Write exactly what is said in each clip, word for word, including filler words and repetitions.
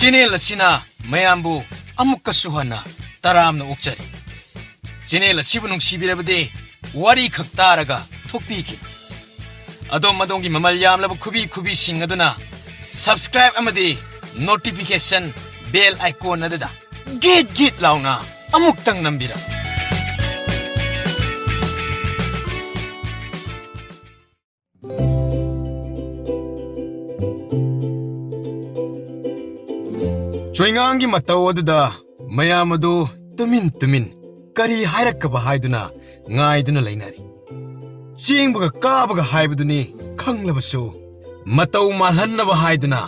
Channel ꯑꯁꯤꯅ ꯃꯌꯥꯝꯕꯨ ꯑꯃꯨꯛꯀꯁꯨ ꯍꯟꯅ ꯇꯔꯥꯝꯅ ꯑꯣꯛꯆꯔꯤ꯫ ꯆꯦꯅꯦꯜ ꯑꯁꯤꯕꯨ ꯅꯨꯡꯁꯤꯕꯤꯔꯕꯗꯤ ꯋꯥꯔꯤ ꯈꯛ ꯇꯥꯔꯒ ꯊꯣꯛꯄꯤꯈꯤꯅꯤ꯫ ꯑꯗꯣꯝ ꯑꯗꯣꯝꯒꯤ ꯃꯃꯜ ꯌꯥꯝꯂꯕ ꯈꯨꯕꯤ ꯈꯨꯕꯤꯁꯤꯡ ꯑꯗꯨꯅ subscribe ꯑꯃꯗꯤ notification bell icon ꯑꯗꯨꯗ ꯒꯤꯠ ꯒꯤꯠ ꯂꯥꯎꯅ ꯑꯃꯨꯛꯇꯪ ꯅꯝꯕꯤꯔꯝꯃꯨ꯫ ꯆꯣꯏꯉꯥꯡꯒꯤ ꯃꯇꯧ ꯑꯗꯨꯗ ꯃꯌꯥꯝ ꯑꯗꯨ ꯇꯨꯃꯤꯟ ꯇꯨꯃꯤꯟ ꯀꯔꯤ ꯍꯥꯏꯔꯛꯀꯕ ꯍꯥꯏꯗꯨꯅ ꯉꯥꯏꯗꯨꯅ ꯂꯩꯅꯔꯤ꯫ ꯆꯦꯡꯕꯒ ꯀꯥꯕꯒ ꯍꯥꯏꯕꯗꯨꯅꯤ ꯈꯪꯂꯕꯁꯨ, ꯃꯇꯧ ꯃꯥꯜꯍꯟꯅꯕ ꯍꯥꯏꯗꯨꯅ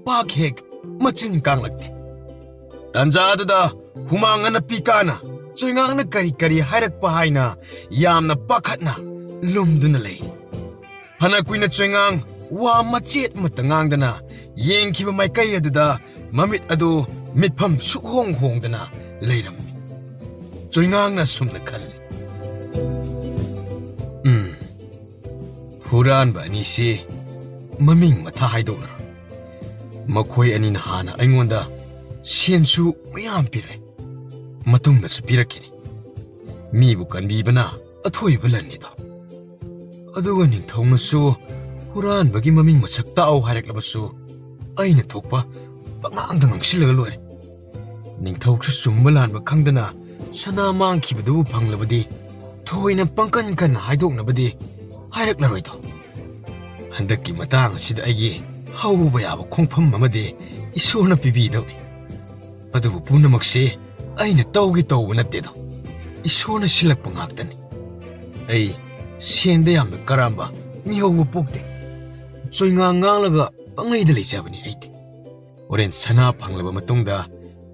ꯄꯥꯛ ꯍꯦꯛ ꯃꯆꯤꯟ ꯀꯥꯡꯂꯛꯇꯦ꯫ ꯇꯥꯟꯖꯥ ꯑꯗꯨꯗ ꯍꯨꯃꯥꯡ ꯑꯅꯞꯄꯤ ꯀꯥꯅ ꯆꯣꯏꯉꯥꯡꯅ ꯀꯔꯤ ꯀꯔꯤ ꯍꯥꯏꯔꯛꯄ ꯍꯥꯏꯅ ꯌꯥꯝꯅ ꯄꯥꯈꯠꯅ ꯂꯨꯝꯗꯨꯅ ꯂꯩ꯫ ꯐꯅ ꯀꯨꯏꯅ ꯆꯣꯏꯉꯥꯡ ꯋꯥ ꯃꯆꯦꯠ ꯑꯃꯠꯇ ꯉꯥꯡꯗꯅ ꯌꯦꯡꯈꯤꯕ ꯃꯥꯏꯀꯩ ꯑꯗꯨꯗ ꯃꯃꯤꯠ ꯑꯗꯨ ꯃꯤꯠꯐꯝ ꯁꯨꯛꯍꯣꯡ ꯍꯣꯡꯗꯅ ꯂꯩꯔꯝꯃꯤ꯫ ꯆꯣꯏꯉꯥꯡꯅ ꯁꯨꯝꯅ ꯈꯜꯂꯤ, "ꯎꯝ, ꯍꯨꯔꯥꯟꯕ ꯑꯅꯤꯁꯤ ꯃꯃꯤꯡ ꯃꯊꯥ ꯍꯥꯏꯗꯣꯛꯂꯔꯣꯏ꯫ ꯃꯈꯣꯏ ꯑꯅꯤꯅ ꯍꯥꯟꯅ ꯑꯩꯉꯣꯟꯗ ꯁꯦꯟꯁꯨ ꯃꯌꯥꯝ ꯄꯤꯔꯛꯑꯦ, ꯃꯇꯨꯡꯗꯁꯨ ꯄꯤꯔꯛꯈꯤꯅꯤ꯫ ꯃꯤꯕꯨ ꯀꯟꯕꯤꯕꯅ ꯑꯊꯣꯏꯕ ꯂꯟꯅꯤꯗꯣ꯫ ꯑꯗꯨꯒ ꯅꯤꯡꯊꯧꯅꯁꯨ ꯍꯨꯔꯥꯟꯕꯒꯤ ꯃꯃꯤꯡ ꯃꯁꯛ ꯇꯥꯛꯑꯣ ꯍꯥꯏꯔꯛꯂꯕꯁꯨ ꯑꯩꯅ ꯊꯣꯛꯄ ꯄꯉꯥꯡꯗ ꯉꯥꯡꯁꯤꯜꯂꯒ ꯂꯣꯏꯔꯦ꯫ ꯅꯤꯡꯊꯧꯁꯨ ꯆꯨꯝꯕ ꯂꯥꯟꯕ ꯈꯪꯗꯅ ꯁꯅꯥ ꯃꯥꯡꯈꯤꯕꯗꯨꯕꯨ ꯐꯪꯂꯕꯗꯤ ꯊꯣꯏꯅ ꯄꯪꯀꯟ ꯀꯟꯅ ꯍꯥꯏꯗꯣꯛꯅꯕꯗꯤ ꯍꯥꯏꯔꯛꯂꯔꯣꯏꯗꯣ꯫ ꯍꯟꯗꯛꯀꯤ ꯃꯇꯥꯡ ꯑꯁꯤꯗ ꯑꯩꯒꯤ ꯍꯧꯕ ꯌꯥꯕ ꯈꯣꯡꯐꯝ ꯑꯃꯗꯤ ꯏꯁꯣꯔꯅ ꯄꯤꯕꯤꯗꯧꯅꯤ꯫ ꯑꯗꯨꯕꯨ ꯄꯨꯝꯅꯃꯛꯁꯤ ꯑꯩꯅ ꯇꯧꯒꯦ ꯇꯧꯕ ꯅꯠꯇꯦꯗꯣ, ꯏꯁꯣꯔꯅ ꯁꯤꯜꯂꯛꯄ ꯉꯥꯛꯇꯅꯤ꯫ ꯑꯩ ꯁꯦꯟꯗ ꯌꯥꯝꯅ ꯀꯔꯝꯕ ꯃꯤꯍꯧꯕ ꯄꯣꯛꯇꯦ꯫ ꯆꯣꯏꯉꯥꯡ ꯉꯥꯡꯂꯒ ꯄꯪꯂꯩꯗ ꯂꯩꯖꯕꯅꯤ ꯑꯩꯗꯤ꯫ ꯍꯣꯔꯦꯟ ꯁꯅꯥ ꯐꯪꯂꯕ ꯃꯇꯨꯡꯗ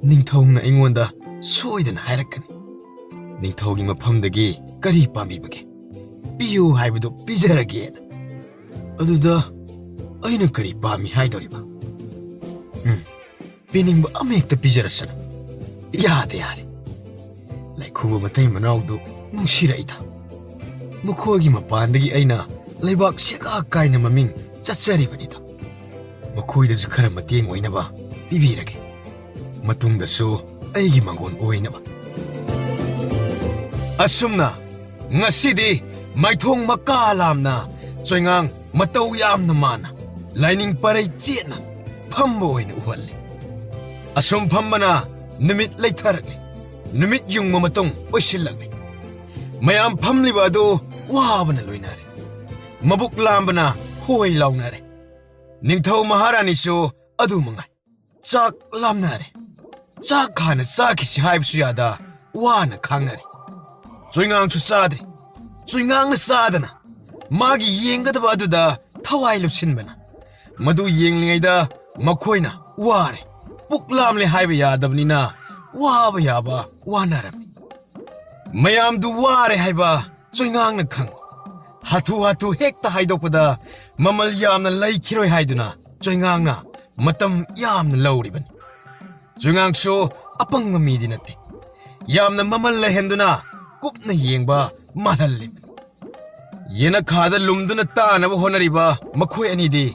ꯅꯤꯡꯊꯧꯅ ꯑꯩꯉꯣꯟꯗ ꯁꯣꯏꯗꯅ ꯍꯥꯏꯔꯛꯀꯅꯤ, ꯅꯤꯡꯊꯧꯒꯤ ꯃꯐꯝꯗꯒꯤ ꯀꯔꯤ ꯄꯥꯝꯕꯤꯕꯒꯦ? ꯄꯤꯌꯨ ꯍꯥꯏꯕꯗꯨ ꯄꯤꯖꯔꯒꯦꯅ꯫ ꯑꯗꯨꯗ ꯑꯩꯅ ꯀꯔꯤ ꯄꯥꯝꯃꯤ ꯍꯥꯏꯗꯣꯔꯤꯕ? ꯎꯝ, ꯄꯤꯅꯤꯡꯕ ꯑꯃꯍꯦꯛꯇ ꯄꯤꯖꯔꯁꯅꯨ꯫ ꯌꯥꯗ ꯌꯥꯔꯦ꯫ ꯂꯩꯈꯨꯕ ꯃꯇꯩ ꯃꯅꯥꯎꯗꯨ ꯅꯨꯡꯁꯤꯔꯛꯏꯗ꯫ ꯃꯈꯣꯏꯒꯤ ꯃꯄꯥꯟꯗꯒꯤ ꯑꯩꯅ ꯂꯩꯕꯥꯛ ꯁꯦꯒꯥ ꯀꯥꯏꯅ ꯃꯃꯤꯡ ꯆꯠꯆꯔꯤꯕꯅꯤꯗ꯫ ꯃꯈꯣꯏꯗꯁꯨ ꯈꯔ ꯃꯇꯦꯡ ꯑꯣꯏꯅꯕ ꯄꯤꯕꯤꯔꯒꯦ꯫ ꯃꯇꯨꯡꯗꯁꯨ ꯑꯩꯒꯤ ꯃꯪꯒꯣꯟ ꯑꯣꯏꯅꯕ꯫ ꯑꯁꯨꯝꯅ ꯉꯁꯤꯗꯤ ꯃꯥꯏꯊꯣꯡ ꯃꯀꯥ ꯂꯥꯝꯅ ꯆꯣꯏꯉꯥꯡ ꯃꯇꯧ ꯌꯥꯝꯅ ꯃꯥꯟꯅ ꯂꯥꯏꯅꯤꯡ ꯄꯔꯩ ꯆꯦꯠꯅ ꯐꯝꯕ ꯑꯣꯏꯅ ꯎꯍꯜꯂꯤ꯫ ꯑꯁꯨꯝ ꯐꯝꯕꯅ ꯅꯨꯃꯤꯠ ꯂꯩꯊꯔꯛꯂꯤ꯫ ꯅꯨꯃꯤꯠ ꯌꯨꯡꯕ ꯃꯇꯨꯡ ꯑꯣꯏꯁꯤꯜꯂꯛꯂꯤ꯫ ꯃꯌꯥꯝ ꯐꯝꯂꯤꯕ ꯑꯗꯨ ꯋꯥꯕꯅ ꯂꯣꯏꯅꯔꯦ꯫ ꯃꯕꯨꯛ ꯂꯥꯝꯕꯅ ꯍꯣꯏ ꯂꯥꯎꯅꯔꯦ꯫ ꯅꯤꯡꯊꯧ ꯃꯍꯥꯔꯥꯅꯤꯁꯨ ꯑꯗꯨ ꯃꯉꯥꯏ꯫ ꯆꯥꯛ ꯂꯥꯝꯅꯔꯦ꯫ ꯆꯥꯛ ꯍꯥꯟꯅ ꯆꯥꯈꯤꯁꯤ ꯍꯥꯏꯕꯁꯨ ꯌꯥꯗ ꯋꯥꯅ ꯈꯥꯡꯅꯔꯦ꯫ ꯆꯣꯏꯉꯥꯡꯁꯨ ꯆꯥꯗ꯭ꯔꯤ꯫ ꯆꯣꯏꯉꯥꯡꯅ ꯆꯥꯗꯅ ꯃꯥꯒꯤ ꯌꯦꯡꯒꯗꯕ ꯑꯗꯨꯗ ꯊꯋꯥꯏ ꯂꯨꯞꯁꯤꯟꯕꯅ ꯃꯗꯨ ꯌꯦꯡꯂꯤꯉꯩꯗ ꯃꯈꯣꯏꯅ ꯋꯥꯔꯦ꯫ ꯄꯨꯛ ꯂꯥꯝꯂꯦ ꯍꯥꯏꯕ ꯌꯥꯗꯕꯅꯤꯅ ꯋꯥꯕ ꯌꯥꯕ ꯋꯥꯅꯔꯝꯃꯤ꯫ ꯃꯌꯥꯝꯗꯨ ꯋꯥꯔꯦ ꯍꯥꯏꯕ ꯆꯣꯏꯉꯥꯡꯅ ꯈꯪ꯫ ꯍꯥꯊꯨ ꯍꯥꯊꯨ ꯍꯦꯛꯇ ꯍꯥꯏꯗꯣꯛꯄꯗ ꯃꯃꯜ ꯌꯥꯝꯅ ꯂꯩꯈꯤꯔꯣꯏ ꯍꯥꯏꯗꯨꯅ ꯆꯣꯏꯉꯥꯡꯅ ꯃꯇꯝ ꯌꯥꯝꯅ ꯂꯧꯔꯤꯕꯅꯤ꯫ ꯆꯣꯏꯉꯥꯡꯁꯨ ꯑꯄꯪꯕ ꯃꯤꯗꯤ ꯅꯠꯇꯦ꯫ ꯌꯥꯝꯅ ꯃꯃꯜ ꯂꯩꯍꯟꯗꯨꯅ ꯀꯨꯞꯅ ꯌꯦꯡꯕ ꯃꯥꯜꯍꯜꯂꯤꯕꯅꯤ꯫ ꯌꯦꯅꯈꯥꯗ ꯂꯨꯝꯗꯨꯅ ꯇꯥꯅꯕ ꯍꯣꯠꯅꯔꯤꯕ ꯃꯈꯣꯏ ꯑꯅꯤꯗꯤ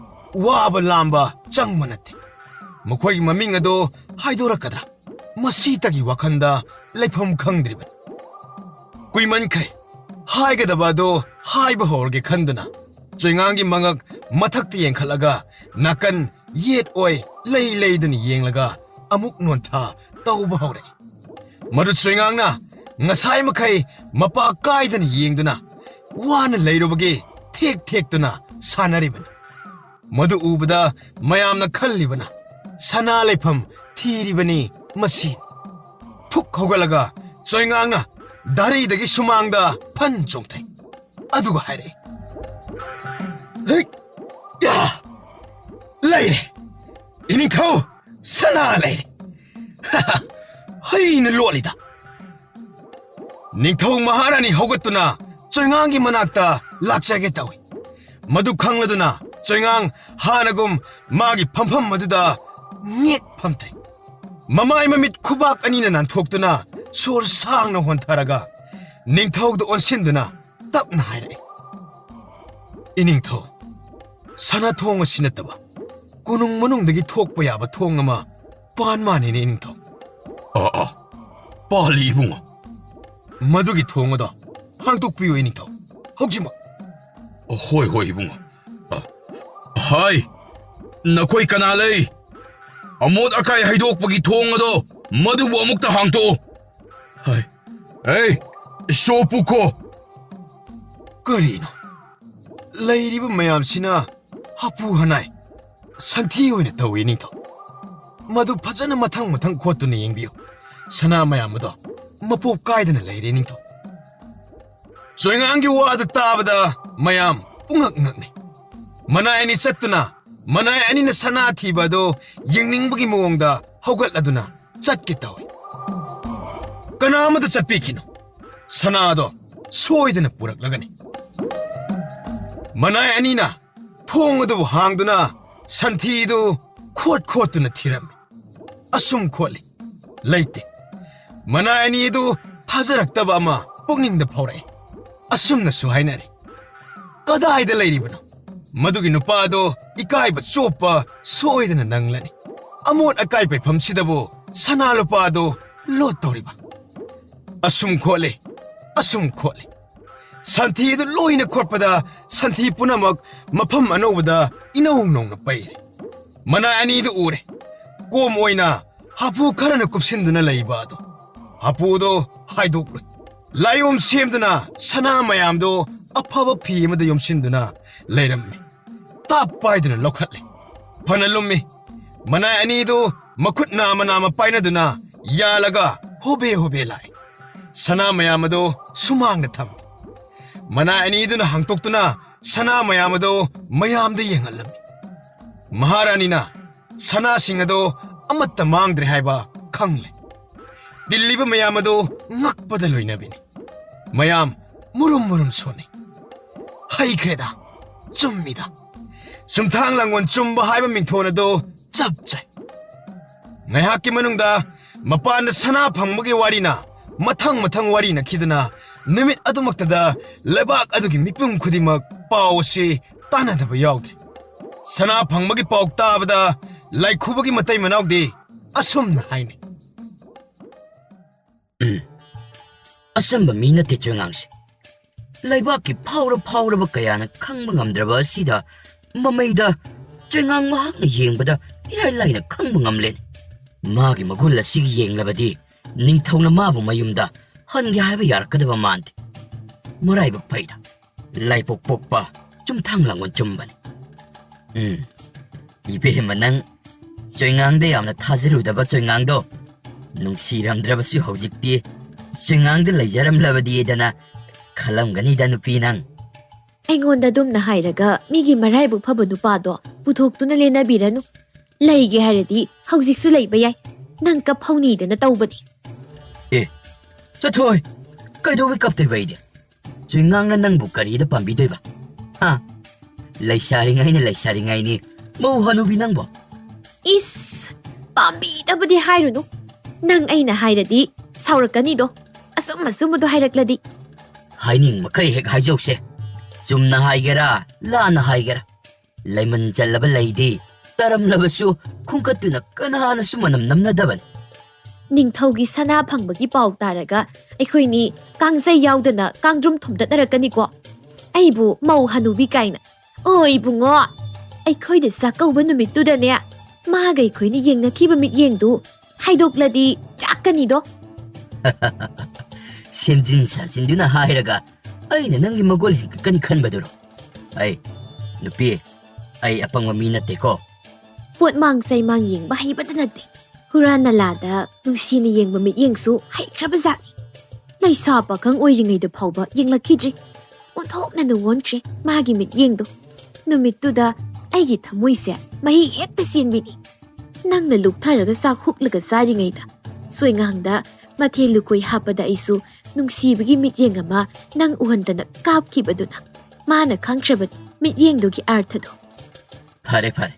ꯋꯥꯕ ꯂꯥꯝꯕ ꯆꯪꯕ ꯅꯠꯇꯦ꯫ ꯃꯈꯣꯏꯒꯤ ꯃꯃꯤꯡ ꯑꯗꯨ ꯍꯥꯏꯗꯣꯔꯛꯀꯗ꯭ꯔꯥ? ꯃꯁꯤꯇꯒꯤ ꯋꯥꯈꯜꯗ ꯂꯩꯐꯝ ꯈꯪꯗ꯭ꯔꯤꯕꯅꯤ꯫ ꯀꯨꯏꯃꯟꯈ꯭ꯔꯦ꯫ ꯍꯥꯏꯒꯗꯕ ꯑꯗꯨ ꯍꯥꯏꯕ ꯍꯧꯔꯒꯦ ꯈꯟꯗꯨꯅ ꯆꯣꯏꯉꯥꯡꯒꯤ ꯃꯉꯛ ꯃꯊꯛꯇ ꯌꯦꯡꯈꯠꯂꯒ ꯅꯥꯀꯟ ꯌꯦꯠ ꯑꯣꯏ ꯂꯩ ꯂꯩꯗꯨꯅ ꯌꯦꯡꯂꯒ ꯑꯃꯨꯛ ꯅꯣꯟꯊ ꯇꯧꯕ ꯍꯧꯔꯛꯏ꯫ ꯃꯗꯨ ꯆꯣꯏꯉꯥꯡꯅ ꯉꯁꯥꯏ ꯃꯈꯩ ꯃꯄꯥ ꯀꯥꯏꯗꯅ ꯌꯦꯡꯗꯨꯅ ꯋꯥꯅ ꯂꯩꯔꯨꯕꯒꯤ ꯊꯦꯛ ꯊꯦꯛꯇꯨꯅ ꯁꯥꯟꯅꯔꯤꯕꯅꯤ꯫ ꯃꯗꯨ ꯎꯕꯗ ꯃꯌꯥꯝꯅ ꯈꯜꯂꯤꯕꯅ ꯁꯅꯥ ꯂꯩꯐꯝ ꯊꯤꯔꯤꯕꯅꯤ ꯃꯁꯤ꯫ ꯐꯨꯛ ꯍꯧꯒꯠꯂꯒ ꯆꯣꯏꯉꯥꯡꯅ ꯗꯥꯔꯤꯗꯒꯤ ꯁꯨꯃꯥꯡꯗ ꯐꯟ ꯆꯣꯡꯊꯩ꯫ ꯑꯗꯨꯒ ꯍꯥꯏꯔꯛꯏ, "ꯍꯩ! ꯌꯥ! ꯂꯩꯔꯦ! ꯏꯅꯤꯡꯊꯧ ꯁꯅꯥ ꯂꯩꯔꯦ! ꯍꯩꯅ ꯂꯣꯠꯂꯤꯗ!" ꯅꯤꯡꯊꯧ ꯃꯍꯥꯔꯥꯅꯤ ꯍꯧꯒꯠꯇꯨꯅ ꯆꯣꯏꯉꯥꯡꯒꯤ ꯃꯅꯥꯛꯇ ꯂꯥꯛꯆꯒꯦ ꯇꯧꯏ꯫ ꯃꯗꯨ ꯈꯪꯂꯗꯨꯅ ꯆꯣꯏꯉꯥꯡ ꯍꯥꯟꯅꯒꯨꯝ ꯃꯥꯒꯤ ꯐꯝꯐꯝ ꯑꯗꯨꯗ ꯉꯦꯛ ꯐꯝꯊꯩ꯫ ꯃꯃꯥꯏ ꯃꯃꯤꯠ ꯈꯨꯕꯥꯛ ꯑꯅꯤꯅ ꯅꯥꯟꯊꯣꯛꯇꯨꯅ ꯁꯣꯔ ꯁꯥꯡꯅ ꯍꯣꯟꯊꯔꯒ ꯅꯤꯡꯊꯧꯗ ꯑꯣꯟꯁꯤꯟꯗꯨꯅ ꯇꯞꯅ ꯍꯥꯏꯔꯛꯏ, "ꯏꯅꯤꯡꯊꯧ, ꯁꯅꯥ ꯊꯣꯡ ꯑꯁꯤ ꯅꯠꯇꯕ ꯀꯣꯅꯨꯡ ꯃꯅꯨꯡꯗꯒꯤ ꯊꯣꯛꯄ ꯌꯥꯕ ꯊꯣꯡ ꯑꯃ ꯄꯥꯟ ꯃꯥꯟꯅꯤꯅꯦ, ꯏꯅꯤꯡꯊꯧ꯫ ꯑꯥ, ꯑꯥ, ꯄꯥꯜꯂꯤ, ꯏꯕꯨꯡꯉꯣ꯫ ꯃꯗꯨꯒꯤ ꯊꯣꯡ ꯑꯗꯣ ꯍꯥꯡꯗꯣꯛꯄꯤꯌꯨ, ꯏꯅꯤꯡꯊꯧ, ꯍꯧꯖꯤꯛꯃꯛ꯫ ꯑ, ꯍꯣꯏ, ꯍꯣꯏ, ꯏꯕꯨꯡꯉꯣ꯫ ꯑ, ꯍꯥꯏ, ꯅꯈꯣꯏ ꯀꯅꯥ ꯂꯩ? ꯑꯃꯣꯠ ꯑꯀꯥꯏ ꯍꯩꯗꯣꯛꯄꯒꯤ ꯊꯣꯡ ꯑꯗꯣ ꯃꯗꯨꯕꯨ ꯑꯃꯨꯛꯇ ꯍꯥꯡꯇꯣꯛꯑꯣ꯫ ꯍꯥꯏ, ꯑꯦ, ꯁꯣ ꯄꯨꯈꯣ꯫ ꯀꯔꯤꯅꯣ? ꯂꯩꯔꯤꯕ ꯃꯌꯥꯝꯁꯤꯅ ꯍꯥꯄꯨ ꯍꯅꯥꯏ ꯁꯟꯊꯤ ꯑꯣꯏꯅ ꯇꯧꯏ, ꯅꯤꯡꯊꯧ꯫ ꯃꯗꯨ ꯐꯖꯅ ꯃꯊꯪ ꯃꯊꯪ ꯈꯣꯠꯇꯨꯅ ꯌꯦꯡꯕꯤꯌꯨ꯫ ꯁꯅꯥ ꯃꯌꯥꯝ ꯑꯗꯣ ꯃꯄꯣꯞ ꯀꯥꯏꯗꯅ ꯂꯩꯔꯦ, ꯅꯤꯡꯊꯧ꯫ ꯆꯣꯏꯉꯥꯡꯒꯤ ꯋꯥꯗꯨ ꯇꯥꯕꯗ ꯃꯌꯥꯝ ꯄꯨꯡꯉꯛ ꯉꯛꯅꯩ꯫ ꯃꯅꯥꯏ ꯑꯅꯤ ꯆꯠꯇꯨꯅ, ꯃꯅꯥꯏ ꯑꯅꯤꯅ ꯁꯅꯥ ꯊꯤꯕ ꯑꯗꯨ ꯌꯦꯡꯅꯤꯡꯕꯒꯤ ꯃꯑꯣꯡꯗ ꯍꯧꯒꯠꯂꯗꯨꯅ ꯆꯠꯀꯦ ꯇꯧꯏ꯫ ꯀꯅꯥ ꯑꯃꯠꯇ ꯆꯠꯄꯤꯈꯤꯅꯨ꯫ ꯁꯅꯥꯗꯣ ꯁꯣꯏꯗꯅ ꯄꯨꯔꯛꯂꯒꯅꯤ꯫ ꯃꯅꯥꯏ ꯑꯅꯤꯅ ꯊꯣꯡ ꯑꯗꯨꯕꯨ ꯍꯥꯡꯗꯨꯅ ꯁꯟꯊꯤꯗꯨ ꯈꯣꯠ ꯈꯣꯠꯇꯨꯅ ꯊꯤꯔꯝꯃꯤ꯫ ꯑꯁꯨꯝ ꯈꯣꯠꯂꯤ, ꯂꯩꯇꯦ꯫ ꯃꯅꯥꯏ ꯑꯅꯤ ꯑꯗꯨ ꯊꯥꯖꯔꯛꯇꯕ ꯑꯃ ꯄꯨꯛꯅꯤꯡꯗ ꯐꯥꯎꯔꯛꯏ꯫ ꯑꯁꯨꯝꯅꯁꯨ ꯍꯥꯏꯅꯔꯤ, "ꯀꯗꯥꯏꯗ ꯂꯩꯔꯤꯕꯅꯣ? ꯃꯗꯨꯒꯤ ꯅꯨꯄꯥꯗꯣ ꯏꯀꯥꯏꯕ ꯆꯣꯞꯄ ꯁꯣꯏꯗꯅ ꯅꯪꯂꯅꯤ꯫ ꯑꯃꯣꯠ ꯑꯀꯥꯏ ꯄꯩꯐꯝꯁꯤꯗꯕꯨ ꯁꯅꯥ ꯂꯨꯄꯥꯗꯣ ꯂꯣꯠꯇꯧꯔꯤꯕ?" ꯑꯁꯨꯝ ꯈꯣꯠꯂꯤ, ꯑꯁꯨꯝ ꯈꯣꯠꯂꯤ꯫ ꯁꯟꯊꯤ ꯑꯗꯨ ꯂꯣꯏꯅ ꯈꯣꯠꯄꯗ ꯁꯟꯊꯤ ꯄꯨꯝꯅꯃꯛ ꯃꯐꯝ ꯑꯅꯧꯕꯗ ꯏꯅꯧ ꯅꯧꯅ ꯄꯩꯔꯦ꯫ ꯃꯅꯥꯏ ꯑꯅꯤꯗꯨ ꯎꯔꯦ꯫ ꯀꯣꯝ ꯑꯣꯏꯅ ꯍꯥꯄꯨ ꯈꯔꯅ ꯀꯨꯞꯁꯤꯟꯗꯨꯅ ꯂꯩꯕ ꯑꯗꯨ꯫ ꯍꯥꯄꯨꯗꯣ ꯍꯥꯏꯗꯣꯛꯂꯨꯏ꯫ ꯂꯥꯏꯌꯣꯝ ꯁꯦꯝꯗꯨꯅ ꯁꯅꯥ ꯃꯌꯥꯝꯗꯣ ꯑꯐꯕ ꯐꯤ ꯑꯃꯗ ꯌꯣꯝꯁꯤꯟꯗꯨꯅ ꯂꯩꯔꯝꯃꯤ꯫ ꯇꯥꯞ ꯄꯥꯏꯗꯨꯅ ꯂꯧꯈꯠꯂꯦ꯫ ꯐꯅ ꯂꯨꯝꯃꯤ꯫ ꯃꯅꯥꯏ ꯑꯅꯤꯗꯨ ꯃꯈꯨꯠ ꯅꯥꯝꯃ ꯅꯥꯝꯃ ꯄꯥꯏꯅꯗꯨꯅ ꯌꯥꯜꯂꯒ ꯍꯣꯕꯦ ꯍꯣꯕꯦ ꯂꯥꯛꯏ꯫ ꯁꯅꯥ ꯃꯌꯥꯝ ꯑꯗꯨ ꯁꯨꯃꯥꯡꯗ ꯊꯝꯃꯤ꯫ ꯃꯅꯥꯏ ꯑꯅꯤꯗꯨꯅ ꯍꯥꯡꯇꯣꯛꯇꯨꯅ ꯁꯅꯥ ꯃꯌꯥꯝ ꯑꯗꯨ ꯃꯌꯥꯝꯗ ꯌꯦꯡꯍꯜꯂꯝꯃꯤ꯫ ꯃꯍꯥꯔꯥꯅꯤꯅ ꯁꯅꯥꯁꯤꯡ ꯑꯗꯨ ꯑꯃꯠꯇ ꯃꯥꯡꯗ꯭ꯔꯦ ꯍꯥꯏꯕ ꯈꯪꯂꯦ꯫ ꯇꯤꯜꯂꯤꯕ ꯃꯌꯥꯝ ꯑꯗꯨ ꯉꯛꯄꯗ ꯂꯣꯏꯅꯕꯤꯅꯤ꯫ ꯃꯌꯥꯝ ꯃꯨꯔꯨꯝ ꯃꯨꯔꯨꯝ ꯁꯣꯟꯅꯩ꯫ "ꯍꯩꯈ꯭ꯔꯦꯗ, ꯆꯨꯝꯃꯤꯗ꯫ ꯆꯨꯝꯊꯥꯡ ꯂꯥꯡꯒꯣꯜ ꯆꯨꯝꯕ ꯍꯥꯏꯕ ꯃꯤꯡꯊꯣꯟ ꯑꯗꯨ ꯆꯞ ꯆꯥꯏ"꯫ ꯉꯥꯏꯍꯥꯛꯀꯤ ꯃꯅꯨꯡꯗ ꯃꯄꯥꯟꯗ ꯁꯅꯥ ꯐꯪꯕꯒꯤ ꯋꯥꯔꯤꯅ ꯃꯊꯪ ꯃꯊꯪ ꯋꯥꯔꯤꯅꯈꯤꯗꯨꯅ ꯅꯨꯃꯤꯠ ꯑꯗꯨꯃꯛꯇꯗ ꯂꯩꯕꯥꯛ ꯑꯗꯨꯒꯤ ꯃꯤꯄꯨꯝ ꯈꯨꯗꯤꯡꯃꯛ ꯄꯥꯎ ꯑꯁꯤ ꯇꯥꯟꯅꯗꯕ ꯌꯥꯎꯗ꯭ꯔꯦ꯫ ꯁꯅꯥ ꯐꯪꯕꯒꯤ ꯄꯥꯎ ꯇꯥꯕꯗ ꯂꯥꯏꯈꯨꯕꯒꯤ ꯃꯇꯩ ꯃꯅꯥꯎꯗꯤ ꯑꯁꯨꯝꯅ ꯍꯥꯏꯅꯩ꯫ ꯎꯝ, ꯑꯆꯝꯕ ꯃꯤ ꯅꯠꯇꯦ ꯆꯣꯏꯉꯥꯡꯁꯦ꯫ ꯂꯩꯕꯥꯛꯀꯤ ꯐꯥꯎꯔ ꯐꯥꯎꯔꯕ ꯀꯌꯥꯅ ꯈꯪꯕ ꯉꯝꯗ꯭ꯔꯕ ꯑꯁꯤꯗ ꯃꯃꯩꯗ ꯆꯣꯏꯉꯥꯡ ꯃꯍꯥꯛꯅ ꯌꯦꯡꯕꯗ ꯏꯔꯥꯏ ꯂꯥꯏꯅ ꯈꯪꯕ ꯉꯝꯂꯦꯅꯦ꯫ ꯃꯥꯒꯤ ꯃꯒꯨꯟ ꯑꯁꯤꯒꯤ ꯌꯦꯡꯂꯕꯗꯤ ꯅꯤꯡꯊꯧꯅ ꯃꯥꯕꯨ ꯃꯌꯨꯝꯗ ꯍꯟꯒꯦ ꯍꯥꯏꯕ ꯌꯥꯔꯛꯀꯗꯕ ꯃꯥꯟꯗꯦ꯫ ꯃꯔꯥꯏꯕꯛ ꯐꯩꯗ꯫ ꯂꯥꯏꯕꯛ ꯄꯣꯛꯄ ꯆꯨꯝꯊꯥꯡ ꯂꯥꯡꯕ ꯆꯨꯝꯕꯅꯤ꯫ ꯎꯝ, ꯏꯕꯦꯝꯃ, ꯅꯪ ꯆꯣꯏꯉꯥꯡꯗ ꯌꯥꯝꯅ ꯊꯥꯖꯔꯨꯗꯕ ꯆꯣꯏꯉꯥꯡꯗꯣ ꯅꯨꯡꯁꯤꯔꯝꯗ꯭ꯔꯕꯁꯨ ꯍꯧꯖꯤꯛꯇꯤ ꯆꯣꯏꯉꯥꯡꯗ ꯂꯩꯖꯔꯝꯂꯕꯗꯤꯗꯅ ꯈꯜꯂꯝꯒꯅꯤꯗ ꯅꯨꯄꯤ ꯅꯪ꯫ ꯑꯩꯉꯣꯟꯗ ꯑꯗꯨꯝꯅ ꯍꯥꯏꯔꯒ ꯃꯤꯒꯤ ꯃꯔꯥꯏꯕꯛ ꯐꯕ ꯅꯨꯄꯥꯗꯣ ꯄꯨꯊꯣꯛꯇꯨꯅ ꯂꯦꯟꯅꯕꯤꯔꯅꯨ꯫ ꯂꯩꯒꯦ ꯍꯥꯏꯔꯗꯤ ꯍꯧꯖꯤꯛꯁꯨ ꯂꯩꯕ ꯌꯥꯏ꯫ ꯅꯪ ꯀꯞꯍꯧꯅꯤꯗꯅ ꯇꯧꯕꯅꯤ꯫ ꯑꯦ, ꯆꯠꯊꯣꯏ, ꯀꯩꯗꯧꯕꯩ ꯀꯞꯇꯣꯏꯕ ꯑꯩꯗꯤ? ꯆꯨꯏꯉꯥꯡꯅ ꯅꯪꯕꯨ ꯀꯔꯤꯗ ꯄꯥꯝꯕꯤꯗꯣꯏꯕ? ꯍꯥ? ꯂꯩꯁꯥꯔꯤꯉꯩꯅ ꯂꯩꯁꯥꯔꯤꯉꯩꯅꯤ, ꯃꯧ ꯍꯅꯨꯕꯤ ꯅꯪꯕꯣ꯫ ꯏꯁ, ꯄꯥꯝꯕꯤꯗꯕꯗꯤ ꯍꯥꯏꯔꯨꯅꯨ꯫ ꯅꯪ ꯑꯩꯅ ꯍꯥꯏꯔꯗꯤ ꯁꯥꯎꯔꯛꯀꯅꯤꯗꯣ, ꯑꯆꯨꯝ ꯑꯆꯨꯝꯕꯗꯣ ꯍꯥꯏꯔꯛꯂꯗꯤ꯫ ꯍꯥꯏꯅꯤꯡ ꯃꯈꯩ ꯍꯦꯛ ꯍꯥꯏꯖꯧꯁꯦ꯫ ꯆꯨꯝꯅ ꯍꯥꯏꯒꯦꯔꯥ, ꯂꯥꯟꯅ ꯍꯥꯏꯒꯦꯔꯥ? ꯂꯩꯃꯟ ꯆꯜꯂꯕ ꯂꯩꯗꯤ ꯇꯔꯝꯂꯕꯁꯨ ꯈꯣꯡꯀꯠꯇꯨꯅ ꯀꯅꯥꯅꯁꯨ ꯃꯅꯝ ꯅꯝꯅꯗꯕꯅꯤ꯫ ꯅꯤꯡꯊꯧꯒꯤ ꯁꯅꯥ ꯐꯪꯕꯒꯤ ꯄꯥꯎ ꯇꯥꯔꯒ ꯑꯩꯈꯣꯏꯅꯤ ꯀꯥꯡꯖꯩ ꯌꯥꯎꯗꯅ ꯀꯥꯡꯗ꯭ꯔꯨꯝ ꯊꯣꯝꯗꯠꯅꯔꯛꯀꯅꯤꯀꯣ꯫ ꯑꯩꯕꯨ ꯃꯧ ꯍꯅꯨꯕꯤ ꯀꯥꯏꯅ꯫ ꯑꯣ ꯏꯕꯨꯡꯉꯣ, ꯑꯩꯈꯣꯏꯅ ꯆꯥꯛꯀꯧꯕ ꯅꯨꯃꯤꯠꯇꯨꯗꯅꯦ, ꯃꯥꯒ ꯑꯩꯈꯣꯏꯅ ꯌꯦꯡꯅꯈꯤꯕ ꯃꯤꯠꯌꯦꯡꯗꯨ ꯍꯥꯏꯗꯣꯛꯂꯗꯤ ꯆꯥꯛꯀꯅꯤꯗꯣ꯫ ꯁꯦꯝꯖꯤꯟ ꯁꯥꯖꯤꯟꯗꯨꯅ ꯍꯥꯏꯔꯒ ꯑꯩꯅ ꯅꯪꯒꯤ ꯃꯒꯨꯟ ꯍꯦꯟꯒꯠꯀꯅꯤ ꯈꯟꯕꯗꯨꯔꯣ? ꯑꯩ, ꯅꯨꯄꯤ, ꯑꯩ ꯑꯄꯪꯕ ꯃꯤ ꯅꯠꯇꯦꯀꯣ꯫ ꯄꯣꯠꯃꯥꯡ ꯆꯩꯃꯥꯡ ꯌꯦꯡꯕ ꯍꯩꯕꯇ ꯅꯠꯇꯦ, ꯍꯨꯔꯥꯟ ꯅꯂꯥꯗ ꯅꯨꯡꯁꯤꯅ ꯌꯦꯡꯕ ꯃꯤꯠꯌꯦꯡꯁꯨ ꯍꯩꯈ꯭ꯔꯕ ꯖꯥꯠꯅꯤ꯫ ꯂꯩꯁꯥ ꯄꯥꯈꯪ ꯑꯣꯏꯔꯤꯉꯩꯗ ꯐꯥꯎꯕ ꯌꯦꯡꯂꯛꯈꯤꯗ꯭ꯔꯤ꯫ ꯑꯣꯟꯊꯣꯛꯅ ꯅꯨꯡꯉꯣꯟꯈ꯭ꯔꯦ ꯃꯥꯒꯤ ꯃꯤꯠꯌꯦꯡꯗꯣ꯫ ꯅꯨꯃꯤꯠꯇꯨꯗ ꯑꯩꯒꯤ ꯊꯃꯣꯏꯁꯦ ꯃꯍꯤ ꯍꯦꯛꯇ ꯆꯦꯟꯕꯤꯅꯤ꯫ ꯅꯪꯅ ꯂꯨꯛꯊꯔꯒ ꯆꯥꯛ ꯍꯨꯛꯂꯒ ꯆꯥꯔꯤꯉꯩꯗ ꯁꯣꯏꯉꯥꯡꯗ ꯃꯊꯦꯜ ꯂꯨꯀꯣꯏ ꯍꯥꯞꯄꯗ ꯑꯩꯁꯨ ꯅꯨꯡꯁꯤꯕꯒꯤ ꯃꯤꯠꯌꯦꯡ ꯑꯃ ꯅꯪ ꯎꯍꯟꯗꯅ ꯀꯥꯞꯈꯤꯕꯗꯨꯅ꯫ ꯃꯥꯅ ꯈꯪꯈ꯭ꯔꯕꯅꯤ ꯃꯤꯠꯌꯦꯡꯗꯨꯒꯤ ꯑꯥꯔꯊꯗꯣ꯫ ꯐꯔꯦ, ꯐꯔꯦ꯫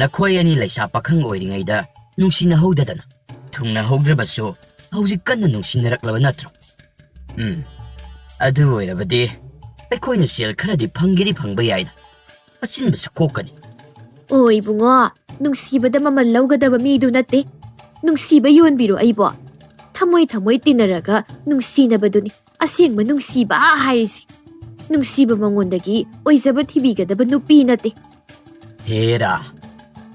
ꯅꯈꯣꯏ ꯑꯅꯤ ꯂꯩꯁꯥ ꯄꯥꯈꯪ ꯑꯣꯏꯔꯤꯉꯩꯗ ꯅꯨꯡꯁꯤꯅꯍꯧꯗꯗꯅ ꯊꯨꯡꯅꯍꯧꯗ꯭ꯔꯕꯁꯨ ꯍꯧꯖꯤꯛ ꯀꯟꯅ ꯅꯨꯡꯁꯤꯅꯔꯛꯂꯕ ꯅꯠꯇ꯭ꯔꯣ? ꯎꯝ, ꯑꯗꯨ ꯑꯣꯏꯔꯕꯗꯤ ꯑꯩꯈꯣꯏꯅ ꯁꯦꯜ ꯈꯔꯗꯤ ꯐꯪꯒꯦꯗꯤ ꯐꯪꯕ ꯌꯥꯏꯅ꯫ ꯑꯆꯤꯟꯕꯁꯨ ꯀꯣꯛꯀꯅꯤ꯫ ꯑꯣ ꯏꯕꯨꯡꯉꯣ, ꯅꯨꯡꯁꯤꯕꯗ ꯃꯃꯜ ꯂꯧꯒꯗꯕ ꯃꯤꯗꯨ ꯅꯠꯇꯦ꯫ ꯅꯨꯡꯁꯤꯕ ꯌꯣꯟꯕꯤꯔꯣ ꯑꯩꯕꯣ꯫ ꯊꯃꯣꯏ ꯊꯃꯣꯏ ꯇꯤꯟꯅꯔꯒ ꯅꯨꯡꯁꯤꯅꯕꯗꯨꯅꯤ ꯑꯁꯦꯡꯕ ꯅꯨꯡꯁꯤꯕ ꯍꯥꯏꯔꯤꯁꯦ꯫ ꯅꯨꯡꯁꯤꯕ ꯃꯉꯣꯟꯗꯒꯤ ꯑꯣꯏꯖꯕ ꯊꯤꯕꯤꯒꯗꯕ ꯅꯨꯄꯤ ꯅꯠꯇꯦ꯫ ꯍꯦꯔꯥ,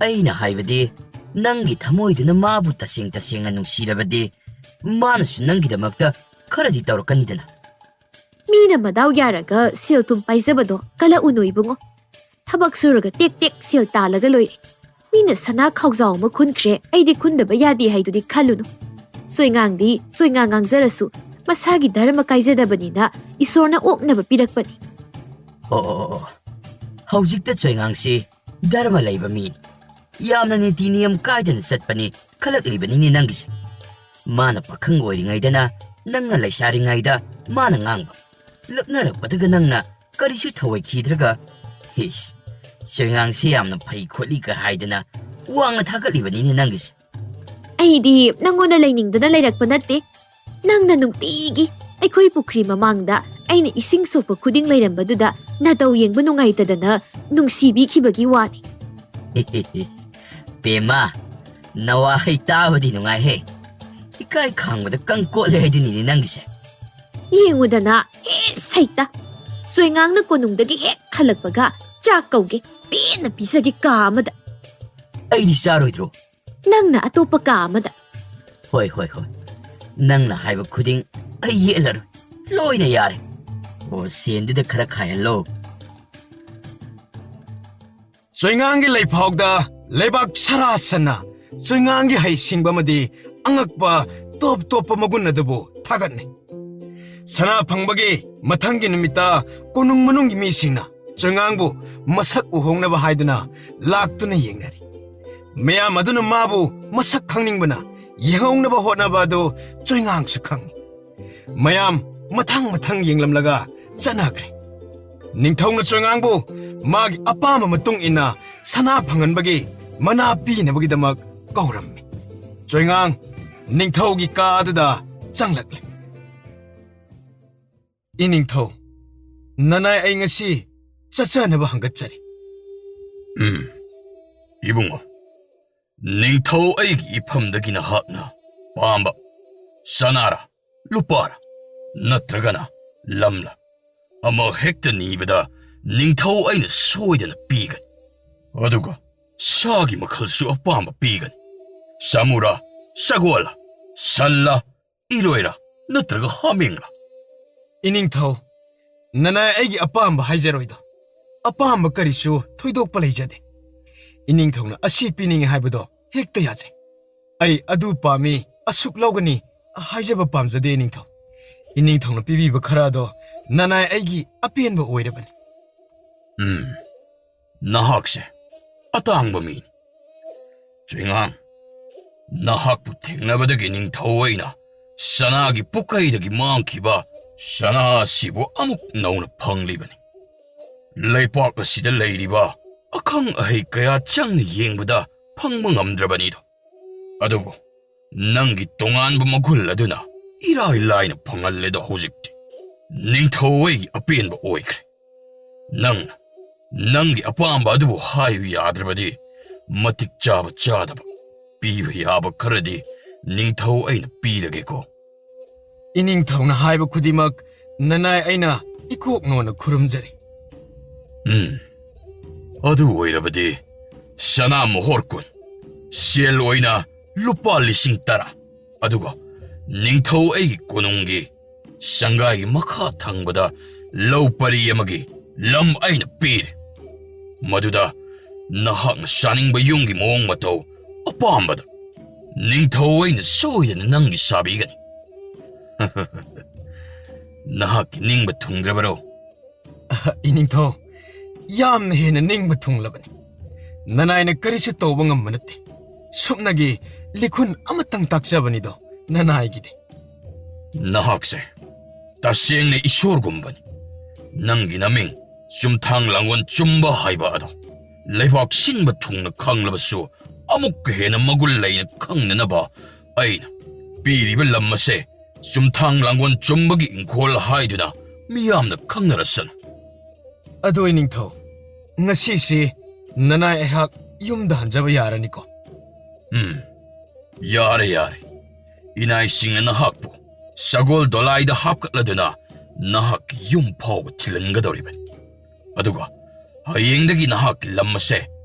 ꯑꯩꯅ ꯍꯥꯏꯕꯗꯤ, ꯅꯪꯒꯤ ꯊꯃꯣꯏꯗꯨꯅ ꯃꯥꯕꯨ ꯇꯁꯦꯡ ꯇꯁꯦꯡꯅ ꯅꯨꯡꯁꯤꯔꯕꯗꯤ, ꯃꯥꯅꯁꯨ ꯅꯪꯒꯤꯗꯃꯛꯇ ꯈꯔꯗꯤ ꯇꯧꯔꯛꯀꯅꯤꯗꯅ꯫ ꯃꯤꯅ ꯃꯗꯥꯎ ꯌꯥꯔꯒ ꯁꯦꯜ ꯊꯨꯝ ꯄꯥꯏꯖꯕꯗꯣ ꯀꯂꯛꯎꯅꯨ ꯏꯕꯨꯡꯉꯣ꯫ ꯊꯕꯛ ꯁꯨꯔꯒ ꯇꯦꯛ ꯇꯦꯛ ꯁꯦꯜ ꯇꯥꯜꯂꯒ ꯂꯣꯏꯔꯦ꯫ ꯃꯤꯅ ꯁꯅꯥ ꯈꯥꯎꯖꯥꯎ ꯑꯃ ꯈꯨꯟꯈ꯭ꯔꯦ, ꯑꯩꯗꯤ ꯈꯨꯟꯗꯕ ꯌꯥꯗꯦ ꯍꯥꯏꯗꯨꯗꯤ ꯈꯜꯂꯨꯅꯨ꯫ ꯆꯣꯏꯉꯥꯡꯗꯤ ꯆꯣꯏꯉꯥꯡ ꯉꯥꯡꯖꯔꯁꯨ, ꯃꯁꯥꯒꯤ ꯙꯔꯃ ꯀꯥꯏꯖꯗꯕꯅꯤꯅ ꯏꯁꯣꯔꯅ ꯑꯣꯛꯅꯕ ꯄꯤꯔꯛꯄꯅꯤ꯫ ꯑꯣ, ꯑꯣ, ꯑꯣ, ꯑꯣ꯫ ꯍꯧꯖꯤꯛꯇ ꯆꯣꯏꯉꯥꯡꯁꯤ ꯙꯔꯃ ꯂꯩꯕ ꯃꯤꯅꯤ꯫ ꯌꯥꯝꯅ ꯅꯤꯇꯤ ꯅꯤꯌꯝ ꯀꯥꯏꯗꯅ ꯆꯠꯄꯅꯤ ꯈꯜꯂꯛꯂꯤꯕꯅꯤꯅꯦ ꯅꯪꯒꯤꯁꯦ꯫ ꯃꯥꯅ ꯄꯥꯈꯪ ꯑꯣꯏꯔꯤꯉꯩꯗꯅ ꯅꯪꯅ ꯂꯩꯁꯥꯔꯤꯉꯩꯗ ꯃꯥꯅ ꯉꯥꯡꯕ꯫ ꯂꯛꯅꯔꯛꯄꯗꯒ ꯅꯪꯅ ꯀꯔꯤꯁꯨ ꯊꯧꯑꯣꯏꯈꯤꯗ꯭ꯔꯒ, ꯍꯤꯁ, ꯆꯣꯏꯉꯥꯡꯁꯤ ꯌꯥꯝꯅ ꯐꯩ ꯈꯣꯠꯂꯤꯒ ꯍꯥꯏꯗꯅ ꯋꯥꯡꯅ ꯊꯥꯒꯠꯂꯤꯕꯅꯤꯅꯦ ꯅꯪꯒꯤꯁꯦ꯫ ꯑꯩꯗꯤ ꯅꯪꯉꯣꯟꯗ ꯂꯩꯅꯤꯡꯗꯅ ꯂꯩꯔꯛꯄ ꯅꯠꯇꯦ꯫ ꯅꯪꯅ ꯅꯨꯡꯇꯤꯒꯤ ꯑꯩꯈꯣꯏ ꯄꯨꯈ꯭ꯔꯤ ꯃꯃꯥꯡꯗ ꯑꯩꯅ ꯏꯁꯤꯡ ꯁꯣꯛꯄ ꯈꯨꯗꯤꯡ ꯂꯩꯔꯝꯕꯗꯨꯗ ꯅꯇꯧ ꯌꯦꯡꯕ ꯅꯨꯡꯉꯥꯏꯇꯗꯅ ꯅꯨꯡꯁꯤꯕꯤꯈꯤꯕꯒꯤ ꯋꯥꯅꯤ꯫ ꯄꯦꯃꯥ, ꯅꯋꯥꯍꯩ ꯇꯥꯕꯗꯤ ꯅꯨꯡꯉꯥꯏꯍꯦ꯫ ꯏꯀꯥꯏ ꯈꯥꯡꯕꯗ ꯀꯪ ꯀꯣꯠꯂꯦ ꯍꯥꯏꯗꯨꯅꯤꯅꯦ ꯅꯪꯒꯤꯁꯦ꯫ ꯌꯦꯡꯉꯨꯗꯅ, ꯍꯦ ꯁꯩꯇ! ꯆꯣꯏꯉꯥꯡꯅ ꯀꯣꯅꯨꯡꯗꯒꯤ ꯍꯦꯛ ꯍꯜꯂꯛꯄꯒ ꯆꯥꯛ ꯀꯧꯒꯦ, ꯄꯦꯟꯅ ꯄꯤꯖꯒꯦ ꯀꯥ ꯑꯃꯗ꯫ ꯑꯩꯗꯤ ꯆꯥꯔꯣꯏꯗ꯭ꯔꯣ? ꯅꯪꯅ ꯑꯇꯣꯞꯄ ꯀꯥ ꯑꯃꯗ꯫ ꯍꯣꯏ, ꯍꯣꯏ, ꯍꯣꯏ꯫ ꯅꯪꯅ ꯍꯥꯏꯕ ꯈꯨꯗꯤꯡ ꯑꯩ ꯌꯦꯠꯂꯔꯣꯏ꯫ ꯂꯣꯏꯅ ꯌꯥꯔꯦ꯫ ꯑꯣ, ꯁꯦꯟꯗꯨꯗ ꯈꯔ ꯈꯥꯏꯍꯜꯂꯣ꯫ ꯆꯣꯏꯉꯥꯡꯒꯤ ꯂꯩꯐꯥꯎꯗ ꯂꯩꯕꯥꯛ ꯁꯔꯥ ꯁꯟꯅ ꯆꯣꯏꯉꯥꯡꯒꯤ ꯍꯩꯁꯤꯡꯕ ꯑꯃꯗꯤ ꯑꯉꯛꯄ ꯇꯣꯞ ꯇꯣꯞꯄ ꯃꯒꯨꯟ ꯑꯗꯨꯕꯨ ꯊꯥꯒꯠꯅꯩ꯫ ꯁꯅꯥ ꯐꯪꯕꯒꯤ ꯃꯊꯪꯒꯤ ꯅꯨꯃꯤꯠꯇ ꯀꯣꯅꯨꯡ ꯃꯅꯨꯡꯒꯤ ꯃꯤꯁꯤꯡꯅ ꯆꯣꯏꯉꯥꯡꯕꯨ ꯃꯁꯛ ꯎꯍꯧꯅꯕ ꯍꯥꯏꯗꯨꯅ ꯂꯥꯛꯇꯨꯅ ꯌꯦꯡꯅꯔꯤ꯫ ꯃꯌꯥꯝ ꯑꯗꯨꯅ ꯃꯥꯕꯨ ꯃꯁꯛ ꯈꯪꯅꯤꯡꯕꯅ ꯌꯦꯡꯍꯧꯅꯕ ꯍꯣꯠꯅꯕ ꯑꯗꯨ ꯆꯣꯏꯉꯥꯡꯁꯨ ꯈꯪꯏ꯫ ꯃꯌꯥꯝ ꯃꯊꯪ ꯃꯊꯪ ꯌꯦꯡꯂꯝꯂꯒ ꯆꯠꯅꯈ꯭ꯔꯦ꯫ ꯅꯤꯡꯊꯧꯅ ꯆꯣꯏꯉꯥꯡꯕꯨ ꯃꯥꯒꯤ ꯑꯄꯥꯝꯕ ꯃꯇꯨꯡ ꯏꯟꯅ ꯁꯅꯥ ꯐꯪꯍꯟꯕꯒꯤ ꯃꯅꯥ ꯄꯤꯅꯕꯒꯤꯗꯃꯛ ꯀꯧꯔꯝꯃꯤ꯫ ꯆꯣꯏꯉꯥꯡ ꯅꯤꯡꯊꯧꯒꯤ ꯀꯥ ꯑꯗꯨꯗ ꯆꯪꯂꯛꯂꯦ꯫ ꯏꯅꯤꯡꯊꯧ, ꯅꯅꯥꯏ ꯑꯩ ꯉꯁꯤ ꯆꯠꯆꯅꯕ ꯍꯪꯒꯠꯆꯔꯤ꯫ ꯎꯝ, ꯏꯕꯨꯡꯉꯣ, ꯅꯤꯡꯊꯧ ꯑꯩꯒꯤ ꯏꯐꯝꯗꯒꯤ ꯅꯍꯥꯛꯅ ꯄꯥꯝꯕ ꯁꯅꯥꯔꯥ, ꯂꯨꯄꯥꯔꯥ, ꯅꯠꯇ꯭ꯔꯒꯅ ꯂꯝꯂꯥ ꯑꯃ ꯍꯦꯛꯇ ꯅꯤꯕꯗ ꯅꯤꯡꯊꯧ ꯑꯩꯅ ꯁꯣꯏꯗꯅ ꯄꯤꯒꯅꯤ꯫ ꯑꯗꯨꯒ ꯁꯥꯒꯤ ꯃꯈꯜꯁꯨ ꯑꯄꯥꯝꯕ ꯄꯤꯒꯅꯤ꯫ ꯁꯥꯃꯨꯔꯥ, ꯁꯒꯣꯜꯂꯥ, ꯁꯟꯂꯥ, ꯏꯔꯣꯏꯔꯥ, ꯅꯠꯇ꯭ꯔꯒ ꯍꯥꯃꯦꯡꯂꯥ?" "ꯏꯅꯤꯡꯊꯧ, ꯅꯅꯥꯏ ꯑꯩꯒꯤ ꯑꯄꯥꯝꯕ ꯍꯥꯏꯖꯔꯣꯏꯗꯣ꯫ ꯑꯄꯥꯝꯕ ꯀꯔꯤꯁꯨ ꯊꯣꯏꯗꯣꯛꯄ ꯂꯩꯖꯗꯦ꯫ ꯏꯅꯤꯡꯊꯧꯅ ꯑꯁꯤ ꯄꯤꯅꯤꯡꯉꯤ ꯍꯥꯏꯕꯗꯣ ꯍꯦꯛꯇ ꯌꯥꯖꯩ꯫ ꯑꯩ ꯑꯗꯨ ꯄꯥꯝꯃꯤ, ꯑꯁꯨꯛ ꯂꯧꯒꯅꯤ ꯍꯥꯏꯖꯕ ꯄꯥꯝꯖꯗꯦ ꯏꯅꯤꯡꯊꯧ꯫ ꯏꯅꯤꯡꯊꯧꯅ ꯄꯤꯕꯤꯕ ꯈꯔ ꯑꯗꯣ ꯅꯅꯥꯏ ꯑꯩꯒꯤ ꯑꯄꯦꯟꯕ ꯑꯣꯏꯔꯕꯅꯤ꯫" ꯎꯝ, ꯅꯍꯥꯛꯁꯦ ꯑꯇꯥꯡꯕ ꯃꯤꯅꯤ꯫ ꯆꯨꯏꯉꯥꯡ, ꯅꯍꯥꯛꯄꯨ ꯊꯦꯡꯅꯕꯗꯒꯤ ꯅꯤꯡꯊꯧ ꯑꯩꯅ ꯁꯅꯥꯒꯤ ꯄꯨꯀꯩꯗꯒꯤ ꯃꯥꯡꯈꯤꯕ ꯁꯅꯥ ꯑꯁꯤꯕꯨ ꯑꯃꯨꯛ ꯅꯧꯅ ꯐꯪꯂꯤꯕꯅꯤ꯫ ꯂꯩꯄꯥꯛ ꯑꯁꯤꯗ ꯂꯩꯔꯤꯕ ꯑꯈꯪ ꯑꯍꯩ ꯀꯌꯥ ꯆꯪꯅ ꯌꯦꯡꯕꯗ ꯐꯪꯕ ꯉꯝꯗ꯭ꯔꯕꯅꯤꯗꯣ꯫ ꯑꯗꯨꯕꯨ ꯅꯪꯒꯤ ꯇꯣꯉꯥꯟꯕ ꯃꯒꯨꯟ ꯑꯗꯨꯅ ꯏꯔꯥꯏ ꯂꯥꯏꯅ ꯐꯪꯍꯜꯂꯦꯗꯣ ꯍꯧꯖꯤꯛꯇꯤ꯫ ꯅꯤꯡꯊꯧ ꯑꯩꯒꯤ ꯑꯄꯦꯟꯕ ꯑꯣꯏꯈ꯭ꯔꯦ꯫ ꯅꯪꯅ ꯅꯪꯒꯤ ꯑꯄꯥꯝꯕ ꯑꯗꯨꯕꯨ ꯍꯥꯏꯌꯨ ꯌꯥꯗ꯭ꯔꯕꯗꯤ ꯃꯇꯤꯛ ꯆꯥꯕ ꯆꯥꯗꯕ ꯄꯤꯕ ꯌꯥꯕ ꯈꯔꯗꯤ ꯅꯤꯡꯊꯧ ꯑꯩꯅ ꯄꯤꯔꯒꯦꯀꯣ꯫ ꯏꯅꯤꯡꯊꯧꯅ ꯍꯥꯏꯕ ꯈꯨꯗꯤꯡꯃꯛ ꯅꯅꯥꯏ ꯑꯩꯅ ꯏꯀꯣꯛ ꯅꯣꯟꯅ ꯈꯨꯔꯨꯝꯖꯔꯤ꯫ ꯎꯝ, ꯑꯗꯨ ꯑꯣꯏꯔꯕꯗꯤ ꯁꯅꯥ ꯃꯣꯍꯣꯔ ꯀꯨꯟ, ꯁꯦꯜ ꯑꯣꯏꯅ ꯂꯨꯄꯥ ꯂꯤꯁꯤꯡ ꯇꯔꯥ, ꯑꯗꯨꯒ ꯅꯤꯡꯊꯧ ꯑꯩꯒꯤ ꯀꯣꯅꯨꯡꯒꯤ ꯁꯪꯒꯥꯏꯒꯤ ꯃꯈꯥ ꯊꯪꯕꯗ ꯂꯧ ꯄꯔꯤ ꯑꯃꯒꯤ ꯂꯝ ꯑꯩꯅ ꯄꯤꯔꯦ꯫ ꯃꯗꯨꯗ ꯅꯍꯥꯛꯅ ꯁꯥꯅꯤꯡꯕ ꯌꯨꯝꯒꯤ ꯃꯑꯣꯡ ꯃꯇꯧ ꯑꯄꯥꯝꯕꯗ ꯅꯤꯡꯊꯧ ꯑꯩꯅ ꯁꯣꯏꯗꯅ ꯅꯪꯒꯤ ꯁꯥꯕꯤꯒꯅꯤ꯫" "ꯅꯍꯥꯛꯀꯤ ꯅꯤꯡꯕ ꯊꯨꯡꯗ꯭ꯔꯕꯔꯣ?" "ꯑꯍ, ꯏꯅꯤꯡꯊꯧ, ꯌꯥꯝꯅ ꯍꯦꯟꯅ ꯅꯤꯡꯕ ꯊꯨꯡꯂꯕꯅꯤ꯫ ꯅꯅꯥꯏꯅ ꯀꯔꯤꯁꯨ ꯇꯧꯕ ꯉꯝꯕ ꯅꯠꯇꯦ꯫ ꯁꯨꯞꯅꯒꯤ ꯂꯤꯈꯨꯟ ꯑꯃꯇꯪ ꯇꯥꯛꯆꯕꯅꯤꯗꯣ ꯅꯅꯥꯏꯒꯤꯗꯤ꯫" "ꯅꯍꯥꯛꯁꯦ ꯇꯁꯦꯡꯅ ꯏꯁꯣꯔꯒꯨꯝꯕꯅꯤ꯫ ꯅꯪꯒꯤ ꯅꯃꯤꯡ ꯆꯨꯝꯊꯥꯡ ꯂꯥꯡꯒꯣꯜ ꯆꯨꯝꯕ ꯍꯥꯏꯕ ꯑꯗꯣ ꯂꯩꯕꯥꯛ ꯁꯤꯟꯕ ꯊꯨꯡꯅ ꯈꯪꯂꯕꯁꯨ ꯑꯃꯨꯛꯀ ꯍꯦꯟꯅ ꯃꯒꯨꯟ ꯂꯩꯅ ꯈꯪꯅꯅꯕ ꯑꯩꯅ ꯄꯤꯔꯤꯕ ꯂꯝ ꯑꯁꯦ ꯆꯨꯝꯊꯥꯡ ꯂꯥꯡꯒꯣꯜ ꯆꯨꯝꯕꯒꯤ ꯏꯪꯈꯣꯜ ꯍꯥꯏꯗꯨꯅ ꯃꯤꯌꯥꯝꯅ ꯈꯪꯅꯔꯁꯅꯨ꯫" "ꯑꯗꯣ ꯏꯅꯤꯡꯊꯧ, ꯉꯁꯤꯁꯤ ꯅꯅꯥꯏ ꯑꯩꯍꯥꯛ ꯌꯨꯝꯗ ꯍꯟꯖꯕ ꯌꯥꯔꯅꯤꯀꯣ? ꯎꯝ, ꯌꯥꯔꯦ, ꯌꯥꯔꯦ꯫ ꯏꯅꯥꯏꯁꯤꯡꯅ ꯅꯍꯥꯛꯄꯨ ꯁꯒꯣꯜ ꯗꯣꯂꯥꯏꯗ ꯍꯥꯞꯀꯠꯂꯗꯨꯅ ꯅꯍꯥꯛꯀꯤ ꯌꯨꯝ ꯐꯥꯎꯕ ꯊꯤꯜꯍꯟꯒꯗꯧꯔꯤꯕꯅꯤ꯫ ꯑꯗꯨꯒ ꯍꯌꯦꯡꯗꯒꯤ ꯅꯍꯥꯛꯀꯤ ꯂꯝ ꯑꯁꯦ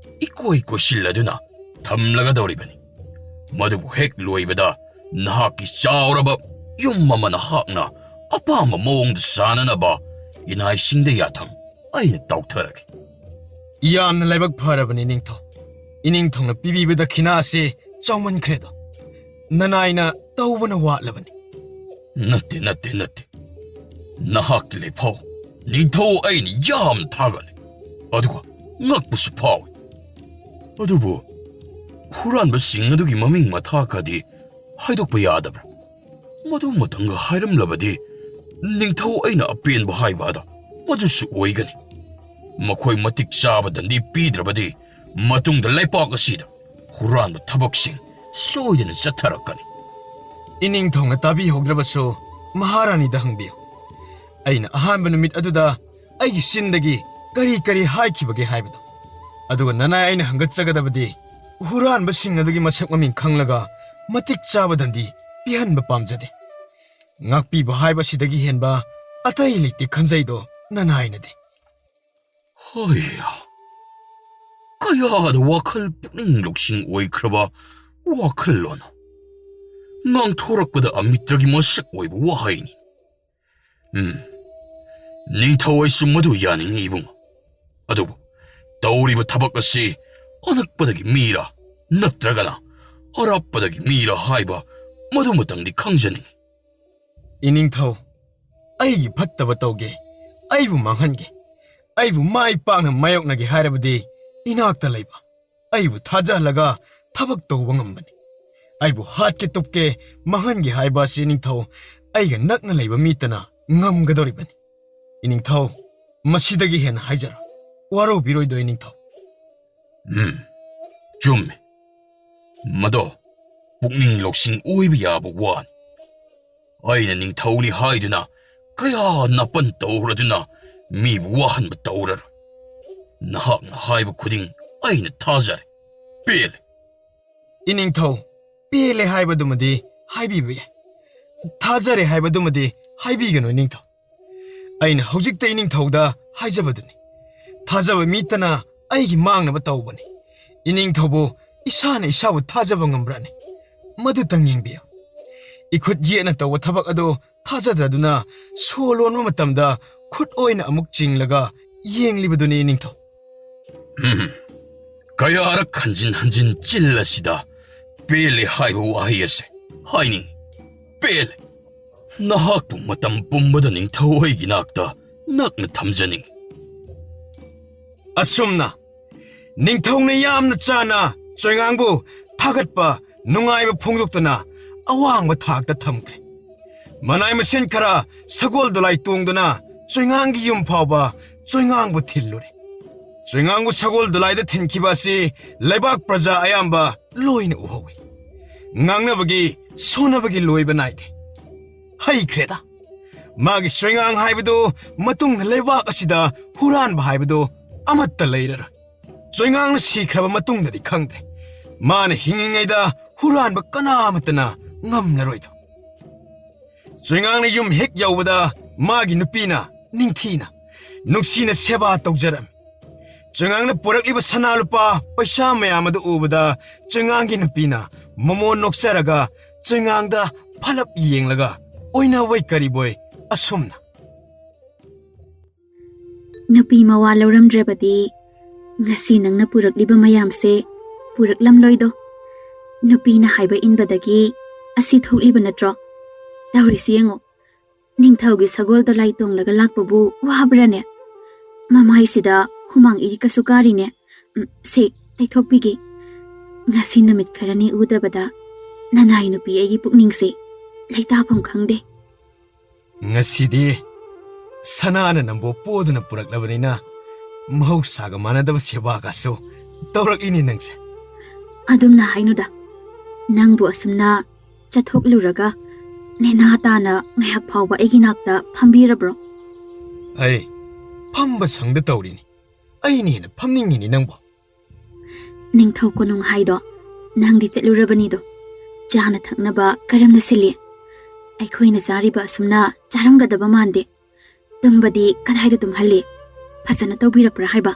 ꯏꯀꯣꯏ ꯀꯣꯏꯁꯤꯜꯂꯗꯨꯅ ꯊꯝꯂꯒꯗꯧꯔꯤꯕꯅꯤ꯫ ꯃꯗꯨꯕꯨ ꯍꯦꯛ ꯂꯣꯏꯕꯗ ꯅꯍꯥꯛꯀꯤ ꯆꯥꯎꯔꯕ ꯌꯨꯝ ꯑꯃ ꯅꯍꯥꯛꯅ ꯑꯄꯥꯝꯕ ꯃꯑꯣꯡꯗ ꯁꯥꯅꯅꯕ ꯏꯅꯥꯏꯁꯤꯡꯗ ꯌꯥꯊꯪ ꯑꯩꯅ ꯇꯧꯊꯔꯒꯦ꯫ ꯌꯥꯝꯅ ꯂꯥꯏꯕꯛ ꯐꯔꯕꯅꯤ, ꯅꯤꯡꯊꯧ꯫ ꯏꯅꯤꯡꯊꯧꯅ ꯄꯤꯕꯤꯕ ꯗꯈꯤꯅꯥ ꯑꯁꯤ ꯆꯥꯎꯃꯟꯈ꯭ꯔꯦꯗꯣ꯫ ꯅꯅꯥꯏꯅ ꯇꯧꯕꯅ ꯋꯥꯠꯂꯕꯅꯤ꯫ ꯅꯠꯇꯦ, ꯅꯠꯇꯦ, ꯅꯠꯇꯦ꯫ ꯅꯍꯥꯛꯀꯤ ꯂꯩꯐꯥꯎ ꯅꯤꯡꯊꯧ ꯑꯩꯅ ꯌꯥꯝꯅ ꯊꯥꯒꯠꯂꯤ, ꯑꯗꯨꯒ ꯉꯛꯄꯁꯨ ꯐꯥꯎꯏ꯫ ꯑꯗꯨꯕꯨ ꯍꯨꯔꯥꯟꯕꯁꯤꯡ ꯑꯗꯨꯒꯤ ꯃꯃꯤꯡ ꯃꯊꯥ ꯈꯔꯗꯤ ꯍꯥꯏꯗꯣꯛꯄ ꯌꯥꯗꯕ꯭ꯔꯥ? ꯃꯗꯨꯃꯇꯪꯒ ꯍꯥꯏꯔꯝꯂꯕꯗꯤ ꯅꯤꯡꯊꯧ ꯑꯩꯅ ꯑꯄꯦꯟꯕ ꯍꯥꯏꯕ ꯑꯗꯣ ꯃꯗꯨꯁꯨ ꯑꯣꯏꯒꯅꯤ꯫ ꯃꯈꯣꯏ ꯃꯇꯤꯛ ꯆꯥꯕ ꯗꯟꯗꯤ ꯄꯤꯗ꯭ꯔꯕꯗꯤ ꯃꯇꯨꯡꯗ ꯂꯩꯄꯥꯛ ꯑꯁꯤꯗ ꯍꯨꯔꯥꯟꯕ ꯊꯕꯛꯁꯤꯡ ꯁꯣꯏꯗꯅ ꯆꯠꯊꯔꯛꯀꯅꯤ꯫ ꯏꯅꯤꯡꯊꯧꯅ ꯇꯥꯕꯤꯍꯧꯗ꯭ꯔꯕꯁꯨ ꯃꯍꯥꯔꯥꯅꯤꯗ ꯍꯪꯕꯤꯌꯨ꯫ ꯑꯩꯅ ꯑꯍꯥꯟꯕ ꯅꯨꯃꯤꯠ ꯑꯗꯨꯗ ꯑꯩꯒꯤ ꯆꯤꯟꯗꯒꯤ ꯀꯔꯤ ꯀꯔꯤ ꯍꯥꯏꯈꯤꯕꯒꯦ ꯍꯥꯏꯕꯗꯣ꯫ ꯑꯗꯨꯒ ꯅꯅꯥꯏ ꯑꯩꯅ ꯍꯪꯒꯠꯆꯒꯗꯕꯗꯤ ꯍꯨꯔꯥꯟꯕꯁꯤꯡ ꯑꯗꯨꯒꯤ ꯃꯁꯛ ꯃꯃꯤꯡ ꯈꯪꯂꯒ ꯃꯇꯤꯛ ꯆꯥꯕ ꯗꯟꯗꯤ ꯄꯤꯍꯟꯕ ꯄꯥꯝꯖꯗꯦ꯫ ꯉꯥꯛꯄꯤꯕ ꯍꯥꯏꯕꯁꯤꯗꯒꯤ ꯍꯦꯟꯕ ꯑꯇꯩ ꯂꯩꯇꯦ ꯈꯟꯖꯩꯗꯣ ꯅꯅꯥꯏꯅꯗꯤ꯫ ꯍꯣꯏ, ꯀꯌꯥꯗ ꯋꯥꯈꯜ ꯄꯨꯛꯅꯤꯡ ꯂꯧꯁꯤꯡ ꯑꯣꯏꯈ꯭ꯔꯕ ꯋꯥꯈꯜꯂꯣꯟ! ꯉꯥꯡꯊꯣꯔꯛꯄꯗ ꯑꯃꯤꯇ꯭ꯔꯒꯤ ꯃꯁꯛ ꯑꯣꯏꯕ ꯋꯥꯍꯩꯅꯤ꯫ ꯎꯝ, ꯅꯤꯡꯊꯧ ꯑꯩꯁꯨ ꯃꯗꯨ ꯌꯥꯅꯤꯡꯏ ꯏꯕꯨꯡ꯫ ꯑꯗꯨꯕꯨ ꯇꯧꯔꯤꯕ ꯊꯕꯛ ꯑꯁꯤ ꯑꯅꯛꯄꯗꯒꯤ ꯃꯤꯔꯥ ꯅꯠꯇ꯭ꯔꯒꯅ ꯑꯔꯥꯞꯄꯗꯒꯤ ꯃꯤꯔꯥ ꯍꯥꯏꯕ ꯃꯗꯨꯃꯇꯪꯗꯤ ꯈꯪꯖꯅꯤꯡꯏ꯫ ꯏꯅꯤꯡꯊꯧ, ꯑꯩꯒꯤ ꯐꯠꯇꯕ ꯇꯧꯒꯦ, ꯑꯩꯕꯨ ꯃꯥꯡꯍꯟꯒꯦ, ꯑꯩꯕꯨ ꯃꯥꯏ ꯄꯥꯛꯅ ꯃꯥꯌꯣꯛꯅꯒꯦ ꯍꯥꯏꯔꯕꯗꯤ ꯏꯅꯥꯛꯇ ꯂꯩꯕ ꯑꯩꯕꯨ ꯊꯥꯖꯍꯜꯂꯒ ꯊꯕꯛ ꯇꯧꯕ ꯉꯝꯕꯅꯤ꯫ ꯑꯩꯕꯨ ꯍꯥꯠꯀꯦ ꯇꯨꯞꯀꯦ ꯃꯥꯡꯍꯟꯒꯦ ꯍꯥꯏꯕ ꯑꯁꯤ ꯏꯅꯤꯡꯊꯧ ꯑꯩꯒ ꯅꯛꯅ ꯂꯩꯕ ꯃꯤꯇꯅ ꯉꯝꯒꯗꯧꯔꯤꯕꯅꯤ꯫ ꯏꯅꯤꯡꯊꯧ, ꯃꯁꯤꯗꯒꯤ ꯍꯦꯟꯅ ꯍꯥꯏꯖꯔꯣ, ꯋꯥꯔꯧꯕꯤꯔꯣꯏꯗꯣ ꯏꯅꯤꯡꯊꯧ꯫ ꯎꯝ, ꯆꯨꯝꯃꯤ꯫ ꯃꯗꯣ ꯄꯨꯛꯅꯤꯡ ꯂꯧꯁꯤꯡ ꯑꯣꯏꯕ ꯌꯥꯕ ꯋꯥꯅꯤ꯫ ꯑꯩꯅ ꯅꯤꯡꯊꯧꯅꯤ ꯍꯥꯏꯗꯨꯅ ꯀꯌꯥ ꯅꯥꯄꯟ ꯇꯧꯔꯗꯨꯅ ꯃꯤꯕꯨ ꯋꯥꯍꯟꯕ ꯇꯧꯔꯔꯣꯏ꯫ ꯅꯍꯥꯛꯅ ꯍꯥꯏꯕ ꯈꯨꯗꯤꯡ ꯑꯩꯅ ꯊꯥꯖꯔꯦ꯫ ꯄꯦꯜꯂꯦ꯫ ꯏꯅꯤꯡꯊꯧ, ꯄꯦꯜꯂꯦ ꯍꯥꯏꯕꯗꯨꯃꯗꯤ ꯍꯥꯏꯕꯤꯕ ꯌꯥꯏ꯫ ꯊꯥꯖꯔꯦ ꯍꯥꯏꯕꯗꯨꯃꯗꯤ ꯍꯥꯏꯕꯤꯒꯅꯨ, ꯏꯅꯤꯡꯊꯧ꯫ ꯑꯩꯅ ꯍꯧꯖꯤꯛꯇ ꯏꯅꯤꯡꯊꯧꯗ ꯍꯥꯏꯖꯕꯗꯨꯅꯤ꯫ ꯊꯥꯖꯕ ꯃꯤꯇꯅ ꯑꯩꯒꯤ ꯃꯥꯡꯅꯕ ꯇꯧꯕꯅꯤ꯫ ꯏꯅꯤꯡꯊꯧꯕꯨ ꯏꯁꯥꯅ ꯏꯁꯥꯕꯨ ꯊꯥꯖꯕ ꯉꯝꯕ꯭ꯔꯥꯅꯦ? ꯃꯗꯨꯇꯪ ꯌꯦꯡꯕꯤꯌꯨ꯫ ꯏꯈꯨꯠ ꯌꯦꯠꯅ ꯇꯧꯕ ꯊꯕꯛ ꯑꯗꯨ ꯊꯥꯖꯗ꯭ꯔꯗꯨꯅ ꯁꯣ ꯂꯣꯟꯕ ꯃꯇꯝꯗ ꯈꯨꯠ ꯑꯣꯏꯅ ꯑꯃꯨꯛ ꯆꯤꯡꯂꯒ ꯌꯦꯡꯂꯤꯕꯗꯨꯅꯤ, ꯏꯅꯤꯡꯊꯧ꯫ ꯎꯝ, ꯀꯌꯥꯔꯛ ꯍꯟꯖꯤꯟ ꯍꯟꯖꯤꯟ ꯆꯤꯜ ꯑꯁꯤꯗ "ꯄꯦꯜꯂꯦ" ꯍꯥꯏꯕ ꯋꯥꯍꯩ ꯑꯁꯦ ꯍꯥꯏꯅꯤꯡꯏ꯫ ꯄꯦꯜꯂꯦ꯫ ꯅꯍꯥꯛꯄꯨ ꯃꯇꯝ ꯄꯨꯝꯕꯗ ꯅꯤꯡꯊꯧ ꯑꯩꯒꯤ ꯅꯥꯛꯇ ꯅꯛꯅ ꯊꯝꯖꯅꯤꯡꯏ꯫ ꯑꯁꯨꯝꯅ ꯅꯤꯡꯊꯧꯅ ꯌꯥꯝꯅ ꯆꯥꯅ ꯆꯣꯏꯉꯥꯡꯕꯨ ꯊꯥꯒꯠꯄ ꯅꯨꯡꯉꯥꯏꯕ ꯐꯣꯡꯗꯣꯛꯇꯨꯅ ꯑꯋꯥꯡꯕ ꯊꯥꯛꯇ ꯊꯝꯈ꯭ꯔꯦ꯫ ꯃꯅꯥꯏ ꯃꯁꯤꯟ ꯈꯔ ꯁꯒꯣꯜ ꯗꯣꯂꯥꯏ ꯇꯣꯡꯗꯨꯅ ꯆꯣꯏꯉꯥꯡꯒꯤ ꯌꯨꯝ ꯐꯥꯎꯕ ꯆꯣꯏꯉꯥꯡꯕꯨ ꯊꯤꯜꯂꯨꯔꯦ꯫ ꯆꯣꯏꯉꯥꯡꯕꯨ ꯁꯒꯣꯜ ꯗꯣꯂꯥꯏꯗ ꯊꯤꯟꯈꯤꯕ ꯑꯁꯤ ꯂꯩꯕꯥꯛ ꯄ꯭ꯔꯖꯥ ꯑꯌꯥꯝꯕ ꯂꯣꯏꯅ ꯎꯍꯧꯏ꯫ ꯉꯥꯡꯅꯕꯒꯤ, ꯁꯣꯟꯅꯕꯒꯤ ꯂꯣꯏꯕ ꯅꯥꯏꯗꯦ꯫ ꯍꯩꯈ꯭ꯔꯦꯗ꯫ ꯃꯥꯒꯤ ꯆꯣꯏꯉꯥꯡ ꯍꯥꯏꯕꯗꯨ ꯃꯇꯨꯡꯗ ꯂꯩꯕꯥꯛ ꯑꯁꯤꯗ ꯍꯨꯔꯥꯟꯕ ꯍꯥꯏꯕꯗꯨ ꯑꯃꯠꯇ ꯂꯩꯔꯔꯣꯏ꯫ ꯆꯣꯏꯉꯥꯡꯅ ꯁꯤꯈ꯭ꯔꯕ ꯃꯇꯨꯡꯗꯗꯤ ꯈꯪꯗ꯭ꯔꯦ꯫ ꯃꯥꯅ ꯍꯤꯡꯉꯤꯉꯩꯗ ꯍꯨꯔꯥꯟꯕ ꯀꯅꯥꯃꯠꯇꯅ ꯉꯝꯂꯔꯣꯏꯗꯣ꯫ ꯆꯣꯏꯉꯥꯡꯅ ꯌꯨꯝ ꯍꯦꯛ ꯌꯧꯕꯗ ꯃꯥꯒꯤ ꯅꯨꯄꯤꯅ ꯅꯤꯡꯊꯤꯅ, ꯅꯨꯡꯁꯤꯅ ꯁꯦꯕꯥ ꯇꯧꯖꯔꯝꯃꯤ꯫ ꯆꯣꯏꯉꯥꯡꯅ ꯄꯨꯔꯛꯂꯤꯕ ꯁꯅꯥ ꯂꯨꯄꯥ ꯄꯩꯁꯥ ꯃꯌꯥꯝ ꯑꯗꯨ ꯎꯕꯗ ꯆꯣꯏꯉꯥꯡꯒꯤ ꯅꯨꯄꯤꯅ ꯃꯃꯣꯟ ꯅꯣꯛꯆꯔꯒ ꯆꯣꯏꯉꯥꯡꯗ ꯐꯂꯞ ꯌꯦꯡꯂꯒ ꯑꯣꯏꯅꯕꯣꯏ ꯀꯔꯤꯕꯣꯏ ꯑꯁꯨꯝꯅ, "ꯅꯨꯄꯤ ꯃꯋꯥ ꯂꯧꯔꯝꯗ꯭ꯔꯕꯗꯤ ꯉꯁꯤ ꯅꯪꯅ ꯄꯨꯔꯛꯂꯤꯕ ꯃꯌꯥꯝꯁꯦ ꯄꯨꯔꯛꯂꯝꯂꯣꯏꯗꯣ꯫ ꯅꯨꯄꯤꯅ ꯍꯥꯏꯕ ꯏꯟꯕꯗꯒꯤ ꯑꯁꯤ ꯊꯣꯛꯂꯤꯕ ꯅꯠꯇ꯭ꯔꯣ? ꯇꯧꯔꯤꯁꯤ ꯌꯦꯡꯉꯣ, ꯅꯤꯡꯊꯧꯒꯤ ꯁꯒꯣꯜꯗ ꯂꯥꯏ ꯇꯣꯡꯂꯒ ꯂꯥꯛꯄꯕꯨ ꯋꯥꯕ꯭ꯔꯥꯅꯦ? ꯃꯃꯥꯏꯁꯤꯗ ꯍꯨꯃꯥꯡ ꯏꯔꯤꯛꯀꯁꯨ ꯀꯥꯔꯤꯅꯦ꯫ ꯎꯝ, ꯁꯦ, ꯇꯩꯊꯣꯛꯄꯤꯒꯦ꯫ ꯉꯁꯤ ꯅꯨꯃꯤꯠ ꯈꯔꯅꯤ ꯎꯗꯕꯗ ꯅꯅꯥꯏ ꯅꯨꯄꯤ ꯑꯩꯒꯤ ꯄꯨꯛꯅꯤꯡꯁꯦ ꯂꯩꯇꯥꯐꯝ ꯈꯪꯗꯦ꯫ ꯉꯁꯤꯗꯤ ꯁꯅꯥꯅ ꯅꯝꯕꯣ ꯄꯣꯗꯨꯅ ꯄꯨꯔꯛꯂꯕꯅꯤꯅ ꯃꯍꯧꯁꯥꯒ ꯃꯥꯟꯅꯗꯕ ꯁꯦꯕꯥꯒꯁꯨ ꯇꯧꯔꯛꯏꯅꯦ ꯅꯪꯁꯦ꯫" ꯑꯗꯨꯝꯅ ꯍꯥꯏꯅꯨꯗ꯫ ꯅꯪꯕꯨ ꯑꯁꯨꯝꯅ ꯆꯠꯊꯣꯛꯂꯨꯔꯒ ꯅꯦꯅꯥ ꯇꯥꯅ ꯉꯥꯏꯍꯥꯛ ꯐꯥꯎꯕ ꯑꯩꯒꯤ ꯅꯥꯛꯇ ꯐꯝꯕꯤꯔꯕ꯭ꯔꯣ? ꯑꯩ ꯐꯝꯕ ꯁꯪꯗ ꯇꯧꯔꯤꯅꯤ꯫ ꯑꯩꯅ ꯍꯦꯟꯅ ꯐꯝꯅꯤꯡꯉꯤꯅꯤ ꯅꯪꯕꯨ꯫ ꯅꯤꯡꯊꯧ ꯀꯣꯅꯨꯡ ꯍꯥꯏꯗꯣ ꯅꯪꯗꯤ ꯆꯠꯂꯨꯔꯕꯅꯤꯗꯣ꯫ ꯆꯥꯅ ꯊꯛꯅꯕ ꯀꯔꯝꯅ ꯁꯤꯜꯂꯤ? ꯑꯩꯈꯣꯏꯅ ꯆꯥꯔꯤꯕ ꯑꯁꯨꯝꯅ ꯆꯥꯔꯝꯒꯗꯕ ꯃꯥꯟꯗꯦ꯫ ꯇꯨꯝꯕꯗꯤ ꯀꯗꯥꯏꯗ ꯇꯨꯝꯍꯜꯂꯤ? ꯐꯖꯅ ꯇꯧꯕꯤꯔꯛꯄ꯭ꯔꯥ ꯍꯥꯏꯕ?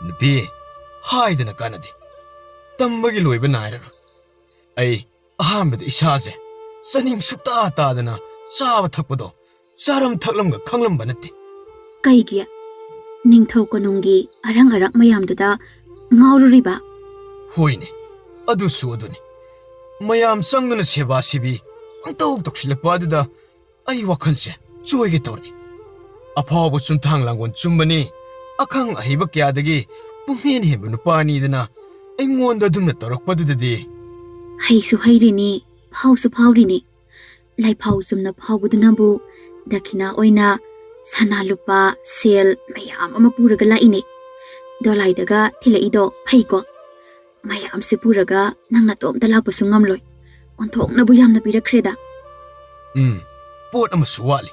ꯅꯨꯄꯤ, ꯍꯥꯏꯗꯅ ꯀꯥꯟꯅꯗꯦ꯫ ꯇꯝꯕꯒꯤ ꯂꯣꯏꯕ ꯅꯥꯏꯔꯔꯣꯏ꯫ ꯑꯩ ꯑꯍꯥꯟꯕꯗ ꯏꯁꯥꯁꯦ ꯆꯥꯅꯤꯡ ꯁꯨꯛꯇꯥ ꯇꯥꯗꯅ ꯆꯥꯕ ꯊꯛꯄꯗꯣ ꯆꯥꯔꯝ ꯊꯛꯂꯝꯒ ꯈꯪꯂꯝꯕ ꯅꯠꯇꯦ꯫ ꯀꯩꯒꯤ? ꯅꯤꯡꯊꯧ ꯀꯣꯅꯨꯡꯒꯤ ꯑꯔꯪ ꯑꯔꯥꯛ ꯃꯌꯥꯝꯗꯨꯗ ꯉꯥꯎꯔꯨꯔꯤꯕ? ꯍꯣꯏꯅꯦ, ꯑꯗꯨꯁꯨ ꯑꯗꯨꯅꯤ꯫ ꯃꯌꯥꯝ ꯆꯪꯗꯨꯅ ꯁꯦꯕꯥ ꯁꯤꯕꯤ ꯄꯪꯇꯧ ꯇꯧꯁꯤꯜꯂꯛꯄ ꯑꯗꯨꯗ ꯑꯩ ꯋꯥꯈꯜꯁꯦ ꯆꯣꯏꯒꯦ ꯇꯧꯔꯛꯏ꯫ ꯑꯐꯥꯎꯕ ꯆꯨꯝꯊꯥꯡ ꯂꯥꯡꯒꯣꯜ ꯆꯨꯝꯕꯅꯤ, ꯑꯈꯪ ꯑꯍꯩꯕ ꯀꯌꯥꯗꯒꯤ ꯄꯨꯡꯍꯦꯟ ꯍꯦꯟꯕ ꯅꯨꯄꯥꯅꯤꯗꯅ ꯑꯩꯉꯣꯟꯗ ꯑꯗꯨꯝꯅ ꯇꯧꯔꯛꯄꯗꯨꯗꯗꯤ꯫ ꯍꯩꯁꯨ ꯍꯩꯔꯤꯅꯤ, ꯐꯥꯎꯁꯨ ꯐꯥꯎꯔꯤꯅꯤ꯫ ꯂꯥꯏꯐꯥꯎ ꯆꯨꯝꯅ ꯐꯥꯎꯕꯗꯨꯅꯕꯨ ꯗꯈꯤꯅꯥ ꯑꯣꯏꯅ ꯁꯅꯥ ꯂꯨꯄꯥ ꯁꯦꯜ ꯃꯌꯥꯝ ꯑꯃ ꯄꯨꯔꯒ ꯂꯥꯛꯏꯅꯦ꯫ ꯗꯣꯂꯥꯏꯗꯒ ꯊꯤꯜꯂꯛꯏꯗꯣ ꯐꯩꯀꯣ꯫ ꯃꯌꯥꯝꯁꯦ ꯄꯨꯔꯒ ꯅꯪ ꯅꯇꯣꯝꯇ ꯂꯥꯛꯄꯁꯨ ꯉꯝꯂꯣꯏ꯫ ꯑꯣꯟꯊꯣꯛꯅꯕꯨ ꯌꯥꯝꯅ ꯄꯤꯔꯛꯈ꯭ꯔꯦꯗ꯫ ꯎꯝ, ꯄꯣꯠ ꯑꯃꯁꯨ ꯋꯥꯠꯂꯤ꯫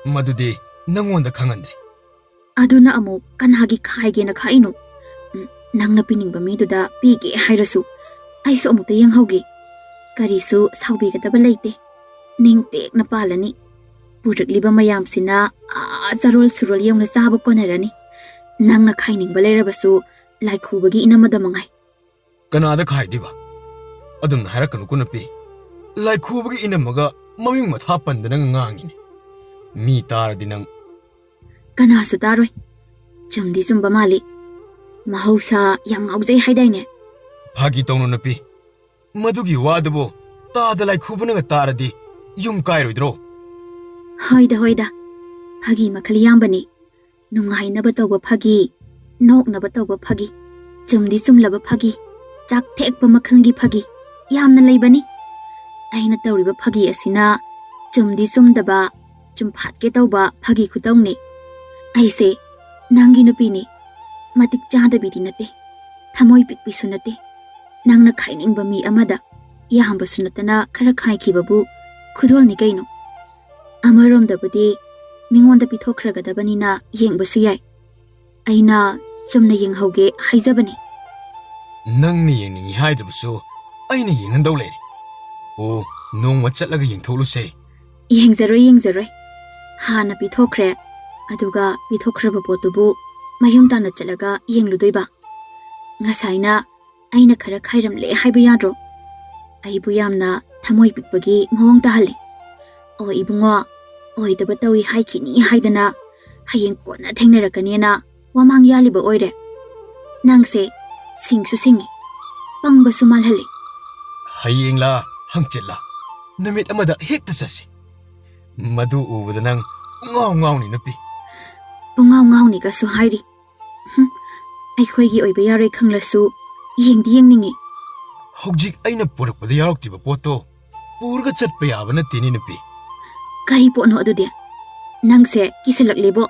ꯃꯗꯨꯗꯤ ꯅꯪꯉꯣꯟꯗ ꯈꯪꯍꯟꯗ꯭ꯔꯦ꯫ ꯑꯗꯨꯅ ꯑꯃꯨꯛ ꯀꯅꯥꯒꯤ ꯈꯥꯏꯒꯦꯅ ꯈꯥꯛꯏꯅꯣ? ꯎꯝ, ꯅꯪꯅ ꯄꯤꯅꯤꯡꯕ ꯃꯤꯗꯨꯗ ꯄꯤꯒꯦ ꯍꯥꯏꯔꯁꯨ ꯑꯩꯁꯨ ꯑꯃꯨꯛꯇ ꯌꯦꯡꯍꯧꯒꯦ꯫ ꯀꯔꯤꯁꯨ ꯁꯥꯎꯕꯤꯒꯗꯕ ꯂꯩꯇꯦ꯫ ꯅꯤꯡ ꯇꯦꯛꯅ ꯄꯥꯜꯂꯅꯤ꯫ ꯄꯨꯔꯛꯂꯤꯕ ꯃꯌꯥꯝꯁꯤꯅ ꯑꯥ ꯆꯔꯣꯜ ꯁꯨꯔꯣꯜ ꯌꯧꯅ ꯆꯥꯕ ꯀꯣꯟꯅꯔꯅꯤ꯫ ꯅꯪꯅ ꯈꯥꯏꯅꯤꯡꯕ ꯂꯩꯔꯕꯁꯨ ꯂꯥꯏꯈꯨꯕꯒꯤ ꯏꯅꯝꯃꯗ ꯃꯉꯥꯏ꯫ ꯀꯅꯥꯗ ꯈꯥꯏꯗꯣꯏꯕ? ꯑꯗꯨꯝꯅ ꯍꯥꯏꯔꯛꯀꯅꯨꯀꯣ ꯅꯨꯄꯤ꯫ ꯂꯥꯏꯈꯨꯕꯒꯤ ꯏꯅꯝꯃꯒ ꯃꯃꯤꯡ ꯃꯊꯥ ꯄꯟꯗꯅ ꯉꯥꯡꯉꯤꯅꯦ꯫ ꯃꯤ ꯇꯥꯔꯗꯤ ꯅꯪ꯫ ꯀꯅꯥꯁꯨ ꯇꯥꯔꯣꯏ꯫ ꯆꯨꯝꯗꯤ ꯆꯨꯝꯕ ꯃꯥꯜꯂꯤ꯫ ꯃꯍꯧꯁꯥ ꯌꯥꯝ ꯉꯥꯎꯖꯩ ꯍꯥꯏꯗꯥꯏꯅꯦ? ꯐꯥꯒꯤ ꯇꯧꯅꯨ ꯅꯨꯄꯤ꯫ ꯃꯗꯨꯒꯤ ꯋꯥꯗꯨꯕꯨ ꯇꯥꯗ ꯂꯥꯏꯈꯨꯕꯅꯒ ꯇꯥꯔꯗꯤ ꯌꯨꯝ ꯀꯥꯏꯔꯣꯏꯗ꯭ꯔꯣ? ꯍꯣꯏꯗ ꯍꯣꯏꯗ, ꯐꯥꯒꯤ ꯃꯈꯜ ꯌꯥꯝꯕꯅꯤ꯫ ꯅꯨꯡꯉꯥꯏꯅꯕ ꯇꯧꯕ ꯐꯥꯒꯤ, ꯅꯣꯛꯅꯕ ꯇꯧꯕ ꯐꯥꯒꯤ, ꯆꯨꯝꯗꯤ ꯆꯨꯝꯂꯕ ꯐꯥꯒꯤ, ꯆꯥꯛ ꯊꯦꯛꯄ ꯃꯈꯜꯒꯤ ꯐꯥꯒꯤ ꯌꯥꯝꯅ ꯂꯩꯕꯅꯤ꯫ ꯑꯩꯅ ꯇꯧꯔꯤꯕ ꯐꯥꯒꯤ ꯑꯁꯤꯅ ꯆꯨꯝꯗꯤ ꯆꯨꯝꯗꯕ, ꯆꯨꯝꯐꯥꯠꯀꯦ ꯇꯧꯕ ꯐꯥꯒꯤ ꯈꯨꯇꯧꯅꯤ꯫ ꯑꯩꯁꯦ ꯅꯪꯒꯤ ꯅꯨꯄꯤꯅꯤ꯫ ꯃꯇꯤꯛ ꯆꯥꯗꯕꯤꯗꯤ ꯅꯠꯇꯦ, ꯊꯃꯣꯏ ꯄꯤꯛꯄꯤꯁꯨ ꯅꯠꯇꯦ꯫ ꯅꯪꯅ ꯈꯥꯏꯅꯤꯡꯕ ꯃꯤ ꯑꯃꯗ ꯌꯥꯝꯕꯁꯨ ꯅꯠꯇꯅ ꯈꯔ ꯈꯥꯏꯈꯤꯕꯕꯨ ꯈꯨꯗꯣꯜꯅꯤ ꯀꯩꯅꯣ꯫ ꯑꯃꯔꯣꯝꯗꯕꯨꯗꯤ ꯃꯤꯉꯣꯟꯗ ꯄꯤꯊꯣꯛꯈ꯭ꯔꯒꯗꯕꯅꯤꯅ ꯌꯦꯡꯕꯁꯨ ꯌꯥꯏ꯫ ꯑꯩꯅ ꯆꯨꯝꯅ ꯌꯦꯡꯍꯧꯒꯦ ꯍꯥꯏꯖꯕꯅꯤ꯫ ꯅꯪꯅ ꯌꯦꯡꯅꯤꯡꯉꯤ ꯍꯥꯏꯗ꯭ꯔꯕꯁꯨ ꯑꯩꯅ ꯌꯦꯡꯍꯟꯗꯧ ꯂꯩꯔꯦ꯫ ꯑꯣ, ꯅꯣꯡꯃ ꯆꯠꯂꯒ ꯌꯦꯡꯊꯣꯛꯂꯨꯁꯦ꯫ ꯌꯦꯡꯖꯔꯣꯏ, ꯌꯦꯡꯖꯔꯣꯏ꯫ ꯍꯥꯟꯅ ꯄꯤꯊꯣꯛꯈ꯭ꯔꯦ, ꯑꯗꯨꯒ ꯄꯤꯊꯣꯛꯈ꯭ꯔꯕ ꯄꯣꯠꯇꯨꯕꯨ ꯃꯌꯨꯝ ꯇꯥꯟꯅ ꯆꯠꯂꯒ ꯌꯦꯡꯂꯨꯗꯣꯏꯕ꯫ ꯉꯁꯥꯏꯅ ꯑꯩꯅ ꯈꯔ ꯈꯥꯏꯔꯝꯂꯦ ꯍꯥꯏꯕ ꯌꯥꯗ꯭ꯔꯣ? ꯑꯩꯕꯨ ꯌꯥꯝꯅ ꯊꯃꯣꯏ ꯄꯤꯛꯄꯒꯤ ꯃꯑꯣꯡ ꯇꯥꯍꯜꯂꯦ꯫ "ꯑꯣ ꯏꯕꯨꯡꯉꯣ, ꯑꯣꯏꯗꯕ ꯇꯧꯏ ꯍꯥꯏꯈꯤꯅꯤ ꯍꯥꯏꯗꯅ ꯍꯌꯦꯡ ꯀꯣꯟꯅ ꯊꯦꯡꯅꯔꯛꯀꯅꯦꯅ ꯋꯥꯃꯥꯡ ꯌꯥꯜꯂꯤꯕ ꯑꯣꯏꯔꯦ꯫ ꯅꯪꯁꯦ ꯁꯤꯡꯁꯨ ꯁꯤꯡꯉꯤ, ꯄꯪꯕꯁꯨ ꯃꯥꯜꯍꯜꯂꯤ꯫" "ꯍꯌꯦꯡꯂꯥ ꯍꯪꯆꯤꯠꯂꯥ ꯅꯨꯃꯤꯠ ꯑꯃꯗ ꯍꯦꯛꯇ ꯆꯠꯁꯤ꯫ ꯃꯗꯨ ꯎꯕꯗ ꯅꯪ ꯄꯨꯡꯉꯥꯎ ꯉꯥꯎꯅꯤ ꯅꯨꯄꯤ꯫" "ꯄꯨꯡꯉꯥꯎ ꯉꯥꯎꯅꯤꯒꯁꯨ ꯍꯥꯏꯔꯤ꯫ ꯍꯨꯝ, ꯑꯩꯈꯣꯏꯒꯤ ꯑꯣꯏꯕ ꯌꯥꯔꯣꯏ ꯈꯪꯂꯁꯨ ꯌꯦꯡꯗꯤ ꯌꯦꯡꯅꯤꯡꯉꯤ꯫" "ꯍꯧꯖꯤꯛ ꯑꯩꯅ ꯄꯨꯔꯛꯄꯗ ꯌꯥꯎꯔꯛꯇ꯭ꯔꯤꯕ ꯄꯣꯠꯇꯣ ꯄꯨꯔꯒ ꯆꯠꯄ ꯌꯥꯕ ꯅꯠꯇꯦꯅꯦ ꯅꯨꯄꯤ꯫" "ꯀꯔꯤ ꯄꯣꯠꯅꯣ ꯑꯗꯨꯗꯤ? ꯅꯪꯁꯦ ꯀꯤꯁꯜꯂꯛꯂꯦꯕꯣ꯫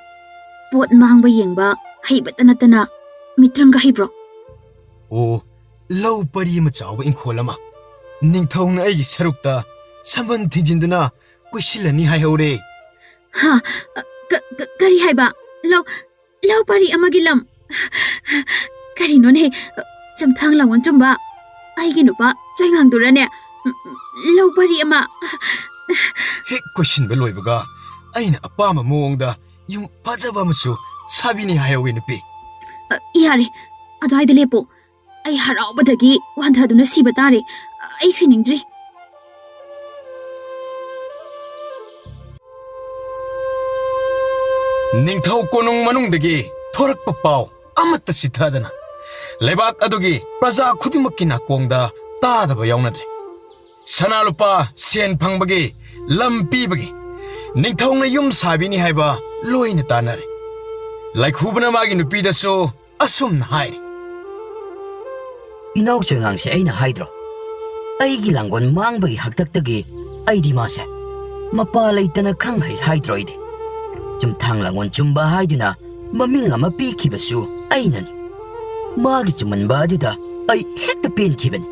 ꯄꯣꯠ ꯃꯥꯡꯕ ꯌꯦꯡꯕ ꯍꯩꯕꯇ ꯅꯠꯇꯅ ꯃꯤꯇ꯭ꯔꯪꯒ ꯍꯩꯕ꯭ꯔꯣ?" "ꯑꯣ, ꯂꯧ ꯄꯔꯤ ꯑꯃ ꯆꯥꯎꯕ ꯏꯪꯈꯣꯜ ꯑꯃ ꯅꯤꯡꯊꯧꯅ ꯑꯩꯒꯤ ꯁꯔꯨꯛꯇ ꯁꯝꯕꯟ ꯊꯤꯡꯖꯤꯟꯗꯨꯅ ꯀꯣꯏꯁꯤꯜꯂꯅꯤ ꯍꯥꯏꯍꯧꯔꯦ꯫" "ꯍꯥ? ꯀ-, ꯀ-, ꯀꯔꯤ ꯍꯥꯏꯕ? ꯂꯧ, ꯂꯧ ꯄꯔꯤ ꯑꯃꯒꯤ ꯂꯝ? ꯀꯔꯤꯅꯣꯅꯦ? ꯆꯨꯝꯊꯥꯡ ꯂꯥꯡꯑꯣꯟ ꯆꯨꯝꯕ, ꯑꯩꯒꯤ ꯅꯨꯄꯥ ꯆꯣꯏꯉꯥꯡꯗꯨꯔꯅꯦ? ꯂꯧ ꯄꯔꯤ ꯑꯃ?" "ꯍꯦꯛ ꯀꯣꯏꯁꯤꯟꯕ ꯂꯣꯏꯕꯒ ꯑꯩꯅ ꯑꯄꯥꯝꯕ ꯃꯑꯣꯡꯗ ꯌꯨꯝ ꯐꯖꯕ ꯑꯃꯁꯨ ꯁꯥꯕꯤꯅꯤ ꯍꯥꯏꯍꯧꯋꯦ ꯅꯨꯄꯤ꯫" "ꯑ, ꯌꯥꯔꯦ, ꯑꯗꯨꯋꯥꯏꯗ ꯂꯦꯞꯄꯣ꯫ ꯑꯩ ꯍꯔꯥꯎꯕꯗꯒꯤ ꯋꯥꯟꯊꯗꯨꯅ ꯁꯤꯕ ꯇꯥꯔꯦ꯫ ꯑꯩ ꯁꯤꯅꯤꯡꯗ꯭ꯔꯤ꯫" ꯅꯤꯡꯊꯧ ꯀꯣꯅꯨꯡ ꯃꯅꯨꯡꯗꯒꯤ ꯊꯣꯔꯛꯄ ꯄꯥꯎ ꯑꯃꯠꯇ ꯆꯤꯊꯗꯅ ꯂꯩꯕꯥꯛ ꯑꯗꯨꯒꯤ ꯄ꯭ꯔꯖꯥ ꯈꯨꯗꯤꯡꯃꯛꯀꯤ ꯅꯥꯀꯣꯡꯗ ꯇꯥꯗꯕ ꯌꯥꯎꯅꯗ꯭ꯔꯦ꯫ ꯁꯅꯥ ꯂꯨꯄꯥ, ꯁꯦꯟ ꯐꯪꯕꯒꯤ, ꯂꯝ ꯄꯤꯕꯒꯤ, ꯅꯤꯡꯊꯧꯅ ꯌꯨꯝ ꯁꯥꯕꯤꯅꯤ ꯍꯥꯏꯕ ꯂꯣꯏꯅ ꯇꯥꯅꯔꯦ꯫ ꯂꯥꯏꯈꯨꯕꯅ ꯃꯥꯒꯤ ꯅꯨꯄꯤꯗꯁꯨ ꯑꯁꯨꯝꯅ ꯍꯥꯏꯔꯤ, "ꯏꯅꯥꯎ ꯆꯣꯏꯉꯥꯡꯁꯦ ꯑꯩꯅ ꯍꯥꯏꯗ꯭ꯔꯣ? ꯑꯩꯒꯤ ꯂꯥꯡꯒꯣꯜ ꯃꯥꯡꯕꯒꯤ ꯍꯥꯛꯇꯛꯇꯒꯤ ꯑꯩꯗꯤ ꯃꯥꯁꯦ ꯃꯄꯥ ꯂꯩꯇꯅ ꯈꯪ ꯍꯩ ꯍꯥꯏꯗ꯭ꯔꯣ ꯑꯩꯗꯤ? ꯆꯨꯝꯊꯥꯡ ꯂꯥꯡꯒꯣꯜ ꯆꯨꯝꯕ ꯍꯥꯏꯗꯨꯅ ꯃꯃꯤꯡ ꯑꯃ ꯄꯤꯈꯤꯕꯁꯨ ꯑꯩꯅꯅꯤ꯫ ꯃꯥꯒꯤ ꯆꯨꯝꯃꯟꯕ ꯑꯗꯨꯗ ꯑꯩ ꯍꯦꯛꯇ ꯄꯦꯟꯈꯤꯕꯅꯤ꯫"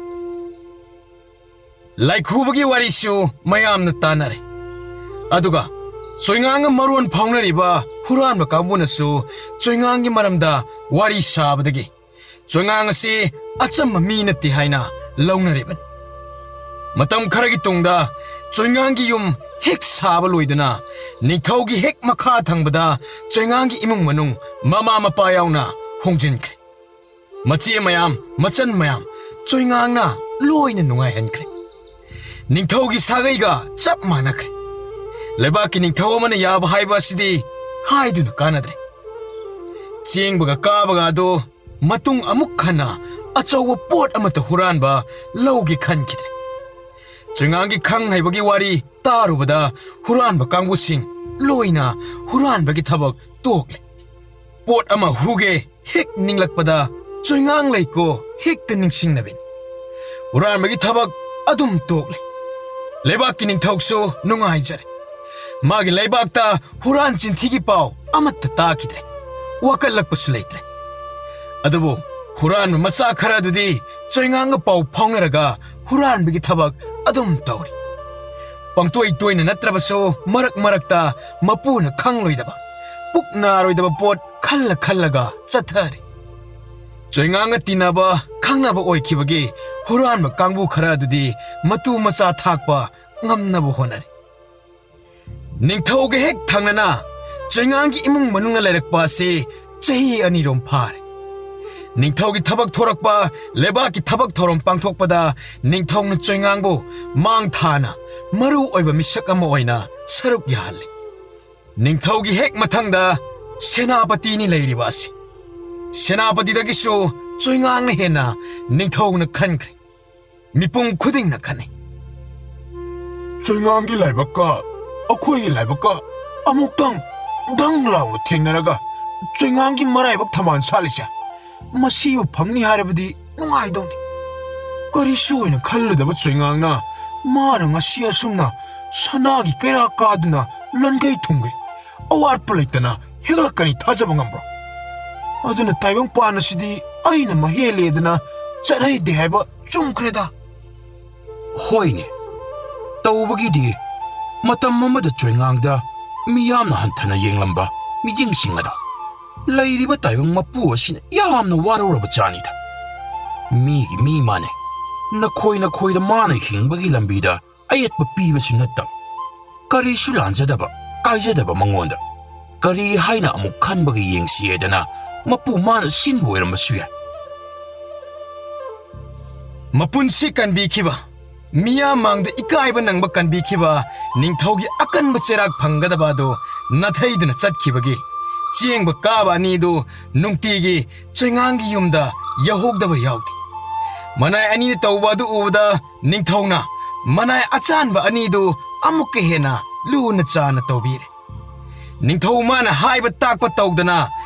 ꯂꯥꯏꯈꯨꯕꯒꯤ ꯋꯥꯔꯤꯁꯨ ꯃꯌꯥꯝꯅ ꯇꯥꯅꯔꯦ꯫ ꯑꯗꯨꯒ ꯆꯣꯏꯉꯥꯡꯒ ꯃꯔꯣꯟ ꯐꯥꯎꯅꯔꯤꯕ ꯍꯨꯔꯥꯟꯕ ꯀꯥꯡꯕꯨꯅꯁꯨ ꯆꯣꯏꯉꯥꯡꯒꯤ ꯃꯔꯝꯗ ꯋꯥꯔꯤ ꯁꯥꯕꯗꯒꯤ ꯆꯣꯏꯉꯥꯡ ꯑꯁꯤ ꯑꯆꯝꯕ ꯃꯤ ꯅꯠꯇꯦ ꯍꯥꯏꯅ ꯂꯧꯅꯔꯤꯕꯅꯤ꯫ ꯃꯇꯝ ꯈꯔꯒꯤ ꯇꯨꯡꯗ ꯆꯣꯏꯉꯥꯡꯒꯤ ꯌꯨꯝ ꯍꯦꯛ ꯁꯥꯕ ꯂꯣꯏꯗꯨꯅ ꯅꯤꯡꯊꯧꯒꯤ ꯍꯦꯛ ꯃꯈꯥ ꯊꯪꯕꯗ ꯆꯣꯏꯉꯥꯡꯒꯤ ꯏꯃꯨꯡ ꯃꯅꯨꯡ ꯃꯃꯥ ꯃꯄꯥ ꯌꯥꯎꯅ ꯍꯣꯡꯖꯤꯟꯈ꯭ꯔꯦ꯫ ꯃꯆꯦ ꯃꯌꯥꯝ, ꯃꯆꯟ ꯃꯌꯥꯝ ꯆꯣꯏꯉꯥꯡꯅ ꯂꯣꯏꯅ ꯅꯨꯡꯉꯥꯏꯍꯟꯈ꯭ꯔꯦ꯫ ꯅꯤꯡꯊꯧꯒꯤ ꯁꯥꯒꯩꯒ ꯆꯞ ꯃꯥꯟꯅꯈ꯭ꯔꯦ꯫ ꯂꯩꯕꯥꯛꯀꯤ ꯅꯤꯡꯊꯧ ꯑꯃꯅ ꯌꯥꯕ ꯍꯥꯏꯕ ꯑꯁꯤꯗꯤ ꯍꯥꯏꯗꯨꯅ ꯀꯥꯟꯅꯗ꯭ꯔꯦ꯫ ꯆꯦꯡꯕꯒ ꯀꯥꯕꯒ ꯑꯗꯨ ꯃꯇꯨꯡ ꯑꯃꯨꯛ ꯍꯟꯅ ꯑꯆꯧꯕ ꯄꯣꯠ ꯑꯃꯠꯇ ꯍꯨꯔꯥꯟꯕ ꯂꯧꯒꯦ ꯈꯟꯈꯤꯗ꯭ꯔꯦ꯫ ꯆꯣꯏꯉꯥꯡꯒꯤ ꯈꯪ ꯍꯩꯕꯒꯤ ꯋꯥꯔꯤ ꯇꯥꯔꯨꯕꯗ ꯍꯨꯔꯥꯟꯕ ꯀꯥꯡꯕꯨꯁꯤꯡ ꯂꯣꯏꯅ ꯍꯨꯔꯥꯟꯕꯒꯤ ꯊꯕꯛ ꯇꯣꯛꯂꯦ꯫ ꯄꯣꯠ ꯑꯃ ꯍꯨꯒꯦ ꯍꯦꯛ ꯅꯤꯡꯂꯛꯄꯗ ꯆꯣꯏꯉꯥꯡ ꯂꯩꯀꯣ ꯍꯦꯛꯇ ꯅꯤꯡꯁꯤꯡꯅꯕꯤꯅꯤ꯫ ꯍꯨꯔꯥꯟꯕꯒꯤ ꯊꯕꯛ ꯑꯗꯨꯝ ꯇꯣꯛꯂꯦ꯫ ꯂꯩꯕꯥꯛꯀꯤ ꯅꯤꯡꯊꯧꯁꯨ ꯅꯨꯡꯉꯥꯏꯖꯔꯦ꯫ ꯃꯥꯒꯤ ꯂꯩꯕꯥꯛꯇ ꯍꯨꯔꯥꯟ ꯆꯤꯟꯊꯤꯒꯤ ꯄꯥꯎ ꯑꯃꯠꯇ ꯇꯥꯈꯤꯗ꯭ꯔꯦ꯫ ꯋꯥꯀꯠꯂꯛꯄꯁꯨ ꯂꯩꯇ꯭ꯔꯦ꯫ ꯑꯗꯨꯕꯨ ꯍꯨꯔꯥꯟꯕ ꯃꯆꯥ ꯈꯔ ꯑꯗꯨꯗꯤ ꯆꯣꯏꯉꯥꯡꯒ ꯄꯥꯎ ꯐꯥꯎꯅꯔꯒ ꯍꯨꯔꯥꯟꯕꯒꯤ ꯊꯕꯛ ꯑꯗꯨꯝ ꯇꯧꯔꯤ꯫ ꯄꯪꯇꯣꯏ ꯇꯣꯏꯅ ꯅꯠꯇ꯭ꯔꯕꯁꯨ ꯃꯔꯛ ꯃꯔꯛꯇ ꯃꯄꯨꯅ ꯈꯪꯂꯣꯏꯗꯕ, ꯄꯨꯛ ꯅꯥꯔꯣꯏꯗꯕ ꯄꯣꯠ ꯈꯜꯂ ꯈꯜꯂꯒ ꯆꯠꯊꯔꯤ꯫ ꯆꯣꯏꯉꯥꯡꯒ ꯇꯤꯟꯅꯕ ꯈꯪꯅꯕ ꯑꯣꯏꯈꯤꯕꯒꯤ ꯍꯨꯔꯥꯟꯕ ꯀꯥꯡꯕꯨ ꯈꯔ ꯑꯗꯨꯗꯤ ꯃꯇꯨ ꯃꯆꯥ ꯊꯥꯛꯄ ꯉꯝꯅꯕ ꯍꯣꯠꯅꯔꯤ꯫ ꯅꯤꯡꯊꯧꯒ ꯍꯦꯛ ꯊꯪꯅꯅ ꯆꯣꯏꯉꯥꯡꯒꯤ ꯏꯃꯨꯡ ꯃꯅꯨꯡꯅ ꯂꯩꯔꯛꯄ ꯑꯁꯤ ꯆꯍꯤ ꯑꯅꯤꯔꯣꯝ ꯐꯥꯔꯦ꯫ ꯅꯤꯡꯊꯧꯒꯤ ꯊꯕꯛ ꯊꯣꯔꯛꯄ, ꯂꯩꯕꯥꯛꯀꯤ ꯊꯕꯛ ꯊꯧꯔꯝ ꯄꯥꯡꯊꯣꯛꯄꯗ ꯅꯤꯡꯊꯧꯅ ꯆꯣꯏꯉꯥꯡꯕꯨ ꯃꯥꯡ ꯊꯥꯅ ꯃꯔꯨ ꯑꯣꯏꯕ ꯃꯤꯁꯛ ꯑꯃ ꯑꯣꯏꯅ ꯁꯔꯨꯛ ꯌꯥꯍꯜꯂꯤ꯫ ꯅꯤꯡꯊꯧꯒꯤ ꯍꯦꯛ ꯃꯊꯪꯗ ꯁꯦꯅꯥꯄꯇꯤꯅꯤ ꯂꯩꯔꯤꯕ ꯑꯁꯤ꯫ ꯁꯦꯅꯥꯄꯇꯤꯗꯒꯤꯁꯨ ꯆꯣꯏꯉꯥꯡꯅ ꯍꯦꯟꯅ ꯅꯤꯡꯊꯧꯅ ꯈꯟꯈ꯭ꯔꯦ꯫ ꯃꯤꯄꯨꯝ ꯈꯨꯗꯤꯡꯅ ꯈꯟꯅꯩ꯫ ꯆꯣꯏꯉꯥꯡꯒꯤ ꯂꯥꯏꯕꯛꯀ ꯑꯩꯈꯣꯏꯒꯤ ꯂꯥꯏꯕꯛꯀ ꯑꯃꯨꯛꯇꯪ ꯗꯪ ꯂꯥꯎꯅ ꯊꯦꯡꯅꯔꯒ ꯆꯣꯏꯉꯥꯡꯒꯤ ꯃꯔꯥꯏꯕꯛ ꯊꯝꯕꯥꯜ ꯁꯥꯠꯂꯤꯁꯦ ꯃꯁꯤꯕꯨ ꯐꯪꯅꯤ ꯍꯥꯏꯔꯕꯗꯤ ꯅꯨꯡꯉꯥꯏꯗꯧꯅꯤ꯫ ꯀꯔꯤꯁꯨ ꯑꯣꯏꯅ ꯈꯜꯂꯨꯗꯕ ꯆꯣꯏꯉꯥꯡꯅ ꯃꯥꯅ ꯉꯁꯤ ꯑꯁꯨꯝꯅ ꯁꯅꯥꯒꯤ ꯀꯩꯔꯥꯛ ꯀꯥꯗꯨꯅ ꯂꯟꯈꯩ ꯊꯨꯡꯈꯩ ꯑꯋꯥꯠꯄ ꯂꯩꯇꯅ ꯍꯦꯛꯂꯛꯀꯅꯤ ꯊꯥꯖꯕ ꯉꯝꯕ꯭ꯔꯣ? ꯑꯗꯨꯅ ꯇꯥꯏꯕꯪ ꯄꯥꯟ ꯑꯁꯤꯗꯤ ꯑꯩꯅ ꯃꯍꯦꯜꯂꯦꯗꯅ ꯆꯠꯍꯩꯗꯦ ꯍꯥꯏꯕ ꯆꯨꯝꯈ꯭ꯔꯦꯗ꯫ ꯍꯣꯏꯅꯦ, ꯇꯧꯕꯒꯤꯗꯤ ꯃꯇꯝ ꯑꯃꯗ ꯆꯣꯏꯉꯥꯡꯗ ꯃꯤꯌꯥꯝꯅ ꯍꯟꯊꯅ ꯌꯦꯡꯂꯝꯕ ꯃꯤꯠꯌꯦꯡꯁꯤꯡ ꯑꯗꯣ ꯂꯩꯔꯤꯕ ꯇꯥꯏꯕꯪ ꯃꯄꯨ ꯑꯁꯤꯅ ꯌꯥꯝꯅ ꯋꯥꯔꯧꯔꯕ ꯖꯥꯠꯅꯤꯗ꯫ ꯃꯤꯒꯤ ꯃꯤ ꯃꯥꯟꯅꯩ, ꯅꯈꯣꯏ ꯅꯈꯣꯏꯗ ꯃꯥꯅ ꯍꯤꯡꯕꯒꯤ ꯂꯝꯕꯤꯗ ꯑꯌꯦꯠꯄ ꯄꯤꯕꯁꯨ ꯅꯠꯇꯕ, ꯀꯔꯤꯁꯨ ꯂꯥꯟꯖꯗꯕ, ꯀꯥꯏꯖꯗꯕ ꯃꯉꯣꯟꯗ꯫ ꯀꯔꯤ ꯍꯥꯏꯅ ꯑꯃꯨꯛ ꯈꯟꯕꯒ ꯌꯦꯡꯁꯤ ꯍꯥꯏꯗꯅ ꯃꯄꯨ ꯃꯥꯅ ꯁꯤꯟꯕ ꯑꯣꯏꯔꯝꯕꯁꯨ ꯌꯥꯏ꯫ ꯃꯄꯨꯟꯁꯤ ꯀꯟꯕꯤꯈꯤꯕ, ꯃꯤꯌꯥꯝ ꯃꯥꯡꯗ ꯏꯀꯥꯏꯕ ꯅꯪꯕ ꯀꯟꯕꯤꯈꯤꯕ ꯅꯤꯡꯊꯧꯒꯤ ꯑꯀꯟꯕ ꯆꯩꯔꯥꯛ ꯐꯪꯒꯗꯕ ꯑꯗꯨ ꯅꯥꯊꯩꯗꯨꯅ ꯆꯠꯈꯤꯕꯒꯤ ꯆꯦꯡꯕ ꯀꯥꯕ ꯑꯅꯤꯗꯨ ꯅꯨꯡꯇꯤꯒꯤ ꯆꯣꯏꯉꯥꯡꯒꯤ ꯌꯨꯝꯗ ꯌꯧꯍꯧꯗꯕ ꯌꯥꯎꯗꯦ꯫ ꯃꯅꯥꯏ ꯑꯅꯤꯅ ꯇꯧꯕ ꯑꯗꯨ ꯎꯕꯗ ꯅꯤꯡꯊꯧꯅ ꯃꯅꯥꯏ ꯑꯆꯥꯟꯕ ꯑꯅꯤꯗꯨ ꯑꯃꯨꯛꯀ ꯍꯦꯟꯅ ꯂꯨꯅ ꯆꯥꯅ ꯇꯧꯕꯤꯔꯦ꯫ ꯅꯤꯡꯊꯧ ꯃꯥꯅ ꯍꯥꯏꯕ ꯇꯥꯛꯄ ꯇꯧꯗꯅ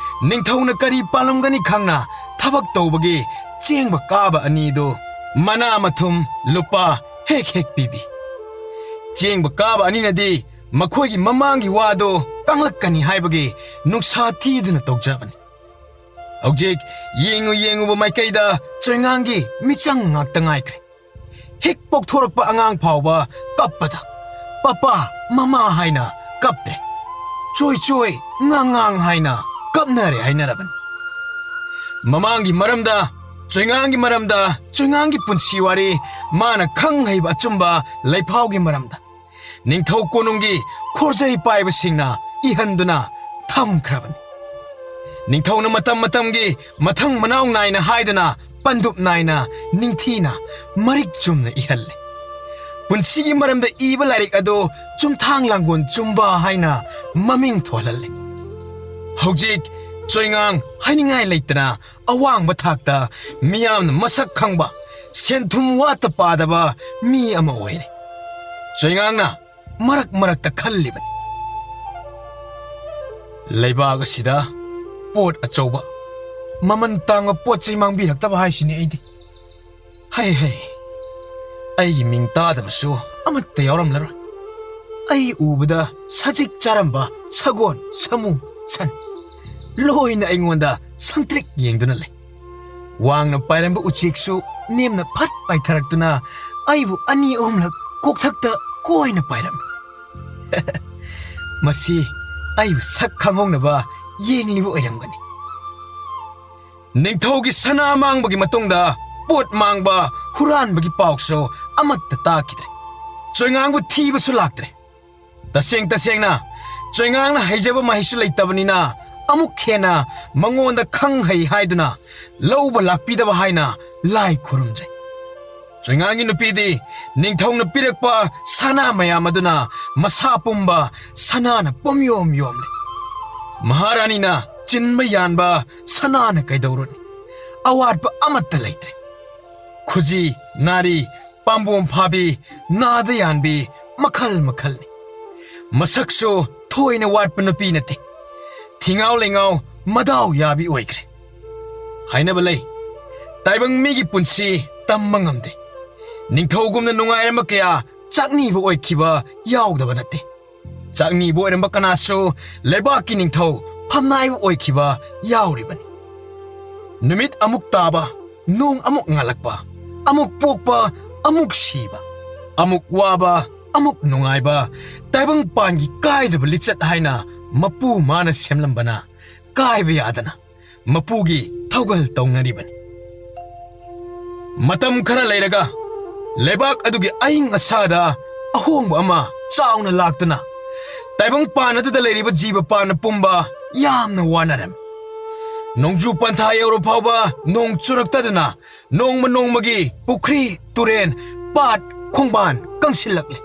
ꯅꯤꯡꯊꯧꯅ ꯀꯔꯤ ꯄꯥꯜꯂꯝꯒꯅꯤ ꯈꯪꯅ ꯊꯕꯛ ꯇꯧꯕꯒꯤ ꯆꯦꯡꯕ ꯀꯥꯕ ꯑꯅꯤꯗꯨ ꯃꯅꯥ ꯃꯊꯨꯝ ꯂꯨꯄꯥ ꯍꯦꯛ ꯍꯦꯛ ꯄꯤꯕꯤ꯫ ꯆꯦꯡꯕ ꯀꯥꯕ ꯑꯅꯤꯅꯗꯤ ꯃꯈꯣꯏꯒꯤ ꯃꯃꯥꯡꯒꯤ ꯋꯥꯗꯨ ꯀꯪꯂꯛꯀꯅꯤ ꯍꯥꯏꯕꯒꯤ ꯅꯨꯡꯁꯥ ꯊꯤꯗꯨꯅ ꯇꯧꯖꯕꯅꯤ꯫ ꯍꯧꯖꯤꯛ ꯌꯦꯡꯉꯨ ꯌꯦꯡꯉꯨꯕ ꯃꯥꯏꯀꯩꯗ ꯆꯣꯏꯉꯥꯡꯒꯤ ꯃꯤꯆꯪ ꯉꯥꯛꯇ ꯉꯥꯏꯈ꯭ꯔꯦ꯫ ꯍꯦꯛ ꯄꯣꯛꯊꯣꯔꯛꯄ ꯑꯉꯥꯡ ꯐꯥꯎꯕ ꯀꯞꯄꯗ "ꯄꯄꯥ, ꯃꯃꯥ" ꯍꯥꯏꯅ ꯀꯞꯇ꯭ꯔꯦ꯫ "ꯆꯣꯏ ꯆꯣꯏ, ꯉꯥꯡ ꯉꯥꯡ" ꯍꯥꯏꯅ ꯀꯞꯅꯔꯦ ꯍꯥꯏꯅꯔꯕꯅꯤ꯫ ꯃꯃꯥꯡꯒꯤ ꯃꯔꯝꯗ, ꯆꯣꯏꯉꯥꯡꯒꯤ ꯃꯔꯝꯗ, ꯆꯣꯏꯉꯥꯡꯒꯤ ꯄꯨꯟꯁꯤ ꯋꯥꯔꯤ, ꯃꯥꯅ ꯈꯪ ꯍꯩꯕ ꯑꯆꯨꯝꯕ ꯂꯩꯐꯥꯎꯒꯤ ꯃꯔꯝꯗ ꯅꯤꯡꯊꯧ ꯀꯣꯅꯨꯡꯒꯤ ꯈꯣꯔꯖꯩ ꯄꯥꯏꯕꯁꯤꯡꯅ ꯏꯍꯟꯗꯨꯅ ꯊꯝꯈ꯭ꯔꯕꯅꯤ꯫ ꯅꯤꯡꯊꯧꯅ ꯃꯇꯝ ꯃꯇꯝꯒꯤ ꯃꯊꯪ ꯃꯅꯥꯎ ꯅꯥꯏꯅ ꯍꯥꯏꯗꯨꯅ ꯄꯟꯗꯨꯞ ꯅꯥꯏꯅ ꯅꯤꯡꯊꯤꯅ ꯃꯔꯤꯛ ꯆꯨꯝꯅ ꯏꯍꯜꯂꯦ꯫ ꯄꯨꯟꯁꯤꯒꯤ ꯃꯔꯝꯗ ꯏꯕ ꯂꯥꯏꯔꯤꯛ ꯑꯗꯨ ꯆꯨꯝꯊꯥꯡ ꯂꯥꯡꯒꯣꯜ ꯆꯨꯝꯕ ꯍꯥꯏꯅ ꯃꯃꯤꯡ ꯊꯣꯜꯍꯜꯂꯦ꯫ ꯍꯧꯖꯤꯛ ꯆꯣꯏꯉꯥꯡ ꯍꯥꯏꯅꯤꯡꯉꯥꯏ ꯂꯩꯇꯅ ꯑꯋꯥꯡꯕ ꯊꯥꯛꯇ ꯃꯤꯌꯥꯝꯅ ꯃꯁꯛ ꯈꯪꯕ ꯁꯦꯟ ꯊꯨꯝ ꯋꯥꯠꯇ ꯄꯥꯗꯕ ꯃꯤ ꯑꯃ ꯑꯣꯏꯔꯦ꯫ ꯆꯣꯏꯉꯥꯡꯅ ꯃꯔꯛ ꯃꯔꯛꯇ ꯈꯜꯂꯤꯕꯅꯤ, "ꯂꯩꯕꯥꯛ ꯑꯁꯤꯗ ꯄꯣꯠ ꯑꯆꯧꯕ, ꯃꯃꯜ ꯇꯥꯡꯕ ꯄꯣꯠ ꯆꯩ ꯃꯥꯡꯕꯤꯔꯛꯇꯕ ꯍꯥꯏꯁꯤꯅꯤ ꯑꯩꯗꯤ꯫ ꯍꯩ ꯍꯩ, ꯑꯩꯒꯤ ꯃꯤꯡ ꯇꯥꯗꯕꯁꯨ ꯑꯃꯠꯇ ꯌꯥꯎꯔꯝꯂꯔꯣꯏ꯫ ꯑꯩ ꯎꯕꯗ ꯁꯖꯤꯛ ꯆꯥꯔꯝꯕ ꯁꯒꯣꯜ, ꯁꯥꯃꯨ, ꯁꯟ ꯂꯣꯏꯅ ꯑꯩꯉꯣꯟꯗ ꯁꯪꯇ꯭ꯔꯤꯛ ꯌꯦꯡꯗꯨꯅ ꯂꯩ꯫ ꯋꯥꯡꯅ ꯄꯥꯏꯔꯝꯕ ꯎꯆꯦꯛꯁꯨ ꯅꯦꯝꯅ ꯐꯠ ꯄꯥꯏꯊꯔꯛꯇꯨꯅ ꯑꯩꯕꯨ ꯑꯅꯤ ꯑꯍꯨꯝꯂꯛ ꯀꯣꯛꯊꯛꯇ ꯀꯣꯏꯅ ꯄꯥꯏꯔꯝꯃꯤ꯫ ꯃꯁꯤ ꯑꯩꯕꯨ ꯁꯛ ꯈꯪꯍꯧꯅꯕ ꯌꯦꯡꯂꯤꯕ ꯑꯣꯏꯔꯝꯒꯅꯤ꯫ ꯅꯤꯡꯊꯧꯒꯤ ꯁꯅꯥ ꯃꯥꯡꯕꯒꯤ ꯃꯇꯨꯡꯗ ꯄꯣꯠ ꯃꯥꯡꯕ, ꯍꯨꯔꯥꯟꯕꯒꯤ ꯄꯥꯎꯁꯨ ꯑꯃꯠꯇ ꯇꯥꯈꯤꯗ꯭ꯔꯦ꯫ ꯆꯣꯏꯉꯥꯡꯕꯨ ꯊꯤꯕꯁꯨ ꯂꯥꯛꯇ꯭ꯔꯦ꯫ ꯇꯁꯦꯡ ꯇꯁꯦꯡꯅ ꯆꯣꯏꯉꯥꯡꯅ ꯍꯩꯖꯕ ꯃꯍꯩꯁꯨ ꯂꯩꯇꯕꯅꯤꯅ ꯑꯃꯨꯛ ꯍꯦꯟꯅ ꯃꯉꯣꯟꯗ ꯈꯪ ꯍꯩ ꯍꯥꯏꯗꯨꯅ ꯂꯧꯕ ꯂꯥꯛꯄꯤꯗꯕ ꯍꯥꯏꯅ ꯂꯥꯏ ꯈꯨꯔꯨꯝꯖꯩ꯫ ꯆꯣꯏꯉꯥꯡꯒꯤ ꯅꯨꯄꯤꯗꯤ ꯅꯤꯡꯊꯧꯅ ꯄꯤꯔꯛꯄ ꯁꯅꯥ ꯃꯌꯥꯝ ꯑꯗꯨꯅ ꯃꯁꯥ ꯄꯨꯝꯕ ꯁꯅꯥꯅ ꯄꯨꯝꯌꯣꯝ ꯌꯣꯝꯂꯦ꯫ ꯃꯍꯥꯔꯥꯅꯤꯅ ꯆꯤꯟꯕ ꯌꯥꯟꯕ ꯁꯅꯥꯅ ꯀꯩꯗꯧꯔꯨꯅꯤ? ꯑꯋꯥꯠꯄ ꯑꯃꯠꯇ ꯂꯩꯇ꯭ꯔꯦ꯫ ꯈꯨꯖꯤ, ꯅꯥꯔꯤ, ꯄꯥꯝꯕꯣꯝ ꯐꯥꯕꯤ, ꯅꯥꯗ ꯌꯥꯟꯕꯤ, ꯃꯈꯜ ꯃꯈꯜꯅꯤ꯫ ꯃꯁꯛꯁꯨ ꯊꯣꯏꯅ ꯋꯥꯠꯄ ꯅꯨꯄꯤ ꯅꯠꯇꯦ꯫ ꯊꯤꯉꯥꯎ ꯂꯩꯉꯥꯎ, ꯃꯗꯥꯎ ꯌꯥꯕꯤ ꯑꯣꯏꯈ꯭ꯔꯦ꯫ ꯍꯥꯏꯅꯕ ꯂꯩ, ꯇꯥꯏꯕꯪ ꯃꯤꯒꯤ ꯄꯨꯟꯁꯤ ꯇꯝꯕ ꯉꯝꯗꯦ꯫ ꯅꯤꯡꯊꯧꯒꯨꯝꯅ ꯅꯨꯡꯉꯥꯏꯔꯝꯕ ꯀꯌꯥ ꯆꯥꯛꯅꯤꯕ ꯑꯣꯏꯈꯤꯕ ꯌꯥꯎꯗꯕ ꯅꯠꯇꯦ꯫ ꯆꯥꯛꯅꯤꯕ ꯑꯣꯏꯔꯝꯕ ꯀꯅꯥꯁꯨ ꯂꯩꯕꯥꯛꯀꯤ ꯅꯤꯡꯊꯧ ꯐꯝꯅꯥꯏꯕ ꯑꯣꯏꯈꯤꯕ ꯌꯥꯎꯔꯤꯕꯅꯤ꯫ ꯅꯨꯃꯤꯠ ꯑꯃꯨꯛ ꯇꯥꯕ, ꯅꯣꯡ ꯑꯃꯨꯛ ꯉꯥꯜꯂꯛꯄ, ꯑꯃꯨꯛ ꯄꯣꯛꯄ, ꯑꯃꯨꯛ ꯁꯤꯕ, ꯑꯃꯨꯛ ꯋꯥꯕ, ꯑꯃꯨꯛ ꯅꯨꯡꯉꯥꯏꯕ, ꯇꯥꯏꯕꯪꯄꯥꯟꯒꯤ ꯀꯥꯏꯗꯕ ꯂꯤꯆꯠ ꯍꯥꯏꯅ ꯃꯄꯨ ꯃꯥꯅ ꯁꯦꯝꯂꯝꯕꯅ ꯀꯥꯏꯕ ꯌꯥꯗꯅ ꯃꯄꯨꯒꯤ ꯊꯧꯒꯜ ꯇꯧꯅꯔꯤꯕꯅꯤ꯫ ꯃꯇꯝ ꯈꯔ ꯂꯩꯔꯒ ꯂꯩꯕꯥꯛ ꯑꯗꯨꯒꯤ ꯑꯏꯪ ꯑꯁꯥꯗ ꯑꯍꯣꯡꯕ ꯑꯃ ꯆꯥꯎꯅ ꯂꯥꯛꯇꯨꯅ ꯇꯥꯏꯕꯪꯄꯥꯟ ꯑꯗꯨꯗ ꯂꯩꯔꯤꯕ ꯖꯤꯕ ꯄꯥꯟꯕ ꯄꯨꯝꯕ ꯌꯥꯝꯅ ꯋꯥꯅꯔꯝꯃꯤ꯫ ꯅꯣꯡꯖꯨ ꯄꯟꯊꯥ ꯌꯧꯔ ꯐꯥꯎꯕ ꯅꯣꯡ ꯆꯨꯔꯛꯇꯗꯨꯅ ꯅꯣꯡꯃ ꯅꯣꯡꯃꯒꯤ ꯄꯨꯈ꯭ꯔꯤ, ꯇꯨꯔꯦꯟ, ꯄꯥꯠ, ꯈꯣꯡꯕꯥꯟ ꯀꯪꯁꯤꯜꯂꯛꯂꯦ꯫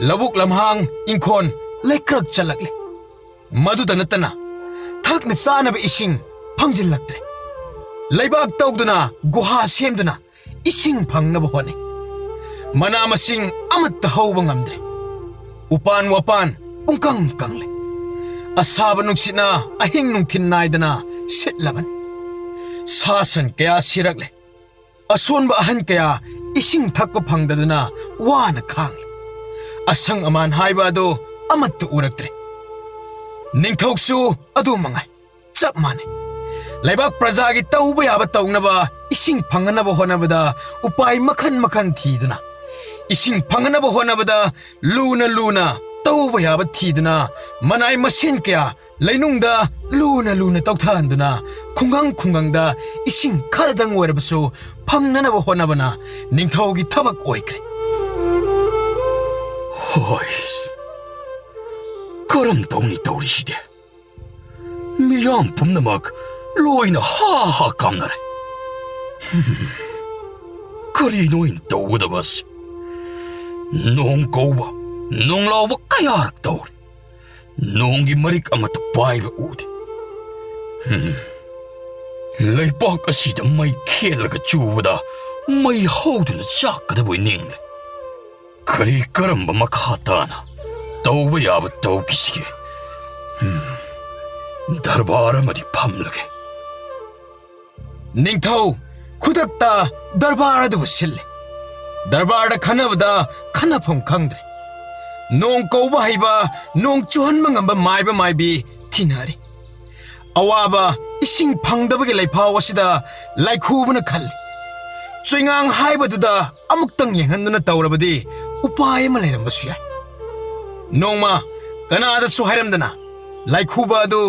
ꯂꯧꯕꯨꯛ ꯂꯝꯍꯥꯡ, ꯏꯪꯈꯣꯜ ꯂꯩꯀ꯭ꯔꯛ ꯆꯜꯂꯛꯂꯦ꯫ ꯃꯗꯨꯗ ꯅꯠꯇꯅ ꯊꯛꯅ ꯆꯥꯅꯕ ꯏꯁꯤꯡ ꯐꯪꯖꯤꯜꯂꯛꯇ꯭ꯔꯦ꯫ ꯂꯩꯕꯥꯛ ꯇꯧꯗꯨꯅ ꯒꯨꯍꯥ ꯁꯦꯝꯗꯨꯅ ꯏꯁꯤꯡ ꯐꯪꯅꯕ ꯍꯣꯠꯅꯩ꯫ ꯃꯅꯥ ꯃꯁꯤꯡ ꯑꯃꯠꯇ ꯍꯧꯕ ꯉꯝꯗ꯭ꯔꯦ꯫ ꯎꯄꯥꯟ ꯋꯥꯄꯥꯟ ꯄꯨꯡꯀꯪ ꯀꯪꯂꯦ꯫ ꯑꯁꯥꯕ ꯅꯨꯡꯁꯤꯠꯅ ꯑꯍꯤꯡ ꯅꯨꯡꯊꯤꯜ ꯅꯥꯏꯗꯅ ꯁꯤꯠꯂꯕꯅꯤ꯫ ꯁꯥ ꯁꯟ ꯀꯌꯥ ꯁꯤꯔꯛꯂꯦ꯫ ꯑꯁꯣꯟꯕ ꯑꯍꯟ ꯀꯌꯥ ꯏꯁꯤꯡ ꯊꯛꯄ ꯐꯪꯗꯗꯨꯅ ꯋꯥꯅ ꯈꯥꯡꯂꯤ꯫ ꯑꯁꯪ ꯑꯃꯥꯟ ꯍꯥꯏꯕ ꯑꯗꯨ ꯑꯃꯠꯇ ꯎꯔꯛꯇ꯭ꯔꯦ꯫ ꯅꯤꯡꯊꯧꯁꯨ ꯑꯗꯨ ꯃꯉꯥꯏ, ꯆꯞ ꯃꯥꯟꯅꯩ꯫ ꯂꯩꯕꯥꯛ ꯄ꯭ꯔꯖꯥꯒꯤ ꯇꯧꯕ ꯌꯥꯕ ꯇꯧꯅꯕ, ꯏꯁꯤꯡ ꯐꯪꯅꯅꯕ ꯍꯣꯠꯅꯕꯗ ꯎꯄꯥꯏ ꯃꯈꯜ ꯃꯈꯜ ꯊꯤꯗꯨꯅ, ꯏꯁꯤꯡ ꯐꯪꯅꯅꯕ ꯍꯣꯠꯅꯕꯗ ꯂꯨꯅ ꯂꯨꯅ ꯇꯧꯕ ꯌꯥꯕ ꯊꯤꯗꯨꯅ, ꯃꯅꯥꯏ ꯃꯁꯤꯡ ꯀꯌꯥ ꯂꯩꯅꯨꯡꯗ ꯂꯨꯅ ꯂꯨꯅ ꯇꯧꯊꯍꯟꯗꯨꯅ ꯈꯨꯡꯒꯪ ꯈꯨꯡꯒꯪꯗ ꯏꯁꯤꯡ ꯈꯔꯗꯪ ꯑꯣꯏꯔꯕꯁꯨ ꯐꯪꯅꯅꯕ ꯍꯣꯠꯅꯕꯅ ꯅꯤꯡꯊꯧꯒꯤ ꯊꯕꯛ ꯑꯣꯏꯈ꯭ꯔꯦ꯫ ꯍꯣꯏ, ꯀꯔꯝ ꯇꯧꯅꯤ ꯇꯧꯔꯤꯁꯤꯗꯤ? ꯃꯤꯌꯥꯝ ꯄꯨꯝꯅꯃꯛ ꯂꯣꯏꯅ ꯍꯥ ꯍꯥ ꯀꯥꯝꯅꯔꯦ꯫ ꯍꯝ, ꯀꯔꯤꯅꯣ ꯑꯩꯅ ꯇꯧꯒꯗꯕ ꯑꯁꯤ? ꯅꯣꯡ ꯀꯧꯕ, ꯅꯣꯡ ꯂꯥꯎꯕ ꯀꯌꯥꯔꯛ ꯇꯧꯔꯦ꯫ ꯅꯣꯡꯒꯤ ꯃꯔꯤꯛ ꯑꯃꯠꯇ ꯄꯥꯏꯕ ꯎꯗꯦ꯫ ꯍꯝ, ꯂꯩꯄꯥꯛ ꯑꯁꯤꯗ ꯃꯩ ꯈꯦꯠꯂꯒ ꯆꯨꯕꯗ ꯃꯩ ꯍꯧꯗꯨꯅ ꯆꯥꯛꯀꯗꯕꯣꯏ ꯅꯤꯡꯂꯦ꯫ ꯀꯔꯤ ꯀꯔꯝꯕ ꯃꯈꯥ ꯇꯥꯅ ꯇꯧꯕ ꯌꯥꯕ ꯇꯧꯈꯤꯁꯤꯒꯦ? ꯍꯝ, ꯗꯔꯕꯥꯔ ꯑꯃꯗꯤ ꯐꯝꯂꯒꯦ꯫ ꯅꯤꯡꯊꯧ ꯈꯨꯗꯛꯇ ꯗꯔꯕꯥꯔ ꯑꯗꯨꯕꯨ ꯁꯤꯜꯂꯦ꯫ ꯗꯔꯕꯥꯔꯗ ꯈꯟꯅꯕꯗ ꯈꯟꯅꯐꯝ ꯈꯪꯗ꯭ꯔꯦ꯫ ꯅꯣꯡ ꯀꯧꯕ ꯍꯩꯕ, ꯅꯣꯡ ꯆꯨꯍꯟꯕ ꯉꯝꯕ ꯃꯥꯏꯕ ꯃꯥꯏꯕꯤ ꯊꯤꯅꯔꯦ꯫ ꯑꯋꯥꯕ ꯏꯁꯤꯡ ꯐꯪꯗꯕꯒꯤ ꯂꯩꯐꯥꯎ ꯑꯁꯤꯗ ꯂꯥꯏꯈꯨꯕꯅ ꯈꯜꯂꯤ, ꯆꯣꯏꯉꯥꯡ ꯍꯥꯏꯕꯗꯨꯗ ꯑꯃꯨꯛꯇꯪ ꯌꯦꯡꯍꯟꯗꯨꯅ ꯇꯧꯔꯕꯗꯤ ꯎꯄꯥꯏ ꯑꯃ ꯂꯩꯔꯝꯕꯁꯨ ꯌꯥꯏ꯫ ꯅꯣꯡꯃ ꯀꯅꯥꯗꯁꯨ ꯍꯥꯏꯔꯝꯗꯅ ꯂꯥꯏꯈꯨꯕ ꯑꯗꯨ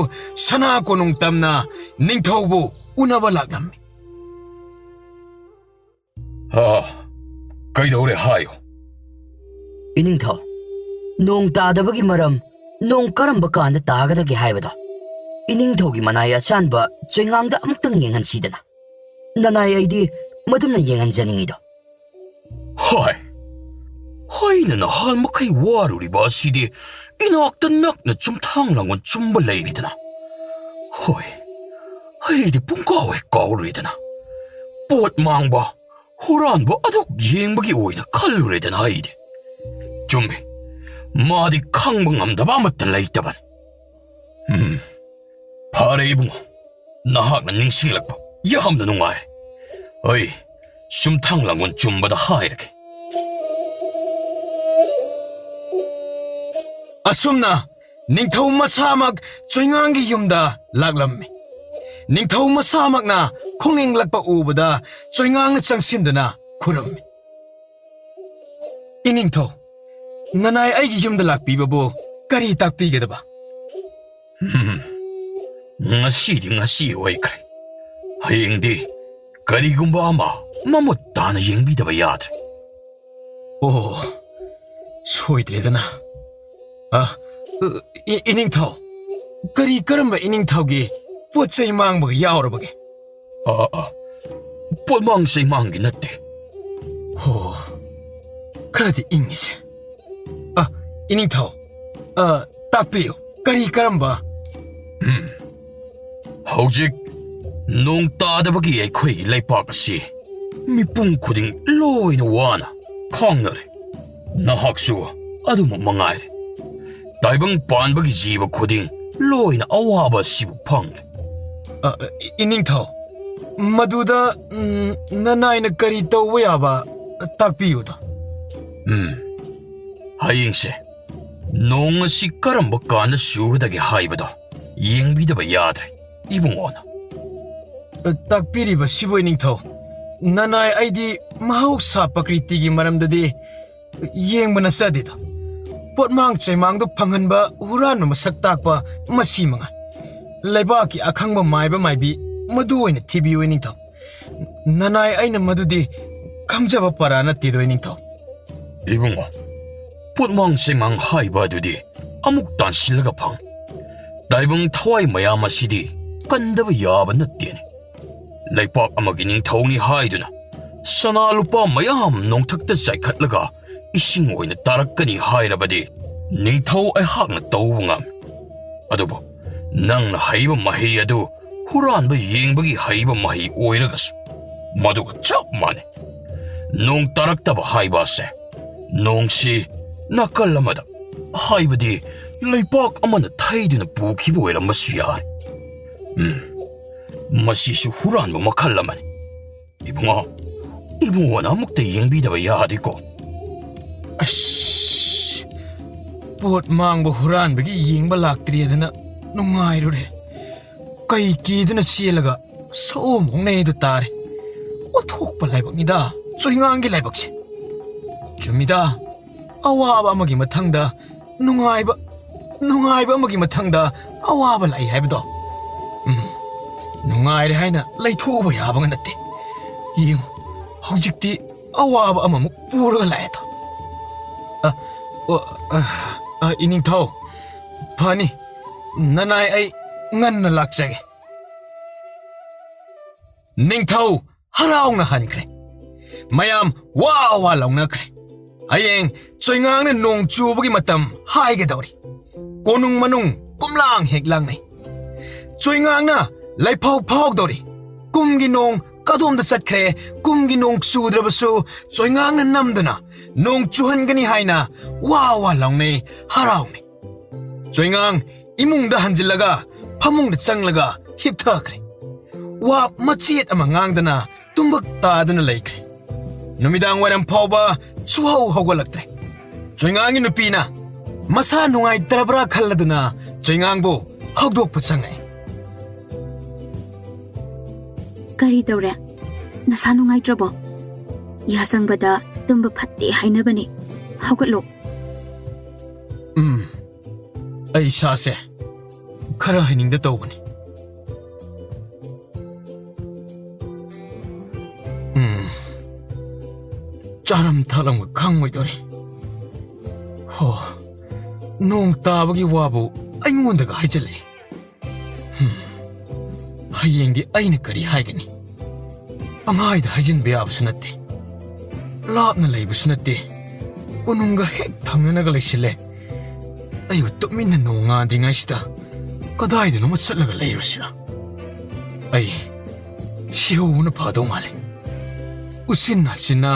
ꯁꯅꯥ ꯀꯣꯅꯨꯡ ꯇꯝꯅ ꯅꯤꯡꯊꯧꯕꯨ ꯎꯅꯕ ꯂꯥꯛꯂꯝꯃꯤ꯫ ꯑꯥ, ꯀꯩꯗꯧꯔꯦ ꯍꯥꯏꯌꯨ꯫ ꯏꯅꯤꯡꯊꯧ, ꯅꯣꯡ ꯇꯥꯗꯕꯒꯤ ꯃꯔꯝ, ꯅꯣꯡ ꯀꯔꯝꯕ ꯀꯥꯟꯗ ꯇꯥꯒꯗꯒꯦ ꯍꯥꯏꯕꯗꯣ ꯏꯅꯤꯡꯊꯧꯒꯤ ꯃꯅꯥꯏ ꯑꯁꯥꯟꯕ ꯆꯣꯏꯉꯥꯡꯗ ꯑꯃꯨꯛꯇꯪ ꯌꯦꯡꯍꯟꯁꯤꯗꯅ꯫ ꯅꯅꯥꯏ ꯑꯩꯗꯤ ꯃꯗꯨꯝꯅ ꯌꯦꯡꯍꯟꯖꯅꯤꯡꯉꯤꯗꯣ꯫ ꯍꯣꯏ, ꯑꯩꯅ ꯅꯍꯥꯟ ꯃꯈꯩ ꯋꯥꯔꯨꯔꯤꯕ ꯑꯁꯤꯗꯤ ꯏꯅꯥꯛꯇ ꯅꯛꯅ ꯆꯨꯝꯊꯥꯡ ꯂꯥꯡꯒꯣꯜ ꯆꯨꯝꯕ ꯂꯩꯔꯤꯗꯅ꯫ ꯍꯣꯏ, ꯑꯩꯗꯤ ꯄꯨꯡꯀꯥꯎ ꯍꯦꯛ ꯀꯥꯎꯔꯨꯔꯦꯗꯅ꯫ ꯄꯣꯠ ꯃꯥꯡꯕ, ꯍꯨꯔꯥꯟꯕ ꯑꯗꯨꯛ ꯌꯦꯡꯕꯒꯤ ꯑꯣꯏꯅ ꯈꯜꯂꯨꯔꯦꯗꯅ ꯑꯩꯗꯤ꯫ ꯆꯨꯝꯃꯤ, ꯃꯥꯗꯤ ꯈꯪꯕ ꯉꯝꯗꯕ ꯑꯃꯠꯇ ꯂꯩꯇꯕꯅꯤ꯫ ꯎꯝ, ꯐꯔꯦ ꯏꯕꯨꯡꯉꯣ, ꯅꯍꯥꯛꯅ ꯅꯤꯡꯁꯤꯡꯂꯛꯄ ꯌꯥꯝꯅ ꯅꯨꯡꯉꯥꯏꯔꯦ꯫ ꯑꯩ ꯆꯨꯝꯊꯥꯡ ꯂꯥꯡꯒꯣꯜ ꯆꯨꯝꯕꯗ ꯍꯥꯏꯔꯒꯦ꯫ ꯑꯁꯨꯝꯅ ꯅꯤꯡꯊꯧ ꯃꯁꯥꯃꯛ ꯆꯣꯏꯉꯥꯡꯒꯤ ꯌꯨꯝꯗ ꯂꯥꯛꯂꯝꯃꯤ꯫ ꯅꯤꯡꯊꯧ ꯃꯁꯥꯃꯛꯅ ꯈꯣꯡꯅꯤꯡꯂꯛꯄ ꯎꯕꯗ ꯆꯣꯏꯉꯥꯡꯅ ꯆꯪꯁꯤꯟꯗꯨꯅ ꯈꯨꯔꯨꯝꯃꯤ꯫ "ꯏꯅꯤꯡꯊꯧ, ꯅꯅꯥꯏ ꯑꯩꯒꯤ ꯌꯨꯝꯗ ꯂꯥꯛꯄꯤꯕꯕꯨ ꯀꯔꯤ ꯇꯥꯛꯄꯤꯒꯗꯕ?" ꯉꯁꯤꯗꯤ ꯉꯁꯤ ꯑꯣꯏꯈ꯭ꯔꯦ꯫ ꯍꯌꯦꯡꯗꯤ ꯀꯔꯤꯒꯨꯝꯕ ꯑꯃ ꯃꯃꯨꯠ ꯇꯥꯅ ꯌꯦꯡꯕꯤꯗꯕ ꯌꯥꯗ꯭ꯔꯦ꯫ ꯑꯣ, ꯁꯣꯏꯗ꯭ꯔꯦꯗꯅ꯫ ꯑ, ꯏ-, ꯏꯅꯤꯡꯊꯧ, ꯀꯔꯤ ꯀꯔꯝꯕ ꯏꯅꯤꯡꯊꯧꯒꯤ ꯄꯣꯠ ꯆꯩ ꯃꯥꯡꯕꯒ ꯌꯥꯎꯔꯕꯒꯦ? ꯑ, ꯑ, ꯄꯣꯠꯃꯥꯡ ꯆꯩꯃꯥꯡꯒꯤ ꯅꯠꯇꯦ꯫ ꯑꯣ, ꯈꯔꯗꯤ ꯏꯪꯉꯤꯁꯦ꯫ ꯑ, ꯏꯅꯤꯡꯊꯧ, ꯑ, ꯇꯥꯛꯄꯤꯌꯨ, ꯀꯔꯤ ꯀꯔꯝꯕ? ꯎꯝ꯫ ꯍꯧꯖꯤꯛ ꯅꯣꯡ ꯇꯥꯗꯕꯒꯤ ꯑꯩꯈꯣꯏꯒꯤ ꯂꯩꯄꯥꯛ ꯑꯁꯤ ꯃꯤꯄꯨꯝ ꯈꯨꯗꯤꯡ ꯂꯣꯏꯅ ꯋꯥꯅ ꯈꯥꯡꯅꯔꯦ꯫ ꯅꯍꯥꯛꯁꯨ ꯑꯗꯨꯃꯛ ꯃꯉꯥꯏꯔꯦ꯫ ꯇꯥꯏꯕꯪ ꯄꯥꯟꯕꯒꯤ ꯖꯤꯕ ꯈꯨꯗꯤꯡ ꯂꯣꯏꯅ ꯑꯋꯥꯕ ꯑꯁꯤꯕꯨ ꯐꯪꯂꯦ꯫ ꯑ, ꯏ-, ꯏꯅꯤꯡꯊꯧ, ꯃꯗꯨꯗ, ꯎꯝ, ꯅꯅꯥꯏꯅ ꯀꯔꯤ ꯇꯧꯕ ꯌꯥꯕ ꯇꯥꯛꯄꯤꯌꯨꯗ꯫ ꯎꯝ, ꯍꯌꯦꯡꯁꯦ ꯅꯣꯡ ꯑꯁꯤ ꯀꯔꯝꯕ ꯀꯥꯟꯗ ꯆꯨꯒꯗꯒꯦ ꯍꯥꯏꯕꯗꯣ ꯌꯦꯡꯕꯤꯗꯕ ꯌꯥꯗ꯭ꯔꯦ, ꯏꯕꯨꯡꯉꯣꯅ꯫ ꯇꯥꯛꯄꯤꯔꯤꯕꯁꯤꯕꯨ ꯏꯅꯤꯡꯊꯧ, ꯅꯅꯥꯏ ꯑꯩꯗꯤ ꯃꯍꯧꯁꯥ ꯄ꯭ꯔꯀ꯭ꯔꯤꯇꯤꯒꯤ ꯃꯔꯝꯗꯗꯤ ꯌꯦꯡꯕ ꯅꯠꯆꯗꯦꯗ꯫ ꯄꯣꯠꯃꯥꯡ ꯆꯩꯃꯥꯡꯗꯨ ꯐꯪꯍꯟꯕ, ꯍꯨꯔꯥꯟꯕ ꯃꯁꯛ ꯇꯥꯛꯄ, ꯃꯁꯤ ꯃꯉꯥꯏ꯫ ꯂꯩꯕꯥꯛꯀꯤ ꯑꯈꯪꯕ ꯃꯥꯏꯕ ꯃꯥꯏꯕꯤ ꯃꯗꯨ ꯑꯣꯏꯅ ꯊꯤꯕꯤꯌꯨ ꯏꯅꯤꯡꯊꯧ꯫ ꯅꯅꯥꯏ ꯑꯩꯅ ꯃꯗꯨꯗꯤ ꯈꯪꯖꯕ ꯄꯔꯥ ꯅꯠꯇꯦꯗꯣ ꯏꯅꯤꯡꯊꯧ꯫ ꯏꯕꯨꯡꯉꯣ, ꯄꯣꯠꯃꯥꯡ ꯆꯩꯃꯥꯡ ꯍꯥꯏꯕ ꯑꯗꯨꯗꯤ ꯑꯃꯨꯛ ꯇꯥꯟꯁꯤꯜꯂꯒ ꯐꯪ꯫ ꯇꯥꯏꯕꯪ ꯊꯋꯥꯏ ꯃꯌꯥꯝ ꯑꯁꯤꯗꯤ ꯀꯟꯗꯕ ꯌꯥꯕ ꯅꯠꯇꯦꯅꯦ꯫ ꯂꯩꯄꯥꯛ ꯑꯃꯒꯤ ꯅꯤꯡꯊꯧꯅꯤ ꯍꯥꯏꯗꯨꯅ ꯁꯅꯥ ꯂꯨꯄꯥ ꯃꯌꯥꯝ ꯅꯣꯡꯊꯛꯇ ꯆꯥꯏꯈꯠꯂꯒ ꯏꯁꯤꯡ ꯑꯣꯏꯅ ꯇꯥꯔꯛꯀꯅꯤ ꯍꯥꯏꯔꯕꯗꯤ ꯅꯤꯡꯊꯧ ꯑꯩꯍꯥꯛꯅ ꯇꯧꯕ ꯉꯝꯃꯤ꯫ ꯑꯗꯨꯕꯨ ꯅꯪꯅ ꯍꯩꯕ ꯃꯍꯩ ꯑꯗꯨ ꯍꯨꯔꯥꯟꯕ ꯌꯦꯡꯕꯒꯤ ꯍꯩꯕ ꯃꯍꯩ ꯑꯣꯏꯔꯒꯁꯨ ꯃꯗꯨꯒ ꯆꯞ ꯃꯥꯟꯅꯩ꯫ ꯅꯣꯡ ꯇꯥꯔꯛꯇꯕ ꯍꯥꯏꯕ ꯑꯁꯦ ꯅꯣꯡꯁꯤ ꯅꯥꯀꯜ ꯑꯃꯗ, ꯍꯥꯏꯕꯗꯤ ꯂꯩꯄꯥꯛ ꯑꯃꯅ ꯊꯩꯗꯨꯅ ꯄꯨꯈꯤꯕ ꯑꯣꯏꯔꯝꯕꯁꯨ ꯌꯥꯏ꯫ ꯎꯝ, ꯃꯁꯤꯁꯨ ꯍꯨꯔꯥꯟꯕ ꯃꯈꯜ ꯑꯃꯅꯤ꯫ ꯏꯕꯨꯡꯉꯣ, ꯏꯕꯨꯡꯉꯣꯅ ꯑꯃꯨꯛꯇ ꯌꯦꯡꯕꯤꯗꯕ ꯌꯥꯗꯦꯀꯣ꯫ ꯑꯁ, ꯄꯣꯠ ꯃꯥꯡꯕ ꯍꯨꯔꯥꯟꯕꯒꯤ ꯌꯦꯡꯕ ꯂꯥꯛꯇ꯭ꯔꯦꯗꯅ ꯅꯨꯡꯉꯥꯏꯔꯨꯔꯦ꯫ ꯀꯩ ꯀꯤꯗꯨꯅ ꯆꯦꯜꯂꯒ ꯁꯑꯣꯝ ꯑꯣꯛꯅꯩꯗꯨ ꯇꯥꯔꯦ꯫ ꯑꯣꯟꯊꯣꯛꯄ ꯂꯥꯏꯕꯛꯅꯤꯗ ꯆꯣꯏꯉꯥꯡꯒꯤ ꯂꯥꯏꯕꯛꯁꯦ꯫ ꯆꯨꯝꯃꯤꯗ, ꯑꯋꯥꯕ ꯑꯃꯒꯤ ꯃꯊꯪꯗ ꯅꯨꯡꯉꯥꯏꯕ, ꯅꯨꯡꯉꯥꯏꯕ ꯑꯃꯒꯤ ꯃꯊꯪꯗ ꯑꯋꯥꯕ ꯂꯥꯛꯏ ꯍꯥꯏꯕꯗꯣ꯫ ꯅꯨꯡꯉꯥꯏꯔꯦ ꯍꯥꯏꯅ ꯂꯩꯊꯣꯛꯎꯕ ꯌꯥꯕꯒ ꯅꯠꯇꯦ꯫ ꯌꯦꯡꯉꯨ, ꯍꯧꯖꯤꯛꯇꯤ ꯑꯋꯥꯕ ꯑꯃꯃꯨꯛ ꯄꯨꯔꯒ ꯂꯥꯛꯑꯦꯗꯣ꯫ ꯑ, ꯑꯣ, ꯑ, ꯑ, ꯏꯅꯤꯡꯊꯧ, ꯐꯅꯤ, ꯅꯅꯥꯏ ꯑꯩ ꯉꯟꯅ ꯂꯥꯛꯆꯒꯦ꯫ ꯅꯤꯡꯊꯧ ꯍꯔꯥꯎꯅ ꯍꯟꯈ꯭ꯔꯦ꯫ ꯃꯌꯥꯝ ꯋꯥ ꯋꯥ ꯂꯥꯎꯅꯈ꯭ꯔꯦ꯫ ꯍꯌꯦꯡ ꯆꯣꯏꯉꯥꯡꯅ ꯅꯣꯡ ꯆꯨꯕꯒꯤ ꯃꯇꯝ ꯍꯥꯏꯒꯗꯧꯔꯤ꯫ ꯀꯣꯅꯨꯡ ꯃꯅꯨꯡ ꯀꯨꯝꯂꯥꯡ ꯍꯦꯛ ꯂꯥꯡꯅꯩ꯫ ꯆꯣꯏꯉꯥꯡꯅ ꯂꯩꯐꯥꯎ ꯐꯥꯎꯗꯧꯔꯤ꯫ ꯀꯨꯝꯒꯤ ꯅꯣꯡ ꯀꯗꯣꯝꯗ ꯆꯠꯈ꯭ꯔꯦ? ꯀꯨꯝꯒꯤ ꯅꯣꯡ ꯆꯨꯗ꯭ꯔꯕꯁꯨ ꯆꯣꯏꯉꯥꯡꯅ ꯅꯝꯗꯨꯅ ꯅꯣꯡ ꯆꯨꯍꯟꯒꯅꯤ ꯍꯥꯏꯅ ꯋꯥ ꯋꯥ ꯂꯥꯎꯅꯩ, ꯍꯔꯥꯎꯅꯩ꯫ ꯆꯣꯏꯉꯥꯡ ꯏꯃꯨꯡꯗ ꯍꯟꯖꯤꯜꯂꯒ ꯐꯃꯨꯡꯗ ꯆꯪꯂꯒ ꯍꯤꯞꯊꯈ꯭ꯔꯦ꯫ ꯋꯥ ꯃꯆꯦꯠ ꯑꯃ ꯉꯥꯡꯗꯅ ꯇꯨꯝꯕ ꯇꯥꯗꯨꯅ ꯂꯩꯈ꯭ꯔꯦ꯫ ꯅꯨꯃꯤꯗꯥꯡ ꯋꯥꯏꯔꯝ ꯐꯥꯎꯕ ꯁꯨꯍꯧ ꯍꯧꯒꯠꯂꯛꯇ꯭ꯔꯦ꯫ ꯆꯣꯏꯉꯥꯡꯒꯤ ꯅꯨꯄꯤꯅ ꯃꯁꯥ ꯅꯨꯡꯉꯥꯏꯇ꯭ꯔꯕ꯭ꯔꯥ ꯈꯜꯂꯗꯨꯅ ꯆꯣꯏꯉꯥꯡꯕꯨ ꯍꯧꯗꯣꯛꯄ ꯆꯪꯉꯛꯑꯦ꯫ "ꯀꯔꯤ ꯇꯧꯔꯦ? ꯅꯁꯥ ꯅꯨꯡꯉꯥꯏꯇ꯭ꯔꯕꯣ? ꯌꯥꯁꯪꯕꯗ ꯇꯨꯝꯕ ꯐꯠꯇꯦ ꯍꯥꯏꯅꯕꯅꯦ꯫ ꯍꯧꯒꯠꯂꯣ꯫" "ꯎꯝ, ꯑꯩ ꯏꯁꯥꯁꯦ ꯈꯔ ꯍꯩꯅꯤꯡꯗ ꯇꯧꯕꯅꯤ꯫ ꯎꯝ, ꯆꯥꯔꯝ ꯊꯛꯂꯝꯒ ꯈꯪꯉꯣꯏꯗꯧꯔꯤ꯫ ꯍꯣ, ꯅꯣꯡ ꯇꯥꯕꯒꯤ ꯋꯥꯕꯨ ꯑꯩꯉꯣꯟꯗꯒ ꯍꯥꯏꯖꯜꯂꯛꯏ꯫ ꯍꯝ, ꯍꯌꯦꯡꯗꯤ ꯑꯩꯅ ꯀꯔꯤ ꯍꯥꯏꯒꯅꯤ? ꯄꯪꯍꯥꯏꯗ ꯍꯥꯏꯖꯤꯟꯕ ꯌꯥꯕꯁꯨ ꯅꯠꯇꯦ꯫ ꯂꯥꯞꯅ ꯂꯩꯕꯁꯨ ꯅꯠꯇꯦ꯫ ꯀꯣꯅꯨꯡꯒ ꯍꯦꯛ ꯊꯪꯅꯅꯒ ꯂꯩꯁꯤꯜꯂꯦ꯫ ꯑꯩꯕꯨ ꯇꯨꯃꯤꯟꯅ ꯅꯣꯡ ꯉꯥꯟꯗ꯭ꯔꯤꯉꯩꯁꯤꯗ ꯀꯗꯥꯏꯗꯅꯣꯃ ꯆꯠꯂꯒ ꯂꯩꯔꯨꯁꯤꯔꯥ? ꯑꯩ ꯁꯤꯍꯧꯕꯅ ꯐꯗꯧ ꯃꯥꯜꯂꯦ꯫ ꯎꯆꯤꯟ ꯅꯥꯆꯤꯟꯅ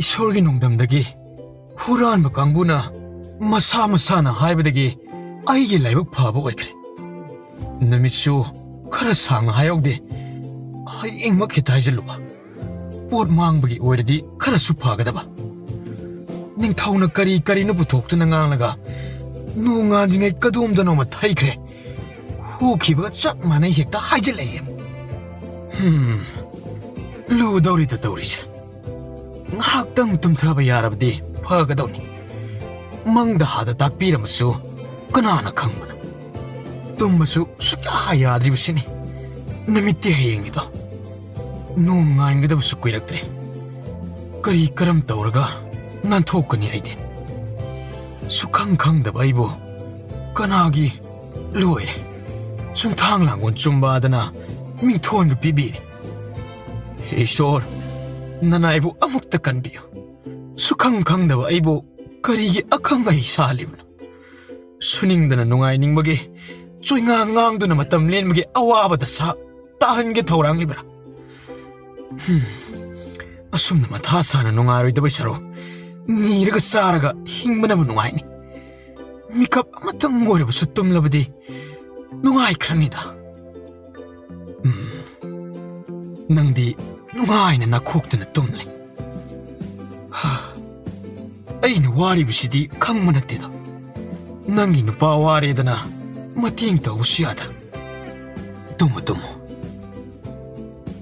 ꯏꯁꯣꯔꯒꯤ ꯅꯣꯡꯗꯝꯗꯒꯤ ꯍꯨꯔꯥꯟꯕ ꯀꯥꯡꯕꯨꯅ ꯃꯁꯥ ꯃꯁꯥꯅ ꯍꯥꯏꯕꯗꯒꯤ ꯑꯩꯒꯤ ꯂꯥꯏꯕꯛ ꯐꯕ ꯑꯣꯏꯈ꯭ꯔꯦ꯫ ꯅꯨꯃꯤꯠꯁꯨ ꯈꯔ ꯁꯥꯡꯅ ꯍꯥꯏꯍꯧꯗꯦ꯫ ꯍꯌꯦꯡꯃꯛ ꯍꯦꯛꯇ ꯍꯥꯏꯖꯤꯜꯂꯨꯕ꯫ ꯄꯣꯠ ꯃꯥꯡꯕꯒꯤ ꯑꯣꯏꯔꯗꯤ ꯈꯔꯁꯨ ꯐꯒꯗꯕ꯫ ꯅꯤꯡꯊꯧꯅ ꯀꯔꯤ ꯀꯔꯤꯅꯣ ꯄꯨꯊꯣꯛꯇꯨꯅ ꯉꯥꯡꯂꯒ ꯅꯣꯡ ꯉꯥꯟꯗ꯭ꯔꯤꯉꯩ ꯀꯗꯣꯝꯗꯅꯣꯃ ꯊꯩꯈ꯭ꯔꯦ꯫ ꯍꯨꯈꯤꯕꯒ ꯆꯞ ꯃꯥꯟꯅꯩ ꯍꯦꯛꯇ ꯍꯥꯏꯖꯤꯜꯂꯛꯑꯦ꯫ ꯍꯝ, ꯂꯨꯗꯧꯔꯤꯗ ꯇꯧꯔꯤꯁꯦ꯫ ꯉꯥꯏꯍꯥꯛꯇꯪ ꯇꯨꯝꯊꯕ ꯌꯥꯔꯕꯗꯤ ꯐꯒꯗꯧꯅꯤ꯫ ꯃꯪꯗ ꯍꯥꯗ ꯇꯥꯛꯄꯤꯔꯝꯃꯁꯨ ꯀꯅꯥꯅ ꯈꯪꯕꯅꯣ? ꯇꯨꯝꯕꯁꯨ ꯁꯨꯛꯌꯥ ꯌꯥꯗ꯭ꯔꯤꯕꯁꯤꯅꯤ꯫ ꯅꯨꯃꯤꯠꯇꯤ ꯍꯌꯦꯡꯅꯤꯗꯣ꯫ ꯅꯣꯡ ꯉꯥꯟꯒꯗꯕꯁꯨ ꯀꯨꯏꯔꯛꯇ꯭ꯔꯦ꯫ ꯀꯔꯤ ꯀꯔꯝ ꯇꯧꯔꯒ ꯅꯥꯟꯊꯣꯛꯀꯅꯤ ꯑꯩꯗꯤ? ꯁꯨꯈꯪ ꯈꯪꯗꯕ ꯑꯩꯕꯨ ꯀꯅꯥꯒꯤ ꯂꯣꯏꯔꯦ? ꯁꯨꯝꯊꯥꯡ ꯂꯥꯡꯒꯣꯜ ꯆꯨꯝꯕꯥꯗꯅ ꯃꯤꯡꯊꯣꯟꯒ ꯄꯤꯕꯤꯔꯦ꯫ ꯍꯦ ꯏꯁꯣꯔ, ꯅꯅꯥꯏꯕꯨ ꯑꯃꯨꯛꯇ ꯀꯟꯕꯤꯌꯨ꯫ ꯁꯨꯈꯪ ꯈꯪꯗꯕ ꯑꯩꯕꯨ ꯀꯔꯤꯒꯤ ꯑꯈꯪ ꯑꯍꯩ ꯁꯥꯍꯜꯂꯤꯕꯅꯣ? ꯁꯨꯅꯤꯡꯗꯅ ꯅꯨꯡꯉꯥꯏꯅꯤꯡꯕꯒꯤ, ꯆꯣꯏꯉꯥꯡ ꯉꯥꯡꯗꯨꯅ ꯃꯇꯝ ꯂꯦꯟꯕꯒꯤ ꯑꯋꯥꯕ ꯗꯁꯥ ꯇꯥꯍꯟꯒꯦ ꯊꯧꯔꯥꯡꯂꯤꯕ꯭ꯔꯥ? ꯍꯨꯝ, ꯑꯁꯨꯝꯅ ꯃꯊꯥ ꯁꯥꯅ ꯅꯨꯡꯉꯥꯏꯔꯣꯏꯗꯕꯩ ꯁꯔꯨꯛ, ꯅꯤꯔꯒ ꯆꯥꯔꯒ ꯍꯤꯡꯕꯅꯕꯨ ꯅꯨꯡꯉꯥꯏꯅꯤ꯫ ꯃꯤꯀꯞ ꯑꯃꯇꯪ ꯑꯣꯏꯔꯕꯁꯨ ꯇꯨꯝꯂꯕꯗꯤ ꯅꯨꯡꯉꯥꯏꯈ꯭ꯔꯅꯤꯗ꯫ ꯎꯝ, ꯅꯪꯗꯤ ꯅꯨꯡꯉꯥꯏꯅ ꯅꯈꯣꯛꯇꯨꯅ ꯇꯨꯝꯂꯦ꯫ ꯍꯥ, ꯑꯩꯅ ꯋꯥꯔꯤꯕꯁꯤꯗꯤ ꯈꯪꯕ ꯅꯠꯇꯦꯗ꯫ ꯅꯪꯒꯤ ꯅꯨꯄꯥ ꯋꯥꯔꯦꯗꯅ ꯃꯇꯦꯡ ꯇꯧꯕꯁꯨ ꯌꯥꯗ꯫ Tamu, Tamu.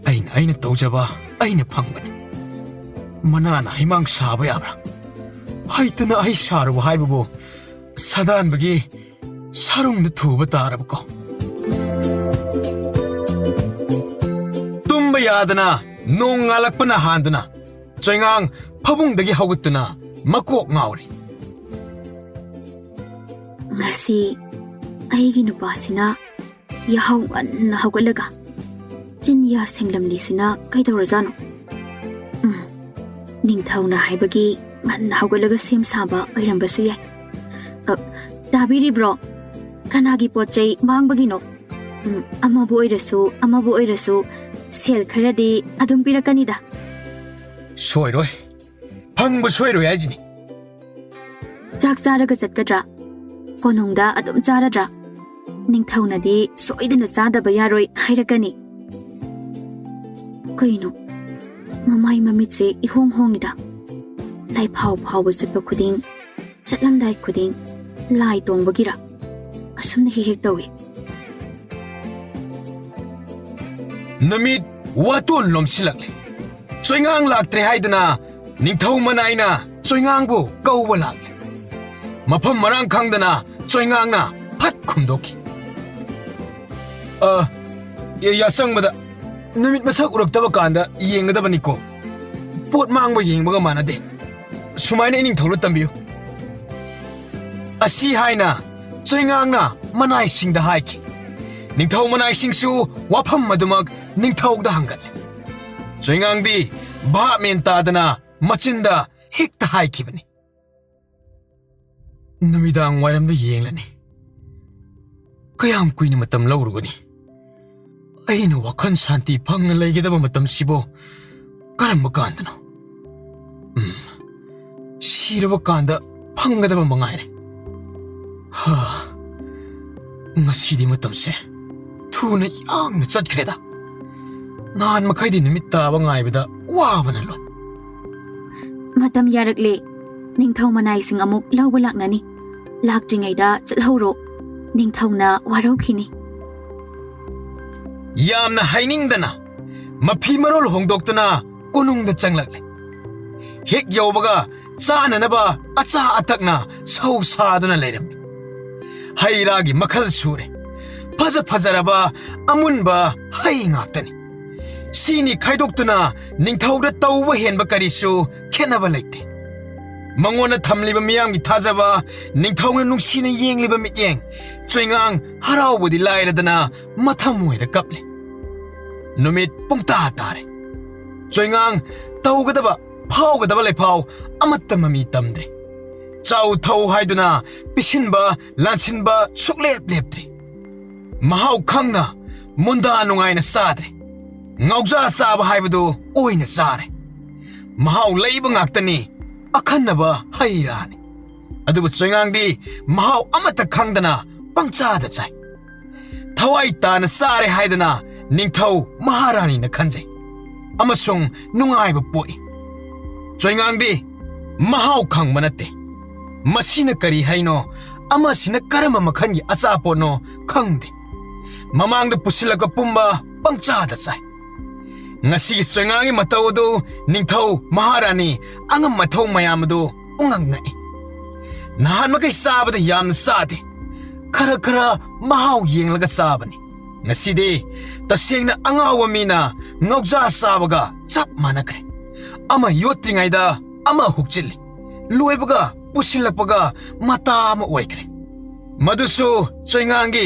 ꯑꯩꯅ, ꯑꯩꯅ ꯇꯧꯖꯕ ꯑꯩꯅ ꯐꯪꯕꯅꯤ꯫ ꯃꯅꯥꯅ ꯍꯩꯃꯥꯡ ꯁꯥꯕ ꯌꯥꯕ꯭ꯔꯥ? ꯍꯩꯇꯅ ꯑꯍꯩ ꯁꯥꯔꯨꯕ ꯍꯥꯏꯕꯕꯨ ꯁꯥꯗꯥꯟꯕꯒꯤ ꯁꯥꯔꯨꯡꯗ ꯊꯨꯕ ꯇꯥꯔꯕꯀꯣ꯫ ꯇꯨꯝꯕ ꯌꯥꯗꯅ ꯅꯣꯡ ꯉꯥꯜꯂꯛꯄꯅ ꯍꯥꯟꯗꯨꯅ ꯆꯣꯏꯉꯥꯡ ꯐꯃꯨꯡꯗꯒꯤ ꯍꯧꯒꯠꯇꯨꯅ ꯃꯀꯣꯛ ꯉꯥꯎꯔꯤ꯫ ꯉꯁꯤ ꯑꯩꯒꯤ ꯅꯨꯄꯥꯁꯤꯅ ꯌꯥꯍꯧ ꯉꯟꯅ ꯍꯧꯒꯠꯂꯒ ꯆꯤꯟꯌꯥ ꯁꯦꯡꯂꯝꯂꯤꯁꯤꯅ ꯀꯩꯗꯧꯔꯖꯥꯠꯅꯣ? ꯎꯝ, ꯅꯤꯡꯊꯧꯅ ꯍꯥꯏꯕꯒꯤ ꯉꯟꯅ ꯍꯧꯒꯠꯂꯒ ꯁꯦꯝ ꯁꯥꯕ ꯑꯣꯏꯔꯝꯕꯁꯨ ꯌꯥꯏ꯫ ꯑ, ꯇꯥꯕꯤꯔꯤꯕ꯭ꯔꯣ? ꯀꯅꯥꯒꯤ ꯄꯣꯠ ꯆꯩ ꯃꯥꯡꯕꯒꯤꯅꯣ? ꯎꯝ, ꯑꯃꯕꯨ ꯑꯣꯏꯔꯁꯨ, ꯑꯃꯕꯨ ꯑꯣꯏꯔꯁꯨ ꯁꯦꯜ ꯈꯔꯗꯤ ꯑꯗꯨꯝ ꯄꯤꯔꯛꯀꯅꯤꯗ꯫ ꯁꯣꯏꯔꯣꯏ꯫ ꯐꯪꯕ ꯁꯣꯏꯔꯣꯏ ꯍꯥꯏꯁꯤꯅꯤ꯫ ꯆꯥꯛ ꯆꯥꯔꯒ ꯆꯠꯀꯗ꯭ꯔꯥ? ꯀꯣꯅꯨꯡꯗ ꯑꯗꯨꯝ ꯆꯥꯔꯗ꯭ꯔꯥ? ꯅꯤꯡꯊꯧꯅꯗꯤ ꯁꯣꯏꯗꯅ ꯆꯥꯗꯕ ꯌꯥꯔꯣꯏ ꯍꯥꯏꯔꯛꯀꯅꯤ꯫ ꯀꯩꯅꯣ? ꯃꯃꯥꯏ ꯃꯃꯤꯠꯁꯦ ꯏꯍꯣꯡ ꯍꯣꯡꯉꯤꯗ꯫ ꯂꯥꯏꯐꯥꯎ ꯐꯥꯎꯕ ꯆꯠꯄ ꯈꯨꯗꯤꯡ, ꯆꯠꯂꯝꯗꯥꯏ ꯈꯨꯗꯤꯡ ꯂꯥꯏ ꯇꯣꯡꯕꯒꯤꯔ? ꯑꯁꯨꯝꯅ ꯍꯦꯛ ꯍꯦꯛ ꯇꯧꯏ꯫ ꯅꯨꯃꯤꯠ ꯋꯥꯇꯣꯟ ꯂꯣꯝꯁꯤꯜꯂꯛꯂꯦ꯫ ꯆꯣꯏꯉꯥꯡ ꯂꯥꯛꯇ꯭ꯔꯦ ꯍꯥꯏꯗꯅ ꯅꯤꯡꯊꯧ ꯃꯅꯥꯏꯅ ꯆꯣꯏꯉꯥꯡꯕꯨ ꯀꯧꯕ ꯂꯥꯛꯂꯦ꯫ ꯃꯐꯝ ꯃꯔꯥꯡ ꯈꯪꯗꯅ ꯆꯣꯏꯉꯥꯡꯅ ꯐꯠ ꯈꯨꯝꯗꯣꯛꯈꯤ꯫ "ꯑ, ꯌꯥꯆꯪꯕꯗ ꯅꯨꯃꯤꯠ ꯃꯁꯛ ꯎꯔꯛꯇꯕ ꯀꯥꯟꯗ ꯌꯦꯡꯒꯗꯕꯅꯤꯀꯣ꯫ ꯄꯣꯠ ꯃꯥꯡꯕ ꯌꯦꯡꯕꯒ ꯃꯥꯟꯅꯗꯦ꯫ ꯁꯨꯃꯥꯏꯅ ꯏꯅꯤꯡꯊꯧꯗ ꯇꯝꯕꯤꯌꯨ꯫ ꯑꯁꯤ ꯍꯥꯏꯅ ꯆꯣꯏꯉꯥꯡꯅ ꯃꯅꯥꯏꯁꯤꯡꯗ ꯍꯥꯏꯈꯤ꯫ ꯅꯤꯡꯊꯧ ꯃꯅꯥꯏꯁꯤꯡꯁꯨ ꯋꯥꯐꯝ ꯑꯗꯨꯃꯛ ꯅꯤꯡꯊꯧꯗ ꯍꯪꯒꯠꯂꯦ꯫ ꯆꯣꯏꯉꯥꯡꯗꯤ ꯚꯥꯞ ꯃꯦꯟ ꯇꯥꯗꯅ ꯃꯆꯤꯟꯗ ꯍꯦꯛꯇ ꯍꯥꯏꯈꯤꯕꯅꯤ, "ꯅꯨꯃꯤꯗꯥꯡ ꯋꯥꯏꯔꯝꯗ ꯌꯦꯡꯂꯅꯤ꯫ ꯀꯌꯥꯝ ꯀꯨꯏꯅ ꯃꯇꯝ ꯂꯧꯔꯨꯒꯅꯤ? ꯑꯩꯅ ꯋꯥꯈꯜ ꯁꯥꯟꯇꯤ ꯐꯪꯅ ꯂꯩꯒꯗꯕ ꯃꯇꯝꯁꯤꯕꯨ ꯀꯔꯝꯕ ꯀꯥꯟꯗꯅꯣ? ꯎꯝ, ꯁꯤꯔꯕ ꯀꯥꯟꯗ ꯐꯪꯒꯗꯕ ꯃꯉꯥꯏꯔꯦ꯫ ꯍꯥ, ꯉꯁꯤꯗꯤ ꯃꯇꯝꯁꯦ ꯊꯨꯅ ꯌꯥꯡꯅ ꯆꯠꯈ꯭ꯔꯦꯗ꯫ ꯅꯍꯥꯟ ꯃꯈꯩꯗꯤ ꯅꯨꯃꯤꯠ ꯇꯥꯕ ꯉꯥꯏꯕꯗ ꯋꯥꯕꯅ ꯂꯣꯏ꯫" "ꯃꯇꯝ ꯌꯥꯔꯛꯂꯦ꯫ ꯅꯤꯡꯊꯧ ꯃꯅꯥꯏꯁꯤꯡ ꯑꯃꯨꯛ ꯂꯧꯕ ꯂꯥꯛꯅꯅꯤ꯫ ꯂꯥꯛꯇ꯭ꯔꯤꯉꯩꯗ ꯆꯠꯍꯧꯔꯣ꯫ ꯅꯤꯡꯊꯧꯅ ꯋꯥꯔꯧꯈꯤꯅꯤ꯫" ꯌꯥꯝꯅ ꯍꯥꯏꯅꯤꯡꯗꯅ ꯃꯐꯤ ꯃꯔꯣꯜ ꯍꯣꯡꯗꯣꯛꯇꯨꯅ ꯀꯣꯅꯨꯡꯗ ꯆꯪꯂꯛꯂꯦ꯫ ꯍꯦꯛ ꯌꯧꯕꯒ ꯆꯥꯅꯅꯕ ꯑꯆꯥ ꯑꯊꯛꯅ ꯁꯧ ꯁꯥꯗꯨꯅ ꯂꯩꯔꯝꯃꯤ꯫ ꯍꯩ ꯔꯥꯒꯤ ꯃꯈꯜ ꯁꯨꯔꯦ꯫ ꯐꯖ ꯐꯖꯔꯕ ꯑꯃꯨꯟꯕ ꯍꯩ ꯉꯥꯛꯇꯅꯤ꯫ ꯁꯤꯅꯤ ꯈꯥꯏꯗꯣꯛꯇꯨꯅ ꯅꯤꯡꯊꯧꯗ ꯇꯧꯕ ꯍꯦꯟꯕ ꯀꯔꯤꯁꯨ ꯈꯦꯠꯅꯕ ꯂꯩꯇꯦ꯫ ꯃꯉꯣꯟꯗ ꯊꯝꯂꯤꯕ ꯃꯤꯌꯥꯝꯒꯤ ꯊꯥꯖꯕ, ꯅꯤꯡꯊꯧꯅ ꯅꯨꯡꯁꯤꯅ ꯌꯦꯡꯂꯤꯕ ꯃꯤꯠꯌꯦꯡ, ꯆꯣꯏꯉꯥꯡ ꯍꯔꯥꯎꯕꯗꯤ ꯂꯥꯏꯔꯗꯅ ꯃꯊꯃꯣꯏꯗ ꯀꯞꯂꯦ꯫ ꯅꯨꯃꯤꯠ ꯄꯨꯡꯇꯥ ꯇꯥꯔꯦ꯫ ꯆꯣꯏꯉꯥꯡ ꯇꯧꯒꯗꯕ, ꯐꯥꯎꯒꯗꯕ ꯂꯩꯐꯥꯎ ꯑꯃꯠꯇ ꯃꯃꯤ ꯇꯝꯗ꯭ꯔꯦ꯫ ꯆꯥꯎ ꯊꯧ ꯍꯥꯏꯗꯨꯅ ꯄꯤꯁꯤꯟꯕ, ꯂꯥꯟꯁꯤꯟꯕ ꯁꯨꯛꯂꯦꯞ ꯂꯦꯞꯇ꯭ꯔꯦ꯫ ꯃꯍꯥꯎ ꯈꯪꯅ ꯃꯨꯟꯗꯥ ꯅꯨꯡꯉꯥꯏꯅ ꯆꯥꯗ꯭ꯔꯦ꯫ ꯉꯥꯎꯖꯥ ꯆꯥꯕ ꯍꯥꯏꯕꯗꯨ ꯑꯣꯏꯅ ꯆꯥꯔꯦ꯫ ꯃꯍꯥꯎ ꯂꯩꯕ ꯉꯥꯛꯇꯅꯤ ꯑꯈꯟꯅꯕ ꯍꯩ ꯔꯥꯅꯤ꯫ ꯑꯗꯨꯕꯨ ꯆꯣꯏꯉꯥꯡꯗꯤ ꯃꯍꯥꯎ ꯑꯃꯠꯇ ꯈꯪꯗꯅ ꯄꯪꯆꯥꯗ ꯆꯥꯏ꯫ ꯊꯋꯥꯏ ꯇꯥꯅ ꯆꯥꯔꯦ ꯍꯥꯏꯗꯅ ꯅꯤꯡꯊꯧ ꯃꯍꯥꯔꯥꯅꯤꯅ ꯈꯟꯖꯩ ꯑꯃꯁꯨꯡ ꯅꯨꯡꯉꯥꯏꯕ ꯄꯣꯛꯏ꯫ ꯆꯣꯏꯉꯥꯡꯗꯤ ꯃꯍꯥꯎ ꯈꯪꯕ ꯅꯠꯇꯦ꯫ ꯃꯁꯤꯅ ꯀꯔꯤ ꯍꯩꯅꯣ, ꯑꯃꯁꯤꯅ ꯀꯔꯝꯕ ꯃꯈꯜꯒꯤ ꯑꯆꯥꯄꯣꯠꯅꯣ ꯈꯪꯗꯦ꯫ ꯃꯃꯥꯡꯗ ꯄꯨꯁꯤꯜꯂꯛꯄ ꯄꯨꯝꯕ ꯄꯪꯆꯥꯗ ꯆꯥꯏ꯫ ꯉꯁꯤꯒꯤ ꯆꯣꯏꯉꯥꯡꯒꯤ ꯃꯇꯧ ꯑꯗꯨ ꯅꯤꯡꯊꯧ ꯃꯍꯥꯔꯥꯅꯤ ꯑꯉꯝ ꯑꯊꯧ ꯃꯌꯥꯝ ꯑꯗꯨ ꯄꯨꯡꯉꯛ ꯉꯛꯏ꯫ ꯅꯍꯥꯟ ꯃꯈꯩ ꯆꯥꯕꯗ ꯌꯥꯝꯅ ꯆꯥꯗꯦ꯫ ꯈꯔ ꯈꯔ ꯃꯍꯥꯎ ꯌꯦꯡꯂꯒ ꯆꯥꯕꯅꯤ꯫ ꯉꯁꯤꯗꯤ ꯇꯁꯦꯡꯅ ꯑꯉꯥꯎꯕ ꯃꯤꯅ ꯉꯧꯖꯥ ꯆꯥꯕꯒ ꯆꯞ ꯃꯥꯟꯅꯈ꯭ꯔꯦ꯫ ꯑꯃ ꯌꯣꯠꯇ꯭ꯔꯤꯉꯩꯗ ꯑꯃ ꯍꯨꯛꯆꯤꯜꯂꯤ, ꯂꯣꯏꯕꯒ ꯄꯨꯁꯤꯜꯂꯛꯄꯒ ꯃꯇꯥ ꯑꯃ ꯑꯣꯏꯈ꯭ꯔꯦ꯫ ꯃꯗꯨꯁꯨ ꯆꯣꯏꯉꯥꯡꯒꯤ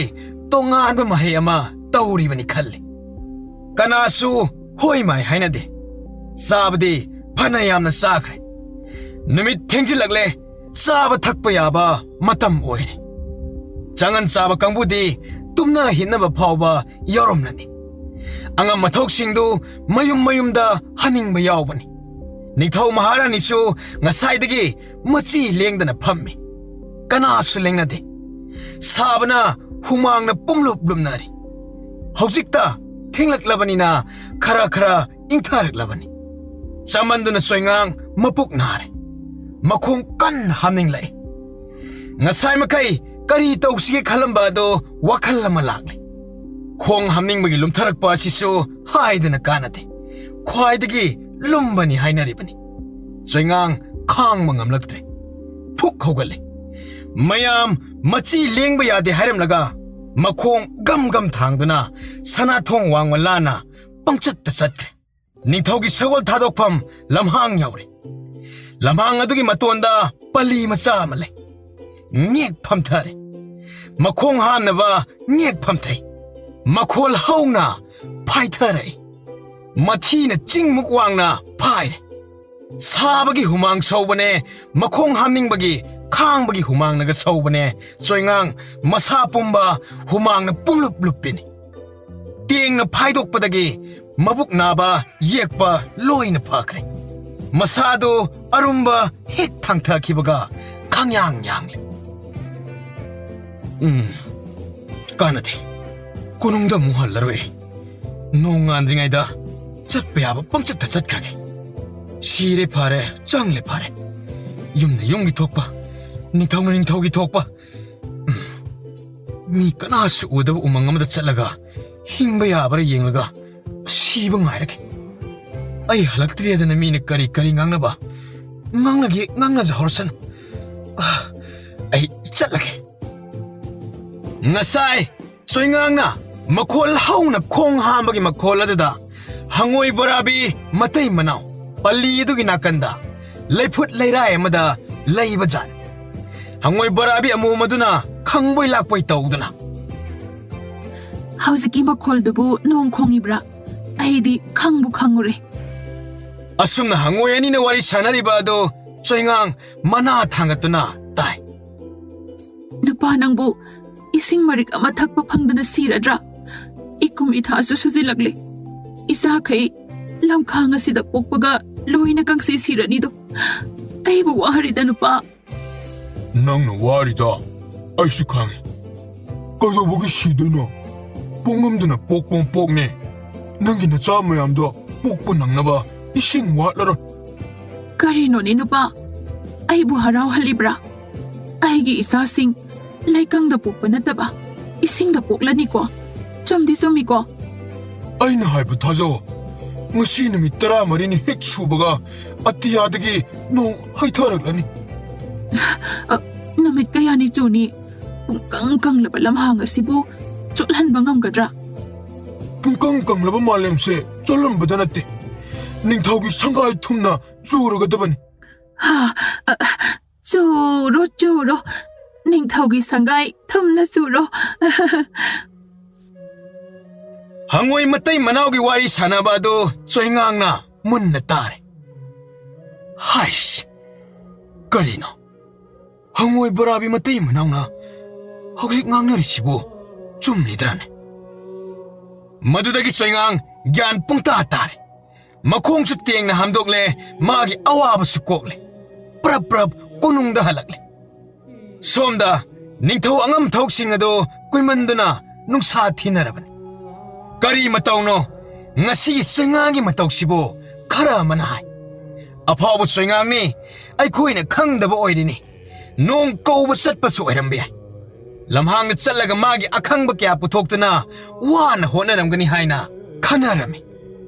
ꯇꯣꯉꯥꯟꯕ ꯃꯍꯩ ꯑꯃ ꯇꯧꯔꯤꯕꯅꯤ ꯈꯜꯂꯤ꯫ ꯀꯅꯥꯁꯨ ꯍꯣꯏ ꯃꯥꯏ ꯍꯥꯏꯅꯗꯦ꯫ ꯆꯥꯕꯗꯤ ꯐꯅ ꯌꯥꯝꯅ ꯆꯥꯈ꯭ꯔꯦ꯫ ꯅꯨꯃꯤꯠ ꯊꯦꯡꯖꯤꯜꯂꯛꯂꯦ꯫ ꯆꯥꯕ ꯊꯛꯄ ꯌꯥꯕ ꯃꯇꯝ ꯑꯣꯏꯔꯦ꯫ ꯆꯉꯟ ꯆꯥꯕ ꯀꯥꯡꯕꯨꯗꯤ ꯇꯨꯝꯅ ꯍꯤꯞꯅꯕ ꯐꯥꯎꯕ ꯌꯥꯎꯔꯝꯂꯅꯤ꯫ ꯑꯉꯝ ꯑꯊꯧꯁꯤꯡꯗꯨ ꯃꯌꯨꯝ ꯃꯌꯨꯝꯗ ꯍꯟꯅꯤꯡꯕ ꯌꯥꯎꯕꯅꯤ꯫ ꯅꯤꯡꯊꯧ ꯃꯍꯥꯔꯥꯅꯤꯁꯨ ꯉꯁꯥꯏꯗꯒꯤ ꯃꯆꯤ ꯂꯦꯡꯗꯅ ꯐꯝꯃꯤ꯫ ꯀꯅꯥꯁꯨ ꯂꯦꯡꯅꯗꯦ꯫ ꯁꯥꯕꯅ ꯍꯨꯃꯥꯡꯅ ꯄꯨꯝꯂꯨꯞ ꯂꯨꯝꯅꯔꯤ꯫ ꯍꯧꯖꯤꯛꯇ ꯊꯦꯡꯂꯛꯂꯕꯅꯤꯅ ꯈꯔ ꯈꯔ ꯏꯪꯊꯔꯛꯂꯕꯅꯤ꯫ ꯆꯃꯟꯗꯨꯅ ꯆꯣꯏꯉꯥꯡ ꯃꯄꯨꯛ ꯅꯥꯔꯦ꯫ ꯃꯈꯣꯡ ꯀꯟꯅ ꯍꯥꯝꯅꯤꯡꯂꯛꯏ꯫ ꯉꯁꯥꯏ ꯃꯈꯩ ꯀꯔꯤ ꯇꯧꯁꯤꯒꯦ ꯈꯜꯂꯝꯕ ꯑꯗꯣ ꯋꯥꯈꯜ ꯑꯃ ꯂꯥꯛꯂꯦ꯫ ꯈꯣꯡ ꯍꯥꯝꯅꯤꯡꯕꯒꯤ ꯂꯨꯝꯊꯔꯛꯄ ꯑꯁꯤꯁꯨ ꯍꯥꯏꯗꯅ ꯀꯥꯟꯅꯗꯦ꯫ ꯈ꯭ꯋꯥꯏꯗꯒꯤ ꯂꯨꯝꯕꯅꯤ ꯍꯥꯏꯅꯔꯤꯕꯅꯤ꯫ ꯆꯣꯏꯉꯥꯡ ꯈꯥꯡꯕ ꯉꯝꯂꯛꯇ꯭ꯔꯦ꯫ ꯐꯨꯛ ꯍꯧꯒꯠꯂꯦ꯫ ꯃꯌꯥꯝ ꯃꯆꯤ ꯂꯦꯡꯕ ꯌꯥꯗꯦ ꯍꯥꯏꯔꯝꯂꯒ ꯃꯈꯣꯡ ꯒꯝ ꯒꯝ ꯊꯥꯡꯗꯨꯅ ꯁꯅꯥꯊꯣꯡ ꯋꯥꯡꯃ ꯂꯥꯟꯅ ꯄꯪꯆꯠꯇ ꯆꯠꯈ꯭ꯔꯦ꯫ ꯅꯤꯡꯊꯧꯒꯤ ꯁꯒꯣꯜ ꯊꯥꯗꯣꯛꯐꯝ ꯂꯝꯍꯥꯡ ꯌꯧꯔꯦ꯫ ꯂꯝꯍꯥꯡ ꯑꯗꯨꯒꯤ ꯃꯇꯣꯟꯗ ꯄꯜꯂꯤ ꯃꯆꯥ ꯑꯃ ꯂꯩ꯫ ꯉꯦꯛ ꯐꯝꯊꯔꯦ꯫ ꯃꯈꯣꯡ ꯍꯥꯝꯅꯕ ꯉꯦꯛ ꯐꯝꯊꯩ꯫ ꯃꯈꯣꯜ ꯍꯧꯅ ꯐꯥꯏꯊꯔꯛꯏ꯫ ꯃꯊꯤꯅ ꯆꯤꯡꯃꯨꯛ ꯋꯥꯡꯅ ꯐꯥꯏꯔꯦ꯫ ꯁꯥꯕꯒꯤ ꯍꯨꯃꯥꯡ ꯁꯧꯕꯅꯦ, ꯃꯈꯣꯡ ꯍꯥꯝꯅꯤꯡꯕꯒꯤ ꯈꯥꯡꯕꯒꯤ ꯍꯨꯃꯥꯡꯅꯒ ꯁꯧꯕꯅꯦ꯫ ꯆꯣꯏꯉꯥꯡ ꯃꯁꯥ ꯄꯨꯝꯕ ꯍꯨꯃꯥꯡꯅ ꯄꯨꯡꯂꯨꯞ ꯂꯨꯞꯄꯤꯅꯤ꯫ ꯇꯦꯡꯅ ꯐꯥꯏꯗꯣꯛꯄꯗꯒꯤ ꯃꯕꯨꯛ ꯅꯥꯕ ꯌꯦꯛꯄ ꯂꯣꯏꯅ ꯐꯈ꯭ꯔꯦ꯫ ꯃꯁꯥꯗꯨ ꯑꯔꯨꯝꯕ ꯍꯦꯛ ꯊꯥꯡꯊꯈꯤꯕꯒ ꯈꯪꯌꯥꯡ ꯌꯥꯡꯂꯦ꯫ ꯎꯝ, ꯀꯥꯟꯅꯗꯦ꯫ ꯀꯣꯅꯨꯡꯗ ꯑꯃꯨꯛ ꯍꯜꯂꯔꯣꯏ꯫ ꯅꯣꯡ ꯉꯥꯟꯗ꯭ꯔꯤꯉꯩꯗ ꯆꯠꯄ ꯌꯥꯕ ꯄꯪꯆꯠꯇ ꯆꯠꯈ꯭ꯔꯒꯦ꯫ ꯁꯤꯔꯦ ꯐꯔꯦ, ꯆꯪꯂꯦ ꯐꯔꯦ꯫ ꯌꯨꯝꯅ ꯌꯨꯝꯒꯤ ꯊꯣꯛꯄ, ꯅꯤꯡꯊꯧꯅ ꯅꯤꯡꯊꯧꯒꯤ ꯊꯣꯛꯄ꯫ ꯎꯝ, ꯃꯤ ꯀꯅꯥꯁꯨ ꯎꯗꯕ ꯎꯃꯪ ꯑꯃꯗ ꯆꯠꯂꯒ ꯍꯤꯡꯕ ꯌꯥꯕ꯭ꯔꯥ ꯌꯦꯡꯂꯒ ꯁꯤꯕ ꯉꯥꯏꯔꯒꯦ꯫ ꯑꯩ ꯍꯜꯂꯛꯇ꯭ꯔꯦꯗꯅ ꯃꯤꯅ ꯀꯔꯤ ꯀꯔꯤ ꯉꯥꯡꯅꯕ ꯉꯥꯡꯅꯒꯦ, ꯉꯥꯡꯅꯖꯍꯧꯔꯁꯅꯨ꯫ ꯑꯥ, ꯑꯩ ꯆꯠꯂꯒꯦ꯫ ꯉꯁꯥꯏ ꯆꯣꯏꯉꯥꯡꯅ ꯃꯈꯣꯜ ꯍꯧꯅ ꯈꯣꯡ ꯍꯥꯝꯕꯒꯤ ꯃꯈꯣꯜ ꯑꯗꯨꯗ ꯍꯉꯣꯏ ꯕꯣꯔꯥꯕꯤ ꯃꯇꯩ ꯃꯅꯥꯎ ꯄꯜꯂꯤ ꯑꯗꯨꯒꯤ ꯅꯥꯀꯟꯗ ꯂꯩꯐꯨꯠ ꯂꯩꯔꯥꯏ ꯑꯃꯗ ꯂꯩꯕ ꯖꯥꯠꯅꯤ꯫ ꯍꯉꯣꯏ ꯕꯣꯔꯥꯕꯤ ꯑꯃꯣꯝ ꯑꯗꯨꯅ ꯈꯪꯕꯣꯏ ꯂꯥꯛꯄꯣꯏ ꯇꯧꯗꯨꯅ, "ꯍꯧꯖꯤꯛꯀꯤ ꯃꯈꯣꯜꯗꯨꯕꯨ ꯅꯣꯡ ꯈꯣꯡꯉꯤꯕ꯭ꯔꯥ? ꯑꯩꯗꯤ ꯈꯪꯕꯨ ꯈꯪꯉꯨꯔꯦ꯫" ꯑꯁꯨꯝꯅ ꯍꯉꯣꯏ ꯑꯅꯤꯅ ꯋꯥꯔꯤ ꯁꯥꯟꯅꯔꯤꯕ ꯑꯗꯨ ꯆꯣꯏꯉꯥꯡ ꯃꯅꯥ ꯊꯥꯡꯒꯠꯇꯨꯅ ꯇꯥꯏ꯫ "ꯅꯨꯄꯥ ꯅꯪꯕꯨ ꯏꯁꯤꯡ ꯃꯔꯤꯛ ꯑꯃ ꯊꯛꯄ ꯐꯪꯗꯅ ꯁꯤꯔꯗ꯭ꯔꯥ? ꯏꯀꯨꯝ ꯏꯊꯥꯁꯨ ꯁꯨꯖꯤꯜꯂꯛꯂꯦ꯫ ꯏꯆꯥꯈꯩ ꯂꯝꯈꯥꯡ ꯑꯁꯤꯗ ꯄꯣꯛꯄꯒ ꯂꯣꯏꯅ ꯀꯪꯁꯤ ꯁꯤꯔꯅꯤꯗꯣ꯫ ꯑꯩꯕꯨ ꯋꯥꯍꯔꯤꯗ ꯅꯨꯄꯥ꯫" "ꯅꯪꯅ ꯋꯥꯔꯤꯗꯣ ꯑꯩꯁꯨ ꯈꯪꯉꯤ꯫ ꯀꯩꯗꯧꯕꯒꯤ ꯁꯤꯗꯣꯏꯅꯣ? ꯄꯣꯛꯉꯝꯗꯅ ꯄꯣꯛꯄ ꯄꯣꯛꯅꯦ꯫ ꯅꯪꯒꯤ ꯅꯆꯥ ꯃꯌꯥꯝꯗꯣ ꯄꯣꯛꯄ ꯅꯪꯅꯕ ꯏꯁꯤꯡ ꯋꯥꯠꯂꯔꯣꯏ꯫" "ꯀꯔꯤꯅꯣꯅꯦ ꯅꯨꯄꯥ? ꯑꯩꯕꯨ ꯍꯔꯥꯎꯍꯜꯂꯤꯕ꯭ꯔꯥ? ꯑꯩꯒꯤ ꯏꯆꯥꯁꯤꯡ ꯂꯩꯀꯪꯗ ꯄꯣꯛꯄ ꯅꯠꯇꯕ ꯏꯁꯤꯡꯗ ꯄꯣꯛꯂꯅꯤꯀꯣ꯫ ꯆꯨꯝꯗꯤ ꯆꯨꯝꯃꯤꯀꯣ?" "ꯑꯩꯅ ꯍꯥꯏꯕ ꯊꯥꯖꯧ꯫ ꯉꯁꯤ ꯅꯨꯃꯤꯠ ꯇꯔꯥꯃꯔꯤꯅꯤ ꯍꯦꯛ ꯁꯨꯕꯒ ꯑꯇꯤꯌꯥꯗꯒꯤ ꯅꯣꯡ ꯍꯩꯊꯔꯛꯂꯅꯤ꯫" "ꯑ, ꯅꯨꯃꯤꯠ ꯀꯌꯥꯅꯤ ꯆꯨꯅꯤ? ꯄꯨꯡꯀꯪ ꯀꯪꯂꯕ ꯂꯝꯍꯥꯡ ꯑꯁꯤꯕꯨ ꯆꯣꯠꯍꯟꯕ ꯉꯝꯒꯗ꯭ꯔꯥ?" "ꯄꯨꯡꯀꯪ ꯀꯪꯂꯕ ꯃꯥꯂꯦꯝꯁꯦ ꯆꯣꯠꯂꯝꯕꯗ ꯅꯠꯇꯦ, ꯅꯤꯡꯊꯧꯒꯤ ꯁꯪꯒꯥꯏ ꯊꯨꯝꯅ ꯆꯨꯔꯒꯗꯕꯅꯤ꯫" "ꯍꯥ, ꯑ, ꯆꯨꯔꯣ, ꯆꯨꯔꯣ, ꯅꯤꯡꯊꯧꯒꯤ ꯁꯪꯒꯥꯏ ꯊꯨꯝꯅ ꯆꯨꯔꯣ꯫" ꯍꯉꯣꯏ ꯃꯇꯩ ꯃꯅꯥꯎꯒꯤ ꯋꯥꯔꯤ ꯁꯥꯟꯅꯕ ꯑꯗꯨ ꯆꯣꯏꯉꯥꯡꯅ ꯃꯨꯟꯅ ꯇꯥꯔꯦ꯫ "ꯍꯥꯏꯁ, ꯀꯔꯤꯅꯣ? ꯍꯉꯣꯏ ꯕꯣꯔꯥꯕꯤ ꯃꯇꯩ ꯃꯅꯥꯎꯅ ꯍꯧꯖꯤꯛ ꯉꯥꯡꯅꯔꯤꯁꯤꯕꯨ ꯆꯨꯝꯂꯤꯗ꯭ꯔꯥꯅꯦ?" ꯃꯗꯨꯗꯒꯤ ꯆꯣꯏꯉꯥꯡ ꯒ꯭ꯌꯥꯟ ꯄꯨꯡꯇꯥ ꯇꯥꯔꯦ꯫ ꯃꯈꯣꯡꯁꯨ ꯇꯦꯡꯅ ꯍꯥꯝꯗꯣꯛꯂꯦ, ꯃꯥꯒꯤ ꯑꯋꯥꯕꯁꯨ ꯀꯣꯛꯂꯦ꯫ ꯄ꯭ꯔꯞ ꯄ꯭ꯔꯞ ꯀꯣꯅꯨꯡꯗ ꯍꯜꯂꯛꯂꯦ꯫ ꯁꯣꯝꯗ ꯅꯤꯡꯊꯧ ꯑꯉꯝ ꯊꯧꯁꯤꯡ ꯑꯗꯨ ꯀꯨꯏꯃꯟꯗꯨꯅ ꯅꯨꯡꯁꯥ ꯊꯤꯅꯔꯕꯅꯤ꯫ "ꯀꯔꯤ ꯃꯇꯧꯅꯣ? ꯉꯁꯤꯒꯤ ꯆꯣꯏꯉꯥꯡꯒꯤ ꯃꯇꯧꯁꯤꯕꯨ?" ꯈꯔ ꯑꯃꯅ ꯍꯥꯏ꯫ "ꯑꯐꯥꯎꯕ ꯆꯣꯏꯉꯥꯡꯅꯤ, ꯑꯩꯈꯣꯏꯅ ꯈꯪꯗꯕ ꯑꯣꯏꯔꯤꯅꯤ꯫ ꯅꯣꯡ ꯀꯧꯕ ꯆꯠꯄꯁꯨ ꯑꯣꯏꯔꯝꯕ ꯌꯥꯏ꯫ ꯂꯝꯍꯥꯡꯗ ꯆꯠꯂꯒ ꯃꯥꯒꯤ ꯑꯈꯪꯕ ꯀꯌꯥ ꯄꯨꯊꯣꯛꯇꯨꯅ ꯋꯥꯅ ꯍꯣꯠꯅꯔꯝꯒꯅꯤ" ꯍꯥꯏꯅ ꯈꯟꯅꯔꯝꯃꯤ꯫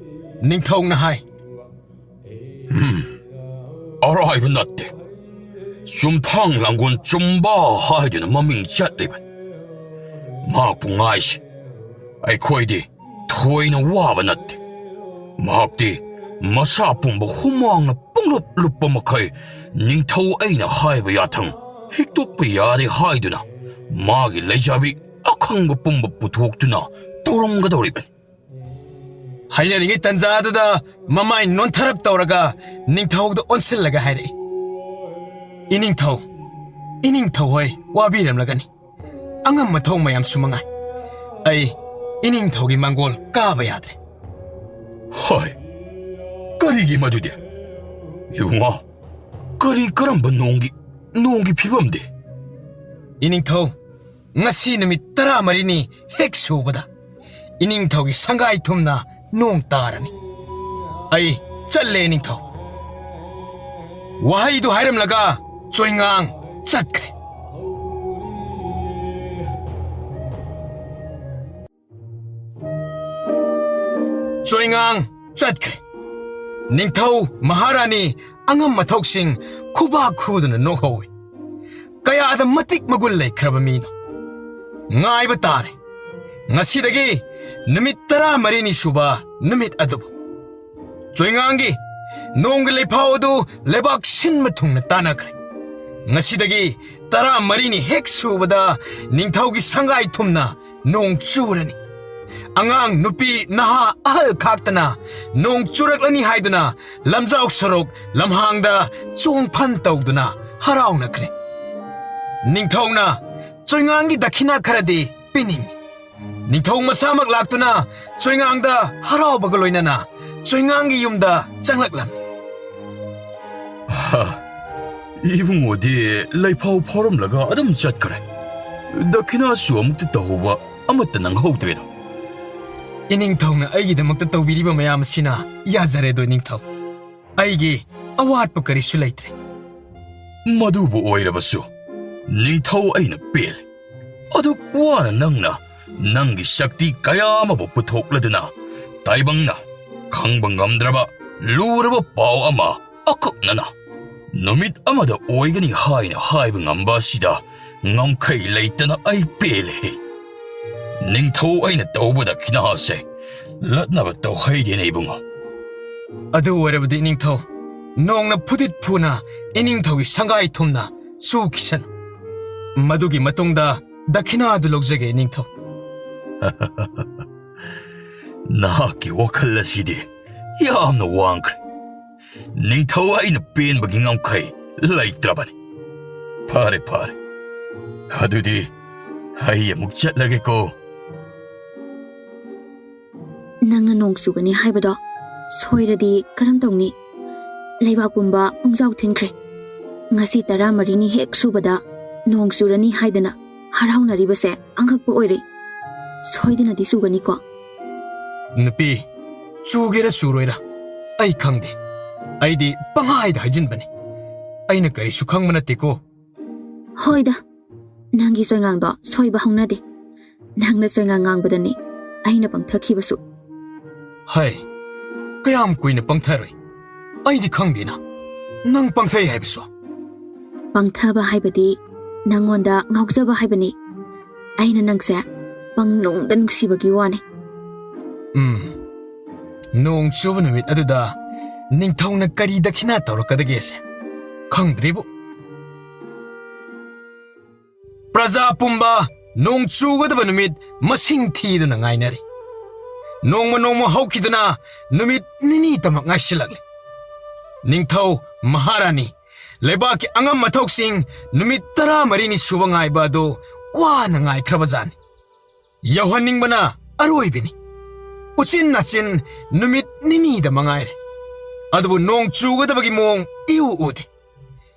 ꯅꯤꯡꯊꯧꯅ ꯍꯥꯏ, "ꯎꯝ, ꯑꯔꯥꯏꯕ ꯅꯠꯇꯦ꯫ ꯆꯨꯝꯊꯥꯡ ꯂꯥꯡꯒꯣꯜ ꯆꯨꯝꯕ ꯍꯥꯏꯗꯨꯅ ꯃꯃꯤꯡ ꯆꯠꯂꯤꯕꯅꯤ꯫ ꯃꯍꯥꯛꯄꯨ ꯉꯥꯏꯁꯤ꯫ ꯑꯩꯈꯣꯏꯗꯤ ꯊꯣꯏꯅ ꯋꯥꯕ ꯅꯠꯇꯦ꯫ ꯃꯍꯥꯛꯇꯤ ꯃꯁꯥ ꯄꯨꯝꯕ ꯍꯨꯃꯥꯡꯅ ꯄꯨꯡꯂꯨꯞ ꯂꯨꯞꯄ ꯃꯈꯩ ꯅꯤꯡꯊꯧ ꯑꯩꯅ ꯍꯥꯏꯕ ꯌꯥꯊꯪ ꯍꯤꯛꯇꯣꯛꯄ ꯌꯥꯔꯦ ꯍꯥꯏꯗꯨꯅ ꯃꯥꯒꯤ ꯂꯩꯖꯕꯤ ꯑꯈꯪꯕ ꯄꯨꯝꯕ ꯄꯨꯊꯣꯛꯇꯨꯅ ꯇꯧꯔꯝꯒꯗꯧꯔꯤꯕꯅꯤ꯫ ꯍꯥꯏꯅꯔꯤꯉꯩ ꯇꯟꯖꯥꯗꯨꯗ ꯃꯃꯥꯏ ꯅꯣꯟꯊꯔꯞ ꯇꯧꯔꯒ ꯅꯤꯡꯊꯧꯗ ꯑꯣꯟꯁꯤꯜꯂꯒ ꯍꯥꯏꯔꯛꯏ, "ꯏꯅꯤꯡꯊꯧ, ꯏꯅꯤꯡꯊꯧ ꯍꯣꯏ ꯋꯥꯕꯤꯔꯝꯂꯒꯅꯤ꯫ ꯑꯉꯝ ꯑꯊꯧ ꯃꯌꯥꯝꯁꯨ ꯃꯉꯥꯏ꯫ ꯑꯩ ꯏꯅꯤꯡꯊꯧꯒꯤ ꯃꯥꯡꯒꯣꯜ ꯀꯥꯕ ꯌꯥꯗ꯭ꯔꯦ꯫" "ꯍꯣꯏ, ꯀꯔꯤꯒꯤ ꯃꯗꯨꯗꯤ? ꯏꯕꯨꯡꯉꯣ, ꯀꯔꯤ ꯀꯔꯝꯕ ꯅꯣꯡꯒꯤ, ꯅꯣꯡꯒꯤ ꯐꯤꯕꯝꯗꯤ?" "ꯏꯅꯤꯡꯊꯧ, ꯉꯁꯤ ꯅꯨꯃꯤꯠ ꯇꯔꯥꯃꯔꯤꯅꯤ ꯍꯦꯛ ꯁꯨꯕꯗ ꯏꯅꯤꯡꯊꯧꯒꯤ ꯁꯪꯒꯥꯏ ꯊꯨꯝꯅ ꯅꯣꯡ ꯇꯥꯔꯅꯤ꯫ ꯑꯩ ꯆꯠꯂꯦ ꯏꯅꯤꯡꯊꯧ꯫" ꯋꯥꯍꯩꯗꯨ ꯍꯥꯏꯔꯝꯂꯒ ꯆꯣꯏꯉꯥꯡ ꯆꯠꯈ꯭ꯔꯦ꯫ ꯆꯣꯏꯉꯥꯡ ꯆꯠꯈ꯭ꯔꯦ꯫ ꯅꯤꯡꯊꯧ ꯃꯍꯥꯔꯥꯅꯤ ꯑꯉꯝ ꯑꯊꯧꯁꯤꯡ ꯈꯨꯕꯥꯛ ꯈꯨꯗꯨꯅ ꯅꯣꯛꯍꯧꯏ꯫ ꯀꯌꯥꯗ ꯃꯇꯤꯛ ꯃꯒꯨꯟ ꯂꯩꯈ꯭ꯔꯕ ꯃꯤꯅꯣ꯫ ꯉꯥꯏꯕ ꯇꯥꯔꯦ ꯉꯁꯤꯗꯒꯤ ꯅꯨꯃꯤꯠ ꯇꯔꯥꯃꯔꯤꯅꯤ ꯁꯨꯕ ꯅꯨꯃꯤꯠ ꯑꯗꯨꯕꯨ꯫ ꯆꯣꯏꯉꯥꯡꯒꯤ ꯅꯣꯡꯒꯤ ꯂꯩꯐꯥꯎ ꯑꯗꯨ ꯂꯩꯕꯥꯛ ꯁꯤꯟꯕ ꯊꯨꯡꯅ ꯇꯥꯟꯅꯈ꯭ꯔꯦ꯫ ꯉꯁꯤꯗꯒꯤ ꯇꯔꯥꯃꯔꯤꯅꯤ ꯍꯦꯛ ꯁꯨꯕꯗ ꯅꯤꯡꯊꯧꯒꯤ ꯁꯪꯒꯥꯏ ꯊꯨꯝꯅ ꯅꯣꯡ ꯆꯨꯔꯅꯤ꯫ ꯑꯉꯥꯡ, ꯅꯨꯄꯤ, ꯅꯍꯥ, ꯑꯍꯜ ꯈꯥꯛꯇꯅ ꯅꯣꯡ ꯆꯨꯔꯛꯂꯅꯤ ꯍꯥꯏꯗꯨꯅ ꯂꯝꯖꯥꯎ ꯁꯣꯔꯣꯛ ꯂꯝꯍꯥꯡꯗ ꯆꯣꯡ ꯐꯟ ꯇꯧꯗꯨꯅ ꯍꯔꯥꯎꯅꯈ꯭ꯔꯦ꯫ ꯅꯤꯡꯊꯧꯅ ꯆꯣꯏꯉꯥꯡꯒꯤ ꯗꯈꯤꯅꯥ ꯈꯔꯗꯤ ꯄꯤꯅꯤꯡꯏ꯫ ꯅꯤꯡꯊꯧ ꯃꯁꯥꯃꯛ ꯂꯥꯛꯇꯨꯅ ꯆꯣꯏꯉꯥꯡꯗ ꯍꯔꯥꯎꯕꯒ ꯂꯣꯏꯅꯅ ꯆꯣꯏꯉꯥꯡꯒꯤ ꯌꯨꯝꯗ ꯆꯪꯂꯛꯂꯝꯃꯤ꯫ "ꯍꯥ, ꯏꯕꯨꯡꯉꯣꯗꯤ ꯂꯩꯐꯥꯎ ꯐꯥꯎꯔꯝꯂꯒ ꯑꯗꯨꯝ ꯆꯠꯈ꯭ꯔꯦ꯫ ꯗꯈꯤꯅꯥꯁꯨ ꯑꯃꯨꯛꯇ ꯇꯧꯍꯧꯕ ꯑꯃꯠꯇ ꯅꯪꯍꯧꯗ꯭ꯔꯦꯗꯣ꯫" "ꯏꯅꯤꯡꯊꯧꯅ ꯑꯩꯒꯤꯗꯃꯛꯇ ꯇꯧꯕꯤꯔꯤꯕ ꯃꯌꯥꯝ ꯑꯁꯤꯅ ꯌꯥꯖꯔꯦꯗꯣ ꯏꯅꯤꯡꯊꯧ꯫ ꯑꯩꯒꯤ ꯑꯋꯥꯠꯄ ꯀꯔꯤꯁꯨ ꯂꯩꯇ꯭ꯔꯦ꯫" "ꯃꯗꯨꯕꯨ ꯑꯣꯏꯔꯕꯁꯨ, ꯅꯤꯡꯊꯧ ꯑꯩꯅ ꯄꯦꯜꯂꯦ꯫ ꯑꯗꯨꯛ ꯋꯥꯅ ꯅꯪꯅ ꯅꯪꯒꯤ ꯁꯛꯇꯤ ꯀꯌꯥ ꯑꯃꯕꯨ ꯄꯨꯊꯣꯛꯂꯗꯨꯅ ꯇꯥꯏꯕꯪꯅ ꯈꯪꯕ ꯉꯝꯗ꯭ꯔꯕ ꯂꯨꯔꯕ ꯄꯥꯎ ꯑꯃ ꯑꯀꯛꯅꯅ ꯅꯨꯃꯤꯠ ꯑꯃꯗ ꯑꯣꯏꯒꯅꯤ ꯍꯥꯏꯅ ꯍꯥꯏꯕ ꯉꯝꯕ ꯑꯁꯤꯗ ꯉꯝꯈꯩ ꯂꯩꯇꯅ ꯑꯩ ꯄꯦꯜꯂꯦ꯫" ꯅꯤꯡꯊꯧ ꯑꯩꯅ ꯇꯧꯕ ꯗꯈꯤꯅꯥꯁꯦ ꯂꯠꯅꯕ ꯇꯧꯍꯩꯗꯦꯅꯦ ꯏꯕꯨꯡꯉꯣ꯫ ꯑꯗꯨ ꯑꯣꯏꯔꯕꯗꯤ ꯏꯅꯤꯡꯊꯧ, ꯅꯣꯡꯅ ꯐꯨꯗꯤꯠ ꯐꯨꯅ ꯏꯅꯤꯡꯊꯧꯒꯤ ꯁꯪꯒꯥꯏ ꯊꯨꯝꯅ ꯆꯨꯈꯤꯁꯅꯨ꯫ ꯃꯗꯨꯒꯤ ꯃꯇꯨꯡꯗ ꯗꯈꯤꯅꯥ ꯑꯗꯨ ꯂꯧꯖꯒꯦ ꯏꯅꯤꯡꯊꯧ꯫ ꯅꯍꯥꯛꯀꯤ ꯋꯥꯈꯜ ꯑꯁꯤꯗꯤ ꯌꯥꯝꯅ ꯋꯥꯡꯈ꯭ꯔꯦ꯫ ꯅꯤꯡꯊꯧ ꯑꯩꯅ ꯄꯦꯟꯕꯒꯤ ꯉꯝꯈꯩ ꯂꯩꯇ꯭ꯔꯕꯅꯤ꯫ ꯐꯔꯦ, ꯐꯔꯦ꯫ ꯑꯗꯨꯗꯤ ꯑꯩ ꯑꯃꯨꯛ ꯆꯠꯂꯒꯦꯀꯣ꯫ ꯅꯪꯅ ꯅꯣꯡ ꯆꯨꯒꯅꯤ ꯍꯥꯏꯕꯗꯣ ꯁꯣꯏꯔꯗꯤ ꯀꯔꯝ ꯇꯧꯅꯤ? ꯂꯩꯕꯥꯛ ꯄꯨꯝꯕ ꯄꯨꯡꯖꯥꯎ ꯊꯤꯟꯈ꯭ꯔꯦ꯫ ꯉꯁꯤ ꯇꯔꯥꯃꯔꯤꯅꯤ ꯍꯦꯛ ꯁꯨꯕꯗ ꯅꯣꯡ ꯆꯨꯔꯅꯤ ꯍꯥꯏꯗꯅ ꯍꯔꯥꯎꯅꯔꯤꯕꯁꯦ ꯑꯉꯛꯄ ꯑꯣꯏꯔꯦ꯫ ꯁꯣꯏꯗꯅꯗꯤ ꯆꯨꯒꯅꯤꯀꯣ? ꯅꯨꯄꯤ, ꯆꯨꯒꯦꯔꯥ ꯆꯨꯔꯣꯏꯔꯥ ꯑꯩ ꯈꯪꯗꯦ꯫ ꯑꯩꯗꯤ ꯄꯪꯍꯥꯏꯗ ꯍꯥꯏꯖꯤꯟꯕꯅꯤ꯫ ꯑꯩꯅ ꯀꯔꯤꯁꯨ ꯈꯪꯕ ꯅꯠꯇꯦꯀꯣ꯫ ꯍꯣꯏꯗ, ꯅꯪꯒꯤ ꯆꯣꯏꯉꯥꯡꯗꯣ ꯁꯣꯏꯕ ꯍꯧꯅꯗꯦ꯫ ꯅꯪꯅ ꯆꯣꯏꯉꯥꯡ ꯉꯥꯡꯕꯗꯅꯦ ꯑꯩꯅ ꯄꯪꯊꯈꯤꯕꯁꯨ꯫ ꯍꯩ, ꯀꯌꯥꯝ ꯀꯨꯏꯅ ꯄꯪꯊꯔꯨꯏ? ꯑꯩꯗꯤ ꯈꯪꯗꯦꯅ꯫ ꯅꯪ ꯄꯪꯊꯩ ꯍꯥꯏꯕꯁꯨ꯫ ꯄꯪꯊꯕ ꯍꯥꯏꯕꯗꯤ ꯅꯪꯉꯣꯟꯗ ꯉꯥꯎꯖꯕ ꯍꯥꯏꯕꯅꯤ꯫ ꯑꯩꯅ ꯅꯪꯁꯦ ꯄꯪꯅꯨꯡꯗ ꯅꯨꯡꯁꯤꯕꯒꯤ ꯋꯥꯅꯤ꯫ ꯎꯝ, ꯅꯣꯡ ꯆꯨꯕ ꯅꯨꯃꯤꯠ ꯑꯗꯨꯗ ꯅꯤꯡꯊꯧꯅ ꯀꯔꯤ ꯗꯈꯤꯅꯥ ꯇꯧꯔꯛꯀꯗꯒꯦꯁꯦ ꯈꯪꯗ꯭ꯔꯤꯕꯨ꯫ ꯄ꯭ꯔꯖꯥ ꯄꯨꯝꯕ ꯅꯣꯡ ꯆꯨꯒꯗꯕ ꯅꯨꯃꯤꯠ ꯃꯁꯤꯡ ꯊꯤꯗꯨꯅ ꯉꯥꯏꯅꯔꯤ꯫ ꯅꯣꯡꯃ ꯅꯣꯡꯃ ꯍꯧꯈꯤꯗꯨꯅ ꯅꯨꯃꯤꯠ ꯅꯤꯅꯤꯇꯃꯛ ꯉꯥꯏꯁꯤꯜꯂꯛꯂꯦ꯫ ꯅꯤꯡꯊꯧ ꯃꯍꯥꯔꯥꯅꯤ, ꯂꯩꯕꯥꯛꯀꯤ ꯑꯉꯝ ꯑꯊꯧꯁꯤꯡ ꯅꯨꯃꯤꯠ ꯇꯔꯥꯃꯔꯤꯅꯤ ꯁꯨꯕ ꯉꯥꯏꯕ ꯑꯗꯨ ꯋꯥꯅ ꯉꯥꯏꯈ꯭ꯔꯕꯖꯥꯠꯅꯤ꯫ ꯌꯧꯍꯟꯅꯤꯡꯕꯅ ꯑꯔꯣꯏꯕꯤꯅꯤ꯫ ꯎꯆꯤꯟ ꯅꯥꯆꯤꯟ ꯅꯨꯃꯤꯠ ꯅꯤꯅꯤꯗ ꯃꯉꯥꯏꯔꯦ꯫ ꯑꯗꯨꯕꯨ ꯅꯣꯡ ꯆꯨꯒꯗꯕꯒꯤ ꯃꯑꯣꯡ ꯏꯎ ꯎꯗꯦ꯫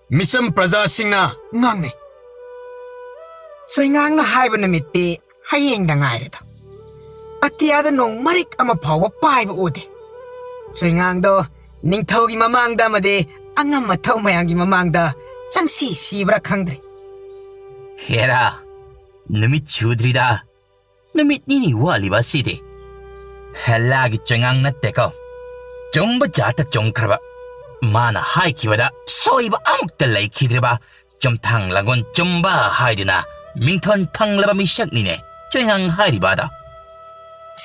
ꯃꯤꯆꯝ ꯄ꯭ꯔꯖꯥꯁꯤꯡꯅ ꯉꯥꯡꯅꯩ꯫ ꯆꯣꯏꯉꯥꯡꯅ ꯍꯥꯏꯕ ꯅꯨꯃꯤꯠꯇꯤ ꯍꯌꯦꯡꯗ ꯉꯥꯏꯔꯦꯗ꯫ ꯑꯇꯤꯌꯥꯗ ꯅꯣꯡ ꯃꯔꯤꯛ ꯑꯃ ꯐꯥꯎꯕ ꯄꯥꯏꯕ ꯎꯗꯦ꯫ ꯆꯣꯏꯉꯥꯡꯗꯣ ꯅꯤꯡꯊꯧꯒꯤ ꯃꯃꯥꯡꯗ ꯑꯃꯗꯤ ꯑꯉꯝ ꯑꯊꯧ ꯃꯌꯥꯝꯒꯤ ꯃꯃꯥꯡꯗ ꯆꯪꯁꯤ ꯁꯤꯕ꯭ꯔꯥ ꯈꯪꯗ꯭ꯔꯦ꯫ ꯍꯦꯔꯥ, ꯅꯨꯃꯤꯠ ꯁꯨꯗ꯭ꯔꯤꯗ꯫ ꯅꯨꯃꯤꯠ ꯅꯤꯅꯤ ꯋꯥꯠꯂꯤꯕ ꯑꯁꯤꯗꯤ꯫ ꯍꯦꯂꯥꯒꯤ ꯆꯣꯏꯉꯥꯡ ꯅꯠꯇꯦꯀꯣ꯫ ꯆꯨꯝꯕ ꯖꯥꯠꯇ ꯆꯨꯝꯈ꯭ꯔꯕ꯫ ꯃꯥꯅ ꯍꯥꯏꯈꯤꯕꯗ ꯁꯣꯏꯕ ꯑꯃꯨꯛꯇ ꯂꯩꯈꯤꯗ꯭ꯔꯤꯕ꯫ ꯆꯨꯝꯊꯥꯡ ꯂꯥꯡꯒꯣꯜ ꯆꯨꯝꯕ ꯍꯥꯏꯗꯨꯅ ꯃꯤꯡꯊꯣꯟ ꯐꯪꯂꯕ ꯃꯤꯁꯛꯅꯤꯅꯦ꯫ ꯇꯣꯏꯉꯥꯡ ꯍꯥꯏꯔꯤꯕ ꯑꯗꯣ?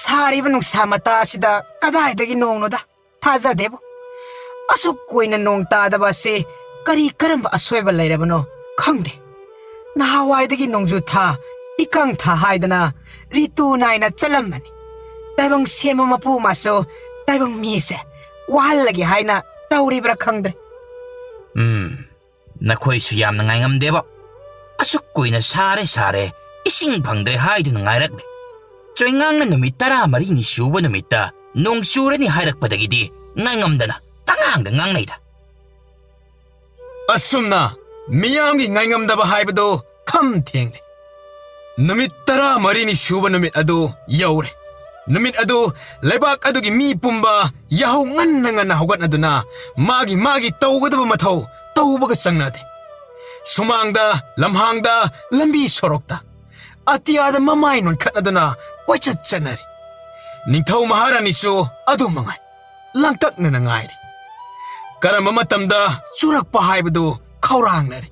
ꯁꯥꯔꯤꯕ ꯅꯨꯡꯁꯥ ꯃꯇꯥ ꯑꯁꯤꯗ ꯀꯗꯥꯏꯗꯒꯤ ꯅꯣꯡꯅꯣꯗ? ꯊꯥꯖꯗꯦꯕꯨ꯫ ꯑꯁꯨꯛ ꯀꯨꯏꯅ ꯅꯣꯡ ꯇꯥꯗꯕ ꯑꯁꯤ ꯀꯔꯤ ꯀꯔꯝꯕ ꯑꯁꯣꯏꯕ ꯂꯩꯔꯕꯅꯣ ꯈꯪꯗꯦ꯫ ꯅꯍꯥꯟꯋꯥꯏꯗꯒꯤ ꯅꯣꯡꯖꯨ ꯊꯥ, ꯏꯀꯪ ꯊꯥ ꯍꯥꯏꯗꯅ ꯔꯤꯇꯨ ꯅꯥꯏꯅ ꯆꯠꯂꯝꯕꯅꯤ꯫ ꯇꯥꯏꯕꯪ ꯁꯦꯝꯕ ꯃꯄꯨ ꯃꯥꯁꯨ ꯇꯥꯏꯕꯪ ꯃꯤꯁꯦ ꯋꯥꯍꯜꯂꯒꯦ ꯍꯥꯏꯅ ꯇꯧꯔꯤꯕ꯭ꯔꯥ ꯈꯪꯗ꯭ꯔꯦ꯫ ꯎꯝ, ꯅꯈꯣꯏꯁꯨ ꯌꯥꯝꯅ ꯉꯥꯏꯉꯝꯗꯦꯕ꯫ ꯑꯁꯨꯛ ꯀꯨꯏꯅ ꯁꯥꯔꯦ ꯁꯥꯔꯦ, ꯏꯁꯤꯡ ꯐꯪꯗ꯭ꯔꯦ ꯍꯥꯏꯗꯨꯅ ꯉꯥꯏꯔꯛꯂꯦ꯫ ꯆꯣꯏꯉꯥꯡꯅ ꯅꯨꯃꯤꯠ ꯇꯔꯥꯃꯔꯤꯅꯤ ꯁꯨꯕ ꯅꯨꯃꯤꯠꯇ ꯅꯣꯡ ꯆꯨꯔꯅꯤ ꯍꯥꯏꯔꯛꯄꯗꯒꯤꯗꯤ ꯉꯥꯏꯉꯝꯗꯅ ꯄꯉꯥꯡꯗ ꯉꯥꯡꯅꯩꯗ꯫ ꯑꯁꯨꯝꯅ ꯃꯤꯌꯥꯝꯒꯤ ꯉꯥꯏꯉꯝꯗꯕ ꯍꯥꯏꯕꯗꯨ ꯈꯝ ꯊꯦꯡꯂꯦ꯫ ꯅꯨꯃꯤꯠ ꯇꯔꯥꯃꯔꯤꯅꯤ ꯁꯨꯕ ꯅꯨꯃꯤꯠ ꯑꯗꯨ ꯌꯧꯔꯦ꯫ ꯅꯨꯃꯤꯠ ꯑꯗꯨ ꯂꯩꯕꯥꯛ ꯑꯗꯨꯒꯤ ꯃꯤ ꯄꯨꯝꯕ ꯌꯥꯍꯧ ꯉꯟꯅ ꯉꯟꯅ ꯍꯧꯒꯠꯅꯗꯨꯅ ꯃꯥꯒꯤ ꯃꯥꯒꯤ ꯇꯧꯒꯗꯕ ꯃꯊꯧ ꯇꯧꯕꯒ ꯆꯪꯅꯗꯦ꯫ ꯁꯨꯃꯥꯡꯗ, ꯂꯝꯍꯥꯡꯗ, ꯂꯝꯕꯤ ꯁꯣꯔꯣꯛꯇ, ꯑꯇꯤꯌꯥꯗ ꯃꯃꯥꯏ ꯅꯣꯟꯈꯠꯅꯗꯨꯅ ꯀꯣꯏꯆꯠ ꯆꯠꯅꯔꯤ꯫ ꯅꯤꯡꯊꯧ ꯃꯍꯥꯔꯥꯅꯤꯁꯨ ꯑꯗꯨ ꯃꯉꯥꯏ, ꯂꯥꯡꯇꯛꯅꯅ ꯉꯥꯏꯔꯤ꯫ ꯀꯔꯝꯕ ꯃꯇꯝꯗ ꯆꯨꯔꯛꯄ ꯍꯥꯏꯕꯗꯨ ꯈꯧꯔꯥꯡꯅꯔꯤ꯫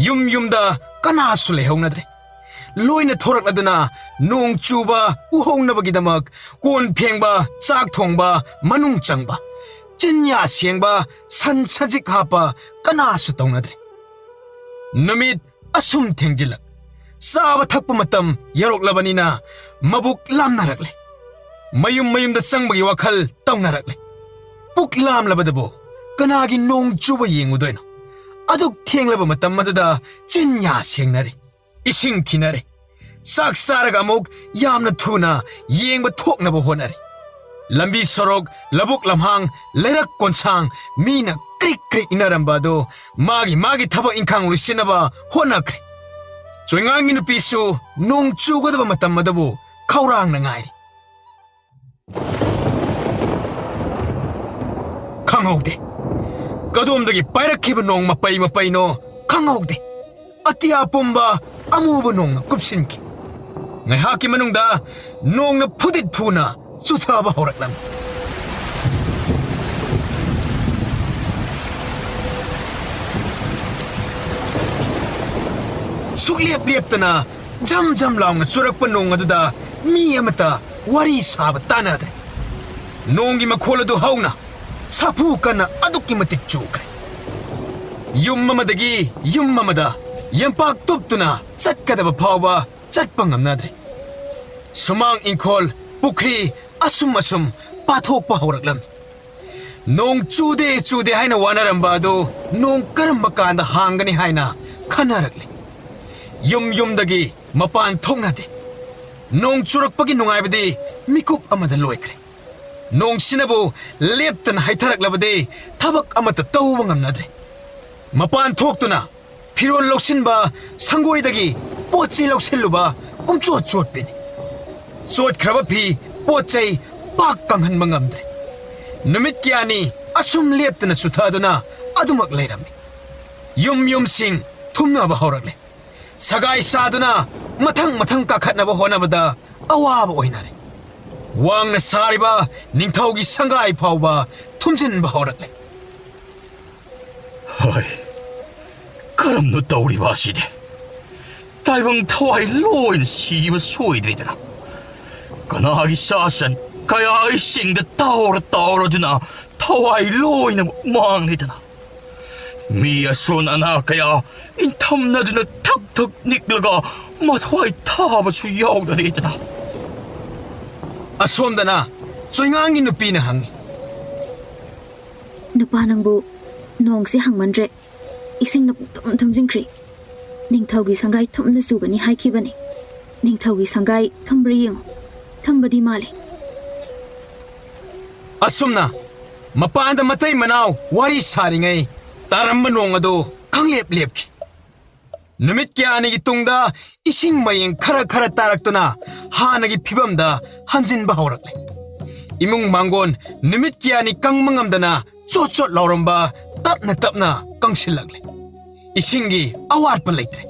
ꯌꯨꯝ ꯌꯨꯝꯗ ꯀꯅꯥꯁꯨ ꯂꯩꯍꯧꯅꯗ꯭ꯔꯦ꯫ ꯂꯣꯏꯅ ꯊꯣꯔꯛꯂꯗꯨꯅ ꯅꯣꯡ ꯆꯨꯕ ꯎꯍꯧꯅꯕꯒꯤꯗꯃꯛ ꯀꯣꯟ ꯐꯦꯡꯕ, ꯆꯥꯛ ꯊꯣꯡꯕ, ꯃꯅꯨꯡ ꯆꯪꯕ, ꯆꯤꯟꯌꯥ ꯁꯦꯡꯕ, ꯁꯟ ꯁꯖꯤꯛ ꯍꯥꯞꯄ ꯀꯅꯥꯁꯨ ꯇꯧꯅꯗ꯭ꯔꯦ꯫ ꯅꯨꯃꯤꯠ ꯑꯁꯨꯝ ꯊꯦꯡꯖꯤꯜꯂꯛ, ꯆꯥꯕ ꯊꯛꯄ ꯃꯇꯝ ꯌꯧꯔꯛꯂꯕꯅꯤꯅ ꯃꯕꯨꯛ ꯂꯥꯝꯅꯔꯛꯂꯦ꯫ ꯃꯌꯨꯝ ꯃꯌꯨꯝꯗ ꯆꯪꯕꯒꯤ ꯋꯥꯈꯜ ꯇꯧꯅꯔꯛꯂꯦ꯫ ꯄꯨꯛ ꯂꯥꯝꯂꯕꯗꯕꯨ ꯀꯅꯥꯒꯤ ꯅꯣꯡ ꯆꯨꯕ ꯌꯦꯡꯉꯨꯗꯣꯏꯅꯣ? ꯑꯗꯨꯛ ꯊꯦꯡꯂꯕ ꯃꯇꯝ ꯑꯗꯨꯗ ꯆꯤꯟ ꯌꯥ ꯁꯦꯡꯅꯔꯦ, ꯏꯁꯤꯡ ꯊꯤꯅꯔꯦ, ꯆꯥꯛ ꯆꯥꯔꯒ ꯑꯃꯨꯛ ꯌꯥꯝꯅ ꯊꯨꯅ ꯌꯦꯡꯕ ꯊꯣꯛꯅꯕ ꯍꯣꯠꯅꯔꯦ꯫ ꯂꯝꯕꯤ ꯁꯣꯔꯣꯛ, ꯂꯧꯕꯨꯛ ꯂꯝꯍꯥꯡ, ꯂꯩꯔꯛ ꯀꯣꯟꯁꯥꯡ, ꯃꯤꯅ ꯀ꯭ꯔꯤꯛ ꯀ꯭ꯔꯤꯛ ꯏꯟꯅꯔꯝꯕ ꯑꯗꯨ ꯃꯥꯒꯤ ꯃꯥꯒꯤ ꯊꯕꯛ ꯏꯪꯈꯥꯡ ꯂꯣꯏꯁꯤꯟꯅꯕ ꯍꯣꯠꯅꯈ꯭ꯔꯦ꯫ ꯆꯣꯏꯉꯥꯡꯒꯤ ꯅꯨꯄꯤꯁꯨ ꯅꯣꯡ ꯆꯨꯒꯗꯕ ꯃꯇꯝ ꯑꯗꯨꯕꯨ ꯈꯧꯔꯥꯡꯅ ꯉꯥꯏꯔꯤ꯫ ꯈꯪꯍꯧꯗꯦ꯫ ꯀꯗꯣꯝꯗꯒꯤ ꯄꯥꯏꯔꯛꯈꯤꯕ ꯅꯣꯡ ꯃꯄꯩ ꯃꯄꯩꯅꯣ ꯈꯪꯍꯧꯗꯦ꯫ ꯑꯇꯤꯌꯥ ꯄꯨꯝꯕ ꯑꯃꯨꯕ ꯅꯣꯡꯅ ꯀꯨꯞꯁꯤꯟꯈꯤ꯫ ꯉꯥꯏꯍꯥꯛꯀꯤ ꯃꯅꯨꯡꯗ ꯅꯣꯡꯅ ꯐꯨꯗꯤꯠ ꯐꯨꯅ ꯆꯨꯊꯕ ꯍꯧꯔꯛꯂꯝꯃꯤ꯫ ꯁꯨꯛꯂꯦꯞ ꯂꯦꯞꯇꯅ ꯖꯝ ꯖꯝ ꯂꯥꯎꯅ ꯆꯨꯔꯛꯄ ꯅꯣꯡ ꯑꯗꯨꯗ ꯃꯤ ꯑꯃꯠꯇ ꯋꯥꯔꯤ ꯁꯥꯕ ꯇꯥꯅꯗ꯭ꯔꯦ꯫ ꯅꯣꯡꯒꯤ ꯃꯈꯣꯜ ꯑꯗꯨ ꯍꯧꯅ ꯁꯥꯐꯨ ꯀꯟꯅ ꯑꯗꯨꯛꯀꯤ ꯃꯇꯤꯛ ꯆꯨꯈ꯭ꯔꯦ꯫ ꯌꯨꯝ ꯑꯃꯗꯒꯤ ꯌꯨꯝ ꯑꯃꯗ ꯌꯦꯝꯄꯥꯛ ꯇꯨꯞꯇꯨꯅ ꯆꯠꯀꯗꯕ ꯐꯥꯎꯕ ꯆꯠꯄ ꯉꯝꯅꯗ꯭ꯔꯦ꯫ ꯁꯨꯃꯥꯡ, ꯏꯪꯈꯣꯜ, ꯄꯨꯈ꯭ꯔꯤ, ꯑꯁꯨꯝ ꯑꯁꯨꯝ ꯄꯥꯊꯣꯛꯄ ꯍꯧꯔꯛꯂꯝꯃꯤ꯫ ꯅꯣꯡ ꯆꯨꯗꯦ ꯆꯨꯗꯦ ꯍꯥꯏꯅ ꯋꯥꯅꯔꯝꯕ ꯑꯗꯨ ꯅꯣꯡ ꯀꯔꯝꯕ ꯀꯥꯟꯗ ꯍꯥꯡꯒꯅꯤ ꯍꯥꯏꯅ ꯈꯟꯅꯔꯛꯂꯤ꯫ ꯌꯨꯝ ꯌꯨꯝꯗꯒꯤ ꯃꯄꯥꯟ ꯊꯣꯛꯅꯗꯦ꯫ ꯅꯣꯡ ꯆꯨꯔꯛꯄꯒꯤ ꯅꯨꯡꯉꯥꯏꯕꯗꯤ ꯃꯤꯀꯨꯞ ꯑꯃꯗ ꯂꯣꯏꯈ꯭ꯔꯦ꯫ ꯅꯣꯡꯁꯤꯅꯕꯨ ꯂꯦꯞꯇꯅ ꯍꯩꯊꯔꯛꯂꯕꯗꯤ ꯊꯕꯛ ꯑꯃꯠꯇ ꯇꯧꯕ ꯉꯝꯅꯗ꯭ꯔꯦ꯫ ꯃꯄꯥꯟ ꯊꯣꯛꯇꯨꯅ ꯐꯤꯔꯣꯜ ꯂꯧꯁꯤꯟꯕ, ꯁꯪꯒꯣꯏꯗꯒꯤ ꯄꯣꯠ ꯆꯩ ꯂꯧꯁꯤꯜꯂꯨꯕ ꯄꯨꯝꯆꯣꯠ ꯆꯣꯠꯄꯤꯅꯤ꯫ ꯆꯣꯠꯈ꯭ꯔꯕ ꯐꯤ, ꯄꯣꯠ ꯆꯩ ꯄꯥꯛ ꯀꯪꯍꯟꯕ ꯉꯝꯗ꯭ꯔꯦ꯫ ꯅꯨꯃꯤꯠ ꯀꯌꯥꯅꯤ ꯑꯁꯨꯝ ꯂꯦꯞꯇꯅ ꯆꯨꯊꯗꯨꯅ ꯑꯗꯨꯃꯛ ꯂꯩꯔꯝꯃꯤ꯫ ꯌꯨꯝ ꯌꯨꯝꯁꯤꯡ ꯊꯨꯝꯅꯕ ꯍꯧꯔꯛꯂꯦ꯫ ꯁꯒꯥꯏ ꯆꯥꯗꯨꯅ ꯃꯊꯪ ꯃꯊꯪ ꯀꯥꯈꯠꯅꯕ ꯍꯣꯠꯅꯕꯗ ꯑꯋꯥꯕ ꯑꯣꯏꯅꯔꯦ꯫ ꯋꯥꯡꯅ ꯁꯥꯔꯤꯕ ꯅꯤꯡꯊꯧꯒꯤ ꯁꯪꯒꯥꯏ ꯐꯥꯎꯕ ꯊꯨꯝꯖꯤꯟꯕ ꯍꯧꯔꯛꯂꯦ꯫ ꯍꯣꯏ, ꯀꯔꯝꯅꯣ ꯇꯧꯔꯤꯕ ꯑꯁꯤꯗꯤ? ꯇꯥꯏꯕꯪ ꯊꯋꯥꯏ ꯂꯣꯏꯅ ꯁꯤꯕ ꯁꯣꯏꯗ꯭ꯔꯦꯗꯅ꯫ ꯀꯅꯥꯒꯤ ꯆꯥꯁꯟ ꯀꯌꯥꯒꯤ ꯁꯤꯡꯗ ꯇꯥꯎꯔ ꯇꯥꯎꯔꯗꯨꯅ ꯊꯋꯥꯏ ꯂꯣꯏꯅꯃꯛ ꯃꯥꯡꯂꯦꯗꯅ꯫ ꯃꯤ ꯑꯁꯣꯟ ꯑꯅꯥ ꯀꯌꯥ ꯏꯟꯊꯝꯅꯗꯨꯅ ꯊꯛ ꯊꯛ ꯅꯤꯛꯂꯒ ꯃꯊ꯭ꯋꯥꯏ ꯊꯥꯕꯁꯨ ꯌꯥꯎꯅꯔꯦꯗꯅ꯫ ꯑꯁꯣꯝꯗꯅ ꯆꯣꯏꯉꯥꯡꯒꯤ ꯅꯨꯄꯤꯅ ꯍꯪꯉꯤ꯫ ꯅꯨꯄꯥ ꯅꯪꯕꯨ ꯅꯣꯡꯁꯦ ꯍꯪꯃꯟꯗ꯭ꯔꯦ꯫ ꯏꯁꯤꯡꯅ ꯄꯨꯡꯊꯨꯝ ꯊꯨꯝꯖꯤꯟꯈ꯭ꯔꯦ꯫ ꯅꯤꯡꯊꯧꯒꯤ ꯁꯪꯒꯥꯏ ꯊꯨꯝꯅ ꯆꯨꯕꯅꯤ ꯍꯥꯏꯈꯤꯕꯅꯤ꯫ ꯅꯤꯡꯊꯧꯒꯤ ꯁꯪꯒꯥꯏ ꯊꯨꯝꯕ꯭ꯔꯥ ꯌꯦꯡꯉꯨ꯫ ꯊꯨꯝꯕꯗꯤ ꯃꯥꯜꯂꯦ꯫ ꯑꯁꯨꯝꯅ ꯃꯄꯥꯟꯗ ꯃꯇꯩ ꯃꯅꯥꯎ ꯋꯥꯔꯤ ꯁꯥꯔꯤꯉꯩ ꯇꯥꯔꯝꯕ ꯅꯣꯡ ꯑꯗꯨ ꯈꯪꯂꯦꯞ ꯂꯦꯞꯈꯤ꯫ ꯅꯨꯃꯤꯠ ꯀꯌꯥꯅꯤꯒꯤ ꯇꯨꯡꯗ ꯏꯁꯤꯡ ꯃꯌꯦꯡ ꯈꯔ ꯈꯔ ꯇꯥꯔꯛꯇꯨꯅ ꯍꯥꯟꯅꯒꯤ ꯐꯤꯕꯝꯗ ꯍꯟꯖꯤꯟꯕ ꯍꯧꯔꯛꯂꯦ꯫ ꯏꯃꯨꯡ ꯃꯥꯡꯒꯣꯟ ꯅꯨꯃꯤꯠ ꯀꯌꯥꯅꯤ ꯀꯪꯕ ꯉꯝꯗꯅ ꯆꯣꯠ ꯆꯣꯠ ꯂꯥꯎꯔꯝꯕ ꯇꯞꯅ ꯇꯞꯅ ꯀꯪꯁꯤꯜꯂꯛꯂꯦ꯫ ꯏꯁꯤꯡꯒꯤ ꯑꯋꯥꯠꯄ ꯂꯩꯇ꯭ꯔꯦ꯫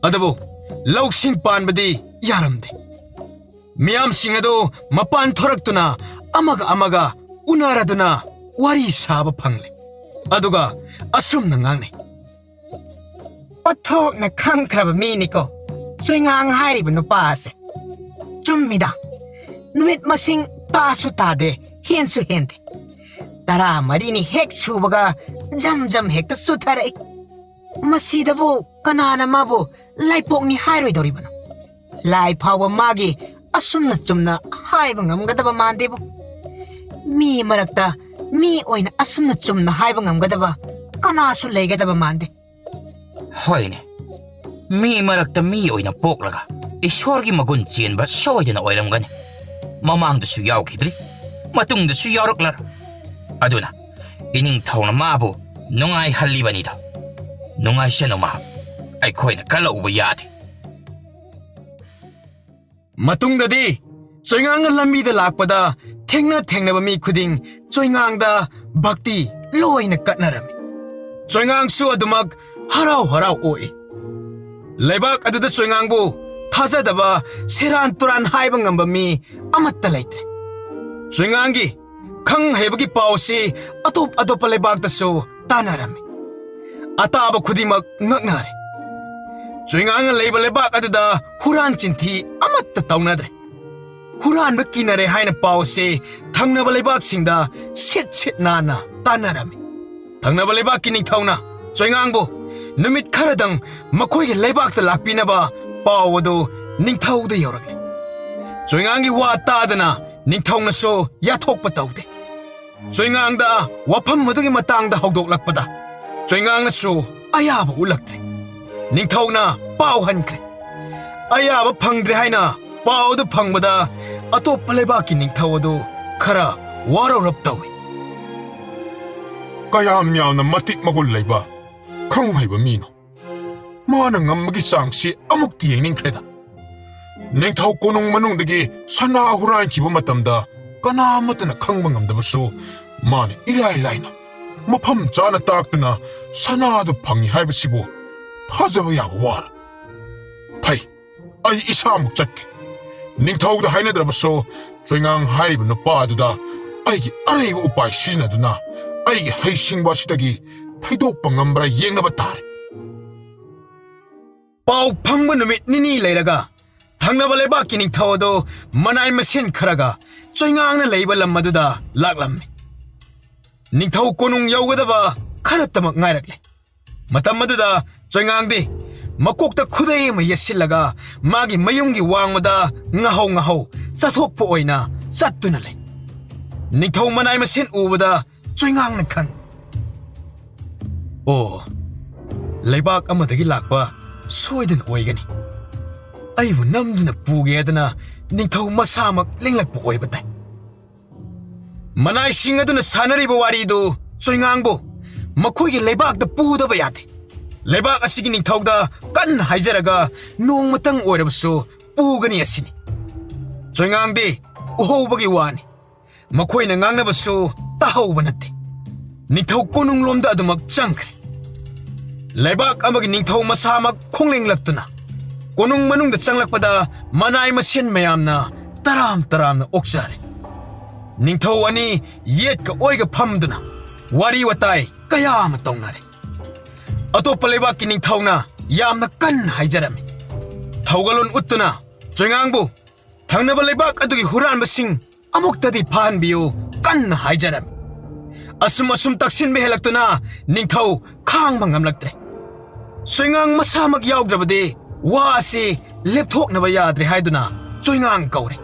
ꯑꯗꯨꯕꯨ ꯂꯧꯁꯤꯡ ꯄꯥꯟꯕꯗꯤ ꯌꯥꯔꯝꯗꯦ꯫ ꯃꯤꯌꯥꯝꯁꯤꯡ ꯑꯗꯨ ꯃꯄꯥꯟ ꯊꯣꯔꯛꯇꯨꯅ ꯑꯃꯒ ꯑꯃꯒ ꯎꯅꯔꯗꯨꯅ ꯋꯥꯔꯤ ꯁꯥꯕ ꯐꯪꯂꯦ꯫ ꯑꯗꯨꯒ ꯑꯁꯨꯝꯅ ꯉꯥꯡꯅꯩ꯫ ꯄꯣꯠꯊꯣꯛꯅ ꯈꯪꯈ꯭ꯔꯕ ꯃꯤꯅꯤꯀꯣ꯫ ꯆꯣꯏꯉꯥꯡ ꯍꯥꯏꯔꯤꯕ ꯅꯨꯄꯥ ꯑꯁꯦ꯫ ꯆꯨꯝꯃꯤꯗ, ꯅꯨꯃꯤꯠ ꯃꯁꯤꯡ ꯇꯥꯁꯨ ꯇꯥꯗꯦ, ꯍꯦꯟꯁꯨ ꯍꯦꯟꯗꯦ꯫ ꯇꯔꯥꯃꯔꯤꯅꯤ ꯍꯦꯛ ꯁꯨꯕꯒ ꯖꯝ ꯖꯝ ꯍꯦꯛꯇ ꯆꯨꯊꯔꯛꯏ꯫ ꯃꯁꯤꯗꯕꯨ ꯀꯅꯥꯅ ꯃꯥꯕꯨ ꯂꯥꯏꯄꯣꯛꯅꯤ ꯍꯥꯏꯔꯣꯏꯗꯧꯔꯤꯕꯅꯣ? ꯂꯥꯏ ꯐꯥꯎꯕ ꯃꯥꯒꯤ ꯑꯁꯨꯝꯅ ꯆꯨꯝꯅ ꯍꯥꯏꯕ ꯉꯝꯒꯗꯕ ꯃꯥꯟꯗꯦꯕꯨ꯫ ꯃꯤ ꯃꯔꯛꯇ ꯃꯤ ꯑꯣꯏꯅ ꯑꯁꯨꯝꯅ ꯆꯨꯝꯅ ꯍꯥꯏꯕ ꯉꯝꯒꯗꯕ ꯀꯅꯥꯁꯨ ꯂꯩꯒꯗꯕ ꯃꯥꯟꯗꯦ꯫ ꯍꯣꯏꯅꯦ, ꯃꯤ ꯃꯔꯛꯇ ꯃꯤ ꯑꯣꯏꯅ ꯄꯣꯛꯂꯒ ꯏꯁꯣꯔꯒꯤ ꯃꯒꯨꯟ ꯆꯦꯟꯕ ꯁꯣꯏꯗꯅ ꯑꯣꯏꯔꯝꯒꯅꯤ꯫ ꯃꯃꯥꯡꯗꯁꯨ ꯌꯥꯎꯈꯤꯗ꯭ꯔꯤ, ꯃꯇꯨꯡꯗꯁꯨ ꯌꯥꯎꯔꯛꯂꯔꯣꯏ꯫ ꯑꯗꯨꯅ ꯏꯅꯤꯡꯊꯧꯅ ꯃꯥꯕꯨ ꯅꯨꯡꯉꯥꯏꯍꯜꯂꯤꯕꯅꯤꯗꯣ꯫ ꯅꯨꯡꯉꯥꯏꯁꯅꯨ ꯃꯍꯥꯛ, ꯑꯩꯈꯣꯏꯅ ꯀꯜꯂꯛꯎꯕ ꯌꯥꯗꯦ꯫ ꯃꯇꯨꯡꯗꯗꯤ ꯆꯣꯏꯉꯥꯡꯅ ꯂꯝꯕꯤꯗ ꯂꯥꯛꯄꯗ ꯊꯦꯡꯅ ꯊꯦꯡꯅꯕ ꯃꯤ ꯈꯨꯗꯤꯡ ꯆꯣꯏꯉꯥꯡꯗ ꯚꯛꯇꯤ ꯂꯣꯏꯅ ꯀꯠꯅꯔꯝꯃꯤ꯫ ꯆꯣꯏꯉꯥꯡꯁꯨ ꯑꯗꯨꯃꯛ ꯍꯔꯥꯎ ꯍꯔꯥꯎ ꯑꯣꯛꯏ꯫ ꯂꯩꯕꯥꯛ ꯑꯗꯨꯗ ꯆꯣꯏꯉꯥꯡꯕꯨ ꯊꯥꯖꯗꯕ, ꯁꯦꯔꯥꯟ ꯇꯨꯔꯥꯟ ꯍꯥꯏꯕ ꯉꯝꯕ ꯃꯤ ꯑꯃꯠꯇ ꯂꯩꯇ꯭ꯔꯦ꯫ ꯆꯣꯏꯉꯥꯡꯒꯤ ꯈꯪ ꯍꯩꯕꯒꯤ ꯄꯥꯎꯁꯤ ꯑꯇꯣꯞ ꯑꯇꯣꯞꯄ ꯂꯩꯕꯥꯛꯇꯁꯨ ꯇꯥꯟꯅꯔꯝꯃꯤ꯫ ꯑꯇꯥꯕ ꯈꯨꯗꯤꯡꯃꯛ ꯉꯛꯅꯔꯦ꯫ ꯆꯣꯏꯉꯥꯡꯅ ꯂꯩꯕ ꯂꯩꯕꯥꯛ ꯑꯗꯨꯗ ꯍꯨꯔꯥꯟ ꯆꯤꯟꯊꯤ ꯑꯃꯠꯇ ꯇꯧꯅꯗ꯭ꯔꯦ꯫ ꯍꯨꯔꯥꯟꯕ ꯀꯤꯅꯔꯦ ꯍꯥꯏꯅ ꯄꯥꯎꯁꯤ ꯊꯪꯅꯕ ꯂꯩꯕꯥꯛꯁꯤꯡꯗ ꯁꯤꯠ ꯁꯤꯠ ꯅꯥꯟꯅ ꯇꯥꯟꯅꯔꯝꯃꯤ꯫ ꯊꯪꯅꯕ ꯂꯩꯕꯥꯛꯀꯤ ꯅꯤꯡꯊꯧꯅ ꯆꯣꯏꯉꯥꯡꯕꯨ ꯅꯨꯃꯤꯠ ꯈꯔꯗꯪ ꯃꯈꯣꯏꯒꯤ ꯂꯩꯕꯥꯛꯇ ꯂꯥꯛꯄꯤꯅꯕ ꯄꯥꯎ ꯑꯗꯨ ꯅꯤꯡꯊꯧꯗ ꯌꯧꯔꯛꯂꯦ꯫ ꯆꯣꯏꯉꯥꯡꯒꯤ ꯋꯥ ꯇꯥꯗꯅ ꯅꯤꯡꯊꯧꯅꯁꯨ ꯌꯥꯊꯣꯛꯄ ꯇꯧꯗꯦ꯫ ꯆꯣꯏꯉꯥꯡꯗ ꯋꯥꯐꯝ ꯑꯗꯨꯒꯤ ꯃꯇꯥꯡꯗ ꯍꯧꯗꯣꯛꯂꯛꯄꯗ ꯆꯣꯏꯉꯥꯡꯅꯁꯨ ꯑꯌꯥꯕ ꯎꯠꯂꯛꯇ꯭ꯔꯦ꯫ ꯅꯤꯡꯊꯧꯅ ꯄꯥꯎ ꯍꯟꯈ꯭ꯔꯦ꯫ ꯑꯌꯥꯕ ꯐꯪꯗ꯭ꯔꯦ ꯍꯥꯏꯅ ꯄꯥꯎ ꯑꯗꯨ ꯐꯪꯕꯗ ꯑꯇꯣꯞꯄ ꯂꯩꯕꯥꯛꯀꯤ ꯅꯤꯡꯊꯧ ꯑꯗꯨ ꯈꯔ ꯋꯥꯔꯧꯔꯞ ꯇꯧꯏ꯫ ꯀꯌꯥꯝ ꯌꯥꯝꯅ ꯃꯇꯤꯛ ꯃꯒꯨꯟ ꯂꯩꯕ ꯈꯪ ꯍꯩꯕ ꯃꯤꯅꯣ! ꯃꯥꯅ ꯉꯝꯕꯒꯤ ꯆꯥꯡꯁꯤ ꯑꯃꯨꯛꯇꯤ ꯌꯦꯡꯅꯤꯡꯈ꯭ꯔꯦꯗ꯫ ꯅꯤꯡꯊꯧ ꯀꯣꯅꯨꯡ ꯃꯅꯨꯡꯗꯒꯤ ꯁꯅꯥ ꯍꯨꯔꯥꯟꯈꯤꯕ ꯃꯇꯝꯗ ꯀꯅꯥ ꯑꯃꯠꯇꯅ ꯈꯪꯕ ꯉꯝꯗꯕꯁꯨ ꯃꯥꯅ ꯏꯔꯥꯏ ꯂꯥꯏꯅ ꯃꯐꯝ ꯆꯥꯅ ꯇꯥꯛꯇꯨꯅ ꯁꯅꯥꯗꯨ ꯐꯪꯉꯤ ꯍꯥꯏꯕꯁꯤꯕꯨ ꯊꯥꯖꯕ ꯌꯥꯕ ꯋꯥꯔ꯫ ꯐꯩ, ꯑꯩ ꯏꯁꯥꯃꯛ ꯆꯠꯀꯦ꯫ ꯅꯤꯡꯊꯧꯗ ꯍꯥꯏꯅꯗ꯭ꯔꯕꯁꯨ ꯆꯣꯏꯉꯥꯡ ꯍꯥꯏꯔꯤꯕ ꯅꯨꯄꯥ ꯑꯗꯨꯗ ꯑꯩꯒꯤ ꯑꯔꯩꯕ ꯎꯄꯥꯏ ꯁꯤꯖꯤꯟꯅꯗꯨꯅ ꯑꯩꯒꯤ ꯍꯩꯁꯤꯡꯕ ꯑꯁꯤꯗꯒꯤ ꯊꯩꯗꯣꯛꯄ ꯉꯝꯕ꯭ꯔꯥ ꯌꯦꯡꯅꯕ ꯇꯥꯔꯦ꯫ ꯄꯥꯎ ꯐꯪꯕ ꯅꯨꯃꯤꯠ ꯅꯤꯅꯤ ꯂꯩꯔꯒ ꯊꯪꯅꯕ ꯂꯩꯕꯥꯛꯀꯤ ꯅꯤꯡꯊꯧ ꯑꯗꯨ ꯃꯅꯥꯏ ꯃꯁꯦꯟ ꯈꯔꯒ ꯆꯣꯏꯉꯥꯡꯅ ꯂꯩꯕ ꯂꯝ ꯑꯗꯨꯗ ꯂꯥꯛꯂꯝꯃꯤ꯫ ꯅꯤꯡꯊꯧ ꯀꯣꯅꯨꯡ ꯌꯧꯒꯗꯕ ꯈꯔꯇꯃꯛ ꯉꯥꯏꯔꯛꯂꯦ꯫ ꯃꯇꯝ ꯑꯗꯨꯗ ꯆꯣꯏꯉꯥꯡꯗꯤ ꯃꯀꯣꯛꯇ ꯈꯨꯗꯩ ꯑꯃ ꯌꯦꯠꯁꯤꯜꯂꯒ ꯃꯥꯒꯤ ꯃꯌꯨꯝꯒꯤ ꯋꯥꯡꯃꯗ ꯉꯥꯍꯧ ꯉꯥꯍꯧ ꯆꯠꯊꯣꯛꯄ ꯑꯣꯏꯅ ꯆꯠꯇꯨꯅ ꯂꯩ꯫ ꯅꯤꯡꯊꯧ ꯃꯅꯥꯏ ꯃꯁꯦꯟ ꯎꯕꯗ ꯆꯣꯏꯉꯥꯡꯅ ꯈꯪ ꯑꯣ, ꯂꯩꯕꯥꯛ ꯑꯃꯗꯒꯤ ꯂꯥꯛꯄ ꯁꯣꯏꯗꯅ ꯑꯣꯏꯒꯅꯤ꯫ ꯑꯩꯕꯨ ꯅꯝꯗꯨꯅ ꯄꯨꯒꯦꯗꯅ ꯅꯤꯡꯊꯧ ꯃꯁꯥꯃꯛ ꯂꯦꯡꯂꯛꯄ ꯑꯣꯏꯕ ꯇꯥꯏ꯫ ꯃꯅꯥꯏꯁꯤꯡ ꯑꯗꯨꯅ ꯁꯥꯟꯅꯔꯤꯕ ꯋꯥꯔꯤꯗꯨ ꯆꯣꯏꯉꯥꯡꯕꯨ ꯃꯈꯣꯏꯒꯤ ꯂꯩꯕꯥꯛꯇ ꯄꯨꯗꯕ ꯌꯥꯗꯦ꯫ ꯂꯩꯕꯥꯛ ꯑꯁꯤꯒꯤ ꯅꯤꯡꯊꯧꯗ ꯀꯟꯅ ꯍꯥꯏꯖꯔꯒ ꯅꯣꯡꯃꯇꯪ ꯑꯣꯏꯔꯕꯁꯨ ꯄꯨꯒꯅꯤ ꯑꯁꯤꯅꯤ꯫ ꯆꯣꯏꯉꯥꯡꯗꯤ ꯎꯍꯧꯕꯒꯤ ꯋꯥꯅꯤ꯫ ꯃꯈꯣꯏꯅ ꯉꯥꯡꯅꯕꯁꯨ ꯇꯥꯍꯧꯕ ꯅꯠꯇꯦ꯫ ꯅꯤꯡꯊꯧ ꯀꯣꯅꯨꯡꯂꯣꯝꯗ ꯑꯗꯨꯃꯛ ꯆꯪꯈ꯭ꯔꯦ꯫ ꯂꯩꯕꯥꯛ ꯑꯃꯒꯤ ꯅꯤꯡꯊꯧ ꯃꯁꯥꯃꯛ ꯈꯣꯡꯂꯦꯡꯂꯛꯇꯨꯅ ꯀꯣꯅꯨꯡ ꯃꯅꯨꯡꯗ ꯆꯪꯂꯛꯄꯗ ꯃꯅꯥꯏ ꯃꯁꯦꯟ ꯃꯌꯥꯝꯅ ꯇꯔꯥꯝ ꯇꯔꯥꯝꯅ ꯑꯣꯛꯆꯔꯦ꯫ ꯅꯤꯡꯊꯧ ꯑꯅꯤ ꯌꯦꯠꯀ ꯑꯣꯏꯒ ꯐꯝꯗꯨꯅ ꯋꯥꯔꯤ ꯋꯥꯇꯥꯏ ꯀꯌꯥ ꯑꯃ ꯇꯧꯅꯔꯦ꯫ ꯑꯇꯣꯞꯄ ꯂꯩꯕꯥꯛꯀꯤ ꯅꯤꯡꯊꯧꯅ ꯌꯥꯝꯅ ꯀꯟꯅ ꯍꯥꯏꯖꯔꯝꯃꯤ꯫ ꯊꯧꯒꯜꯂꯣꯟ ꯎꯠꯇꯨꯅ ꯆꯣꯏꯉꯥꯡꯕꯨ ꯊꯪꯅꯕ ꯂꯩꯕꯥꯛ ꯑꯗꯨꯒꯤ ꯍꯨꯔꯥꯟꯕꯁꯤꯡ ꯑꯃꯨꯛꯇꯗꯤ ꯐꯥꯍꯟꯕꯤꯌꯨ ꯀꯟꯅ ꯍꯥꯏꯖꯔꯝꯃꯤ꯫ ꯑꯁꯨꯝ ꯑꯁꯨꯝ ꯇꯛꯁꯤꯟꯕ ꯍꯦꯜꯂꯛꯇꯨꯅ ꯅꯤꯡꯊꯧ ꯈꯥꯡꯕ ꯉꯝꯂꯛꯇ꯭ꯔꯦ꯫ ꯆꯣꯏꯉꯥꯡ ꯃꯁꯥꯃꯛ ꯌꯥꯎꯗ꯭ꯔꯕꯗꯤ ꯋꯥ ꯑꯁꯤ ꯂꯦꯞꯊꯣꯛꯅꯕ ꯌꯥꯗ꯭ꯔꯦ ꯍꯥꯏꯗꯨꯅ ꯆꯣꯏꯉꯥꯡ ꯀꯧꯔꯦ꯫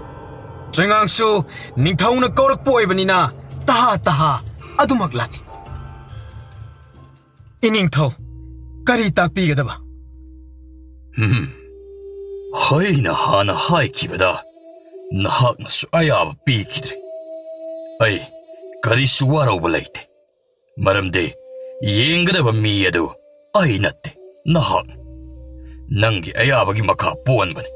ꯆꯣꯏꯉꯥꯡꯁꯨ ꯅꯤꯡꯊꯧꯅ ꯀꯧꯔꯛꯄ ꯑꯣꯏꯕꯅꯤꯅ ꯇꯍꯥ ꯇꯍꯥ ꯑꯗꯨꯃꯛ ꯂꯥꯛꯏ꯫ ꯏꯅꯤꯡꯊꯧ, ꯀꯔꯤ ꯇꯥꯛꯄꯤꯒꯗꯕ? ꯎꯝ, ꯑꯩꯅ ꯍꯥꯟꯅ ꯍꯥꯏꯈꯤꯕꯗ ꯅꯍꯥꯛꯅꯁꯨ ꯑꯌꯥꯕ ꯄꯤꯈꯤꯗ꯭ꯔꯦ꯫ ꯑꯩ ꯀꯔꯤꯁꯨ ꯋꯥꯔꯧꯕ ꯂꯩꯇꯦ, ꯃꯔꯝꯗꯤ ꯌꯦꯡꯒꯗꯕ ꯃꯤ ꯑꯗꯨ ꯑꯩ ꯅꯠꯇꯦ, ꯅꯍꯥꯛꯅꯤ꯫ ꯅꯪꯒꯤ ꯑꯌꯥꯕꯒꯤ ꯃꯈꯥ ꯄꯣꯟꯕꯅꯤ꯫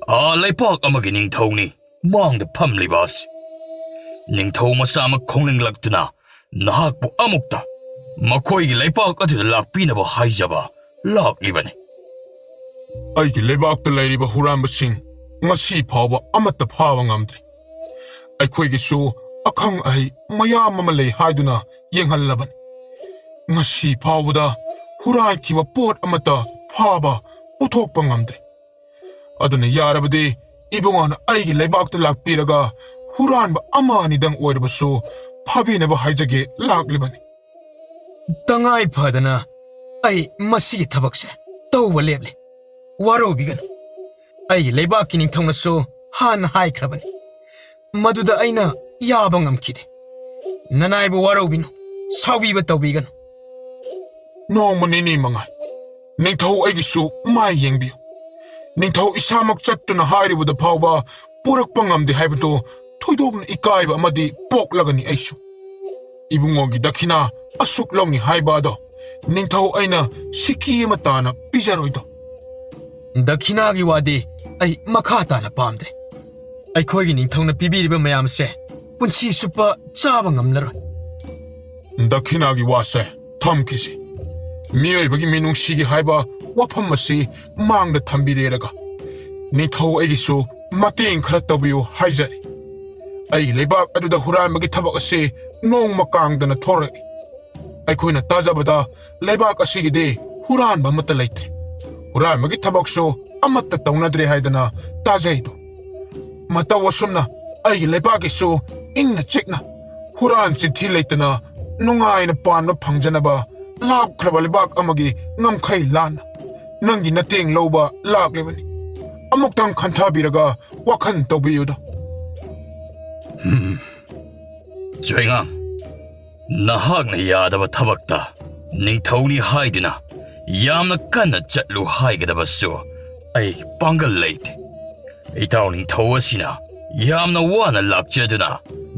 ꯑꯥ, ꯂꯩꯄꯥꯛ ꯑꯃꯒꯤ ꯅꯤꯡꯊꯧꯅꯤ ꯃꯥꯡꯗ ꯐꯝꯂꯤꯕ ꯑꯁꯤ꯫ ꯅꯤꯡꯊꯧ ꯃꯁꯥꯃꯛ ꯈꯣꯡꯅꯤꯡꯂꯛꯇꯨꯅ ꯅꯍꯥꯛꯄꯨ ꯑꯃꯨꯛꯇ ꯃꯈꯣꯏꯒꯤ ꯂꯩꯄꯥꯛ ꯑꯗꯨꯗ ꯂꯥꯛꯄꯤꯅꯕ ꯍꯥꯏꯖꯕ ꯂꯥꯛꯂꯤꯕꯅꯤ꯫ ꯑꯩꯒꯤ ꯂꯩꯕꯥꯛꯇ ꯂꯩꯔꯤꯕ ꯍꯨꯔꯥꯟꯕꯁꯤꯡ ꯉꯁꯤ ꯐꯥꯎꯕ ꯑꯃꯠꯇ ꯐꯥꯕ ꯉꯝꯗ꯭ꯔꯤ꯫ ꯑꯩꯈꯣꯏꯒꯤꯁꯨ ꯑꯈꯪ ꯑꯍꯩ ꯃꯌꯥꯝ ꯑꯃ ꯂꯩ ꯍꯥꯏꯗꯨꯅ ꯌꯦꯡꯍꯜꯂꯕꯅꯤ꯫ ꯉꯁꯤ ꯐꯥꯎꯕꯗ ꯍꯨꯔꯥꯟꯈꯤꯕ ꯄꯣꯠ ꯑꯃꯠꯇ ꯐꯥꯕ ꯄꯨꯊꯣꯛꯄ ꯉꯝꯗ꯭ꯔꯦ꯫ ꯑꯗꯨꯅ ꯌꯥꯔꯕꯗꯤ ꯏꯕꯨꯡꯉꯣꯅ ꯑꯩꯒꯤ ꯂꯩꯕꯥꯛꯇ ꯂꯥꯛꯄꯤꯔꯒ ꯍꯨꯔꯥꯟꯕ ꯑꯃ ꯑꯅꯤꯗꯪ ꯑꯣꯏꯔꯕꯁꯨ ꯐꯥꯕꯤꯅꯕ ꯍꯥꯏꯖꯒꯦ ꯂꯥꯛꯂꯤꯕꯅꯤ꯫ ꯇꯉꯥꯏ ꯐꯗꯅ ꯑꯩ ꯃꯁꯤꯒꯤ ꯊꯕꯛꯁꯦ ꯇꯧꯕ ꯂꯦꯞꯂꯦ꯫ ꯋꯥꯔꯧꯕꯤꯒꯅꯨ꯫ ꯑꯩꯒꯤ ꯂꯩꯕꯥꯛꯀꯤ ꯅꯤꯡꯊꯧꯅꯁꯨ ꯍꯥꯟꯅ ꯍꯥꯏꯈ꯭ꯔꯕꯅꯤ꯫ ꯃꯗꯨꯗ ꯑꯩꯅ ꯌꯥꯕ ꯉꯝꯈꯤꯗꯦ꯫ ꯅꯅꯥꯏꯕꯨ ꯋꯥꯔꯧꯕꯤꯅꯨ, ꯁꯥꯎꯕꯤꯕ ꯇꯧꯕꯤꯒꯅꯨ꯫ ꯅꯣꯡꯃ ꯅꯤꯅꯤ ꯃꯉꯥꯏ꯫ ꯅꯤꯡꯊꯧ ꯑꯩꯒꯤꯁꯨ ꯃꯥꯏ ꯌꯦꯡꯕꯤꯌꯨ꯫ ꯅꯤꯡꯊꯧ ꯏꯁꯥꯃꯛ ꯆꯠꯇꯨꯅ ꯍꯥꯏꯔꯨꯕꯗ ꯐꯥꯎꯕ ꯄꯨꯔꯛꯄ ꯉꯝꯗꯦ ꯍꯥꯏꯕꯗꯨ ꯊꯣꯏꯗꯣꯛꯅ ꯏꯀꯥꯏꯕ ꯑꯃꯗꯤ ꯄꯣꯛꯂꯒꯅꯤ ꯑꯩꯁꯨ꯫ ꯏꯕꯨꯡꯉꯣꯒꯤ ꯗꯈꯤꯅꯥ ꯑꯁꯨꯛ ꯂꯧꯅꯤ ꯍꯥꯏꯕ ꯑꯗꯣ ꯅꯤꯡꯊꯧ ꯑꯩꯅ ꯁꯤꯀꯤ ꯑꯃ ꯇꯥꯅ ꯄꯤꯖꯔꯣꯏꯗꯣ꯫ ꯗꯈꯤꯅꯥꯒꯤ ꯋꯥꯗꯤ ꯑꯩ ꯃꯈꯥ ꯇꯥꯅ ꯄꯥꯝꯗ꯭ꯔꯦ꯫ ꯑꯩꯈꯣꯏꯒꯤ ꯅꯤꯡꯊꯧꯅ ꯄꯤꯕꯤꯔꯤꯕ ꯃꯌꯥꯝꯁꯦ ꯄꯨꯟꯁꯤ ꯆꯨꯞꯄ ꯆꯥꯕ ꯉꯝꯂꯔꯣꯏ꯫ ꯗꯈꯤꯅꯥꯒꯤ ꯋꯥꯁꯦ ꯊꯝꯈꯤꯁꯤ꯫ ꯃꯤꯑꯣꯏꯕꯒꯤ ꯃꯤꯅꯨꯡꯁꯤꯒꯤ ꯍꯥꯏꯕ ꯋꯥꯐꯝ ꯑꯁꯤ ꯃꯥꯡꯗ ꯊꯝꯕꯤꯔꯦꯔꯒ ꯅꯤꯡꯊꯧ ꯑꯩꯒꯤꯁꯨ ꯃꯇꯦꯡ ꯈꯔ ꯇꯧꯕꯤꯌꯨ ꯍꯥꯏꯖꯔꯤ꯫ ꯑꯩꯒꯤ ꯂꯩꯕꯥꯛ ꯑꯗꯨꯗ ꯍꯨꯔꯥꯟꯕꯒꯤ ꯊꯕꯛ ꯑꯁꯤ ꯅꯣꯡꯃ ꯀꯥꯡꯗꯅ ꯊꯣꯔꯛꯏ꯫ ꯑꯩꯈꯣꯏꯅ ꯇꯥꯖꯕꯗ ꯂꯩꯕꯥꯛ ꯑꯁꯤꯒꯤꯗꯤ ꯍꯨꯔꯥꯟꯕ ꯑꯃꯠꯇ ꯂꯩꯇ꯭ꯔꯦ꯫ ꯍꯨꯔꯥꯟꯕꯒꯤ ꯊꯕꯛꯁꯨ ꯑꯃꯠꯇ ꯇꯧꯅꯗ꯭ꯔꯦ ꯍꯥꯏꯗꯅ ꯇꯥꯖꯩꯗꯣ꯫ ꯃꯇꯧ ꯑꯁꯨꯝꯅ ꯑꯩꯒꯤ ꯂꯩꯕꯥꯛꯀꯤꯁꯨ ꯏꯪꯅ ꯆꯤꯛꯅ ꯍꯨꯔꯥꯟ ꯆꯤꯟꯊꯤ ꯂꯩꯇꯅ ꯅꯨꯡꯉꯥꯏꯅ ꯄꯥꯟꯕ ꯐꯪꯖꯅꯕ ꯂꯥꯞꯈ꯭ꯔꯕ ꯂꯩꯕꯥꯛ ꯑꯃꯒꯤ ꯉꯝꯈꯩ ꯂꯥꯟꯅ ꯅꯪꯒꯤ ꯃꯇꯦꯡ ꯂꯧꯕ ꯂꯥꯛꯂꯤꯕꯅꯤ꯫ ꯑꯃꯨꯛꯇꯪ ꯈꯟꯊꯕꯤꯔꯒ ꯋꯥꯈꯜ ꯇꯧꯕꯤꯌꯨꯗ꯫ ꯆꯣꯏꯉꯥꯡ, ꯅꯍꯥꯛꯅ ꯌꯥꯗꯕ ꯊꯕꯛꯇ ꯅꯤꯡꯊꯧꯅꯤ ꯍꯥꯏꯗꯨꯅ ꯌꯥꯝꯅ ꯀꯟꯅ ꯆꯠꯂꯨ ꯍꯥꯏꯒꯗꯕꯁꯨ ꯑꯩ ꯄꯥꯡꯒꯜ ꯂꯩꯇꯦ꯫ ꯏꯇꯥꯎ ꯅꯤꯡꯊꯧ ꯑꯁꯤꯅ ꯌꯥꯝꯅ ꯋꯥꯅ ꯂꯥꯛꯆꯗꯨꯅ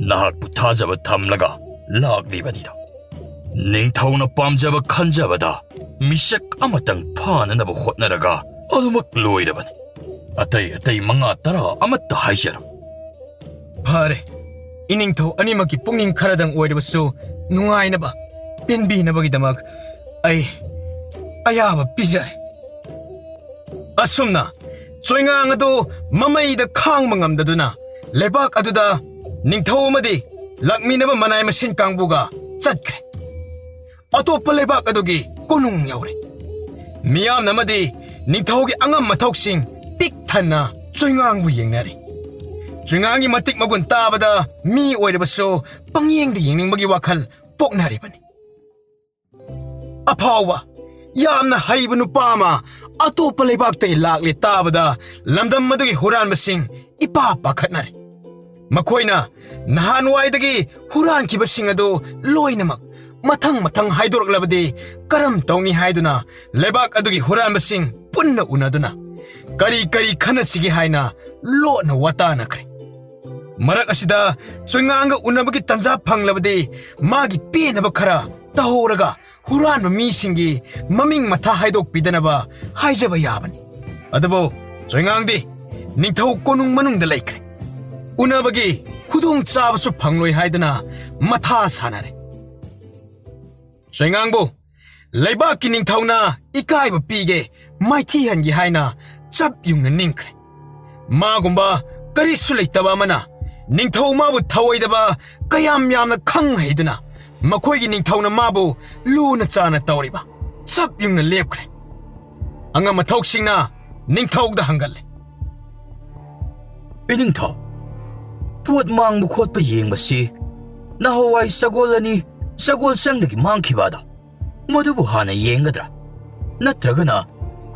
ꯅꯍꯥꯛꯄꯨ ꯊꯥꯖꯕ ꯊꯝꯂꯒ ꯂꯥꯛꯂꯤꯕꯅꯤꯗꯣ꯫ ꯅꯤꯡꯊꯧꯅ ꯄꯥꯝꯖꯕ ꯈꯟꯖꯕꯗ ꯃꯤꯁꯛ ꯑꯃꯇꯪ ꯐꯥꯅꯅꯕ ꯍꯣꯠꯅꯔꯒ ꯑꯗꯨꯃꯛ ꯂꯣꯏꯔꯕꯅꯤ꯫ ꯑꯇꯩ ꯑꯇꯩ ꯃꯉꯥ ꯇꯔꯥ ꯑꯃꯠꯇ ꯍꯥꯏꯖꯔꯣ꯫ ꯐꯔꯦ, ꯏꯅꯤꯡꯊꯧ ꯑꯅꯤꯃꯛꯀꯤ ꯄꯨꯛꯅꯤꯡ ꯈꯔꯗꯪ ꯑꯣꯏꯔꯕꯁꯨ ꯅꯨꯡꯉꯥꯏꯅꯕ ꯄꯦꯟꯕꯤꯅꯕꯒꯤꯗꯃꯛ ꯑꯩ ꯑꯌꯥꯕ ꯄꯤꯖꯔꯦ꯫ ꯑꯁꯨꯝꯅ ꯆꯣꯏꯉꯥꯡ ꯑꯗꯨ ꯃꯃꯩꯗ ꯈꯥꯡꯕ ꯉꯝꯗꯗꯨꯅ ꯂꯩꯕꯥꯛ ꯑꯗꯨꯗ ꯅꯤꯡꯊꯧ ꯑꯃꯗꯤ ꯂꯥꯛꯃꯤꯟꯅꯕ ꯃꯅꯥꯏ ꯃꯁꯤꯟ ꯀꯥꯡꯕꯨꯒ ꯆꯠꯈ꯭ꯔꯦ꯫ ꯑꯇꯣꯞꯄ ꯂꯩꯕꯥꯛ ꯑꯗꯨꯒꯤ ꯀꯣꯅꯨꯡ ꯌꯧꯔꯦ꯫ ꯃꯤꯌꯥꯝꯅ ꯑꯃꯗꯤ ꯅꯤꯡꯊꯧꯒꯤ ꯑꯉꯝ ꯃꯊꯧꯁꯤꯡ ꯄꯤꯛ ꯊꯟꯅ ꯆꯣꯏꯉꯥꯡꯕꯨ ꯌꯦꯡꯅꯔꯤ꯫ ꯆꯣꯏꯉꯥꯡꯒꯤ ꯃꯇꯤꯛ ꯃꯒꯨꯟ ꯇꯥꯕꯗ ꯃꯤ ꯑꯣꯏꯔꯕꯁꯨ ꯄꯪꯌꯦꯡꯗ ꯌꯦꯡꯅꯤꯡꯕꯒꯤ ꯋꯥꯈꯜ ꯄꯣꯛꯅꯔꯤꯕꯅꯤ꯫ ꯑꯐꯥꯎꯕ, ꯌꯥꯝꯅ ꯍꯩꯕ ꯅꯨꯄꯥ ꯑꯃ ꯑꯇꯣꯞꯄ ꯂꯩꯕꯥꯛꯇꯒꯤ ꯂꯥꯛꯂꯦ ꯇꯥꯕꯗ ꯂꯝꯗꯝ ꯑꯗꯨꯒꯤ ꯍꯨꯔꯥꯟꯕꯁꯤꯡ ꯏꯄꯥ ꯄꯥꯈꯠꯅꯔꯦ꯫ ꯃꯈꯣꯏꯅ ꯅꯍꯥꯟꯋꯥꯏꯗꯒꯤ ꯍꯨꯔꯥꯟꯈꯤꯕꯁꯤꯡ ꯑꯗꯨ ꯂꯣꯏꯅꯃꯛ ꯃꯊꯪ ꯃꯊꯪ ꯍꯥꯏꯗꯣꯔꯛꯂꯕꯗꯤ ꯀꯔꯝ ꯇꯧꯅꯤ ꯍꯥꯏꯗꯨꯅ ꯂꯩꯕꯥꯛ ꯑꯗꯨꯒꯤ ꯍꯨꯔꯥꯟꯕꯁꯤꯡ ꯄꯨꯟꯅ ꯎꯅꯗꯨꯅ ꯀꯔꯤ ꯀꯔꯤ ꯈꯟꯅꯁꯤꯒꯦ ꯍꯥꯏꯅ ꯂꯣꯠꯅ ꯋꯥꯇꯥꯅꯈ꯭ꯔꯦ꯫ ꯃꯔꯛ ꯑꯁꯤꯗ ꯆꯣꯏꯉꯥꯡꯒ ꯎꯅꯕꯒꯤ ꯇꯟꯖꯥ ꯐꯪꯂꯕꯗꯤ ꯃꯥꯒꯤ ꯄꯦꯟꯅꯕ ꯈꯔ ꯇꯧꯍꯧꯔꯒ ꯍꯨꯔꯥꯟꯕ ꯃꯤꯁꯤꯡꯒꯤ ꯃꯃꯤꯡ ꯃꯊꯥ ꯍꯥꯏꯗꯣꯛꯄꯤꯗꯅꯕ ꯍꯥꯏꯖꯕ ꯌꯥꯕꯅꯤ꯫ ꯑꯗꯨꯕꯨ ꯆꯣꯏꯉꯥꯡꯗꯤ ꯅꯤꯡꯊꯧ ꯀꯣꯅꯨꯡ ꯃꯅꯨꯡꯗ ꯂꯩꯈ꯭ꯔꯦ꯫ ꯎꯅꯕꯒꯤ ꯈꯨꯗꯣꯡꯆꯥꯕꯁꯨ ꯐꯪꯂꯣꯏ ꯍꯥꯏꯗꯨꯅ ꯃꯊꯥ ꯁꯥꯅꯔꯦ꯫ ꯆꯣꯏꯉꯥꯡꯕꯨ ꯂꯩꯕꯥꯛꯀꯤ ꯅꯤꯡꯊꯧꯅ ꯏꯀꯥꯏꯕ ꯄꯤꯒꯦ, ꯃꯥꯏꯊꯤꯍꯟꯒꯦ ꯍꯥꯏꯅ ꯆꯞ ꯌꯨꯡꯅ ꯅꯤꯡꯈ꯭ꯔꯦ꯫ ꯃꯥꯒꯨꯝꯕ ꯀꯔꯤꯁꯨ ꯂꯩꯇꯕ ꯑꯃꯅ ꯅꯤꯡꯊꯧ ꯃꯥꯕꯨ ꯊꯧꯑꯣꯏꯗꯕ ꯀꯌꯥꯝ ꯌꯥꯝꯅ ꯈꯪ ꯍꯩꯗꯨꯅ ꯃꯈꯣꯏꯒꯤ ꯅꯤꯡꯊꯧꯅ ꯃꯥꯕꯨ ꯂꯨꯅ ꯆꯥꯅ ꯇꯧꯔꯤꯕ ꯆꯞ ꯌꯨꯡꯅ ꯂꯦꯞꯈ꯭ꯔꯦ꯫ ꯑꯉꯝ ꯑꯊꯧꯁꯤꯡꯅ ꯅꯤꯡꯊꯧꯗ ꯍꯪꯒꯠꯂꯦ꯫ "ꯏꯅꯤꯡꯊꯧ, ꯄꯣꯠ ꯃꯥꯡꯕ ꯈꯣꯠꯄ ꯌꯦꯡꯕꯁꯤ ꯅꯍꯥꯟꯋꯥꯏ ꯁꯒꯣꯜ ꯑꯅꯤ ꯁꯒꯣꯜ ꯁꯪꯗꯒꯤ ꯃꯥꯡꯈꯤꯕ ꯑꯗꯣ, ꯃꯗꯨꯕꯨ ꯍꯥꯟꯅ ꯌꯦꯡꯒꯗ꯭ꯔꯥ? ꯅꯠꯇ꯭ꯔꯒꯅ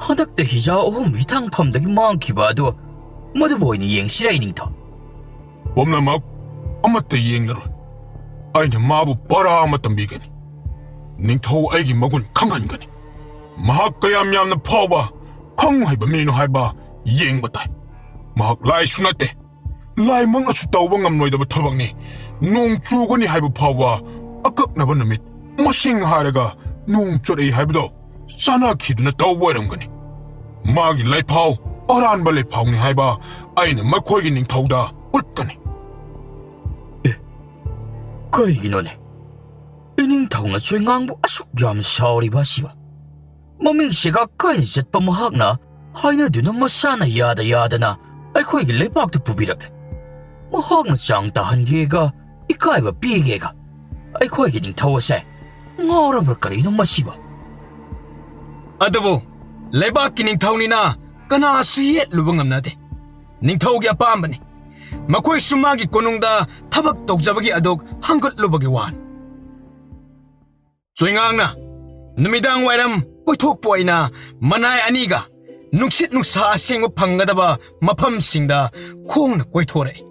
ꯍꯟꯗꯛꯇ ꯍꯤꯖꯥ ꯑꯍꯨꯝ ꯍꯤꯊꯥꯡꯐꯝꯗꯒꯤ ꯃꯥꯡꯈꯤꯕ ꯑꯗꯨ, ꯃꯗꯨꯕꯨ ꯑꯣꯏꯅ ꯌꯦꯡꯁꯤꯔꯥ, ꯏꯅꯤꯡꯊꯧ?" "ꯄꯨꯝꯅꯃꯛ ꯑꯃꯠꯇ ꯌꯦꯡꯂꯔꯣꯏ꯫ ꯑꯩꯅ ꯃꯥꯕꯨ ꯄꯔꯥ ꯑꯃ ꯇꯝꯕꯤꯒꯅꯤ꯫ ꯅꯤꯡꯊꯧ ꯑꯩꯒꯤ ꯃꯒꯨꯟ ꯈꯪꯍꯟꯒꯅꯤ꯫ ꯃꯍꯥꯛ ꯀꯌꯥꯝ ꯌꯥꯝꯅ ꯐꯥꯎꯕ, ꯈꯪ ꯍꯩꯕ ꯃꯤꯅꯣ ꯍꯥꯏꯕ ꯌꯦꯡꯕ ꯇꯥꯏ꯫ ꯃꯍꯥꯛ ꯂꯥꯏꯁꯨ ꯅꯠꯇꯦ꯫ ꯂꯥꯏꯃꯛꯅꯁꯨ ꯇꯧꯕ ꯉꯝꯂꯣꯏꯗꯕ ꯊꯕꯛꯅꯤ꯫ ꯅꯣꯡ ꯆꯨꯒꯅꯤ ꯍꯥꯏꯕ ꯐꯥꯎꯕ ꯑꯀꯛꯅꯕ ꯅꯨꯃꯤꯠ ꯃꯁꯤꯡ ꯍꯥꯏꯔꯒ ꯅꯣꯡ ꯆꯨꯔꯛꯏ ꯍꯥꯏꯕꯗꯣ ꯆꯥꯟꯅꯈꯤꯗꯨꯅ ꯇꯧꯕ ꯑꯣꯏꯔꯝꯒꯅꯤ꯫ ꯃꯥꯒꯤ ꯂꯩꯐꯥꯎ ꯑꯔꯥꯟꯕ ꯂꯩꯐꯥꯎꯅꯤ ꯍꯥꯏꯕ ꯑꯩꯅ ꯃꯈꯣꯏꯒꯤ ꯅꯤꯡꯊꯧꯗ ꯎꯠꯀꯅꯤ꯫" "ꯑꯦ, ꯀꯩꯒꯤꯅꯣꯅꯦ? ꯏꯅꯤꯡꯊꯧꯅ ꯆꯣꯏꯉꯥꯡꯕꯨ ꯑꯁꯨꯛ ꯌꯥꯝꯅ ꯁꯥꯎꯔꯤꯕ ꯑꯁꯤꯕ? ꯃꯃꯤꯡ ꯁꯦꯒꯥꯛ ꯀꯥꯏꯅ ꯆꯠꯄ ꯃꯍꯥꯛꯅ ꯍꯥꯏꯅꯗꯨꯅ ꯃꯁꯥꯅ ꯌꯥꯗ ꯌꯥꯗꯅ ꯑꯩꯈꯣꯏꯒꯤ ꯂꯩꯕꯥꯛꯇ ꯄꯨꯕꯤꯔꯛꯂꯦ꯫ ꯃꯍꯥꯛꯅ ꯆꯥꯡ ꯇꯥꯍꯟꯒꯦꯒ ꯏꯀꯥꯏꯕ ꯄꯤꯒꯦꯒ꯫ ꯑꯩꯈꯣꯏꯒꯤ ꯅꯤꯡꯊꯧ ꯑꯁꯦ ꯉꯥꯎꯔꯕ꯭ꯔꯥ ꯀꯔꯤꯅꯣ ꯃꯁꯤꯕꯣ?" ꯑꯗꯨꯕꯨ ꯂꯩꯕꯥꯛꯀꯤ ꯅꯤꯡꯊꯧꯅꯤꯅ ꯀꯅꯥꯁꯨ ꯌꯦꯠꯂꯨꯕ ꯉꯝꯅꯗꯦ꯫ ꯅꯤꯡꯊꯧꯒꯤ ꯑꯄꯥꯝꯕꯅꯤ꯫ ꯃꯈꯣꯏꯁꯨ ꯃꯥꯒꯤ ꯀꯣꯅꯨꯡꯗ ꯊꯕꯛ ꯇꯧꯖꯕꯒꯤ ꯑꯗꯨ ꯍꯪꯒꯠꯂꯨꯕꯒꯤ ꯋꯥꯅꯤ꯫ ꯆꯣꯏꯉꯥꯡꯅ ꯅꯨꯃꯤꯗꯥꯡ ꯋꯥꯏꯔꯝ ꯀꯣꯏꯊꯣꯛꯄ ꯑꯣꯏꯅ ꯃꯅꯥꯏ ꯑꯅꯤꯒ ꯅꯨꯡꯁꯤꯠ ꯅꯨꯡꯁꯥ ꯑꯁꯦꯡꯕ ꯐꯪꯒꯗꯕ ꯃꯐꯝꯁꯤꯡꯗ ꯈꯣꯡꯅ ꯀꯣꯏꯊꯣꯔꯛꯏ꯫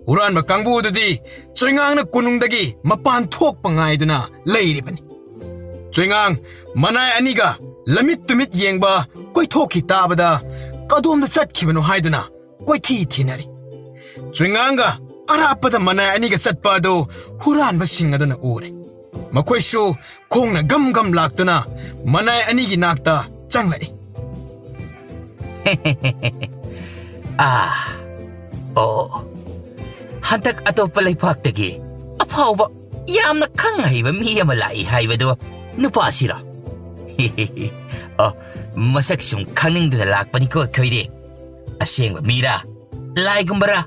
ꯍꯨꯔꯥꯟꯕ ꯀꯥꯡꯕꯨꯗꯨꯗꯤ ꯆꯣꯏꯉꯥꯡꯅ ꯀꯣꯅꯨꯡꯗꯒꯤ ꯃꯄꯥꯟ ꯊꯣꯛꯄ ꯉꯥꯏꯗꯨꯅ ꯂꯩꯔꯤꯕꯅꯤ꯫ ꯆꯣꯏꯉꯥꯡ ꯃꯅꯥꯏ ꯑꯅꯤꯒ ꯂꯃꯤꯠ ꯇꯨꯃꯤꯠ ꯌꯦꯡꯕ ꯀꯣꯏꯊꯣꯛꯈꯤ ꯇꯥꯕꯗ ꯀꯗꯣꯝꯗ ꯆꯠꯈꯤꯕꯅꯣ ꯍꯥꯏꯗꯨꯅ ꯀꯣꯏꯊꯤ ꯊꯤꯅꯔꯤ꯫ ꯆꯣꯏꯉꯥꯡꯒ ꯑꯔꯥꯞꯄꯗ ꯃꯅꯥꯏ ꯑꯅꯤꯒ ꯆꯠꯄ ꯑꯗꯨ ꯍꯨꯔꯥꯟꯕꯁꯤꯡ ꯑꯗꯨꯅ ꯎꯔꯦ꯫ ꯃꯈꯣꯏꯁꯨ ꯈꯣꯡꯅ ꯒꯝ ꯒꯝ ꯂꯥꯛꯇꯨꯅ ꯃꯅꯥꯏ ꯑꯅꯤꯒꯤ ꯅꯥꯛꯇ ꯆꯪꯂꯛꯏ꯫ ꯑꯥ, ꯑꯣ, ꯍꯟꯗꯛ ꯑꯇꯣꯞꯄ ꯂꯩꯄꯥꯛꯇꯒꯤ ꯑꯐꯥꯎꯕ, ꯌꯥꯝꯅ ꯈꯪ ꯍꯩꯕ ꯃꯤ ꯑꯃ ꯂꯥꯛꯏ ꯍꯥꯏꯕꯗꯨ ꯅꯨꯄꯥꯁꯤꯔꯣ? ꯑꯣ, ꯃꯁꯛ ꯁꯨꯝ ꯈꯪꯅꯤꯡꯗꯨꯅ ꯂꯥꯛꯄꯅꯤꯀꯣ ꯑꯩꯈꯣꯏꯗꯤ꯫ ꯑꯁꯦꯡꯕ ꯃꯤꯔꯥ? ꯂꯥꯏꯒꯨꯝꯕꯔꯥ?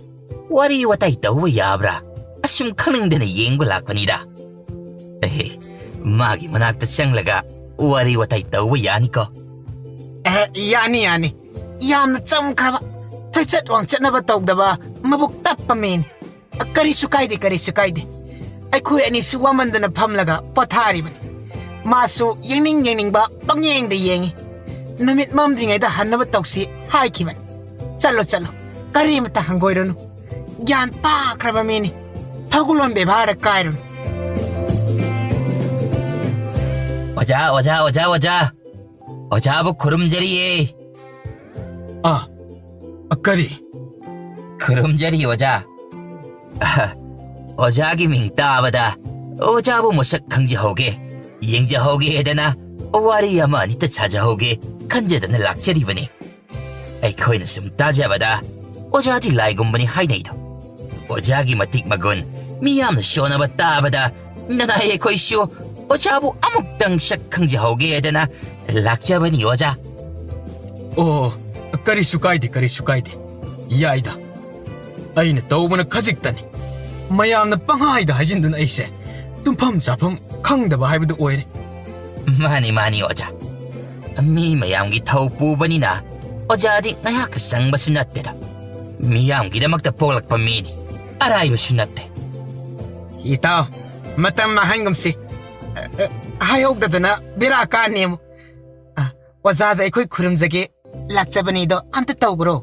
ꯋꯥꯔꯤ ꯋꯥꯇꯥꯏ ꯇꯧꯕ ꯌꯥꯕ꯭ꯔꯥ? ꯑꯁꯨꯝ ꯈꯪꯅꯤꯡꯗꯅ ꯌꯦꯡꯕ ꯂꯥꯛꯄꯅꯤꯗ꯫ ꯑꯦꯍꯦ, ꯃꯥꯒꯤ ꯃꯅꯥꯛꯇ ꯆꯪꯂꯒ ꯋꯥꯔꯤ ꯋꯥꯇꯥꯏ ꯇꯧꯕ ꯌꯥꯅꯤꯀꯣ? ꯑꯦ, ꯌꯥꯅꯤ, ꯌꯥꯅꯤ꯫ ꯌꯥꯝꯅ ꯆꯝꯈ꯭ꯔꯕ, ꯊꯣꯏꯆꯠ ꯋꯥꯡꯆꯠꯅꯕ ꯇꯧꯗꯕ, ꯃꯕꯨꯛ ꯇꯞꯄ ꯃꯤꯅꯤ꯫ ꯀꯔꯤꯁꯨ ꯀꯥꯏꯗꯦ, ꯀꯔꯤꯁꯨ ꯀꯥꯏꯗꯦ꯫ ꯑꯩꯈꯣꯏ ꯑꯅꯤꯁꯨ ꯋꯥꯃꯟꯗꯅ ꯐꯝꯂꯒ ꯄꯣꯊꯥꯔꯤꯕꯅꯤ꯫ ꯃꯥꯁꯨ ꯌꯦꯡꯅꯤꯡ ꯌꯦꯡꯅꯤꯡꯕ ꯄꯪꯌꯦꯡꯗ ꯌꯦꯡꯉꯤ꯫ ꯅꯨꯃꯤꯠ ꯃꯝꯗ꯭ꯔꯤꯉꯩꯗ ꯍꯟꯅꯕ ꯇꯧꯁꯤ ꯍꯥꯏꯈꯤꯕꯅꯤ꯫ ꯆꯠꯂꯣ, ꯆꯠꯂꯣ꯫ ꯀꯔꯤꯃꯇ ꯍꯪꯒꯣꯏꯔꯨꯅꯨ꯫ ꯒ꯭ꯌꯥꯟ ꯇꯥꯈ꯭ꯔꯕ ꯃꯤꯅꯤ꯫ ꯊꯧꯒꯜꯂꯣꯟ ꯕꯦꯕꯥꯔꯗ ꯀꯥꯏꯔꯨꯅꯨ꯫ ꯑꯣꯖꯥ, ꯑꯣꯖꯥ, ꯑꯣꯖꯥ, ꯑꯣꯖꯥ꯫ ꯑꯣꯖꯥꯕꯨ ꯈꯨꯔꯨꯝꯖꯔꯤꯌꯦ꯫ ꯑꯥ, ꯑ, ꯀꯔꯤ? ꯈꯨꯔꯨꯝꯖꯔꯤ, ꯑꯣꯖꯥ꯫ ꯑꯍ, ꯑꯣꯖꯥꯒꯤ ꯃꯤꯡ ꯇꯥꯕꯗ ꯑꯣꯖꯥꯕꯨ ꯃꯁꯛ ꯈꯪꯖꯍꯧꯒꯦ, ꯌꯦꯡꯖꯍꯧꯒꯦꯗꯅ ꯋꯥꯔꯤ ꯑꯃ ꯑꯅꯤꯇ ꯁꯥꯖꯍꯧꯒꯦ ꯈꯟꯖꯗꯅ ꯂꯥꯛꯆꯔꯤꯕꯅꯤ꯫ ꯑꯩꯈꯣꯏꯅ ꯁꯨꯝ ꯇꯥꯖꯕꯗ ꯑꯣꯖꯥꯗꯤ ꯂꯥꯏꯒꯨꯝꯕꯅꯤ ꯍꯥꯏꯅꯩꯗꯣ꯫ ꯑꯣꯖꯥꯒꯤ ꯃꯇꯤꯛ ꯃꯒꯨꯟ ꯃꯤꯌꯥꯝꯅ ꯁꯣꯟꯅꯕ ꯇꯥꯕꯗ ꯅꯅꯥꯏ ꯑꯩꯈꯣꯏꯁꯨ ꯑꯣꯖꯥꯕꯨ ꯑꯃꯨꯛꯇꯪ ꯁꯛ ꯈꯪꯖꯍꯧꯒꯦꯗꯅ ꯂꯥꯛꯆꯕꯅꯤ, ꯑꯣꯖꯥ꯫ ꯑꯣ, ꯀꯔꯤꯁꯨ ꯀꯥꯏꯗꯦ, ꯀꯔꯤꯁꯨ ꯀꯥꯏꯗꯦ꯫ ꯌꯥꯏꯗ꯫ ꯑꯩꯅ ꯇꯧꯕꯅ ꯈꯖꯤꯛꯇꯅꯤ꯫ ꯃꯌꯥꯝꯅ ꯄꯪꯍꯥꯏꯗ ꯍꯥꯏꯖꯤꯟꯗꯨꯅ ꯑꯩꯁꯦ ꯇꯨꯝꯐꯝ ꯆꯥꯐꯝ ꯈꯪꯗꯕ ꯍꯥꯏꯕꯗꯨ ꯑꯣꯏꯔꯦ꯫ ꯃꯥꯅꯤ, ꯃꯥꯅꯤ, ꯑꯣꯖꯥ꯫ ꯃꯤ ꯃꯌꯥꯝꯒꯤ ꯊꯧ ꯄꯨꯕꯅꯤꯅ ꯑꯣꯖꯥꯗꯤ ꯉꯥꯏꯍꯥꯛꯇ ꯆꯪꯕꯁꯨ ꯅꯠꯇꯦꯗ꯫ ꯃꯤꯌꯥꯝꯒꯤꯗꯃꯛꯇ ꯄꯣꯛꯂꯛꯄ ꯃꯤꯅꯤ, ꯑꯔꯥꯏꯕꯁꯨ ꯅꯠꯇꯦ꯫ ꯏꯇꯥꯎ, ꯃꯇꯝ ꯃꯥꯡꯍꯟꯒꯨꯝꯁꯤ꯫ ꯑ, ꯑ, ꯍꯥꯏꯍꯧꯗꯗꯅ ꯕꯦꯔꯥ ꯀꯥꯅꯤ ꯑꯃꯨꯛ꯫ ꯑ, ꯑꯣꯖꯥꯗ ꯑꯩꯈꯣꯏ ꯈꯨꯔꯨꯝꯖꯒꯦ ꯂꯥꯛꯆꯕꯅꯤꯗꯣ ꯑꯝꯇ ꯇꯧꯈ꯭ꯔꯣ꯫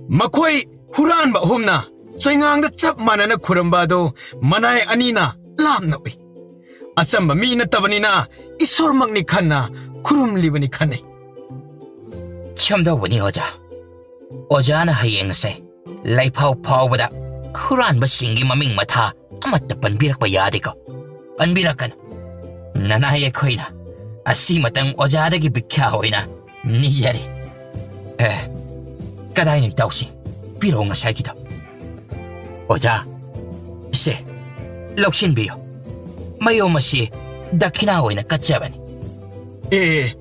ꯃꯈꯣꯏ ꯍꯨꯔꯥꯟꯕ ꯑꯍꯨꯝꯅ ꯆꯩꯉꯥꯡꯗ ꯆꯞ ꯃꯥꯟꯅꯅ ꯈꯨꯔꯨꯝꯕ ꯑꯗꯨ ꯃꯅꯥꯏ ꯑꯅꯤꯅ ꯂꯥꯞꯅ ꯎꯏ꯫ ꯑꯆꯝꯕ ꯃꯤ ꯅꯠꯇꯕꯅꯤꯅ ꯏꯁꯣꯔꯃꯛꯅꯤ ꯈꯟꯅ ꯈꯨꯔꯨꯝꯂꯤꯕꯅꯤ ꯈꯟꯅꯩ꯫ ꯁꯨꯝꯗꯧꯕꯅꯤ ꯑꯣꯖꯥ꯫ ꯑꯣꯖꯥꯅ ꯍꯌꯦꯡꯁꯦ ꯂꯩꯐꯥꯎ ꯐꯥꯎꯕꯗ ꯍꯨꯔꯥꯟꯕꯁꯤꯡꯒꯤ ꯃꯃꯤꯡ ꯃꯊꯥ ꯑꯃꯠꯇ ꯄꯟꯕꯤꯔꯛꯄ ꯌꯥꯗꯦꯀꯣ? ꯄꯟꯕꯤꯔꯛꯀꯅꯨ꯫ ꯅꯅꯥꯏ ꯑꯩꯈꯣꯏꯅ ꯑꯁꯤꯃꯇꯪ ꯑꯣꯖꯥꯗꯒꯤ ꯚꯤꯈ꯭ꯌꯥ ꯑꯣꯏꯅ ꯅꯤꯖꯔꯤ꯫ ꯑꯦ, ꯀꯗꯥꯏꯅꯣ ꯏꯇꯥꯎꯁꯤꯡ? ꯄꯤꯔꯛꯑꯣ ꯉꯁꯥꯏꯒꯤꯗꯣ꯫ ꯑꯣꯖꯥ, ꯁꯦ, ꯂꯧꯁꯤꯟꯕꯤꯌꯨ꯫ ꯃꯌꯣꯝ ꯑꯁꯤ ꯗꯈꯤꯅꯥ ꯑꯣꯏꯅ ꯀꯠꯆꯕꯅꯤ꯫ ꯑꯦ,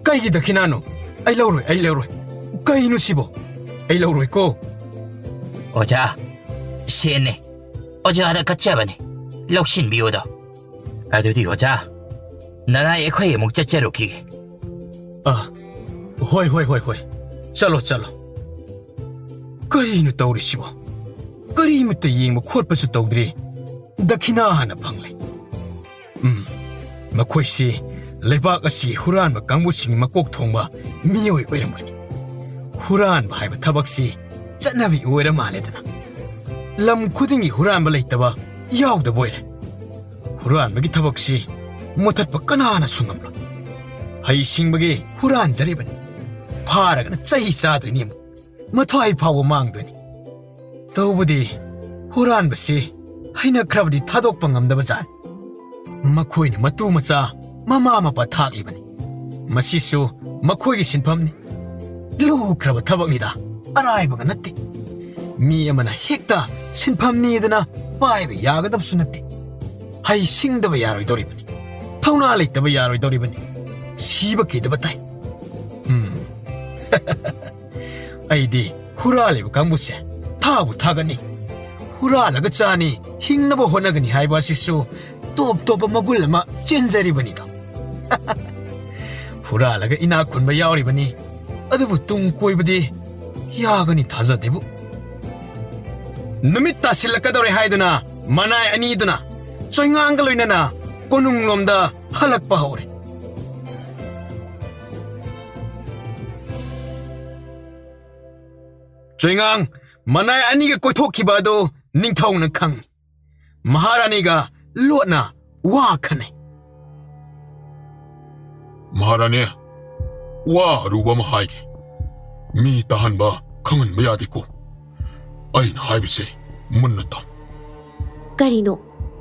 ꯀꯩꯒꯤ ꯗꯈꯤꯅꯥꯅꯣ? ꯑꯩ ꯂꯧꯔꯣꯏ, ꯑꯩ ꯂꯧꯔꯣꯏ꯫ ꯀꯩꯅꯣ ꯁꯤꯕꯣ? ꯑꯩ ꯂꯧꯔꯣꯏꯀꯣ꯫ ꯑꯣꯖꯥ, ꯁꯦꯟꯅꯦ꯫ ꯑꯣꯖꯥꯗ ꯀꯠꯆꯕꯅꯤ꯫ ꯂꯧꯁꯤꯟꯕꯤꯌꯨꯗꯣ꯫ ꯑꯗꯨꯗꯤ ꯑꯣꯖꯥ, ꯅꯅꯥꯏ ꯑꯩꯈꯣꯏ ꯑꯃꯨꯛ ꯆꯠꯆꯔꯨꯈꯤꯒꯦ꯫ ꯑ, ꯍꯣꯏ, ꯍꯣꯏ, ꯍꯣꯏ, ꯍꯣꯏ꯫ ꯆꯠꯂꯣ, ꯆꯠꯂꯣ꯫ ꯀꯔꯤꯅꯣ ꯇꯧꯔꯤꯁꯤꯕꯣ? ꯀꯔꯤꯃꯠꯇ ꯌꯦꯡꯕ ꯈꯣꯠꯄꯁꯨ ꯇꯧꯗ꯭ꯔꯤ꯫ ꯗꯈꯤꯅꯥ ꯍꯥꯟꯅ ꯐꯪꯂꯦ꯫ ꯎꯝ, ꯃꯈꯣꯏꯁꯤ ꯂꯩꯕꯥꯛ ꯑꯁꯤꯒꯤ ꯍꯨꯔꯥꯟꯕ ꯀꯥꯡꯕꯨꯁꯤꯡꯒꯤ ꯃꯀꯣꯛ ꯊꯣꯡꯕ ꯃꯤꯑꯣꯏ ꯑꯣꯏꯔꯝꯒꯅꯤ꯫ ꯍꯨꯔꯥꯟꯕ ꯍꯥꯏꯕ ꯊꯕꯛꯁꯤ ꯆꯠꯅꯕꯤ ꯑꯣꯏꯔ ꯃꯥꯜꯂꯦꯗꯅ꯫ ꯂꯝ ꯈꯨꯗꯤꯡꯒꯤ ꯍꯨꯔꯥꯟꯕ ꯂꯩꯇꯕ ꯌꯥꯎꯗꯕ ꯑꯣꯏꯔꯦ꯫ ꯍꯨꯔꯥꯟꯕꯒꯤ ꯊꯕꯛꯁꯤ ꯃꯨꯊꯠꯄ ꯀꯅꯥꯅꯁꯨ ꯉꯝꯂꯣꯏ꯫ ꯍꯩꯁꯤꯡꯕꯒꯤ ꯍꯨꯔꯥꯟꯖꯔꯤꯕꯅꯤ꯫ ꯐꯥꯔꯒꯅ ꯆꯩ ꯆꯥꯗꯣꯏꯅꯤ ꯑꯃꯨꯛ꯫ ꯃꯊ꯭ꯋꯥꯏ ꯐꯥꯎꯕ ꯃꯥꯡꯗꯣꯏꯅꯤ꯫ ꯇꯧꯕꯗꯤ ꯍꯨꯔꯥꯟꯕꯁꯤ ꯍꯩꯅꯈ꯭ꯔꯕꯗꯤ ꯊꯥꯗꯣꯛꯄ ꯉꯝꯗꯕ ꯖꯥꯠꯅꯤ꯫ ꯃꯈꯣꯏꯅ ꯃꯇꯨ ꯃꯆꯥ ꯃꯃꯥ ꯃꯄꯥ ꯊꯥꯛꯂꯤꯕꯅꯤ꯫ ꯃꯁꯤꯁꯨ ꯃꯈꯣꯏꯒꯤ ꯁꯤꯟꯐꯝꯅꯤ꯫ ꯂꯨꯈ꯭ꯔꯕ ꯊꯕꯛꯅꯤꯗ, ꯑꯔꯥꯏꯕꯒ ꯅꯠꯇꯦ꯫ ꯃꯤ ꯑꯃꯅ ꯍꯦꯛꯇ ꯁꯤꯟꯐꯝꯅꯤꯗꯅ ꯄꯥꯏꯕ ꯌꯥꯒꯗꯕꯁꯨ ꯅꯠꯇꯦ꯫ ꯍꯩ ꯁꯤꯡꯗꯕ ꯌꯥꯔꯣꯏꯗꯧꯔꯤꯕꯅꯤ꯫ ꯊꯧꯅꯥ ꯂꯩꯇꯕ ꯌꯥꯔꯣꯏꯗꯧꯔꯤꯕꯅꯤ꯫ ꯁꯤꯕ ꯀꯤꯗꯕ ꯇꯥꯏ꯫ ꯎꯝ꯫ ꯑꯩꯗꯤ ꯍꯨꯔꯥꯜꯂꯤꯕ ꯀꯥꯡꯕꯨꯁꯦ ꯊꯥꯕꯨ ꯊꯥꯒꯠꯅꯤ꯫ ꯍꯨꯔꯥꯜꯂꯒ ꯆꯥꯅꯤ, ꯍꯤꯡꯅꯕ ꯍꯣꯠꯅꯒꯅꯤ ꯍꯥꯏꯕ ꯑꯁꯤꯁꯨ ꯇꯣꯞ ꯇꯣꯞꯄ ꯃꯒꯨꯟ ꯑꯃ ꯆꯦꯟꯖꯔꯤꯕꯅꯤꯗꯣ꯫ ꯍꯨꯔꯥꯜꯂꯒ ꯏꯅꯥꯛ ꯈꯨꯟꯕ ꯌꯥꯎꯔꯤꯕꯅꯤ, ꯑꯗꯨꯕꯨ ꯇꯨꯡ ꯀꯣꯏꯕꯗꯤ ꯌꯥꯒꯅꯤ ꯊꯥꯖꯗꯦꯕꯨ꯫ ꯅꯨꯃꯤꯠ ꯇꯥꯁꯤꯜꯂꯛꯀꯗꯧꯔꯦ ꯍꯥꯏꯗꯨꯅ ꯃꯅꯥꯏ ꯑꯅꯤꯗꯨꯅ ꯆꯣꯏꯉꯥꯡꯒ ꯂꯣꯏꯅꯅ ꯀꯣꯅꯨꯡꯂꯣꯝꯗ ꯍꯜꯂꯛꯄ ꯍꯧꯔꯦ꯫ ꯆꯣꯏꯉꯥꯡ ꯃꯅꯥꯏ ꯑꯅꯤꯒ ꯀꯣꯏꯊꯣꯛꯈꯤꯕ ꯑꯗꯨ ꯅꯤꯡꯊꯧꯅ ꯈꯪꯏ꯫ ꯃꯍꯥꯔꯥꯅꯤꯒ ꯂꯣꯠꯅ ꯋꯥ ꯈꯟꯅꯩ꯫ ꯃꯍꯥꯔꯥꯅꯤ, ꯋꯥ ꯑꯔꯨꯕ ꯑꯃ ꯍꯥꯏꯒꯦ꯫ ꯃꯤ ꯇꯥꯍꯟꯕ, ꯈꯪꯍꯟꯕ ꯌꯥꯗꯦꯀꯣ꯫ ꯑꯩꯅ ꯍꯥꯏꯕꯁꯦ ꯃꯨꯟꯅ ꯇꯥꯎ꯫ ꯀꯔꯤꯅꯣ?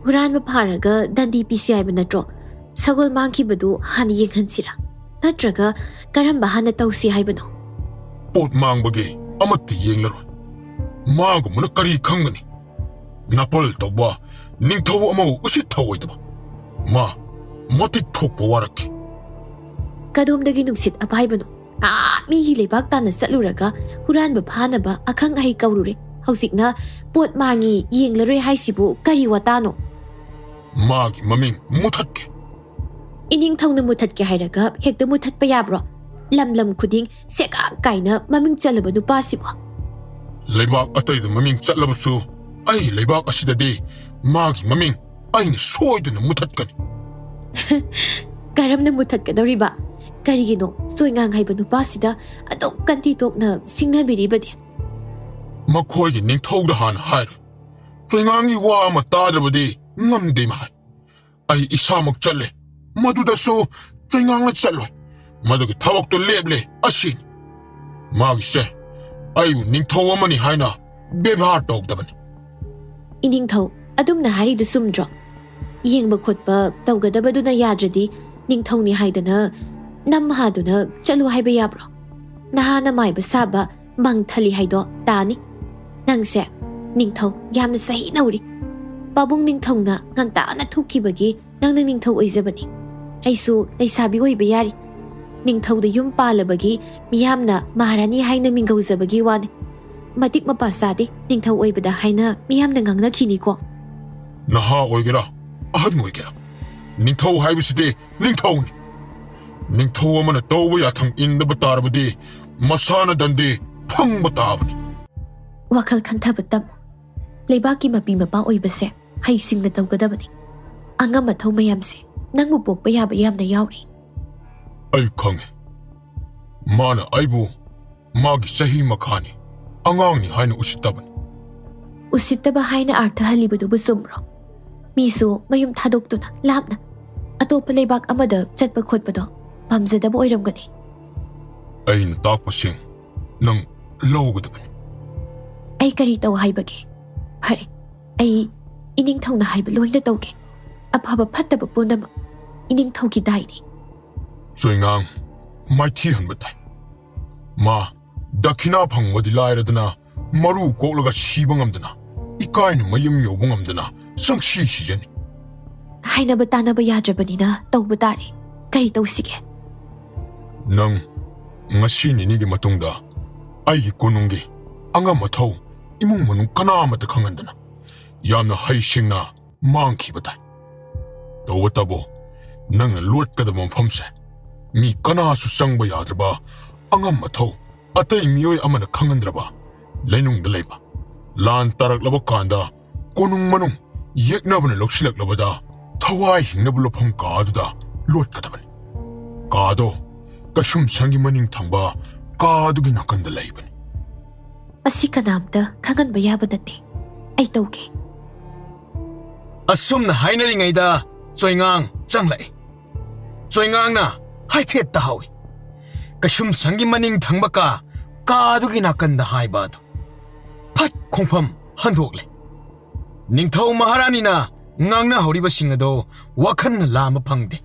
ꯍꯨꯔꯥꯟꯕ ꯐꯥꯔꯒ ꯗꯟꯗꯤ ꯄꯤꯁꯤ ꯍꯥꯏꯕ ꯅꯠꯇ꯭ꯔꯣ? ꯁꯒꯣꯜ ꯃꯥꯡꯈꯤꯕꯗꯨ ꯍꯥꯟꯅ ꯌꯦꯡꯍꯟꯁꯤꯔꯥ? ꯅꯠꯇ꯭ꯔꯒ ꯀꯔꯝꯕ ꯍꯥꯟꯅ ꯇꯧꯁꯤ ꯍꯥꯏꯕꯅꯣ? ꯄꯣꯠ ꯃꯥꯡꯕꯒꯤ ꯑꯃꯠꯇ ꯌꯦꯡꯂꯔꯣꯏ꯫ ꯃꯥꯒꯨꯝꯕꯅ ꯀꯔꯤ ꯈꯪꯒꯅꯤ? ꯅꯥꯄꯜ ꯇꯧꯕ, ꯅꯤꯡꯊꯧ ꯑꯃꯕꯨ ꯎꯁꯤꯠ ꯊꯑꯣꯏꯗꯕ꯫ ꯃꯥ ꯃꯇꯤꯛ ꯊꯣꯛꯄ ꯋꯥꯔꯛꯈꯤ꯫ ꯀꯗꯣꯝꯗꯒꯤ ꯅꯨꯡꯁꯤꯠ ꯑꯄꯥꯏꯕꯅꯣ? ꯑꯥ, ꯃꯤꯒꯤ ꯂꯩꯕꯥꯛ ꯇꯥꯟꯅ ꯆꯠꯂꯨꯔꯒ ꯍꯨꯔꯥꯟꯕ ꯐꯥꯅꯕ ꯑꯈꯪ ꯑꯍꯩ ꯀꯧꯔꯨꯔꯦ꯫ ꯍꯧꯖꯤꯛꯅ ꯄꯣꯠ ꯃꯥꯡꯉꯤ, ꯌꯦꯡꯂꯔꯣꯏ ꯍꯥꯏꯁꯤꯕꯨ ꯀꯔꯤ ꯋꯥꯇꯥꯅꯣ? ꯃꯥꯒꯤ ꯃꯃꯤꯡ ꯃꯨꯊꯠꯀꯦ꯫ ꯏꯅꯤꯡꯊꯧꯅ ꯃꯨꯊꯠꯀꯦ ꯍꯥꯏꯔꯒ ꯍꯦꯛꯇ ꯃꯨꯊꯠꯄ ꯌꯥꯕ꯭ꯔꯣ? ꯂꯝ ꯂꯝ ꯈꯨꯗꯤꯡ ꯁꯦꯒꯥꯛ ꯀꯥꯏꯅ ꯃꯃꯤꯡ ꯆꯠꯂꯕ ꯅꯨꯄꯥꯁꯤꯕꯨ꯫ ꯂꯩꯕꯥꯛ ꯑꯇꯩꯗ ꯃꯃꯤꯡ ꯆꯠꯂꯕꯁꯨ, ꯑꯩ ꯂꯩꯕꯥꯛ ꯑꯁꯤꯗꯗꯤ ꯃꯥꯒꯤ ꯃꯃꯤꯡ ꯑꯩꯅ ꯁꯣꯏꯗꯅ ꯃꯨꯊꯠꯀꯅꯤ꯫ ꯀꯔꯝꯅ ꯃꯨꯊꯠꯀꯗꯧꯔꯤꯕ? ꯀꯔꯤꯒꯤꯅꯣ ꯆꯣꯏꯉꯥꯡ ꯍꯥꯏꯕ ꯅꯨꯄꯥꯁꯤꯗ ꯑꯗꯨꯛ ꯀꯟꯊꯤ ꯇꯣꯛꯅ ꯁꯤꯡꯅꯕꯤꯔꯤꯕꯗꯤ? ꯃꯈꯣꯏꯒꯤ ꯅꯤꯡꯊꯧꯗ ꯍꯥꯟꯅ ꯍꯥꯏꯔꯣ꯫ ꯆꯣꯏꯉꯥꯡꯒꯤ ꯋꯥ ꯑꯃ ꯇꯥꯗ꯭ꯔꯕꯗꯤ ꯉꯝꯗꯦ ꯃꯍꯥꯏ꯫ ꯑꯩ ꯏꯁꯥꯃꯛ ꯆꯠꯂꯦ, ꯃꯗꯨꯗꯁꯨ ꯆꯣꯏꯉꯥꯡꯅ ꯆꯠꯂꯣꯏ꯫ ꯃꯗꯨꯒꯤ ꯊꯕꯛꯇꯣ ꯂꯦꯞꯂꯦ, ꯑꯁꯤꯅꯤ꯫ ꯃꯥꯒꯤꯁꯦ ꯑꯩꯕꯨ ꯅꯤꯡꯊꯧ ꯑꯃꯅꯤ ꯍꯥꯏꯅ ꯕꯦꯕꯥꯔ ꯇꯧꯗꯕꯅꯤ꯫ ꯏꯅꯤꯡꯊꯧ, ꯑꯗꯨꯝꯅ ꯍꯥꯏꯔꯤꯗꯨ ꯆꯨꯝꯗ꯭ꯔꯣ? ꯌꯦꯡꯕ ꯈꯣꯠꯄ ꯇꯧꯒꯗꯕꯗꯨꯅ ꯌꯥꯗ꯭ꯔꯗꯤ ꯅꯤꯡꯊꯧꯅꯤ ꯍꯥꯏꯗꯅ ꯅꯝ ꯍꯥꯗꯨꯅ ꯆꯠꯂꯨ ꯍꯥꯏꯕ ꯌꯥꯕ꯭ꯔꯣ? ꯅꯍꯥꯅ ꯃꯥꯏꯕ ꯁꯥꯕ ꯃꯪ ꯊꯜꯂꯤ ꯍꯥꯏꯗꯣ ꯇꯥꯅꯤ꯫ ꯅꯪꯁꯦ ꯅꯤꯡꯊꯧ ꯌꯥꯝꯅ ꯆꯍꯤ ꯅꯧꯔꯤ꯫ ꯄꯥꯕꯨꯡ ꯅꯤꯡꯊꯧꯅ ꯉꯟꯇꯥꯅ ꯊꯣꯛꯈꯤꯕꯒꯤ ꯅꯪꯅ ꯅꯤꯡꯊꯧ ꯑꯣꯏꯖꯕꯅꯤ꯫ ꯑꯩꯁꯨ ꯂꯩꯁꯥꯕꯤ ꯑꯣꯏꯕ ꯌꯥꯔꯤ꯫ ꯅꯤꯡꯊꯧꯗ ꯌꯨꯝ ꯄꯥꯜꯂꯕꯒꯤ ꯃꯤꯌꯥꯝꯅ ꯃꯍꯥꯔꯥꯅꯤ ꯍꯥꯏꯅ ꯃꯤꯡꯒꯧꯖꯕꯒꯤ ꯋꯥꯅꯤ꯫ ꯃꯇꯤꯛ ꯃꯄꯥ ꯆꯥꯗꯦ ꯅꯤꯡꯊꯧ ꯑꯣꯏꯕꯗ ꯍꯥꯏꯅ ꯃꯤꯌꯥꯝꯅ ꯉꯥꯡꯅꯈꯤꯅꯤꯀꯣ꯫ ꯅꯍꯥ ꯑꯣꯏꯒꯦꯔꯥ, ꯑꯍꯟ ꯑꯣꯏꯒꯦꯔꯥ, ꯅꯤꯡꯊꯧ ꯍꯥꯏꯕꯁꯤꯗꯤ ꯅꯤꯡꯊꯧꯅꯤ꯫ ꯅꯤꯡꯊꯧ ꯑꯃꯅ ꯇꯧꯕ ꯌꯥꯊꯪ ꯏꯟꯗꯕ ꯇꯥꯔꯕꯗꯤ ꯃꯁꯥꯅ ꯗꯟꯗꯤ ꯐꯪꯕ ꯇꯥꯕꯅꯤ꯫ ꯋꯥꯈꯜ ꯈꯟꯊꯕ ꯇꯝꯃꯨ꯫ ꯂꯩꯕꯥꯛꯀꯤ ꯃꯄꯤ ꯃꯄꯥ ꯑꯣꯏꯕꯁꯦ ꯍꯩꯁꯤꯡꯅ ꯇꯧꯒꯗꯕꯅꯤ꯫ ꯑꯉꯝ ꯑꯊꯧ ꯃꯌꯥꯝꯁꯦ ꯅꯪꯕꯨ ꯄꯣꯛꯄ ꯌꯥꯕ ꯌꯥꯝꯅ ꯌꯥꯎꯔꯤ꯫ ꯑꯩ ꯈꯪꯉꯦ꯫ ꯃꯥꯅ ꯑꯩꯕꯨ ꯃꯥꯒꯤ ꯆꯍꯤ ꯃꯈꯥꯅꯤ, ꯑꯉꯥꯡꯅꯤ ꯍꯥꯏꯅ ꯎꯁꯤꯠꯇꯕꯅꯤ꯫ ꯎꯁꯤꯠꯇꯕ ꯍꯥꯏꯅ ꯑꯥꯔꯊ ꯍꯜꯂꯤꯕꯗꯨꯕꯨ ꯆꯨꯝꯕ꯭ꯔꯣ? ꯃꯤꯁꯨ ꯃꯌꯨꯝ ꯊꯥꯗꯣꯛꯇꯨꯅ ꯂꯥꯞꯅ ꯑꯇꯣꯞꯄ ꯂꯩꯕꯥꯛ ꯑꯃꯗ ꯆꯠꯄ ꯈꯣꯠꯄꯗꯣ ꯄꯥꯝꯖꯗꯕ ꯑꯣꯏꯔꯝꯒꯅꯤ꯫ ꯑꯩꯅ ꯇꯥꯛꯄꯁꯤꯡ ꯅꯪ ꯂꯧꯒꯗꯕꯅꯤ꯫ ꯑꯩ ꯀꯔꯤ ꯇꯧ ꯍꯥꯏꯕꯒꯦ? ꯐꯔꯦ, ꯑꯩ ꯏꯅꯤꯡꯊꯧꯅ ꯍꯥꯏꯕ ꯂꯣꯏꯅ ꯇꯧꯒꯦ꯫ ꯑꯐꯕ ꯐꯠꯇꯕ ꯄꯨꯝꯅꯃꯛ ꯏꯅꯤꯡꯊꯧꯒꯤ ꯗꯥꯏꯅꯤ꯫ ꯆꯣꯏꯉꯥꯡ ꯃꯥꯏꯊꯤ ꯍꯟꯕ ꯇꯥꯏ꯫ ꯃꯥ ꯗꯈꯤꯅꯥ ꯐꯪꯕꯗꯤ ꯂꯥꯏꯔꯗꯅ ꯃꯔꯨ ꯀꯣꯛꯂꯒ ꯁꯤꯕ ꯉꯝꯗꯅ, ꯏꯀꯥꯏꯅ ꯃꯌꯨꯝ ꯌꯧꯕ ꯉꯝꯗꯅ ꯆꯪꯁꯤ ꯁꯤꯖꯅꯤ꯫ ꯍꯥꯏꯅꯕ ꯇꯥꯅꯕ ꯌꯥꯗ꯭ꯔꯕꯅꯤꯅ ꯇꯧꯕ ꯇꯥꯔꯦ꯫ ꯀꯔꯤ ꯇꯧꯁꯤꯒꯦ? ꯅꯪ ꯉꯁꯤ ꯅꯤꯅꯤꯒꯤ ꯃꯇꯨꯡꯗ ꯑꯩꯒꯤ ꯀꯣꯅꯨꯡꯒꯤ ꯑꯉꯝ ꯑꯊꯧ, ꯏꯃꯨꯡ ꯃꯅꯨꯡ ꯀꯅꯥ ꯑꯃꯠꯇ ꯈꯪꯍꯟꯗꯅ ꯌꯥꯝꯅ ꯍꯩꯁꯤꯡꯅ ꯃꯥꯡꯈꯤꯕ ꯇꯥꯏ꯫ ꯇꯧꯕꯇꯕꯨ ꯅꯪꯅ ꯂꯣꯠꯀꯗꯕ ꯃꯐꯝꯁꯦ ꯃꯤ ꯀꯅꯥꯁꯨ ꯆꯪꯕ ꯌꯥꯗ꯭ꯔꯕ, ꯑꯉꯝ ꯑꯊꯧ ꯑꯇꯩ ꯃꯤꯑꯣꯏ ꯑꯃꯅ ꯈꯪꯍꯟꯗ꯭ꯔꯕ ꯂꯩꯅꯨꯡꯗ ꯂꯩꯕ, ꯂꯥꯟ ꯇꯥꯔꯛꯂꯕ ꯀꯥꯟꯗ ꯀꯣꯅꯨꯡ ꯃꯅꯨꯡ ꯌꯦꯛꯅꯕꯅ ꯂꯧꯁꯤꯜꯂꯛꯂꯕꯗ ꯊꯋꯥꯏ ꯍꯤꯡꯅꯕ ꯂꯧꯐꯝ ꯀꯥꯗꯨꯗ ꯂꯣꯠꯀꯗꯕꯅꯤ꯫ ꯀꯥꯗꯣ ꯀꯩꯁꯨꯝꯁꯪꯒꯤ ꯃꯅꯤꯡ ꯊꯪꯕ ꯀꯥꯗꯨꯒꯤ ꯅꯥꯀꯟꯗ ꯂꯩꯕꯅꯤ꯫ ꯑꯁꯤ ꯀꯅꯥꯝꯇ ꯈꯪꯍꯟꯕ ꯌꯥꯕ ꯅꯠꯇꯦ꯫ ꯑꯩ ꯇꯧꯒꯦ꯫ ꯑꯁꯨꯝꯅ ꯍꯥꯏꯅꯔꯤꯉꯩꯗ ꯆꯣꯏꯉꯥꯡ ꯆꯪꯂꯛꯏ꯫ ꯆꯣꯏꯉꯥꯡꯅ ꯍꯥꯏꯐꯦꯠ ꯇꯥꯍꯧꯏ꯫ ꯀꯩꯁꯨꯝꯁꯪꯒꯤ ꯃꯅꯤꯡ ꯊꯪꯕ ꯀꯥ, ꯀꯥꯗꯨꯒꯤ ꯅꯥꯀꯟꯗ ꯍꯥꯏꯕ ꯑꯗꯨ꯫ ꯐꯠ ꯈꯣꯡꯐꯝ ꯍꯟꯗꯣꯛꯂꯦ꯫ ꯅꯤꯡꯊꯧ ꯃꯍꯥꯔꯥꯅꯤꯅ ꯉꯥꯡꯅꯍꯧꯔꯤꯕꯁꯤꯡ ꯑꯗꯨ ꯋꯥꯈꯜꯅ ꯂꯥꯝꯕ ꯐꯪꯗꯦ꯫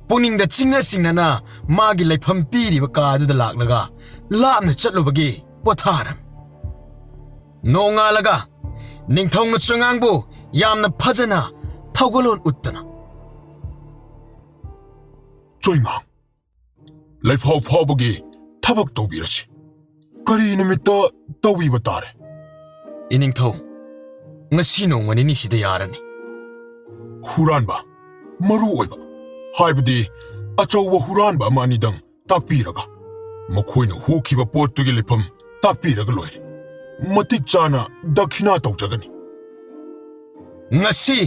ꯄꯨꯛꯅꯤꯡꯗ ꯆꯤꯡꯅ ꯆꯤꯡꯅꯅ ꯃꯥꯒꯤ ꯂꯩꯐꯝ ꯄꯤꯔꯤꯕ ꯀꯥꯗꯨꯗ ꯂꯥꯛꯂꯒ ꯂꯥꯞꯅ ꯆꯠꯂꯨꯕꯒꯤ ꯄꯣꯊꯥꯔꯝꯃꯤ꯫ ꯅꯣꯡꯉꯥꯜꯂꯒ ꯅꯤꯡꯊꯧꯅ ꯆꯣꯏꯉꯥꯡꯕꯨ ꯌꯥꯝꯅ ꯐꯖꯅ ꯊꯧꯒꯜꯂꯣꯟ ꯎꯠꯇꯅ, ꯆꯣꯏꯉꯥꯡ, ꯂꯩꯐꯥꯎ ꯐꯥꯎꯕꯒꯤ ꯊꯕꯛ ꯇꯧꯕꯤꯔꯁꯤ꯫ ꯀꯔꯤ ꯅꯨꯃꯤꯠꯇ ꯇꯧꯕꯤꯕ ꯇꯥꯔꯦ? ꯏꯅꯤꯡꯊꯧ, ꯉꯁꯤ ꯅꯣꯡꯃ ꯅꯤꯅꯤꯁꯤꯗ ꯌꯥꯔꯅꯤ꯫ ꯍꯨꯔꯥꯟꯕ, ꯃꯔꯨ ꯑꯣꯏꯕ, ꯍꯥꯏꯕꯗꯤ ꯑꯆꯧꯕ ꯍꯨꯔꯥꯟꯕ ꯑꯃ ꯑꯅꯤꯗꯪ ꯇꯥꯛꯄꯤꯔꯒ, ꯃꯈꯣꯏꯅ ꯍꯨꯈꯤꯕ ꯄꯣꯠꯇꯨꯒꯤ ꯂꯩꯐꯝ ꯇꯥꯛꯄꯤꯔꯒ ꯂꯣꯏꯔꯦ꯫ ꯃꯇꯤꯛ ꯆꯥꯅ ꯗꯈꯤꯅꯥ ꯇꯧꯖꯒꯅꯤ꯫ ꯉꯁꯤ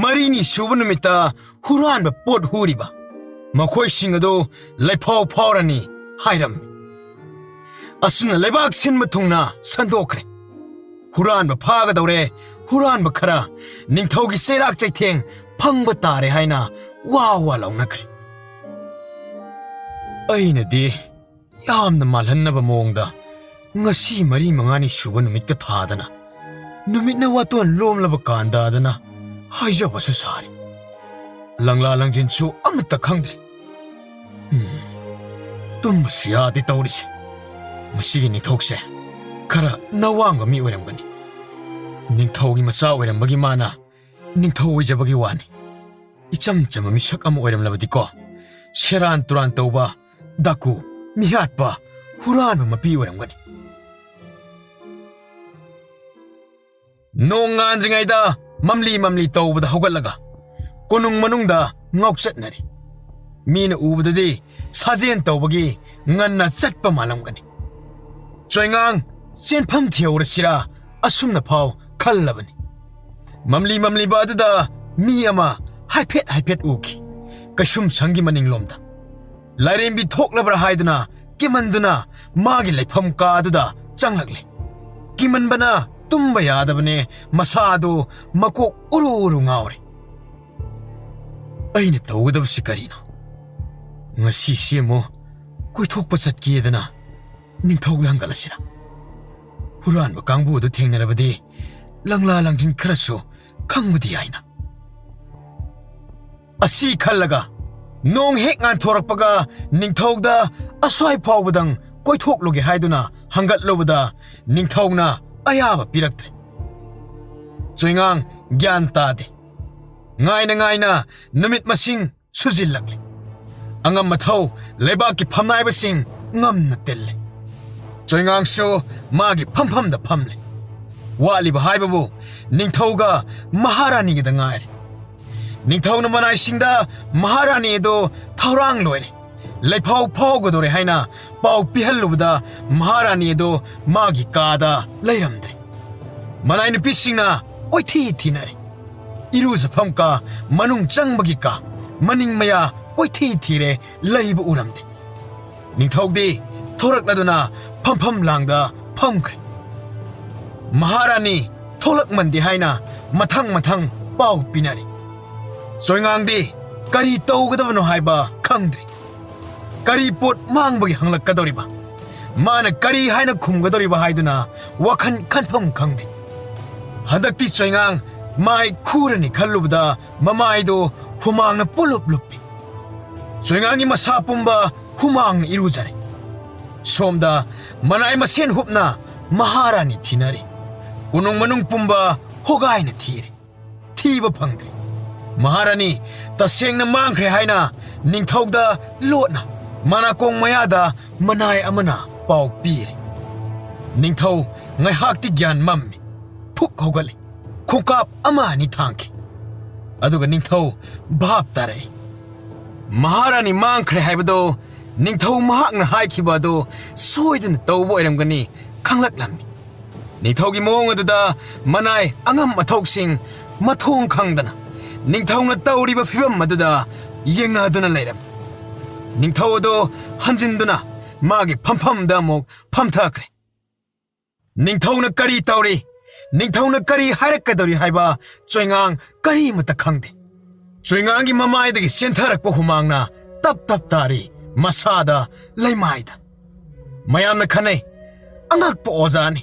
ꯃꯔꯤꯅꯤ ꯁꯨꯕ ꯅꯨꯃꯤꯠꯇ ꯍꯨꯔꯥꯟꯕ ꯄꯣꯠ ꯍꯨꯔꯤꯕ ꯃꯈꯣꯏꯁꯤꯡ ꯑꯗꯨ ꯂꯩꯐꯥꯎ ꯐꯥꯎꯔꯅꯤ ꯍꯥꯏꯔꯝꯃꯤ꯫ ꯑꯁꯨꯝꯅ ꯂꯩꯕꯥꯛ ꯁꯤꯟꯕ ꯊꯨꯡꯅ ꯁꯟꯗꯣꯛꯈ꯭ꯔꯦ꯫ ꯍꯨꯔꯥꯟꯕ ꯐꯥꯒꯗꯧꯔꯦ, ꯍꯨꯔꯥꯟꯕ ꯈꯔ ꯅꯤꯡꯊꯧꯒꯤ ꯆꯩꯔꯥꯛ ꯆꯩꯊꯦꯡ ꯐꯪꯕ ꯇꯥꯔꯦ ꯍꯥꯏꯅ ꯋꯥ ꯋꯥ ꯂꯥꯎꯅꯈ꯭ꯔꯦ꯫ ꯑꯩꯅꯗꯤ ꯌꯥꯝꯅ ꯃꯥꯜꯍꯟꯅꯕ ꯃꯑꯣꯡꯗ ꯉꯁꯤ ꯃꯔꯤ ꯃꯉꯥꯅꯤ ꯁꯨꯕ ꯅꯨꯃꯤꯠꯀ ꯊꯥꯗꯅ, ꯅꯨꯃꯤꯠꯅ ꯋꯥꯇꯣꯟ ꯂꯣꯝꯂꯕ ꯀꯥꯟꯗꯗꯅ ꯍꯥꯏꯖꯕꯁꯨ ꯁꯥꯔꯤ꯫ ꯂꯪꯂꯥ ꯂꯪꯖꯤꯟꯁꯨ ꯑꯃꯠꯇ ꯈꯪꯗ꯭ꯔꯤ꯫ ꯎꯝ, ꯇꯨꯝꯕꯁꯨ ꯌꯥꯗꯦ ꯇꯧꯔꯤꯁꯦ꯫ ꯃꯁꯤꯒꯤ ꯅꯤꯡꯊꯧꯁꯦ ꯈꯔ ꯅꯋꯥꯡꯕ ꯃꯤ ꯑꯣꯏꯔꯝꯒꯅꯤ꯫ ꯅꯤꯡꯊꯧꯒꯤ ꯃꯆꯥ ꯑꯣꯏꯔꯝꯕꯒꯤ ꯃꯥꯅ ꯅꯤꯡꯊꯧ ꯑꯣꯏꯖꯕꯒꯤ ꯋꯥꯅꯤ꯫ ꯏꯆꯝ ꯆꯝꯕ ꯃꯤꯁꯛ ꯑꯃ ꯑꯣꯏꯔꯝꯂꯕꯗꯤꯀꯣ, ꯁꯦꯔꯥꯟ ꯇꯨꯔꯥꯟ ꯇꯧꯕ, ꯗꯥꯀꯨ, ꯃꯤꯍꯥꯠꯄ, ꯍꯨꯔꯥꯟꯕ ꯃꯄꯤ ꯑꯣꯏꯔꯝꯒꯅꯤ꯫ ꯅꯣꯡ ꯉꯥꯟꯗ꯭ꯔꯤꯉꯩꯗ ꯃꯝꯂꯤ ꯃꯝꯂꯤ ꯇꯧꯕꯗ ꯍꯧꯒꯠꯂꯒ ꯀꯣꯅꯨꯡ ꯃꯅꯨꯡꯗ ꯉꯥꯎꯆꯠꯅꯔꯤ꯫ ꯃꯤꯅ ꯎꯕꯗꯗꯤ ꯁꯥꯖꯦꯟ ꯇꯧꯕꯒꯤ ꯉꯟꯅ ꯆꯠꯄ ꯃꯥꯜꯂꯝꯒꯅꯤ꯫ ꯆꯣꯏꯉꯥꯡ ꯆꯦꯟꯐꯝ ꯊꯤꯍꯧꯔꯁꯤꯔꯥ ꯑꯁꯨꯝꯅ ꯐꯥꯎ ꯈꯜꯂꯕꯅꯤ꯫ ꯃꯝꯂꯤ ꯃꯝꯂꯤꯕ ꯑꯗꯨꯗ ꯃꯤ ꯑꯃ ꯍꯥꯏꯐꯦꯠ ꯍꯥꯏꯐꯦꯠ ꯎꯈꯤ꯫ ꯀꯩꯁꯨꯝꯁꯪꯒꯤ ꯃꯅꯤꯡꯂꯣꯝꯗ꯫ ꯂꯥꯏꯔꯦꯝꯕꯤ ꯊꯣꯛꯂꯕ꯭ꯔꯥ ꯍꯥꯏꯗꯨꯅ ꯀꯤꯃꯟꯗꯨꯅ ꯃꯥꯒꯤ ꯂꯩꯐꯝ ꯀꯥ ꯑꯗꯨꯗ ꯆꯪꯂꯛꯂꯦ꯫ ꯀꯤꯃꯟꯕꯅ ꯇꯨꯝꯕ ꯌꯥꯗꯕꯅꯦ, ꯃꯁꯥ ꯑꯗꯨ ꯃꯀꯣꯛ ꯎꯔꯨ ꯎꯔꯨ ꯉꯥꯎꯔꯦ꯫ ꯑꯩꯅ ꯇꯧꯒꯗꯕꯁꯤ ꯀꯔꯤꯅꯣ? ꯉꯁꯤꯁꯤ ꯑꯃꯨꯛ ꯀꯣꯏꯊꯣꯛꯄ ꯆꯠꯀꯦꯗꯅ ꯅꯤꯡꯊꯧꯗ ꯍꯪꯒꯠꯂꯁꯤꯔ? ꯍꯨꯔꯥꯟꯕ ꯀꯥꯡꯕꯨ ꯑꯗꯨ ꯊꯦꯡꯅꯔꯕꯗꯤ ꯂꯪꯂꯥ ꯂꯪꯖꯤꯟ ꯈꯔꯁꯨ ꯈꯪꯕꯗꯤ ꯌꯥꯏꯅ꯫ ꯑꯁꯤ ꯈꯜꯂꯒ ꯅꯣꯡ ꯍꯦꯛ ꯉꯥꯟꯊꯣꯔꯛꯄꯒ ꯅꯤꯡꯊꯧꯗ ꯑꯁ꯭ꯋꯥꯏ ꯐꯥꯎꯕꯗꯪ ꯀꯣꯏꯊꯣꯛꯂꯨꯒꯦ ꯍꯥꯏꯗꯨꯅ ꯍꯪꯒꯠꯂꯨꯕꯗ ꯅꯤꯡꯊꯧꯅ ꯑꯌꯥꯕ ꯄꯤꯔꯛꯇ꯭ꯔꯦ꯫ ꯆꯣꯏꯉꯥꯡ ꯒ꯭ꯌꯥꯟ ꯇꯥꯗꯦ꯫ ꯉꯥꯏꯅ ꯉꯥꯏꯅ ꯅꯨꯃꯤꯠ ꯃꯁꯤꯡ ꯁꯨꯖꯤꯜꯂꯛꯂꯦ꯫ ꯑꯉꯝ ꯑꯊꯧ ꯂꯩꯕꯥꯛꯀꯤ ꯐꯝꯅꯥꯏꯕꯁꯤꯡ ꯉꯝꯅ ꯇꯤꯜꯂꯦ꯫ ꯆꯣꯏꯉꯥꯡꯁꯨ ꯃꯥꯒꯤ ꯐꯝꯐꯝꯗ ꯐꯝꯂꯦ꯫ ꯋꯥꯠꯂꯤꯕ ꯍꯥꯏꯕꯕꯨ ꯅꯤꯡꯊꯧꯒ ꯃꯍꯥꯔꯥꯅꯤꯒꯤꯗ ꯉꯥꯏꯔꯦ꯫ ꯅꯤꯡꯊꯧꯅ ꯃꯅꯥꯏꯁꯤꯡꯗ ꯃꯍꯥꯔꯥꯅꯤ ꯑꯗꯨ ꯊꯧꯔꯥꯡ ꯂꯣꯏꯔꯦ, ꯂꯩꯐꯥꯎ ꯐꯥꯎꯒꯗꯧꯔꯦ ꯍꯥꯏꯅ ꯄꯥꯎ ꯄꯤꯍꯜꯂꯨꯕꯗ ꯃꯍꯥꯔꯥꯅꯤ ꯑꯗꯣ ꯃꯥꯒꯤ ꯀꯥꯗ ꯂꯩꯔꯝꯗ꯭ꯔꯦ꯫ ꯃꯅꯥꯏ ꯅꯨꯄꯤꯁꯤꯡꯅ ꯀꯣꯏꯊꯤ ꯊꯤꯅꯔꯦ꯫ ꯏꯔꯨꯖꯐꯝ ꯀꯥ, ꯃꯅꯨꯡ ꯆꯪꯕꯒꯤ ꯀꯥ, ꯃꯅꯤꯡ ꯃꯌꯥ ꯀꯣꯏꯊꯤ ꯊꯤꯔꯦ, ꯂꯩꯕ ꯎꯔꯝꯗꯦ꯫ ꯅꯤꯡꯊꯧꯗꯤ ꯊꯣꯔꯛꯂꯗꯨꯅ ꯐꯝꯐꯝ ꯂꯥꯡꯗ ꯐꯝꯈ꯭ꯔꯦ꯫ ꯃꯍꯥꯔꯥꯅꯤ ꯊꯣꯛꯂꯛꯃꯟꯗꯦ ꯍꯥꯏꯅ ꯃꯊꯪ ꯃꯊꯪ ꯄꯥꯎ ꯄꯤꯅꯔꯦ꯫ ꯆꯣꯏꯉꯥꯡꯗꯤ ꯀꯔꯤ ꯇꯧꯒꯗꯕꯅꯣ ꯍꯥꯏꯕ ꯈꯪꯗ꯭ꯔꯦ꯫ ꯀꯔꯤ ꯄꯣꯠ ꯃꯥꯡꯕꯒꯤ ꯍꯪꯂꯛꯀꯗꯧꯔꯤꯕ? ꯃꯥꯅ ꯀꯔꯤ ꯍꯥꯏꯅ ꯈꯨꯝꯒꯗꯧꯔꯤꯕ ꯍꯥꯏꯗꯨꯅ ꯋꯥꯈꯜ ꯈꯟꯐꯝ ꯈꯪꯗꯦ꯫ ꯍꯟꯗꯛꯇꯤ ꯆꯣꯏꯉꯥꯡ ꯃꯥꯏ ꯈꯨꯔꯅꯤ ꯈꯜꯂꯨꯕꯗ ꯃꯃꯥꯏꯗꯣ ꯍꯨꯃꯥꯡꯅ ꯄꯨꯂꯨꯞ ꯂꯨꯞꯄꯤ꯫ ꯆꯣꯏꯉꯥꯡꯒꯤ ꯃꯁꯥ ꯄꯨꯝꯕ ꯍꯨꯃꯥꯡꯅ ꯏꯔꯨꯖꯔꯦ꯫ ꯁꯣꯝꯗ ꯃꯅꯥꯏ ꯃꯁꯦꯟ ꯍꯨꯞꯅ ꯃꯍꯥꯔꯥꯅꯤ ꯊꯤꯅꯔꯤ꯫ ꯀꯣꯅꯨꯡ ꯃꯅꯨꯡ ꯄꯨꯝꯕ ꯍꯣꯒꯥꯏꯅ ꯊꯤꯔꯦ꯫ ꯊꯤꯕ ꯐꯪꯗ꯭ꯔꯦ꯫ ꯃꯍꯥꯔꯥꯅꯤ ꯇꯁꯦꯡꯅ ꯃꯥꯡꯈ꯭ꯔꯦ ꯍꯥꯏꯅ ꯅꯤꯡꯊꯧꯗ ꯂꯣꯠꯅ ꯃꯅꯥꯀꯣꯡ ꯃꯌꯥꯗ ꯃꯅꯥꯏ ꯑꯃꯅ ꯄꯥꯎ ꯄꯤꯔꯦ꯫ ꯅꯤꯡꯊꯧ ꯉꯥꯏꯍꯥꯛꯇꯤ ꯒ꯭ꯌꯥꯟ ꯃꯝꯃꯤ꯫ ꯐꯨꯛ ꯍꯧꯒꯠꯂꯦ꯫ ꯈꯣꯡꯀꯥꯞ ꯑꯃ ꯑꯅꯤ ꯊꯥꯡꯈꯤ꯫ ꯑꯗꯨꯒ ꯅꯤꯡꯊꯧ ꯚꯥꯞ ꯇꯥꯔꯛꯏ꯫ ꯃꯍꯥꯔꯥꯅꯤ ꯃꯥꯡꯈ꯭ꯔꯦ ꯍꯥꯏꯕꯗꯣ ꯅꯤꯡꯊꯧ ꯃꯍꯥꯛꯅ ꯍꯥꯏꯈꯤꯕ ꯑꯗꯨ ꯁꯣꯏꯗꯅ ꯇꯧꯕ ꯑꯣꯏꯔꯝꯒꯅꯤ ꯈꯪꯂꯛꯂꯝꯃꯤ꯫ ꯅꯤꯡꯊꯧꯒꯤ ꯃꯑꯣꯡ ꯑꯗꯨꯗ ꯃꯅꯥꯏ ꯑꯉꯝ ꯑꯊꯧꯁꯤꯡ ꯃꯊꯣꯡ ꯈꯪꯗꯅ ꯅꯤꯡꯊꯧꯅ ꯇꯧꯔꯤꯕ ꯐꯤꯕꯝ ꯑꯗꯨꯗ ꯌꯦꯡꯅꯗꯨꯅ ꯂꯩꯔꯝꯃꯤ꯫ ꯅꯤꯡꯊꯧ ꯑꯗꯨ ꯍꯟꯖꯤꯟꯗꯨꯅ ꯃꯥꯒꯤ ꯐꯝꯐꯝꯗ ꯑꯃꯨꯛ ꯐꯝꯊꯈ꯭ꯔꯦ꯫ ꯅꯤꯡꯊꯧꯅ ꯀꯔꯤ ꯇꯧꯔꯤ, ꯅꯤꯡꯊꯧꯅ ꯀꯔꯤ ꯍꯥꯏꯔꯛꯀꯗꯧꯔꯤ ꯍꯥꯏꯕ ꯆꯣꯏꯉꯥꯡ ꯀꯔꯤꯃꯠꯇ ꯈꯪꯗꯦ꯫ ꯆꯣꯏꯉꯥꯡꯒꯤ ꯃꯃꯥꯏꯗꯒꯤ ꯆꯦꯟꯊꯔꯛꯄ ꯍꯨꯃꯥꯡꯅ ꯇꯞ ꯇꯞ ꯇꯥꯔꯤ ꯃꯁꯥꯗ, ꯂꯩꯃꯥꯏꯗ꯫ ꯃꯌꯥꯝꯅ ꯈꯟꯅꯩ, "ꯑꯉꯛꯄ ꯑꯣꯖꯥꯅꯤ꯫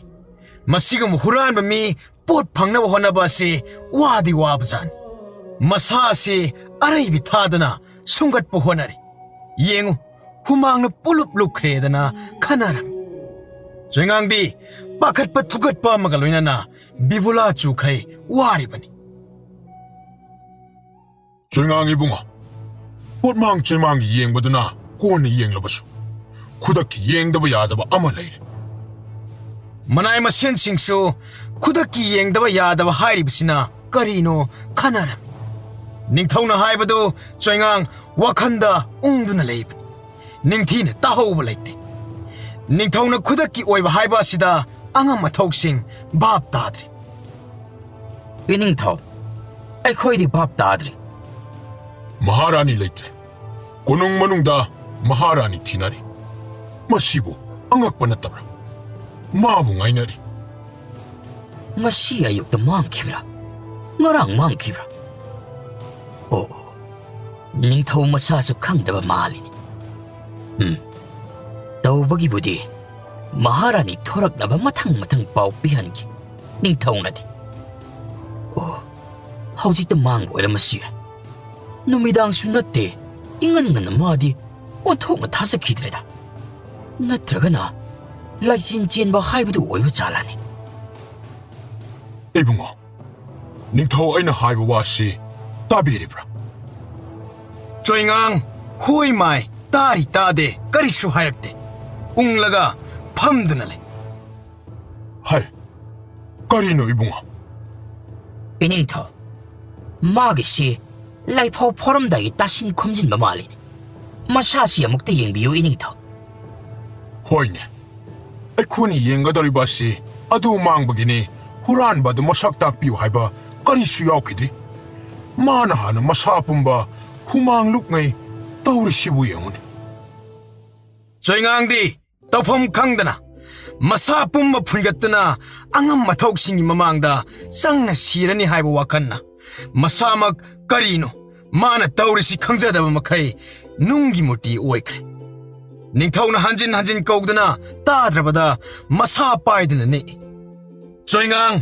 ꯃꯁꯤꯒꯨꯝꯕ ꯍꯨꯔꯥꯟꯕ ꯃꯤ ꯄꯣꯠ ꯐꯪꯅꯕ ꯍꯣꯠꯅꯕ ꯑꯁꯤ ꯋꯥꯗꯤ ꯋꯥꯕꯖꯥꯠꯅꯤ꯫ ꯃꯁꯥ ꯑꯁꯤ ꯑꯔꯩꯕꯤ ꯊꯥꯗꯨꯅ ꯁꯨꯝꯒꯠꯄ ꯍꯣꯠꯅꯔꯤ꯫ ꯌꯦꯡꯉꯨ, ꯍꯨꯃꯥꯡꯅ ꯄꯨꯂꯨꯞ ꯂꯨꯞꯈ꯭ꯔꯦꯗꯅ ꯈꯟꯅꯔꯝꯃꯤ꯫" ꯆꯣꯏꯉꯥꯡꯗꯤ ꯄꯥꯈꯠꯄ ꯊꯨꯀꯠꯄ ꯑꯃꯒ ꯂꯣꯏꯅꯅ ꯕꯤꯕꯨꯂꯥ ꯆꯨꯈꯩ ꯋꯥꯔꯤꯕꯅꯤ꯫ "ꯆꯣꯏꯉꯥꯡ ꯏꯕꯨꯡꯉꯣ, ꯄꯣꯠꯃꯥꯡ ꯆꯣꯏꯃꯥꯡꯒꯤ ꯌꯦꯡꯕꯗꯨꯅ ꯀꯣꯟꯅ ꯌꯦꯡꯂꯕꯁꯨ, ꯈꯨꯗꯛꯀꯤ ꯌꯦꯡꯗꯕ ꯌꯥꯗꯕ ꯑꯃ ꯂꯩꯔꯦ꯫" ꯃꯅꯥꯏ ꯃꯁꯦꯟꯁꯤꯡꯁꯨ ꯈꯨꯗꯛꯀꯤ ꯌꯦꯡꯗꯕ ꯌꯥꯗꯕ ꯍꯥꯏꯔꯤꯕꯁꯤꯅ ꯀꯔꯤꯅꯣ ꯈꯟꯅꯔꯝꯃꯤ꯫ ꯅꯤꯡꯊꯧꯅ ꯍꯥꯏꯕꯗꯨ ꯆꯣꯏꯉꯥꯡ ꯋꯥꯈꯜꯗ ꯎꯪꯗꯨꯅ ꯂꯩꯕꯅꯤ꯫ ꯅꯤꯡꯊꯤꯅ ꯇꯥꯍꯧꯕ ꯂꯩꯇꯦ꯫ ꯅꯤꯡꯊꯧꯅ ꯈꯨꯗꯛꯀꯤ ꯑꯣꯏꯕ ꯍꯥꯏꯕ ꯑꯁꯤꯗ ꯑꯉꯝ ꯑꯊꯧꯁꯤꯡ ꯚꯥꯞ ꯇꯥꯗ꯭ꯔꯤ꯫ ꯏꯅꯤꯡꯊꯧ, ꯑꯩꯈꯣꯏꯗꯤ ꯚꯥꯞ ꯇꯥꯗ꯭ꯔꯤ꯫ ꯃꯍꯥꯔꯥꯅꯤ ꯂꯩꯇ꯭ꯔꯦ꯫ ꯀꯣꯅꯨꯡ ꯃꯅꯨꯡꯗ ꯃꯍꯥꯔꯥꯅꯤ ꯊꯤꯅꯔꯤ꯫ ꯃꯁꯤꯕꯨ ꯑꯉꯛꯄ ꯅꯠꯇꯕ꯭ꯔꯥ? ꯃꯥꯕꯨ ꯉꯥꯏꯅꯔꯤ꯫ ꯉꯁꯤ ꯑꯌꯨꯛꯇ ꯃꯥꯡꯈꯤꯕ꯭ꯔꯥ? ꯉꯔꯥꯡ ꯃꯥꯡꯈꯤꯕ꯭ꯔꯥ? ꯑꯣ, ꯑꯣ, ꯅꯤꯡꯊꯧ ꯃꯁꯥꯁꯨ ꯈꯪꯗꯕ ꯃꯥꯜꯂꯤꯅꯤ꯫ ꯎꯝ, ꯇꯧꯕꯒꯤꯕꯨꯗꯤ ꯃꯍꯥꯔꯥꯅꯤ ꯊꯣꯔꯛꯅꯕ ꯃꯊꯪ ꯃꯊꯪ ꯄꯥꯎ ꯄꯤꯍꯟꯈꯤ ꯅꯤꯡꯊꯧꯅꯗꯤ꯫ ꯑꯣ, ꯍꯧꯖꯤꯛꯇ ꯃꯥꯡꯕ ꯑꯣꯏꯔꯝꯃꯁꯨ ꯌꯥꯏ꯫ ꯅꯨꯃꯤꯗꯥꯡꯁꯨ ꯅꯠꯇꯦ, ꯏꯉꯟ ꯉꯟꯅ ꯃꯥꯗꯤ ꯑꯣꯟꯊꯣꯛꯅ ꯊꯥꯖꯈꯤꯗ꯭ꯔꯦꯗ꯫ ꯅꯠꯇ꯭ꯔꯒꯅ ꯂꯥꯏꯆꯤꯟ ꯆꯦꯟꯕ ꯍꯥꯏꯕꯗꯨ ꯑꯣꯏꯕ ꯖꯥꯠꯂꯅꯦ? ꯏꯕꯨꯡꯉꯣ, ꯅꯤꯡꯊꯧ ꯑꯩꯅ ꯍꯥꯏꯕ ꯋꯥꯁꯤ ꯇꯥꯕꯤꯔꯤꯕ꯭ꯔꯥ? ꯆꯣꯏꯉꯥꯡ, ꯍꯣꯏ ꯃꯥꯏ, ꯇꯥꯔꯤ ꯇꯥꯗꯦ, ꯀꯔꯤꯁꯨ ꯍꯥꯏꯔꯛꯇꯦ꯫ ꯎꯪꯂꯒ ꯐꯝꯗꯨꯅ ꯂꯩ꯫ ꯍꯥꯏ, ꯀꯔꯤꯅꯣ ꯏꯕꯨꯡꯉꯣ? ꯏꯅꯤꯡꯊꯧ, ꯃꯥꯒꯤꯁꯤ ꯂꯥꯏꯐꯥꯎ ꯐꯥꯎꯔꯝꯗꯥꯏꯒꯤ ꯇꯥꯁꯤꯟ ꯈꯣꯝꯖꯤꯟꯕ ꯃꯥꯜꯂꯤꯅꯦ꯫ ꯃꯁꯥꯁꯤ ꯑꯃꯨꯛꯇ ꯌꯦꯡꯕꯤꯌꯨ ꯏꯅꯤꯡꯊꯧ꯫ ꯍꯣꯏꯅꯦ, ꯑꯩꯈꯣꯏꯅ ꯌꯦꯡꯒꯗꯧꯔꯤꯕ ꯑꯁꯤ ꯑꯗꯨ ꯃꯥꯡꯕꯒꯤꯅꯤ꯫ ꯍꯨꯔꯥꯟꯕ ꯑꯗꯨ ꯃꯁꯛ ꯇꯥꯛꯄꯤꯌꯨ ꯍꯥꯏꯕ ꯀꯔꯤꯁꯨ ꯌꯥꯎꯈꯤꯗꯦ꯫ ꯃꯥꯅ ꯍꯥꯟꯅ ꯃꯁꯥ ꯄꯨꯝꯕ ꯍꯨꯃꯥꯡ ꯂꯨꯞꯉꯩ ꯇꯧꯔꯤꯁꯤꯕꯨ ꯌꯦꯡꯉꯨꯅꯦ꯫ ꯆꯣꯏꯉꯥꯡꯗꯤ ꯇꯧꯐꯝ ꯈꯪꯗꯅ ꯃꯁꯥ ꯄꯨꯝꯕ ꯐꯨꯟꯒꯠꯇꯨꯅ ꯑꯉꯝ ꯑꯊꯧꯁꯤꯡꯒꯤ ꯃꯃꯥꯡꯗ ꯆꯪꯅ ꯁꯤꯔꯅꯤ ꯍꯥꯏꯕ ꯋꯥꯈꯜꯅ ꯃꯁꯥꯃꯛ ꯀꯔꯤꯅꯣ ꯃꯥꯅ ꯇꯧꯔꯤꯁꯤ ꯈꯪꯖꯗꯕ ꯃꯈꯩ ꯅꯨꯡꯒꯤ ꯃꯨꯔꯇꯤ ꯑꯣꯏꯈ꯭ꯔꯦ꯫ ꯅꯤꯡꯊꯧꯅ ꯍꯟꯖꯤꯟ ꯍꯟꯖꯤꯟ ꯀꯧꯗꯨꯅ ꯇꯥꯗ꯭ꯔꯕꯗ ꯃꯁꯥ ꯄꯥꯏꯗꯨꯅ ꯅꯤꯛꯏ꯫ ꯆꯣꯏꯉꯥꯡ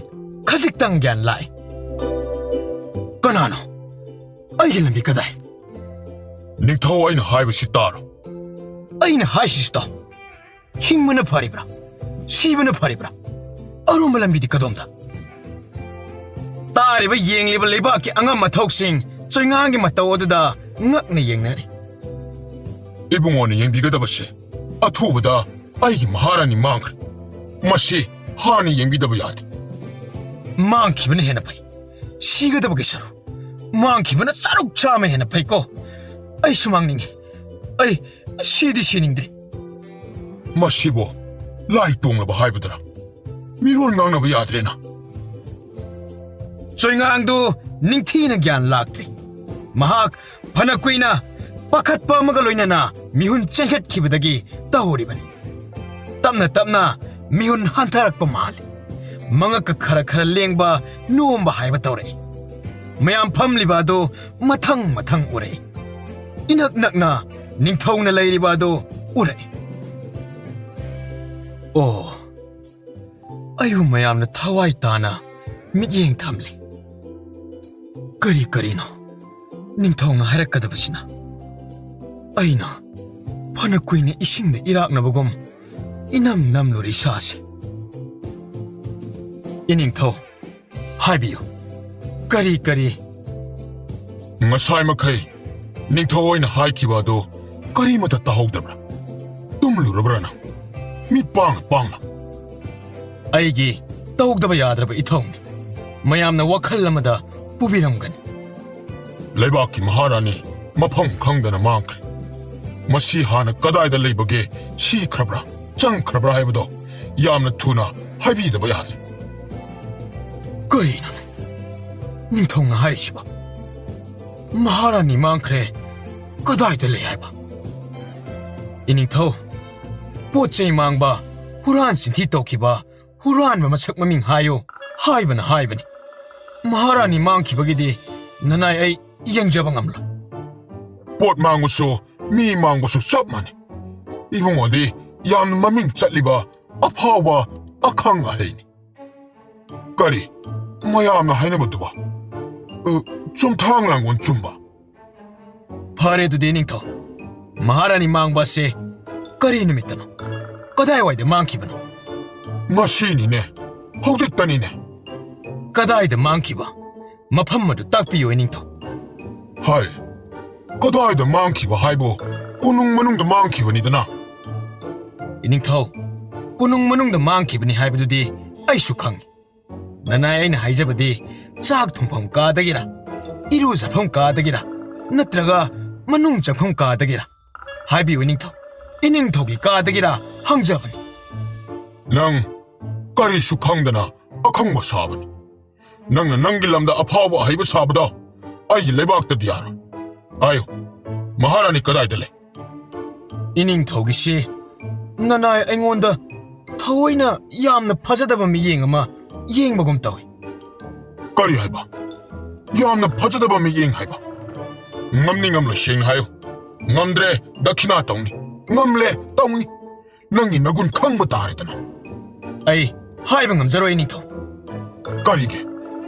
ꯈꯖꯤꯛꯇꯪ ꯒ꯭ꯌꯥꯟ ꯂꯥꯛꯏ꯫ ꯀꯅꯥꯅꯣ? ꯑꯩꯒꯤ ꯂꯝꯕꯤ ꯀꯗꯥꯏ? ꯅꯤꯡꯊꯧ, ꯑꯩꯅ ꯍꯥꯏꯕꯁꯤ ꯇꯥꯔꯣ꯫ ꯑꯩꯅ ꯍꯥꯏꯁꯤꯁꯨ ꯇꯥꯎ꯫ ꯍꯤꯡꯕꯅ ꯐꯔꯤꯕ꯭ꯔꯥ? ꯁꯤꯕꯅ ꯐꯔꯤꯕ꯭ꯔꯥ? ꯑꯔꯣꯝꯕ ꯂꯝꯕꯤꯗꯤ ꯀꯗꯣꯝꯗ? ꯇꯥꯔꯤꯕ ꯌꯦꯡꯂꯤꯕ ꯂꯩꯕꯥꯛꯀꯤ ꯑꯉꯝ ꯑꯊꯧꯁꯤꯡ ꯆꯣꯏꯉꯥꯡꯒꯤ ꯃꯇꯧ ꯑꯗꯨꯗ ꯉꯛꯅ ꯌꯦꯡꯅꯔꯤ꯫ ꯏꯕꯨꯡꯉꯣꯅ ꯌꯦꯡꯕꯤꯒꯗꯕꯁꯦ ꯑꯊꯨꯕꯗ ꯑꯩꯒꯤ ꯃꯍꯥꯔꯥꯅꯤ ꯃꯥꯡꯈ꯭ꯔꯦ꯫ ꯃꯁꯤ ꯍꯥꯟꯅ ꯌꯦꯡꯕꯤꯗꯕ ꯌꯥꯗꯦ꯫ ꯃꯥꯡꯈꯤꯕꯅ ꯍꯦꯟꯅ ꯐꯩ꯫ ꯁꯤꯒꯗꯕꯒꯤ ꯁꯔꯨꯛ꯫ ꯃꯥꯡꯈꯤꯕꯅ ꯆꯥꯔꯨꯛ ꯆꯥꯝꯃ ꯍꯦꯟꯅ ꯐꯩꯀꯣ꯫ ꯑꯩꯁꯨ ꯃꯥꯡꯅꯤꯡꯉꯤ꯫ ꯑꯩ ꯁꯤꯗꯤ ꯁꯤꯅꯤꯡꯗ꯭ꯔꯤ꯫ ꯃꯁꯤꯕꯨ ꯂꯥꯏ ꯇꯣꯡꯂꯕ ꯍꯥꯏꯕꯗꯨꯔ? ꯃꯤꯔꯣꯜ ꯉꯥꯡꯅꯕ ꯌꯥꯗ꯭ꯔꯦꯅ꯫ ꯆꯣꯏꯉꯥꯡꯗꯨ ꯅꯤꯡꯊꯤꯅ ꯒ꯭ꯌꯥꯟ ꯂꯥꯛꯇ꯭ꯔꯤ꯫ ꯃꯍꯥꯛ ꯐꯅ ꯀꯨꯏꯅ ꯄꯥꯈꯠꯄ ꯑꯃꯒ ꯂꯣꯏꯅꯅ ꯃꯤꯍꯨꯟ ꯆꯦꯟꯈꯠꯈꯤꯕꯗꯒꯤ ꯇꯧꯔꯤꯕꯅꯤ꯫ ꯇꯞꯅ ꯇꯞꯅ ꯃꯤꯍꯨꯟ ꯍꯟꯊꯔꯛꯄ ꯃꯥꯜꯂꯤ꯫ ꯃꯉꯛꯀ ꯈꯔ ꯈꯔ ꯂꯦꯡꯕ ꯅꯣꯝꯕ ꯍꯥꯏꯕ ꯇꯧꯔꯛꯏ꯫ ꯃꯌꯥꯝ ꯐꯝꯂꯤꯕ ꯑꯗꯨ ꯃꯊꯪ ꯃꯊꯪ ꯎꯔꯛꯏ꯫ ꯏꯅꯛ ꯅꯛꯅ ꯅꯤꯡꯊꯧꯅ ꯂꯩꯔꯤꯕ ꯑꯗꯨ ꯎꯔꯛꯏ꯫ ꯑꯣ, ꯑꯩꯕꯨ ꯃꯌꯥꯝꯅ ꯊꯋꯥꯏ ꯇꯥꯅ ꯃꯤꯠꯌꯦꯡ ꯊꯝꯂꯤ꯫ ꯀꯔꯤ ꯀꯔꯤꯅꯣ ꯅꯤꯡꯊꯧꯅ ꯍꯥꯏꯔꯛꯀꯗꯕꯁꯤꯅ? ꯑꯩꯅ ꯐꯅ ꯀꯨꯏꯅ ꯏꯁꯤꯡꯗ ꯏꯔꯥꯛꯅꯕꯒꯨꯝ ꯏꯅꯝ ꯅꯝꯂꯨꯔꯦ ꯏꯁꯥꯁꯦ꯫ ꯏꯅꯤꯡꯊꯧ, ꯍꯥꯏꯕꯤꯌꯨ, ꯀꯔꯤ ꯀꯔꯤ? ꯉꯁꯥꯏ ꯃꯈꯩ ꯅꯤꯡꯊꯧ ꯍꯣꯏꯅ ꯍꯥꯏꯈꯤꯕ ꯑꯗꯨ ꯀꯔꯤꯃꯠꯇ ꯇꯥꯍꯧꯗꯕ꯭ꯔꯥ? ꯇꯨꯝꯂꯨꯔꯕ꯭ꯔꯥ ꯅꯪ? ꯃꯤꯠ ꯄꯥꯡꯅ ꯄꯥꯡꯅ꯫ ꯑꯩꯒꯤ ꯇꯧꯗꯕ ꯌꯥꯗ꯭ꯔꯕ ꯏꯊꯧꯅꯤ꯫ ꯃꯌꯥꯝꯅ ꯋꯥꯈꯜ ꯑꯃꯗ ꯄꯨꯕꯤꯔꯝꯒꯅꯤ꯫ ꯂꯩꯕꯥꯛꯀꯤ ꯃꯍꯥꯔꯥꯅꯤ ꯃꯐꯝ ꯈꯪꯗꯅ ꯃꯥꯡꯈ꯭ꯔꯦ꯫ ꯃꯁꯤ ꯍꯥꯟꯅ ꯀꯗꯥꯏꯗ ꯂꯩꯕꯒꯦ, ꯁꯤꯈ꯭ꯔꯕ꯭ꯔꯥ, ꯆꯪꯈ꯭ꯔꯕ꯭ꯔꯥ ꯍꯥꯏꯕꯗꯣ ꯌꯥꯝꯅ ꯊꯨꯅ ꯍꯥꯏꯕꯤꯗꯕ ꯌꯥꯗ꯭ꯔꯦ꯫ ꯀꯔꯤꯅꯣꯅꯦ ꯅꯤꯡꯊꯧꯅ ꯍꯥꯏꯔꯤꯁꯤꯕꯣ? ꯃꯍꯥꯔꯥꯅꯤ ꯃꯥꯡꯈ꯭ꯔꯦ, ꯀꯗꯥꯏꯗ ꯂꯩ ꯍꯥꯏꯕ? ꯏꯅꯤꯡꯊꯧ, ꯄꯣꯠ ꯆꯩ ꯃꯥꯡꯕ, ꯍꯨꯔꯥꯟ ꯆꯤꯟꯊꯤ ꯇꯧꯈꯤꯕ, ꯍꯨꯔꯥꯟꯕ ꯃꯁꯛ ꯃꯃꯤꯡ ꯍꯥꯏꯌꯨ ꯍꯥꯏꯕꯅ ꯍꯥꯏꯕꯅꯤ꯫ ꯃꯍꯥꯔꯥꯅꯤ ꯃꯥꯡꯈꯤꯕꯒꯤꯗꯤ ꯅꯅꯥꯏ ꯑꯩ ꯌꯦꯡꯖꯕ ꯉꯝꯂꯣꯏ꯫ ꯄꯣꯠ ꯃꯥꯡꯕꯁꯨ ꯃꯤ ꯃꯥꯡꯕꯁꯨ ꯆꯞ ꯃꯥꯟꯅꯩ꯫ ꯏꯕꯨꯡꯉꯣꯗꯤ ꯌꯥꯝꯅ ꯃꯃꯤꯡ ꯆꯠꯂꯤꯕ ꯑꯐꯥꯎꯕ ꯑꯈꯪ ꯑꯍꯩꯅꯤ꯫ ꯀꯔꯤ? ꯃꯌꯥꯝꯅ ꯍꯥꯏꯅꯕꯗꯨꯕ? ꯑ, ꯆꯨꯝꯊꯥꯡ ꯂꯥꯡꯒꯣꯜ ꯆꯨꯝꯕ? ꯐꯔꯦ ꯑꯗꯨꯗꯤ ꯅꯤꯡꯊꯧ, ꯃꯍꯥꯔꯥꯅꯤ ꯃꯥꯡꯕ ꯑꯁꯦ ꯀꯔꯤ ꯅꯨꯃꯤꯠꯇꯅꯣ? ꯀꯗꯥꯏꯋꯥꯏꯗ ꯃꯥꯡꯈꯤꯕꯅꯣ? ꯉꯁꯤꯅꯤꯅꯦ, ꯍꯧꯖꯤꯛꯇꯅꯤꯅꯦ꯫ ꯀꯗꯥꯏꯗ ꯃꯥꯡꯈꯤꯕ? ꯃꯐꯝ ꯑꯗꯨ ꯇꯥꯛꯄꯤꯌꯨ ꯏꯅꯤꯡꯊꯧ꯫ ꯍꯥꯏ, ꯀꯗꯥꯏꯗ ꯃꯥꯡꯈꯤꯕ ꯍꯥꯏꯕꯨ ꯀꯣꯅꯨꯡ ꯃꯅꯨꯡꯗ ꯃꯥꯡꯈꯤꯕꯅꯤꯗꯅ꯫ ꯏꯅꯤꯡꯊꯧ, ꯀꯣꯅꯨꯡ ꯃꯅꯨꯡꯗ ꯃꯥꯡꯈꯤꯕꯅꯤ ꯍꯥꯏꯕꯗꯨꯗꯤ ꯑꯩꯁꯨ ꯈꯪꯏ꯫ ꯅꯅꯥꯏ ꯑꯩꯅ ꯍꯥꯏꯖꯕꯗꯤ ꯆꯥꯛ ꯊꯣꯡꯐꯝ ꯀꯥꯗꯒꯤꯔ? ꯏꯔꯨꯖꯐꯝ ꯀꯥꯗꯒꯤꯔ, ꯅꯠꯇ꯭ꯔꯒ ꯃꯅꯨꯡ ꯆꯪꯐꯝ ꯀꯥꯗꯒꯤꯔ? ꯍꯥꯏꯕꯤꯌꯨ ꯏꯅꯤꯡꯊꯧ, ꯏꯅꯤꯡꯊꯧꯒꯤ ꯀꯥꯗꯒꯤꯔ ꯍꯪꯖꯕꯅꯤ꯫ ꯅꯪ ꯀꯔꯤꯁꯨ ꯈꯪꯗꯅ ꯑꯈꯪꯕ ꯁꯥꯕꯅꯤ꯫ ꯅꯪꯅ ꯅꯪꯒꯤ ꯂꯝꯗ ꯑꯐꯥꯎꯕ ꯑꯍꯩꯕ ꯁꯥꯕꯗꯣ ꯑꯩꯒꯤ ꯂꯩꯕꯥꯛꯇꯗꯤ ꯌꯥꯔꯣꯏ꯫ ꯍꯥꯏꯌꯨ, ꯃꯍꯥꯔꯥꯅꯤ ꯀꯗꯥꯏꯗ ꯂꯩ? ꯏꯅꯤꯡꯊꯧꯒꯤꯁꯤ ꯅꯅꯥꯏ ꯑꯩꯉꯣꯟꯗ ꯊꯑꯣꯏꯅ ꯌꯥꯝꯅ ꯐꯖꯗꯕ ꯃꯤꯠꯌꯦꯡ ꯑꯃ ꯌꯦꯡꯕꯒꯨꯝ ꯇꯧꯏ꯫ ꯀꯔꯤ ꯍꯥꯏꯕ? ꯌꯥꯝꯅ ꯐꯖꯗꯕ ꯃꯤꯠꯌꯦꯡ ꯍꯥꯏꯕ? ꯉꯝꯅꯤ ꯉꯝꯂꯣꯏ ꯁꯦꯡꯅ ꯍꯥꯏꯌꯨ꯫ ꯉꯝꯗ꯭ꯔꯦ, ꯗꯈꯤꯅꯥ ꯇꯧꯅꯤ꯫ ꯉꯝꯂꯦ, ꯇꯧꯅꯤ꯫ ꯅꯪꯒꯤ ꯅꯒꯨꯟ ꯈꯪꯕ ꯇꯥꯔꯦꯗꯅ꯫ ꯑꯩ ꯍꯥꯏꯕ ꯉꯝꯖꯔꯣꯏ, ꯏꯅꯤꯡꯊꯧ꯫ ꯀꯔꯤꯒꯤ?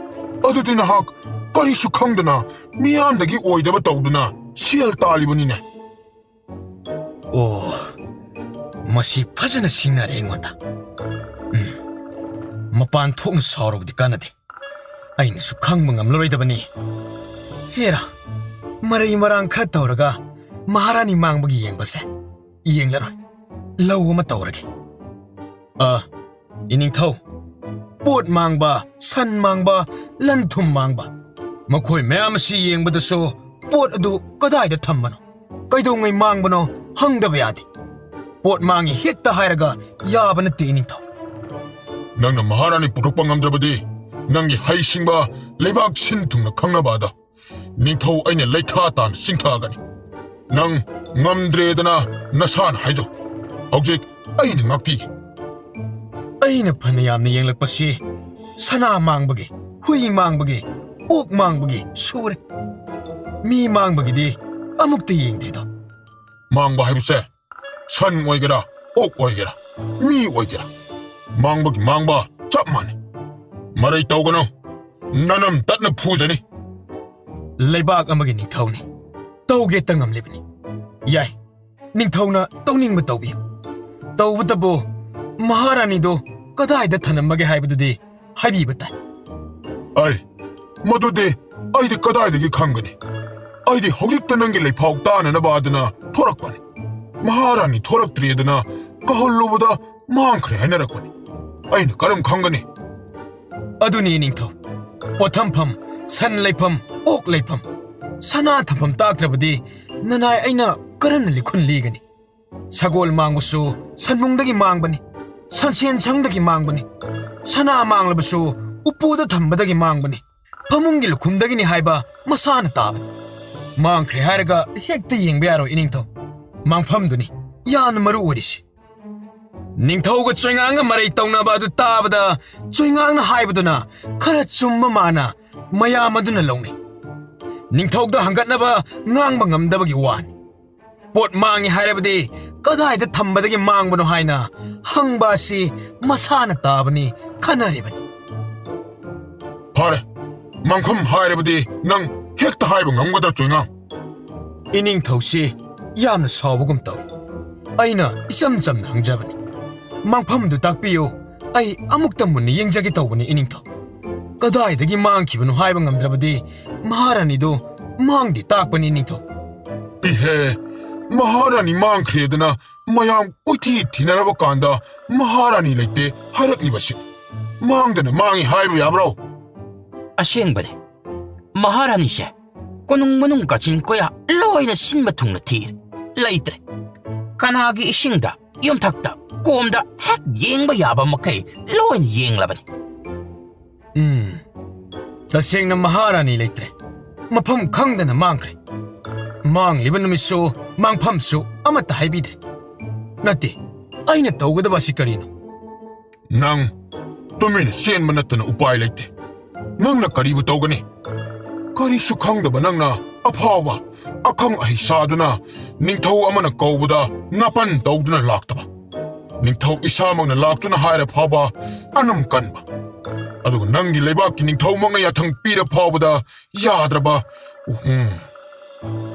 ꯑꯗꯨꯗꯤ ꯅꯍꯥꯛ ꯀꯔꯤꯁꯨ ꯈꯪꯗꯅ ꯃꯤꯌꯥꯝꯗꯒꯤ ꯑꯣꯏꯗꯕ ꯇꯧꯗꯨꯅ ꯁꯦꯜ ꯇꯥꯜꯂꯤꯕꯅꯤꯅꯦ꯫ ꯑꯣ, ꯃꯁꯤ ꯐꯖꯅ ꯁꯤꯡꯅꯔꯦ ꯑꯩꯉꯣꯟꯗ꯫ ꯎꯝ, ꯃꯄꯥꯟ ꯊꯣꯛꯅ ꯁꯥꯎꯔꯕꯗꯤ ꯀꯥꯟꯅꯗꯦ꯫ ꯑꯩꯅꯁꯨ ꯈꯪꯕ ꯉꯝꯂꯔꯣꯏꯗꯕꯅꯤ꯫ ꯍꯦꯔꯥ, ꯃꯔꯩ ꯃꯔꯥꯡ ꯈꯔ ꯇꯧꯔꯒ ꯃꯍꯥꯔꯥꯅꯤ ꯃꯥꯡꯕꯒꯤ ꯌꯦꯡꯕꯁꯦ ꯌꯦꯡꯂꯔꯣꯏ꯫ ꯂꯧ ꯑꯃ ꯇꯧꯔꯒꯦ꯫ ꯑ, ꯏꯅꯤꯡꯊꯧ, ꯄꯣꯠ ꯃꯥꯡꯕ, ꯁꯟ ꯃꯥꯡꯕ, ꯂꯟ ꯊꯨꯝ ꯃꯥꯡꯕ, ꯃꯈꯣꯏ ꯃꯌꯥꯝ ꯑꯁꯤ ꯌꯦꯡꯕꯗꯁꯨ ꯄꯣꯠ ꯑꯗꯨ ꯀꯗꯥꯏꯗ ꯊꯝꯕꯅꯣ, ꯀꯩꯗꯧꯉꯩ ꯃꯥꯡꯕꯅꯣ ꯍꯪꯗꯕ ꯌꯥꯗꯦ꯫ ꯄꯣꯠ ꯃꯥꯡꯉꯤ ꯍꯦꯛꯇ ꯍꯥꯏꯔꯒ ꯌꯥꯕ ꯅꯠꯇꯦ, ꯏꯅꯤꯡꯊꯧ꯫ ꯅꯪꯅ ꯃꯍꯥꯔꯥꯅꯤ ꯄꯨꯊꯣꯛꯄ ꯉꯝꯗ꯭ꯔꯕꯗꯤ ꯅꯪꯒꯤ ꯍꯩꯁꯤꯡꯕ ꯂꯩꯕꯥꯛ ꯁꯤꯟ ꯊꯨꯡꯅ ꯈꯪꯅꯕ ꯑꯗꯣ ꯅꯤꯡꯊꯧ ꯑꯩꯅ ꯂꯩꯊꯥ ꯇꯥꯅ ꯆꯤꯡꯊꯒꯅꯤ꯫ ꯅꯪ ꯉꯝꯗ꯭ꯔꯦꯗꯅ ꯅꯁꯥꯅ ꯍꯥꯏꯖꯧ꯫ ꯍꯧꯖꯤꯛ ꯑꯩꯅ ꯉꯥꯛꯄꯤꯒꯦ꯫ ꯑꯩꯅ ꯐꯅ ꯌꯥꯝꯅ ꯌꯦꯡꯂꯛꯄꯁꯤ ꯁꯅꯥ ꯃꯥꯡꯕꯒꯤ, ꯍꯨꯏ ꯃꯥꯡꯕꯒꯤ, ꯑꯣꯛ ꯃꯥꯡꯕꯒꯤ ꯁꯨꯔꯦ꯫ ꯃꯤ ꯃꯥꯡꯕꯒꯤꯗꯤ ꯑꯃꯨꯛꯇ ꯌꯦꯡꯗ꯭ꯔꯤꯗꯣ꯫ ꯃꯥꯡꯕ ꯍꯥꯏꯕꯁꯦ ꯁꯟ ꯑꯣꯏꯒꯦꯔꯥ, ꯑꯣꯛ ꯑꯣꯏꯒꯦꯔꯥ, ꯃꯤ ꯑꯣꯏꯒꯦꯔꯥ, ꯃꯥꯡꯕꯒꯤ ꯃꯥꯡꯕ ꯆꯞ ꯃꯥꯟꯅꯩ꯫ ꯃꯔꯩ ꯇꯧꯒꯅꯨ, ꯅꯅꯝ ꯇꯠꯅ ꯐꯨꯖꯅꯤ꯫ ꯂꯩꯕꯥꯛ ꯑꯃꯒꯤ ꯅꯤꯡꯊꯧꯅꯤ, ꯇꯧꯒꯦꯇ ꯉꯝꯂꯤꯕꯅꯤ꯫ ꯌꯥꯏ, ꯅꯤꯡꯊꯧꯅ ꯇꯧꯅꯤꯡꯕ ꯇꯧꯕꯤꯌꯨ꯫ ꯇꯧꯕꯇꯕꯨ ꯃꯍꯥꯔꯥꯅꯤꯗꯨ ꯀꯗꯥꯏꯗ ꯊꯅꯝꯃꯒꯦ ꯍꯥꯏꯕꯗꯨꯗꯤ ꯍꯥꯏꯕꯤꯕ ꯇꯥꯏ꯫ ꯑꯩ, ꯃꯗꯨꯗꯤ ꯑꯩꯗꯤ ꯀꯗꯥꯏꯗꯒꯤ ꯈꯪꯒꯅꯤ? ꯑꯩꯗꯤ ꯍꯧꯖꯤꯛꯇ ꯅꯪꯒꯤ ꯂꯩꯐꯥꯎ ꯇꯥꯅꯅꯕ ꯑꯗꯨꯅ ꯊꯣꯔꯛꯄꯅꯤ꯫ ꯃꯍꯥꯔꯥꯅꯤ ꯊꯣꯔꯛꯇ꯭ꯔꯤ ꯑꯗꯨꯅ ꯀꯧꯍꯜꯂꯨꯕꯗ ꯃꯥꯡꯈ꯭ꯔꯦ ꯍꯥꯏꯅꯔꯛꯄꯅꯤ꯫ ꯑꯩꯅ ꯀꯔꯝ ꯈꯪꯒꯅꯤ? ꯑꯗꯨꯅꯤ ꯅꯤꯡꯊꯧ, ꯄꯣꯠꯊꯝꯐꯝ ꯁꯟ ꯂꯩꯐꯝ, ꯑꯣꯛ ꯂꯩꯐꯝ, ꯁꯅꯥ ꯊꯝꯐꯝ ꯇꯥꯛꯇ꯭ꯔꯕꯗꯤ ꯅꯅꯥꯏ ꯑꯩꯅ ꯀꯔꯝꯅ ꯂꯤꯈꯨꯟ ꯂꯤꯒꯅꯤ? ꯁꯒꯣꯜ ꯃꯥꯡꯕꯁꯨ ꯁꯟꯕꯨꯡꯗꯒꯤ ꯃꯥꯡꯕꯅꯤ, ꯁꯟꯁꯦꯟ ꯁꯪꯗꯒꯤ ꯃꯥꯡꯕꯅꯤ, ꯁꯅꯥ ꯃꯥꯡꯂꯕꯁꯨ ꯎꯄꯨꯗ ꯊꯝꯕꯗꯒꯤ ꯃꯥꯡꯕꯅꯤ, ꯐꯃꯨꯡꯒꯤ ꯂꯨꯈꯨꯝꯗꯒꯤꯅꯤ ꯍꯥꯏꯕ ꯃꯁꯥꯅ ꯇꯥꯕꯅꯤ꯫ ꯃꯥꯡꯈ꯭ꯔꯦ ꯍꯥꯏꯔꯒ ꯍꯦꯛꯇ ꯌꯦꯡꯕ ꯌꯥꯔꯣꯏ ꯏꯅꯤꯡꯊꯧ꯫ ꯃꯥꯡꯐꯝꯗꯨꯅꯤ ꯌꯥꯝꯅ ꯃꯔꯨ ꯑꯣꯏꯔꯤꯁꯤ꯫ ꯅꯤꯡꯊꯧꯒ ꯆꯣꯏꯉꯥꯡꯒ ꯃꯔꯩ ꯇꯧꯅꯕ ꯑꯗꯨ ꯇꯥꯕꯗ ꯆꯣꯏꯉꯥꯡꯅ ꯍꯥꯏꯕꯗꯨꯅ ꯈꯔ ꯆꯨꯝꯕ ꯃꯥꯅ ꯃꯌꯥꯝ ꯑꯗꯨꯅ ꯂꯧꯅꯩ꯫ ꯅꯤꯡꯊꯧꯗ ꯍꯪꯒꯠꯅꯕ ꯉꯥꯡꯕ ꯉꯝꯗꯕꯒꯤ ꯋꯥꯅꯤ꯫ ꯄꯣꯠ ꯃꯥꯡꯉꯤ ꯍꯥꯏꯔꯕꯗꯤ ꯀꯗꯥꯏꯗ ꯊꯝꯕꯗꯒꯤ ꯃꯥꯡꯕꯅꯣ ꯍꯥꯏꯅ ꯍꯪꯕ ꯑꯁꯤ ꯃꯁꯥꯅ ꯇꯥꯕꯅꯤ ꯈꯟꯅꯔꯤꯕꯅꯤ꯫ ꯐꯔꯦ, ꯃꯥꯡꯐꯝ ꯍꯥꯏꯔꯕꯗꯤ ꯅꯪ ꯍꯦꯛꯇ ꯍꯥꯏꯕ ꯉꯝꯒꯗ꯭ꯔꯥ ꯆꯣꯏꯉꯥꯡ? ꯏꯅꯤꯡꯊꯧꯁꯤ ꯌꯥꯝꯅ ꯁꯥꯎꯕꯒꯨꯝ ꯇꯧꯏ꯫ ꯑꯩꯅ ꯏꯆꯝ ꯆꯝꯅ ꯍꯪꯖꯕꯅꯤ꯫ ꯃꯥꯡꯐꯝꯗꯨ ꯇꯥꯛꯄꯤꯌꯨ, ꯑꯩ ꯑꯃꯨꯛꯇ ꯃꯨꯟꯅ ꯌꯦꯡꯖꯒꯦ ꯇꯧꯕꯅꯤ ꯏꯅꯤꯡꯊꯧ꯫ ꯀꯗꯥꯏꯗꯒꯤ ꯃꯥꯡꯈꯤꯕꯅꯣ ꯍꯥꯏꯕ ꯉꯝꯗ꯭ꯔꯕꯗꯤ ꯃꯍꯥꯔꯥꯅꯤꯗꯨ ꯃꯥꯡꯗꯤ ꯇꯥꯛꯄꯅꯤ ꯏꯅꯤꯡꯊꯧ꯫ ꯏꯍꯦ, ꯃꯍꯥꯔꯥꯅꯤ ꯃꯥꯡꯈ꯭ꯔꯦꯗꯅ ꯃꯌꯥꯝ ꯀꯣꯏꯊꯤ ꯊꯤꯅꯔꯕ ꯀꯥꯟꯗ ꯃꯍꯥꯔꯥꯅꯤ ꯂꯩꯇꯦ ꯍꯥꯏꯔꯛꯂꯤꯕꯁꯤ꯫ ꯃꯥꯡꯗꯅ ꯃꯥꯡꯉꯤ ꯍꯥꯏꯕ ꯌꯥꯕ꯭ꯔꯣ? ꯑꯁꯦꯡꯕꯅꯤ꯫ ꯃꯍꯥꯔꯥꯅꯤꯁꯦ ꯀꯣꯅꯨꯡ ꯃꯅꯨꯡ ꯀꯥꯆꯤꯟ ꯀꯣꯌꯥ ꯂꯣꯏꯅ ꯁꯤꯟꯕ ꯊꯨꯡꯅ ꯊꯤꯔꯦ꯫ ꯂꯩꯇ꯭ꯔꯦ꯫ ꯀꯅꯥꯒꯤ ꯏꯁꯤꯡꯗ, ꯌꯨꯝꯊꯛꯇ, ꯀꯣꯝꯗ ꯍꯦꯛ ꯌꯦꯡꯕ ꯌꯥꯕ ꯃꯈꯩ ꯂꯣꯏꯅ ꯌꯦꯡꯂꯕꯅꯤ꯫ ꯎꯝ, ꯇꯁꯦꯡꯅ ꯃꯍꯥꯔꯥꯅꯤ ꯂꯩꯇ꯭ꯔꯦ꯫ ꯃꯐꯝ ꯈꯪꯗꯅ ꯃꯥꯡꯈ꯭ꯔꯦ꯫ ꯃꯥꯡꯂꯤꯕ ꯅꯨꯃꯤꯠꯁꯨ ꯃꯥꯡꯐꯝꯁꯨ ꯑꯃꯠꯇ ꯍꯥꯏꯕꯤꯗ꯭ꯔꯦ꯫ ꯅꯠꯇꯦ, ꯑꯩꯅ ꯇꯧꯒꯗꯕ ꯑꯁꯤ ꯀꯔꯤꯅꯣ? ꯅꯪ ꯇꯨꯃꯤꯟꯅ ꯆꯦꯟꯕ ꯅꯠꯇꯅ ꯎꯄꯥꯏ ꯂꯩꯇꯦ꯫ ꯅꯪꯅ ꯀꯔꯤꯕꯨ ꯇꯧꯒꯅꯤ? ꯀꯔꯤꯁꯨ ꯈꯪꯗꯕ ꯅꯪꯅ ꯑꯐꯥꯎꯕ ꯑꯈꯪ ꯑꯍꯩ ꯁꯥꯗꯨꯅ ꯅꯤꯡꯊꯧ ꯑꯃꯅ ꯀꯧꯕꯗ ꯅꯥꯄꯟ ꯇꯧꯗꯨꯅ ꯂꯥꯛꯇꯕ꯫ ꯅꯤꯡꯊꯧ ꯏꯁꯥꯃꯛꯅ ꯂꯥꯛꯇꯨꯅ ꯍꯥꯏꯔ ꯐꯥꯎꯕ ꯑꯅꯝ ꯀꯟꯕ꯫ ꯑꯗꯨꯒ ꯅꯪꯒꯤ ꯂꯩꯕꯥꯛꯀꯤ ꯅꯤꯡꯊꯧꯃꯛꯅ ꯌꯥꯊꯪ ꯄꯤꯔ ꯐꯥꯎꯕꯗ ꯌꯥꯗ꯭ꯔꯕ꯫ ꯎꯝ꯫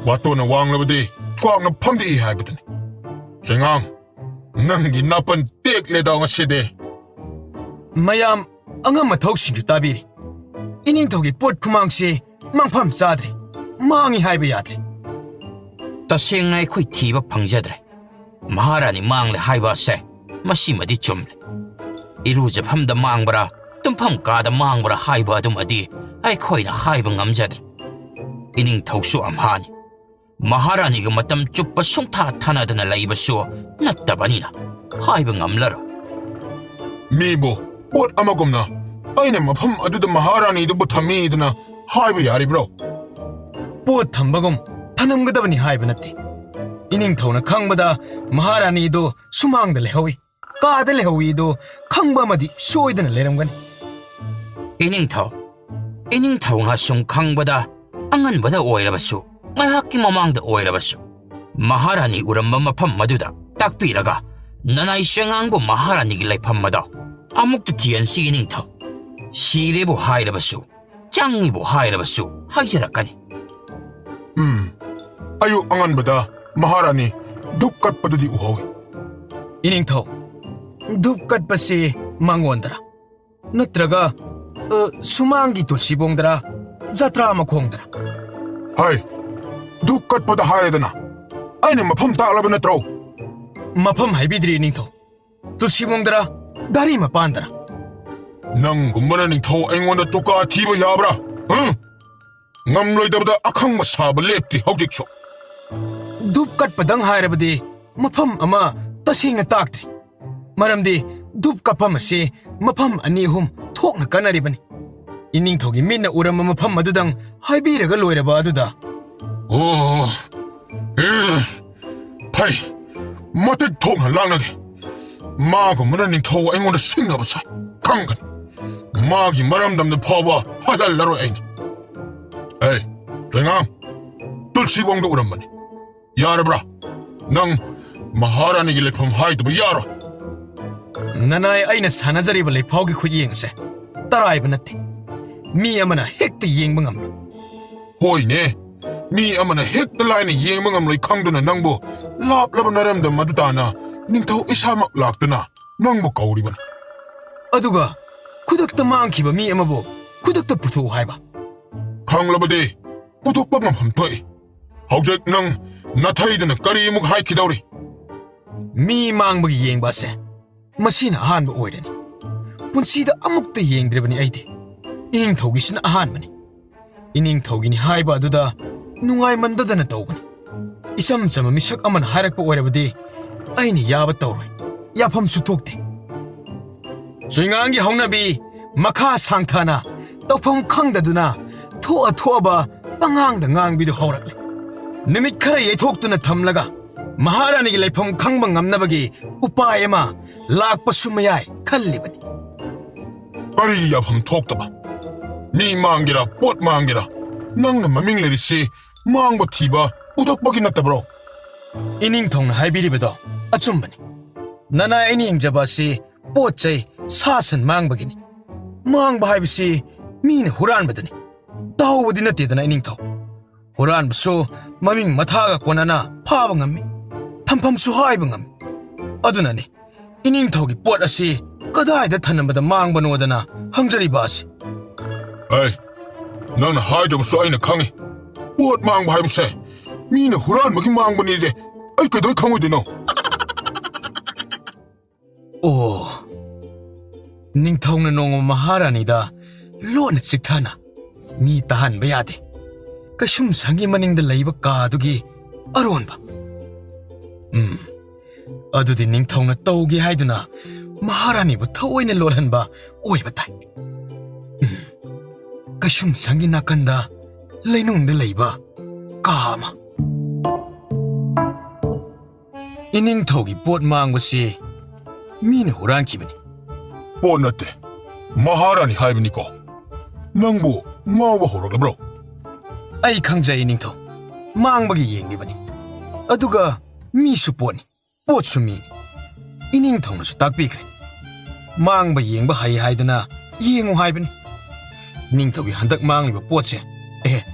ꯋꯥꯇꯣꯟꯅ ꯋꯥꯡꯂꯕꯗꯤ ꯀ꯭ꯋꯥꯛꯅ ꯐꯝꯗꯦꯛꯏ ꯍꯥꯏꯕꯗꯨꯅꯤ꯫ ꯆꯩꯉꯥꯡ, ꯅꯪꯒꯤ ꯅꯥꯄꯟ ꯇꯦꯛꯂꯦꯗꯣ ꯉꯁꯤꯗꯤ꯫ ꯃꯌꯥꯝ ꯑꯉꯝ ꯑꯊꯧꯁꯤꯡꯁꯨ ꯇꯥꯕꯤꯔꯤ꯫ ꯏꯅꯤꯡꯊꯧꯒꯤ ꯄꯣꯠ ꯈꯨꯃꯥꯡꯁꯤ ꯃꯥꯡꯐꯝ ꯆꯥꯗ꯭ꯔꯦ, ꯃꯥꯡꯉꯤ ꯍꯥꯏꯕ ꯌꯥꯗ꯭ꯔꯦ꯫ ꯇꯁꯦꯡꯅ ꯑꯩꯈꯣꯏ ꯊꯤꯕ ꯐꯪꯖꯗ꯭ꯔꯦ꯫ ꯃꯍꯥꯔꯥꯅꯤ ꯃꯥꯡꯂꯦ ꯍꯥꯏꯕ ꯑꯁꯦ ꯃꯁꯤꯃꯗꯤ ꯆꯨꯝꯂꯦ꯫ ꯏꯔꯨꯖꯐꯝꯗ ꯃꯥꯡꯕ꯭ꯔꯥ, ꯇꯨꯝꯐꯝ ꯀꯥꯗ ꯃꯥꯡꯕ꯭ꯔꯥ ꯍꯥꯏꯕ ꯑꯗꯨꯃꯗꯤ ꯑꯩꯈꯣꯏꯅ ꯍꯥꯏꯕ ꯉꯝꯖꯗ꯭ꯔꯦ꯫ ꯏꯅꯤꯡꯊꯧꯁꯨ ꯑꯝꯍꯥꯅꯤ꯫ ꯃꯍꯥꯔꯥꯅꯤꯒ ꯃꯇꯝ ꯆꯨꯞꯄ ꯁꯨꯡꯊꯥ ꯊꯥꯅꯗꯅ ꯂꯩꯕꯁꯨ ꯅꯠꯇꯕꯅꯤꯅ ꯍꯥꯏꯕ ꯉꯝꯂꯔꯣꯏ꯫ ꯃꯤꯕꯨ ꯄꯣꯠ ꯑꯃꯒꯨꯝꯅ ꯑꯩꯅ ꯃꯐꯝ ꯑꯗꯨꯗ ꯃꯍꯥꯔꯥꯅꯤꯗꯨꯕꯨ ꯊꯝꯃꯤꯗꯅ ꯍꯥꯏꯕ ꯌꯥꯔꯤꯕ꯭ꯔꯣ? ꯄꯣꯠ ꯊꯝꯕꯒꯨꯝ ꯊꯅꯝꯒꯗꯕꯅꯤ ꯍꯥꯏꯕ ꯅꯠꯇꯦ꯫ ꯏꯅꯤꯡꯊꯧꯅ ꯈꯪꯕꯗ ꯃꯍꯥꯔꯥꯅꯤꯗꯨ ꯁꯨꯃꯥꯡꯗ ꯂꯩꯍꯧꯏ, ꯀꯥꯗ ꯂꯩꯍꯧꯏ ꯑꯗꯨ ꯈꯪꯕ ꯑꯃꯗꯤ ꯁꯣꯏꯗꯅ ꯂꯩꯔꯝꯒꯅꯤ꯫ ꯏꯅꯤꯡꯊꯧ, ꯏꯅꯤꯡꯊꯧꯅ ꯁꯨꯝ ꯈꯪꯕꯗ, ꯑꯉꯟꯕꯗ ꯑꯣꯏꯔꯕꯁꯨ, ꯉꯥꯏꯍꯥꯛꯀꯤ ꯃꯃꯥꯡꯗ ꯑꯣꯏꯔꯕꯁꯨ, ꯃꯍꯥꯔꯥꯅꯤ ꯎꯔꯝꯕ ꯃꯐꯝ ꯑꯗꯨꯗ ꯇꯥꯛꯄꯤꯔꯒ, ꯅꯅꯥꯏ ꯆꯦꯉꯥꯡꯕꯨ ꯃꯍꯥꯔꯥꯅꯤꯒꯤ ꯂꯩꯐꯝ ꯑꯗꯣ ꯑꯃꯨꯛꯇ ꯊꯤꯍꯟꯁꯤ ꯏꯅꯤꯡꯊꯧ꯫ ꯁꯤꯔꯦꯕꯨ ꯍꯥꯏꯔꯕꯁꯨ, ꯆꯪꯉꯤꯕꯨ ꯍꯥꯏꯔꯕꯁꯨ ꯍꯥꯏꯖꯔꯛꯀꯅꯤ꯫ ꯎꯝ, ꯑꯌꯨꯛ ꯑꯉꯟꯕꯗ ꯃꯍꯥꯔꯥꯅꯤ ꯙꯨꯞ ꯀꯠꯄꯗꯨꯗꯤ ꯎꯍꯧꯏ꯫ ꯏꯅꯤꯡꯊꯧ, ꯙꯨꯞ ꯀꯠꯄꯁꯤ ꯃꯉꯣꯟꯗꯔ? ꯅꯠꯇ꯭ꯔꯒ, ꯑ, ꯁꯨꯃꯥꯡꯒꯤ ꯇꯨꯜꯁꯤꯕꯣꯡꯗꯔ? ꯖꯇ꯭ꯔꯥ ꯃꯈꯣꯡꯗꯔ? ꯍꯥꯏ, ꯙꯨꯞ ꯀꯠꯄꯗ ꯍꯥꯏꯔꯦꯗꯅ꯫ ꯑꯩꯅ ꯃꯐꯝ ꯇꯥꯛꯂꯕ ꯅꯠꯇ꯭ꯔꯣ? ꯃꯐꯝ ꯍꯥꯏꯕꯤꯗ꯭ꯔꯤ ꯏꯅꯤꯡꯊꯧ꯫ ꯇꯨꯜꯁꯤꯕꯣꯡꯗꯔ, ꯘꯔꯤ ꯃꯄꯥꯟꯗꯔ? ꯅꯪꯒꯨꯝꯕꯅ ꯅꯤꯡꯊꯧ ꯑꯩꯉꯣꯟꯗ ꯇꯣꯀꯥ ꯊꯤꯕ ꯌꯥꯕ꯭ꯔꯥ? ꯍꯨꯝ? ꯉꯝꯂꯣꯏꯗꯕꯗ ꯑꯈꯪꯕ ꯁꯥꯕ ꯂꯦꯞꯇꯦ ꯍꯧꯖꯤꯛꯁꯨ꯫ ꯙꯨꯞ ꯀꯠꯄꯗꯪ ꯍꯥꯏꯔꯕꯗꯤ ꯃꯐꯝ ꯑꯃ ꯇꯁꯦꯡꯅ ꯇꯥꯛꯇ꯭ꯔꯤ꯫ ꯃꯔꯝꯗꯤ ꯙꯨꯞ ꯀꯠꯐꯝ ꯑꯁꯤ ꯃꯐꯝ ꯑꯅꯤ ꯑꯍꯨꯝ ꯊꯣꯛꯅ ꯀꯠꯅꯔꯤꯕꯅꯤ꯫ ꯏꯅꯤꯡꯊꯧꯒꯤ ꯃꯤꯠꯅ ꯎꯔꯝꯕ ꯃꯐꯝ ꯑꯗꯨꯗꯪ ꯍꯥꯏꯕꯤꯔꯒ ꯂꯣꯏꯔꯕ ꯑꯗꯨꯗ꯫ ꯑꯣ, ꯑꯦ, ꯐꯩ, ꯃꯇꯤꯛ ꯊꯣꯛꯅ ꯂꯥꯛꯅꯒꯦ꯫ ꯃꯥꯒꯨꯝꯕꯅ ꯅꯤꯡꯊꯧ ꯑꯩꯉꯣꯟꯗ ꯁꯤꯡꯅꯕ ꯁꯥꯏ, ꯈꯪꯒꯅꯤ꯫ ꯃꯥꯒꯤ ꯃꯔꯝꯗꯝꯗ ꯐꯥꯎꯕ ꯍꯥꯏꯍꯜꯂꯔꯣꯏ ꯑꯩꯅ꯫ ꯑꯦ, ꯆꯣꯏꯉꯥꯝ, ꯇꯨꯜꯁꯤꯕꯣꯡꯗ ꯎꯔꯝꯕꯅꯤ꯫ ꯌꯥꯔꯕ꯭ꯔꯥ? ꯅꯪ ꯃꯍꯥꯔꯥꯅꯤꯒꯤ ꯂꯩꯐꯝ ꯍꯥꯏꯗꯕ ꯌꯥꯔꯣꯏ꯫ ꯅꯅꯥꯏ ꯑꯩꯅ ꯁꯥꯟꯅꯖꯔꯤꯕ ꯂꯩꯐꯥꯎꯒꯤ ꯈꯨꯠꯌꯦꯡꯁꯦ ꯇꯔꯥꯏꯕ ꯅꯠꯇꯦ꯫ ꯃꯤ ꯑꯃꯅ ꯍꯦꯛꯇ ꯌꯦꯡꯕ ꯉꯝꯂꯣꯏ꯫ ꯍꯣꯏꯅꯦ, ꯃꯤ ꯑꯃꯅ ꯍꯦꯛꯇ ꯂꯥꯏꯅ ꯌꯦꯡꯕ ꯉꯝꯂꯣꯏ ꯈꯪꯗꯨꯅ ꯅꯪꯕꯨ ꯂꯥꯞꯂꯕ ꯅꯔꯝꯗꯝ ꯑꯗꯨ ꯇꯥꯅ ꯅꯤꯡꯊꯧ ꯏꯁꯥꯃꯛ ꯂꯥꯛꯇꯨꯅ ꯅꯪꯕꯨ ꯀꯧꯔꯤꯕꯅꯤ꯫ ꯑꯗꯨꯒ ꯈꯨꯗꯛꯇ ꯃꯥꯡꯈꯤꯕ ꯃꯤ ꯑꯃꯕꯨ ꯈꯨꯗꯛꯇ ꯄꯨꯊꯣꯛꯎ ꯍꯥꯏꯕ? ꯈꯪꯂꯕꯗꯤ ꯄꯨꯊꯣꯛꯄ ꯉꯝꯐꯝ ꯊꯣꯛꯏ꯫ ꯍꯧꯖꯤꯛ ꯅꯪ ꯅꯥꯊꯩꯗꯨꯅ ꯀꯔꯤꯃꯨꯛ ꯍꯥꯏꯈꯤꯗꯧꯔꯤ? ꯃꯤ ꯃꯥꯡꯕꯒꯤ ꯌꯦꯡꯕ ꯑꯁꯦ ꯃꯁꯤꯅ ꯑꯍꯥꯟꯕ ꯑꯣꯏꯔꯅꯤ꯫ ꯄꯨꯟꯁꯤꯗ ꯑꯃꯨꯛꯇ ꯌꯦꯡꯗ꯭ꯔꯤꯕꯅꯤ ꯑꯩꯗꯤ꯫ ꯏꯅꯤꯡꯊꯧꯒꯤꯁꯤꯅ ꯑꯍꯥꯟꯕꯅꯤ꯫ ꯏꯅꯤꯡꯊꯧꯒꯤꯅꯤ ꯍꯥꯏꯕ ꯑꯗꯨꯗ ꯅꯨꯡꯉꯥꯏꯃꯟꯗꯗꯅ ꯇꯧꯕꯅꯤ꯫ ꯏꯆꯝ ꯆꯝꯕ ꯃꯤꯁꯛ ꯑꯃꯅ ꯍꯥꯏꯔꯛꯄ ꯑꯣꯏꯔꯕꯗꯤ ꯑꯩꯅ ꯌꯥꯕ ꯇꯧꯔꯣꯏ, ꯌꯥꯐꯝꯁꯨ ꯊꯣꯛꯇꯦ꯫ ꯆꯨꯏꯉꯥꯡꯒꯤ ꯍꯧꯅꯕꯤ ꯃꯈꯥ ꯁꯥꯡꯊꯅ ꯇꯧꯐꯝ ꯈꯪꯗꯗꯨꯅ ꯊꯣꯛꯑ ꯊꯣꯛꯑꯕ ꯄꯉꯥꯡꯗ ꯉꯥꯡꯕꯤꯗꯨ ꯍꯧꯔꯛꯂꯦ꯫ ꯅꯨꯃꯤꯠ ꯈꯔ ꯌꯩꯊꯣꯛꯇꯨꯅ ꯊꯝꯂꯒ ꯃꯍꯥꯔꯥꯅꯤꯒꯤ ꯂꯩꯐꯝ ꯈꯪꯕ ꯉꯝꯅꯕꯒꯤ ꯎꯄꯥꯏ ꯑꯃ ꯂꯥꯛꯄꯁꯨ ꯃꯌꯥꯏ ꯈꯜꯂꯤꯕꯅꯤ꯫ ꯀꯔꯤ ꯌꯥꯐꯝ ꯊꯣꯛꯇꯕ? ꯃꯤ ꯃꯥꯡꯒꯦꯔꯥ, ꯄꯣꯠ ꯃꯥꯡꯒꯦꯔꯥ, ꯅꯪꯅ ꯃꯃꯤꯡ ꯂꯩꯔꯤꯁꯤ ꯃꯥꯡꯕ ꯊꯤꯕ ꯎꯊꯛꯄꯒꯤ ꯅꯠꯇꯕ꯭ꯔꯣ? ꯏꯅꯤꯡꯊꯧꯅ ꯍꯥꯏꯕꯤꯔꯤꯕꯗꯣ ꯑꯆꯨꯝꯕꯅꯤ꯫ ꯅꯅꯥꯏ ꯑꯩꯅ ꯌꯦꯡꯖꯕ ꯑꯁꯤ ꯄꯣꯠ ꯆꯩ, ꯁꯥ ꯁꯟ ꯃꯥꯡꯕꯒꯤꯅꯤ꯫ ꯃꯥꯡꯕ ꯍꯥꯏꯕꯁꯤ ꯃꯤꯅ ꯍꯨꯔꯥꯟꯕꯗꯨꯅꯤ, ꯇꯥꯍꯧꯕꯗꯤ ꯅꯠꯇꯦꯗꯅ ꯏꯅꯤꯡꯊꯧ꯫ ꯍꯨꯔꯥꯟꯕꯁꯨ ꯃꯃꯤꯡ ꯃꯊꯥꯒ ꯀꯣꯟꯅꯅ ꯐꯥꯕ ꯉꯝꯃꯤ, ꯊꯝꯐꯝꯁꯨ ꯍꯥꯏꯕ ꯉꯝꯃꯤ꯫ ꯑꯗꯨꯅꯅꯤ ꯏꯅꯤꯡꯊꯧꯒꯤ ꯄꯣꯠ ꯑꯁꯤ ꯀꯗꯥꯏꯗ ꯊꯅꯝꯕꯗ ꯃꯥꯡꯕꯅꯣꯗꯅ ꯍꯪꯖꯔꯤꯕ ꯑꯁꯤ꯫ ꯑꯩ, ꯅꯪꯅ ꯍꯥꯏꯗ꯭ꯔꯕꯁꯨ ꯑꯩꯅ ꯈꯪꯉꯤ꯫ ꯄꯣꯠ ꯃꯥꯡꯕ ꯍꯥꯏꯕꯁꯦ ꯃꯤꯅ ꯍꯨꯔꯥꯟꯕꯒꯤ ꯃꯥꯡꯕꯅꯤꯁꯦ ꯑꯩ ꯀꯩꯗꯧ ꯈꯪꯉꯣꯏꯗꯣꯏꯅꯣ? ꯑꯣ, ꯅꯤꯡꯊꯧꯅ ꯅꯣꯡꯃ ꯃꯍꯥꯔꯥꯅꯤꯗ ꯂꯣꯟꯅ ꯆꯤꯛꯊꯅ ꯃꯤ ꯇꯥꯍꯟꯕ ꯌꯥꯗꯦ꯫ ꯀꯩꯁꯨꯝꯁꯪꯒꯤ ꯃꯅꯤꯡꯗ ꯂꯩꯕ ꯀꯥꯗꯨꯒꯤ ꯑꯔꯣꯟꯕ꯫ ꯎꯝ, ꯑꯗꯨꯗꯤ ꯅꯤꯡꯊꯧꯅ ꯇꯧꯒꯦ ꯍꯥꯏꯗꯨꯅ ꯃꯍꯥꯔꯥꯅꯤꯕꯨ ꯊꯑꯣꯏꯅ ꯂꯣꯠꯍꯟꯕ ꯑꯣꯏꯕ ꯇꯥꯏ꯫ ꯎꯝ, ꯀꯩꯁꯨꯝꯁꯪꯒꯤ ꯅꯥꯀꯟꯗ ꯂꯩꯅꯨꯡꯗ ꯂꯩꯕ ꯀꯥ ꯑꯃ꯫ ꯏꯅꯤꯡꯊꯧꯒꯤ ꯄꯣꯠ ꯃꯥꯡꯕꯁꯤ ꯃꯤꯅ ꯍꯨꯔꯥꯟꯈꯤꯕꯅꯤ꯫ ꯄꯣꯠ ꯅꯠꯇꯦ, ꯃꯍꯥꯔꯥꯅꯤ ꯍꯥꯏꯕꯅꯤꯀꯣ꯫ ꯅꯪꯕꯨ ꯉꯥꯎꯕ ꯍꯧꯔꯛꯂꯕ꯭ꯔꯣ? ꯑꯩ ꯈꯪꯖꯩ, ꯏꯅꯤꯡꯊꯧ꯫ ꯃꯥꯡꯕꯒꯤ ꯌꯦꯡꯂꯤꯕꯅꯤ꯫ ꯑꯗꯨꯒ ꯃꯤꯁꯨ ꯄꯣꯠꯅꯤ, ꯄꯣꯠꯁꯨ ꯃꯤꯅꯤ꯫ ꯏꯅꯤꯡꯊꯧꯅꯁꯨ ꯇꯥꯛꯄꯤꯈ꯭ꯔꯦ꯫ ꯃꯥꯡꯕ ꯌꯦꯡꯕ ꯍꯩ ꯍꯥꯏꯗꯅ ꯌꯦꯡꯉꯨ ꯍꯥꯏꯕꯅꯤ꯫ ꯏꯅꯤꯡꯊꯧꯒꯤ ꯍꯟꯗꯛ ꯃꯥꯡꯂꯤꯕ ꯄꯣꯠꯁꯦ, ꯑꯦ,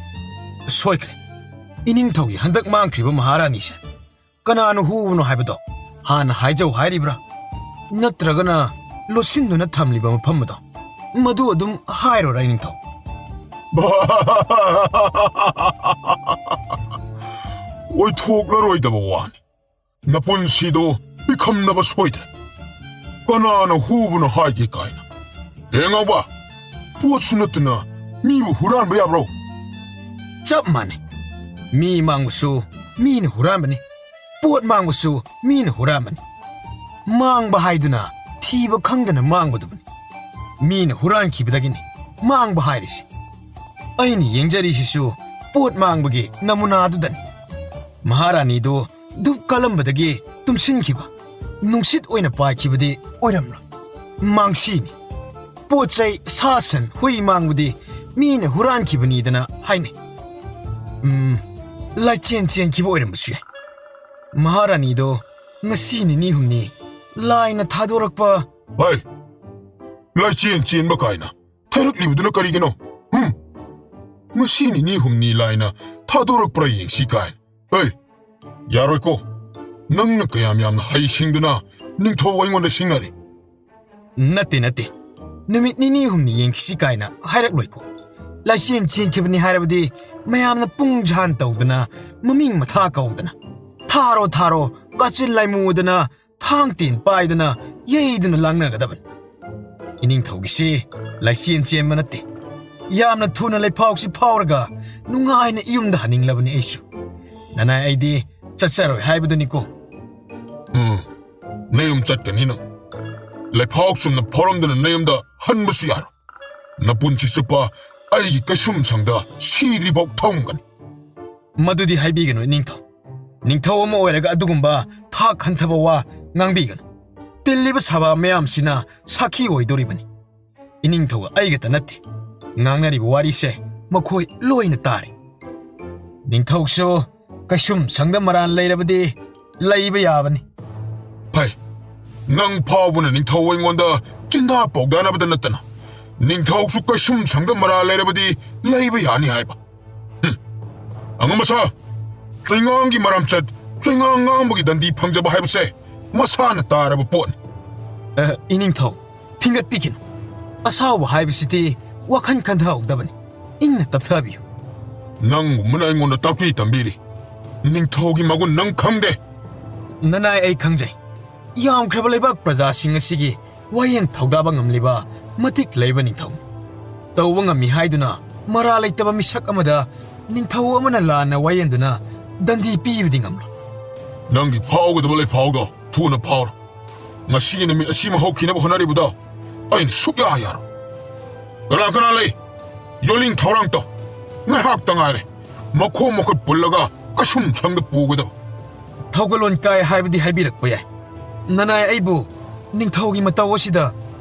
ꯁꯣꯏꯈ꯭ꯔꯦ꯫ ꯏꯅꯤꯡꯊꯧꯒꯤ ꯍꯟꯗꯛ ꯃꯥꯡꯈ꯭ꯔꯤꯕ ꯃꯍꯥꯔꯥꯅꯤꯁꯦ ꯀꯅꯥꯅ ꯍꯨꯕꯅꯣ ꯍꯥꯏꯕꯗꯣ ꯍꯥꯟꯅ ꯍꯥꯏꯖꯧ ꯍꯥꯏꯔꯤꯕ꯭ꯔꯥ? ꯅꯠꯇ꯭ꯔꯒꯅ ꯂꯣꯠꯁꯤꯟꯗꯨꯅ ꯊꯝꯂꯤꯕ ꯃꯐꯝ ꯑꯗꯣ, ꯃꯗꯨ ꯑꯗꯨꯝ ꯍꯥꯏꯔꯣꯔꯥ, ꯏꯅꯤꯡꯊꯧ? ꯑꯣꯏꯊꯣꯛꯂꯔꯣꯏꯗꯕ ꯋꯥꯅꯤ꯫ ꯅꯄꯨꯟꯁꯤꯗꯣ ꯄꯤꯈꯝꯅꯕ ꯁꯣꯏꯗ꯭ꯔꯦ꯫ ꯀꯅꯥꯅ ꯍꯨꯕꯅꯣ ꯍꯥꯏꯒꯦ ꯀꯥꯏꯅ꯫ ꯍꯦ ꯉꯥꯎꯕ, ꯄꯣꯠꯁꯨ ꯅꯠꯇꯅ ꯃꯤꯕꯨ ꯍꯨꯔꯥꯟꯕ ꯌꯥꯕ꯭ꯔꯣ? ꯆꯞ ꯃꯥꯟꯅꯩ꯫ ꯃꯤ ꯃꯥꯡꯕꯁꯨ ꯃꯤꯅ ꯍꯨꯔꯥꯟꯕꯅꯤ, ꯄꯣꯠ ꯃꯥꯡꯕꯁꯨ ꯃꯤꯅ ꯍꯨꯔꯥꯟꯕꯅꯤ꯫ ꯃꯥꯡꯕ ꯍꯥꯏꯗꯨꯅ ꯊꯤꯕ ꯈꯪꯗꯅ ꯃꯥꯡꯕꯗꯨꯕꯨꯅꯤ꯫ ꯃꯤꯅ ꯍꯨꯔꯥꯟꯈꯤꯕꯗꯒꯤꯅꯤ ꯃꯥꯡꯕ ꯍꯥꯏꯔꯤꯁꯤ꯫ ꯑꯩꯅ ꯌꯦꯡꯖꯔꯤꯁꯤꯁꯨ ꯄꯣꯠ ꯃꯥꯡꯕꯒꯤ ꯅꯃꯨꯅꯥꯗꯨꯗꯅꯤ꯫ ꯃꯍꯥꯔꯥꯅꯤꯗꯨ ꯙꯨꯞ ꯀꯜꯂꯝꯕꯗꯒꯤ ꯇꯨꯝꯁꯤꯟꯈꯤꯕ, ꯅꯨꯡꯁꯤꯠ ꯑꯣꯏꯅ ꯄꯥꯏꯈꯤꯕꯗꯤ ꯑꯣꯏꯔꯝꯂꯣꯏ꯫ ꯃꯥꯡꯁꯤꯅꯤ꯫ ꯄꯣꯠ ꯆꯩ, ꯁꯥ ꯁꯟ, ꯍꯨꯏ ꯃꯥꯡꯕꯗꯤ ꯃꯤꯅ ꯍꯨꯔꯥꯟꯈꯤꯕꯅꯤꯗꯅ ꯍꯥꯏꯅꯩ꯫ ꯎꯝ, ꯂꯥꯏꯆꯦꯟ ꯆꯦꯟꯈꯤꯕ ꯑꯣꯏꯔꯝꯕꯁꯨ ꯌꯥꯏ꯫ ꯃꯍꯥꯔꯥꯅꯤꯗꯣ ꯉꯁꯤ ꯅꯤꯅꯤ ꯍꯨꯝꯅꯤ ꯂꯥꯏꯅ ꯊꯥꯗꯣꯔꯛꯄ꯫ ꯍꯩ! ꯂꯥꯏꯆꯦꯟ ꯆꯦꯟꯕ ꯀꯥꯏꯅ ꯊꯥꯔꯛꯂꯤꯕꯗꯨꯅ ꯀꯔꯤꯒꯤꯅꯣ? ꯍꯨꯝ! ꯉꯁꯤ ꯅꯤꯅꯤ ꯍꯨꯝꯅꯤ ꯂꯥꯏꯅ ꯊꯥꯗꯣꯔꯛꯄ꯭ꯔꯥ ꯌꯦꯡꯁꯤ ꯀꯥꯏꯅ꯫ ꯍꯩ! ꯌꯥꯔꯣꯏꯀꯣ꯫ ꯅꯪꯅ ꯀꯌꯥꯝ ꯌꯥꯝꯅ ꯍꯩꯁꯤꯡꯗꯨꯅ ꯅꯤꯡꯊꯧ ꯑꯩꯉꯣꯟꯗ ꯁꯤꯡꯅꯔꯤ꯫ ꯅꯠꯇꯦ, ꯅꯠꯇꯦ꯫ ꯅꯨꯃꯤꯠ ꯅꯤꯅꯤ ꯍꯨꯝꯅꯤ ꯌꯦꯡꯈꯤꯁꯤ ꯀꯥꯏꯅ ꯍꯥꯏꯔꯛꯂꯣꯏꯀꯣ꯫ ꯂꯥꯏꯆꯦꯟ ꯆꯦꯟꯈꯤꯕꯅꯤ ꯍꯥꯏꯔꯕꯗꯤ ꯃꯌꯥꯝꯅ ꯄꯨꯡ ꯖꯥꯟ ꯇꯧꯗꯅ, ꯃꯃꯤꯡ ꯃꯊꯥ ꯀꯧꯗꯅ, "ꯊꯥꯔꯣ, ꯊꯥꯔꯣ, ꯀꯥꯆꯤꯟ ꯂꯥꯏꯃꯨꯗꯅ ꯊꯥꯡ ꯇꯦꯟ ꯄꯥꯏꯗꯅ ꯌꯩꯗꯨꯅ ꯂꯥꯡꯅꯒꯗꯕꯅꯤ"꯫ ꯏꯅꯤꯡꯊꯧꯒꯤꯁꯤ ꯂꯥꯏꯆꯦꯟ ꯆꯦꯟꯕ ꯅꯠꯇꯦ꯫ ꯌꯥꯝꯅ ꯊꯨꯅ ꯂꯩꯐꯥꯎꯁꯤ ꯐꯥꯎꯔꯒ ꯅꯨꯡꯉꯥꯏꯅ ꯏꯌꯨꯝꯗ ꯍꯟꯅꯤꯡꯂꯕꯅꯤ ꯑꯩꯁꯨ꯫ ꯅꯅꯥꯏ ꯑꯩꯗꯤ ꯆꯠꯆꯔꯣꯏ ꯍꯥꯏꯕꯗꯨꯅꯤꯀꯣ꯫ ꯎꯝ, ꯅꯌꯨꯝ ꯆꯠꯀꯅꯤ ꯅꯪ꯫ ꯂꯩꯐꯥꯎ ꯆꯨꯝꯅ ꯐꯥꯎꯔꯝꯗꯅ ꯅꯌꯨꯝꯗ ꯍꯟꯕꯁꯨ ꯌꯥꯔꯣꯏ꯫ ꯅꯄꯨꯟꯁꯤ ꯆꯨꯞꯄ ꯑꯩꯒꯤ ꯀꯩꯁꯨꯝꯁꯪꯗ ꯁꯤꯗ꯭ꯔꯤꯐꯥꯎ ꯊꯝꯒꯅꯤ꯫ ꯃꯗꯨꯗꯤ ꯍꯥꯏꯕꯤꯒꯅꯨ, ꯏꯅꯤꯡꯊꯧ꯫ ꯅꯤꯡꯊꯧ ꯑꯃ ꯑꯣꯏꯔꯒ ꯑꯗꯨꯒꯨꯝꯕ ꯊꯥꯛ ꯍꯟꯊꯕ ꯋꯥ ꯉꯥꯡꯕꯤꯒꯅꯨ꯫ ꯇꯤꯜꯂꯤꯕ ꯁꯚꯥ ꯃꯌꯥꯝꯁꯤꯅ ꯁꯥꯈꯤ ꯑꯣꯏꯗꯣꯔꯤꯕꯅꯤ꯫ ꯏꯅꯤꯡꯊꯧꯒ ꯑꯩꯒꯇ ꯅꯠꯇꯦ꯫ ꯉꯥꯡꯅꯔꯤꯕ ꯋꯥꯔꯤꯁꯦ ꯃꯈꯣꯏ ꯂꯣꯏꯅ ꯇꯥꯔꯦ꯫ ꯅꯤꯡꯊꯧꯁꯨ ꯀꯩꯁꯨꯝ ꯁꯪꯗ ꯃꯔꯥꯜ ꯂꯩꯔꯕꯗꯤ ꯂꯩꯕ ꯌꯥꯕꯅꯤ꯫ ꯐꯩ, ꯅꯪ ꯐꯥꯎꯕꯅ ꯅꯤꯡꯊꯧ ꯑꯩꯉꯣꯟꯗ ꯆꯤꯟꯗꯥ ꯄꯥꯎꯗꯥꯅꯕꯗ ꯅꯠꯇꯅ ꯅꯤꯡꯊꯧꯁꯨ ꯀꯩꯁꯨꯝ ꯁꯪꯗ ꯃꯔꯥꯜ ꯂꯩꯔꯕꯗꯤ ꯂꯩꯕ ꯌꯥꯅꯤ ꯍꯥꯏꯕ꯫ ꯍꯨꯝ꯫ ꯑꯉꯝ ꯑꯁꯥ, ꯆꯩꯉꯥꯡꯒꯤ ꯃꯔꯥꯝꯆꯠ, ꯆꯩꯉꯥꯡ ꯉꯥꯡꯕꯒꯤ ꯗꯟꯗꯤ ꯐꯪꯖꯕ ꯍꯥꯏꯕꯁꯦ ꯃꯁꯥꯅ ꯇꯥꯔꯕ ꯄꯣꯠꯅꯤ꯫ ꯑ, ꯏꯅꯤꯡꯊꯧ, ꯐꯤꯡꯒꯠꯄꯤꯈꯤꯅꯨ꯫ ꯑꯁꯥꯎꯕ ꯍꯥꯏꯕꯁꯤꯗꯤ ꯋꯥꯈꯜ ꯈꯟꯊꯍꯧꯗꯕꯅꯤ꯫ ꯏꯪꯅ ꯇꯞꯊꯕꯤꯌꯨ꯫ ꯅꯪꯒꯨꯝꯕꯅ ꯑꯩꯉꯣꯟꯗ ꯇꯥꯛꯄꯤ ꯇꯝꯕꯤꯔꯤ꯫ ꯅꯤꯡꯊꯧꯒꯤ ꯃꯒꯨꯟ ꯅꯪ ꯈꯪꯗꯦ꯫ ꯅꯅꯥꯏ ꯑꯩ ꯈꯪꯖꯩ꯫ ꯌꯥꯝꯈ꯭ꯔꯕ ꯂꯩꯕꯥꯛ ꯄ꯭ꯔꯖꯥꯁꯤꯡ ꯑꯁꯤꯒꯤ ꯋꯥꯌꯦꯜ ꯊꯧꯗꯥꯕ ꯉꯝꯂꯤꯕ ꯃꯇꯤꯛ ꯂꯩꯕ ꯅꯤꯡꯊꯧ꯫ ꯇꯧꯕ ꯉꯝꯃꯤ ꯍꯥꯏꯗꯨꯅ ꯃꯔꯥ ꯂꯩꯇꯕ ꯃꯤꯁꯛ ꯑꯃꯗ ꯅꯤꯡꯊꯧ ꯑꯃꯅ ꯂꯥꯟꯅ ꯋꯥꯌꯦꯟꯗꯨꯅ ꯗꯟꯗꯤ ꯄꯤꯕꯗꯤ ꯉꯝꯂꯣꯏ꯫ ꯅꯪꯒꯤ ꯐꯥꯎꯒꯗꯕ ꯂꯩꯐꯥꯎꯗꯣ ꯊꯨꯅ ꯐꯥꯎꯔꯣ꯫ ꯉꯁꯤꯒꯤ ꯅꯨꯃꯤꯠ ꯑꯁꯤꯃ ꯍꯧꯈꯤꯅꯕ ꯍꯣꯠꯅꯔꯤꯕꯗꯣ ꯑꯩꯅ ꯁꯨꯛꯌꯥ ꯌꯥꯔꯣꯏ꯫ ꯀꯅꯥ ꯀꯅꯥ ꯂꯩ? ꯌꯣꯜꯂꯤꯡ ꯊꯧꯔꯥꯡ ꯇꯧ꯫ ꯉꯥꯏꯍꯥꯛꯇ ꯉꯥꯏꯔꯦ꯫ ꯃꯈꯣꯡ ꯃꯈꯨꯠ ꯄꯨꯜꯂꯒ ꯀꯁꯨꯝ ꯁꯪꯗ ꯄꯨꯒꯗꯕ꯫ ꯊꯧꯒꯜꯂꯣꯟ ꯀꯥꯏ ꯍꯥꯏꯕꯗꯤ ꯍꯥꯏꯕꯤꯔꯛꯄ ꯌꯥꯏ꯫ ꯅꯅꯥꯏ ꯑꯩꯕꯨ ꯅꯤꯡꯊꯧꯒꯤ ꯃꯇꯧ ꯑꯁꯤꯗ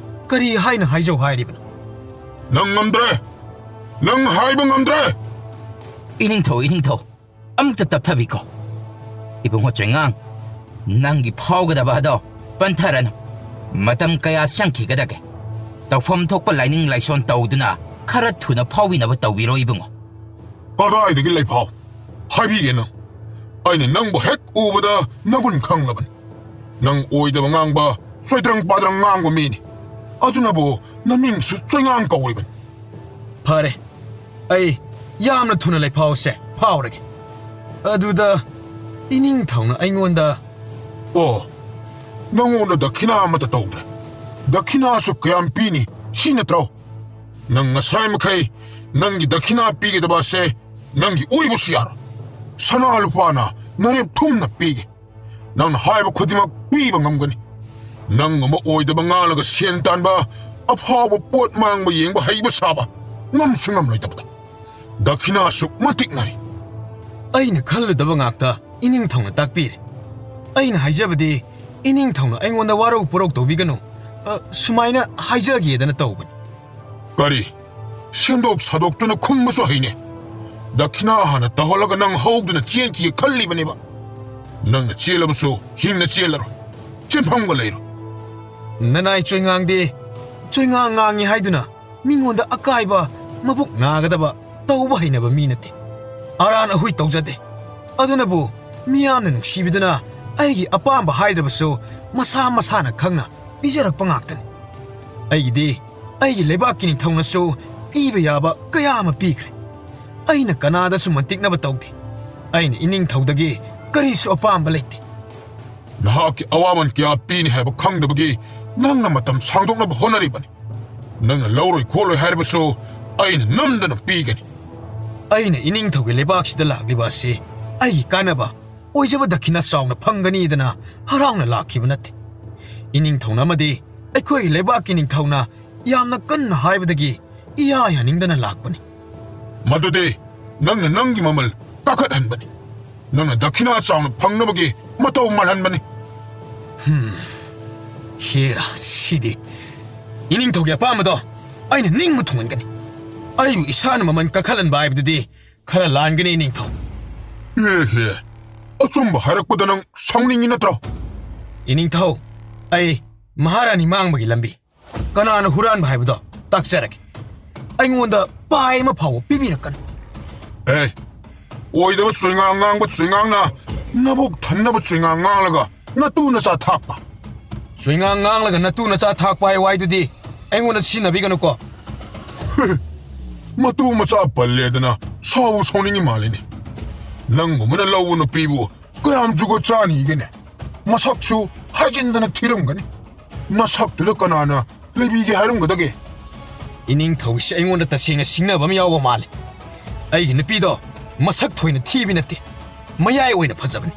ꯀꯔꯤ ꯍꯥꯏꯅ ꯍꯥꯏꯖꯧ ꯍꯥꯏꯔꯤꯕꯅꯣ? ꯅꯪ ꯉꯝꯗ꯭ꯔꯦ꯫ ꯅꯪ ꯍꯥꯏꯕ ꯉꯝꯗ꯭ꯔꯦ꯫ ꯏꯅꯤꯡꯊꯧ, ꯏꯅꯤꯡꯊꯧ, ꯑꯃꯨꯛꯇ ꯇꯞꯊꯕꯤꯈꯣ꯫ ꯏꯕꯨꯡꯉꯣ ꯆꯣꯏꯉꯥꯡ, ꯅꯪꯒꯤ ꯐꯥꯎꯒꯗꯕ ꯑꯗꯣ ꯄꯟꯊꯔꯅꯨ꯫ ꯃꯇꯝ ꯀꯌꯥ ꯆꯪꯈꯤꯒꯗꯒꯦ? ꯇꯧꯐꯝ ꯊꯣꯛꯄ ꯂꯥꯏꯅꯤꯡ ꯂꯥꯏꯁꯣꯟ ꯇꯧꯗꯨꯅ ꯈꯔ ꯊꯨꯅ ꯐꯥꯎꯕꯤꯅꯕ ꯇꯧꯕꯤꯔꯣ ꯏꯕꯨꯡꯉꯣ꯫ ꯀꯗꯥꯏꯗꯒꯤ ꯂꯩꯐꯥꯎ? ꯍꯥꯏꯕꯤꯒꯦ ꯅꯪ꯫ ꯑꯩꯅ ꯅꯪꯕꯨ ꯍꯦꯛ ꯎꯕꯗ ꯅꯒꯨꯟ ꯈꯪꯂꯕꯅꯤ꯫ ꯅꯪ ꯑꯣꯏꯗꯕ ꯉꯥꯡꯕ, ꯆꯣꯏꯗ꯭ꯔꯪ ꯄꯥꯗ꯭ꯔꯪ ꯉꯥꯡꯕ ꯃꯤꯅꯤ꯫ ꯑꯗꯨꯅꯕꯨ ꯅꯃꯤꯡꯁꯨ ꯆꯣꯏꯉꯥꯡ ꯀꯧꯔꯤꯕꯅꯤ꯫ ꯐꯔꯦ, ꯑꯩ ꯌꯥꯝꯅ ꯊꯨꯅ ꯂꯩꯐꯥꯎꯁꯦ ꯐꯥꯎꯔꯒꯦ꯫ ꯑꯗꯨꯗ ꯏꯅꯤꯡꯊꯧꯅ ꯑꯩꯉꯣꯟꯗ, "ꯑꯣ, ꯅꯉꯣꯟꯗ ꯗꯈꯤꯅꯥ ꯑꯃꯠꯇ ꯇꯧꯗ꯭ꯔꯦ꯫ ꯗꯈꯤꯅꯥꯁꯨ ꯀꯌꯥꯝ ꯄꯤꯅꯤ, ꯁꯤ ꯅꯠꯇ꯭ꯔꯣ? ꯅꯪ ꯉꯁꯥꯏ ꯃꯈꯩ ꯅꯪꯒꯤ ꯗꯈꯤꯅꯥ ꯄꯤꯒꯗꯕ ꯑꯁꯦ ꯅꯪꯒꯤ ꯑꯣꯏꯕꯁꯨ ꯌꯥꯔꯣꯏ꯫ ꯁꯅꯥ ꯂꯨꯄꯥꯅ ꯅꯔꯦꯞ ꯊꯨꯝꯅ ꯄꯤꯒꯦ꯫ ꯅꯪꯅ ꯍꯥꯏꯕ ꯈꯨꯗꯤꯡꯃꯛ ꯄꯤꯕ ꯉꯝꯒꯅꯤ꯫ ꯅꯪ ꯑꯃ ꯑꯣꯏꯗꯕ ꯉꯥꯡꯂꯒ ꯁꯦꯟ ꯇꯥꯟꯕ, ꯑꯐꯥꯎꯕ ꯄꯣꯠ ꯃꯥꯡꯕ ꯌꯦꯡꯕ ꯍꯩꯕ ꯁꯥꯕ, ꯉꯝꯁꯨ ꯉꯝꯂꯣꯏꯗꯕꯗ꯫ ꯗꯈꯤꯅꯥ ꯑꯁꯨꯛ ꯃꯇꯤꯛ ꯅꯥꯔꯤ꯫" ꯑꯩꯅ ꯈꯜꯂꯨꯗꯕ ꯉꯥꯛꯇ ꯏꯅꯤꯡꯊꯧꯅ ꯇꯥꯛꯄꯤꯔꯦ꯫ ꯑꯩꯅ ꯍꯥꯏꯖꯕꯗꯤ, ꯏꯅꯤꯡꯊꯧꯅ ꯑꯩꯉꯣꯟꯗ ꯋꯥꯔꯧ ꯄꯨꯔꯧ ꯇꯧꯕꯤꯒꯅꯨ, ꯑ, ꯁꯨꯃꯥꯏꯅ ꯍꯥꯏꯖꯒꯦꯗꯅ ꯇꯧꯕꯅꯤ꯫ ꯀꯔꯤ? ꯁꯦꯝꯗꯣꯛ ꯁꯥꯗꯣꯛꯇꯨꯅ ꯈꯨꯝꯕꯁꯨ ꯍꯩꯅꯦ꯫ ꯗꯈꯤꯅꯥ ꯍꯥꯟꯅ ꯇꯧꯍꯜꯂꯒ ꯅꯪ ꯍꯧꯗꯨꯅ ꯆꯦꯟꯈꯤꯒꯦ ꯈꯜꯂꯤꯕꯅꯦꯕ꯫ ꯅꯪꯅ ꯆꯦꯜꯂꯕꯁꯨ ꯍꯤꯡꯅ ꯆꯦꯜꯂꯔꯣꯏ꯫ ꯆꯦꯟꯐꯝꯒ ꯂꯩꯔꯣꯏ꯫ ꯅꯅꯥꯏ ꯆꯣꯏꯉꯥꯡꯗꯤ ꯆꯣꯏꯉꯥꯡ ꯉꯥꯡꯉꯤ ꯍꯥꯏꯗꯨꯅ ꯃꯤꯉꯣꯟꯗ ꯑꯀꯥꯏꯕ, ꯃꯕꯨꯛ ꯅꯥꯒꯗꯕ ꯇꯧꯕ ꯍꯩꯅꯕ ꯃꯤ ꯅꯠꯇꯦ꯫ ꯑꯔꯥꯟ ꯑꯍꯨꯏ ꯇꯧꯖꯗꯦ꯫ ꯑꯗꯨꯅꯕꯨ ꯃꯤꯌꯥꯝꯅ ꯅꯨꯡꯁꯤꯕꯤꯗꯨꯅ ꯑꯩꯒꯤ ꯑꯄꯥꯝꯕ ꯍꯥꯏꯗ꯭ꯔꯕꯁꯨ ꯃꯁꯥ ꯃꯁꯥꯅ ꯈꯪꯅ ꯄꯤꯖꯔꯛꯄ ꯉꯥꯛꯇꯅꯤ꯫ ꯑꯩꯒꯤꯗꯤ ꯑꯩꯒꯤ ꯂꯩꯕꯥꯛꯀꯤ ꯅꯤꯡꯊꯧꯅꯁꯨ ꯄꯤꯕ ꯌꯥꯕ ꯀꯌꯥ ꯑꯃ ꯄꯤꯈ꯭ꯔꯦ꯫ ꯑꯩꯅ ꯀꯅꯥꯗꯁꯨ ꯃꯟꯇꯤꯛꯅꯕ ꯇꯧꯗꯦ꯫ ꯑꯩꯅ ꯏꯅꯤꯡꯊꯧꯗꯒꯤ ꯀꯔꯤꯁꯨ ꯑꯄꯥꯝꯕ ꯂꯩꯇꯦ꯫ ꯅꯍꯥꯛꯀꯤ ꯑꯋꯥꯃꯟ ꯀꯌꯥ ꯄꯤꯅꯤ ꯍꯥꯏꯕ ꯈꯪꯗꯕꯒꯤ ꯅꯪꯅ ꯃꯇꯝ ꯁꯥꯡꯗꯣꯛꯅꯕ ꯍꯣꯠꯅꯔꯤꯕꯅꯤ꯫ ꯅꯪꯅ ꯂꯧꯔꯣꯏ ꯈꯣꯠꯂꯣꯏ ꯍꯥꯏꯔꯕꯁꯨ ꯑꯩꯅ ꯅꯝꯗꯅ ꯄꯤꯒꯅꯤ꯫ ꯑꯩꯅ ꯏꯅꯤꯡꯊꯧꯒꯤ ꯂꯩꯕꯥꯛꯁꯤꯗ ꯂꯥꯛꯂꯤꯕ ꯑꯁꯤ ꯑꯩꯒꯤ ꯀꯥꯟꯅꯕ ꯑꯣꯏꯖꯕ ꯗꯈꯤꯅ ꯆꯥꯎꯅ ꯐꯪꯒꯅꯤꯗꯅ ꯍꯔꯥꯎꯅ ꯂꯥꯛꯈꯤꯕ ꯅꯠꯇꯦ꯫ ꯏꯅꯤꯡꯊꯧꯅ ꯑꯃꯗꯤ ꯑꯩꯈꯣꯏꯒꯤ ꯂꯩꯕꯥꯛꯀꯤ ꯅꯤꯡꯊꯧꯅ ꯌꯥꯝꯅ ꯀꯟꯅ ꯍꯥꯏꯕꯗꯒꯤ ꯏꯌꯥ ꯌꯥꯅꯤꯡꯗꯅ ꯂꯥꯛꯄꯅꯤ꯫ ꯃꯗꯨꯗꯤ ꯅꯪꯅ ꯅꯪꯒꯤ ꯃꯃꯜ ꯀꯥꯈꯠꯍꯟꯕꯅꯤ꯫ ꯅꯪꯅ ꯗꯈꯤꯅꯥ ꯆꯥꯎꯅ ꯐꯪꯅꯕꯒꯤ ꯃꯇꯧ ꯃꯥꯜꯍꯟꯕꯅꯤ꯫ ꯍꯦꯔꯥ, ꯁꯤꯗꯤ ꯏꯅꯤꯡꯊꯧꯒꯤ ꯑꯄꯥꯝꯕꯗꯣ ꯑꯩꯅ ꯅꯤꯡꯕ ꯊꯨꯡꯍꯟꯒꯅꯤ꯫ ꯑꯩꯕꯨ ꯏꯁꯥꯅ ꯃꯃꯜ ꯀꯥꯈꯠꯍꯟꯕ ꯍꯥꯏꯕꯗꯨꯗꯤ ꯈꯔ ꯂꯥꯟꯒꯅꯤ, ꯏꯅꯤꯡꯊꯧ꯫ ꯑꯦ ꯍꯦ, ꯑꯆꯨꯝꯕ ꯍꯥꯏꯔꯛꯄꯗ ꯅꯪ ꯁꯥꯎꯅꯤꯡꯉꯤ ꯅꯠꯇ꯭ꯔꯣ? ꯏꯅꯤꯡꯊꯧ, ꯑꯩ ꯃꯍꯥꯔꯥꯅꯤ ꯃꯥꯡꯕꯒꯤ ꯂꯝꯕꯤ ꯀꯅꯥꯅ ꯍꯨꯔꯥꯟꯕ ꯍꯥꯏꯕꯗꯣ ꯇꯥꯛꯆꯔꯒꯦ꯫ ꯑꯩꯉꯣꯟꯗ ꯄꯥꯏ ꯑꯃ ꯐꯥꯎꯕ ꯄꯤꯕꯤꯔꯛꯀꯅꯨ꯫ ꯑꯦ, ꯑꯣꯏꯗꯕ ꯆꯣꯏꯉꯥꯡ ꯉꯥꯡꯕ ꯆꯣꯏꯉꯥꯡꯅ ꯅꯕꯨꯛ ꯊꯟꯅꯕ ꯆꯣꯏꯉꯥꯡ ꯉꯥꯡꯂꯒ ꯅꯇꯨ ꯅꯆꯥ ꯊꯥꯛꯄ꯫ ꯆꯣꯏꯉꯥꯡ ꯉꯥꯡꯂꯒ ꯅꯇꯨ ꯅꯆꯥ ꯊꯥꯛꯄ ꯍꯥꯏ ꯋꯥꯏꯗꯨꯗꯤ ꯑꯩꯉꯣꯟꯗ ꯁꯤꯖꯤꯟꯅꯕꯤꯒꯅꯨꯀꯣ꯫ ꯃꯇꯨ ꯃꯆꯥ ꯄꯜꯂꯦꯗꯅ ꯁꯥꯎ ꯁꯥꯎꯅꯤꯡꯉꯤ ꯃꯥꯜꯂꯤꯅꯦ꯫ ꯅꯪꯒꯨꯝꯕꯅ ꯂꯧꯕ ꯅꯨꯄꯤꯕꯨ ꯀꯌꯥꯝ ꯖꯨꯒꯣꯠ ꯆꯥꯅꯤꯒꯦꯅꯦ? ꯃꯁꯛꯁꯨ ꯍꯥꯏꯖꯤꯟꯗꯅ ꯊꯤꯔꯝꯒꯅꯤ꯫ ꯅꯁꯛꯇꯨꯗ ꯀꯅꯥꯅ ꯂꯩꯕꯤꯒꯦ ꯍꯥꯏꯔꯝꯒꯗꯒꯦ? ꯏꯅꯤꯡꯊꯧꯒꯤꯁꯤ ꯑꯩꯉꯣꯟꯗ ꯇꯁꯦꯡꯅ ꯁꯤꯡꯅꯕ ꯑꯃ ꯌꯥꯎꯕ ꯃꯥꯜꯂꯦ꯫ ꯑꯩꯒꯤ ꯅꯨꯄꯤꯗꯣ ꯃꯁꯛ ꯊꯣꯏꯅ ꯊꯤꯕꯤ ꯅꯠꯇꯦ, ꯃꯌꯥꯏ ꯑꯣꯏꯅ ꯐꯖꯕꯅꯤ꯫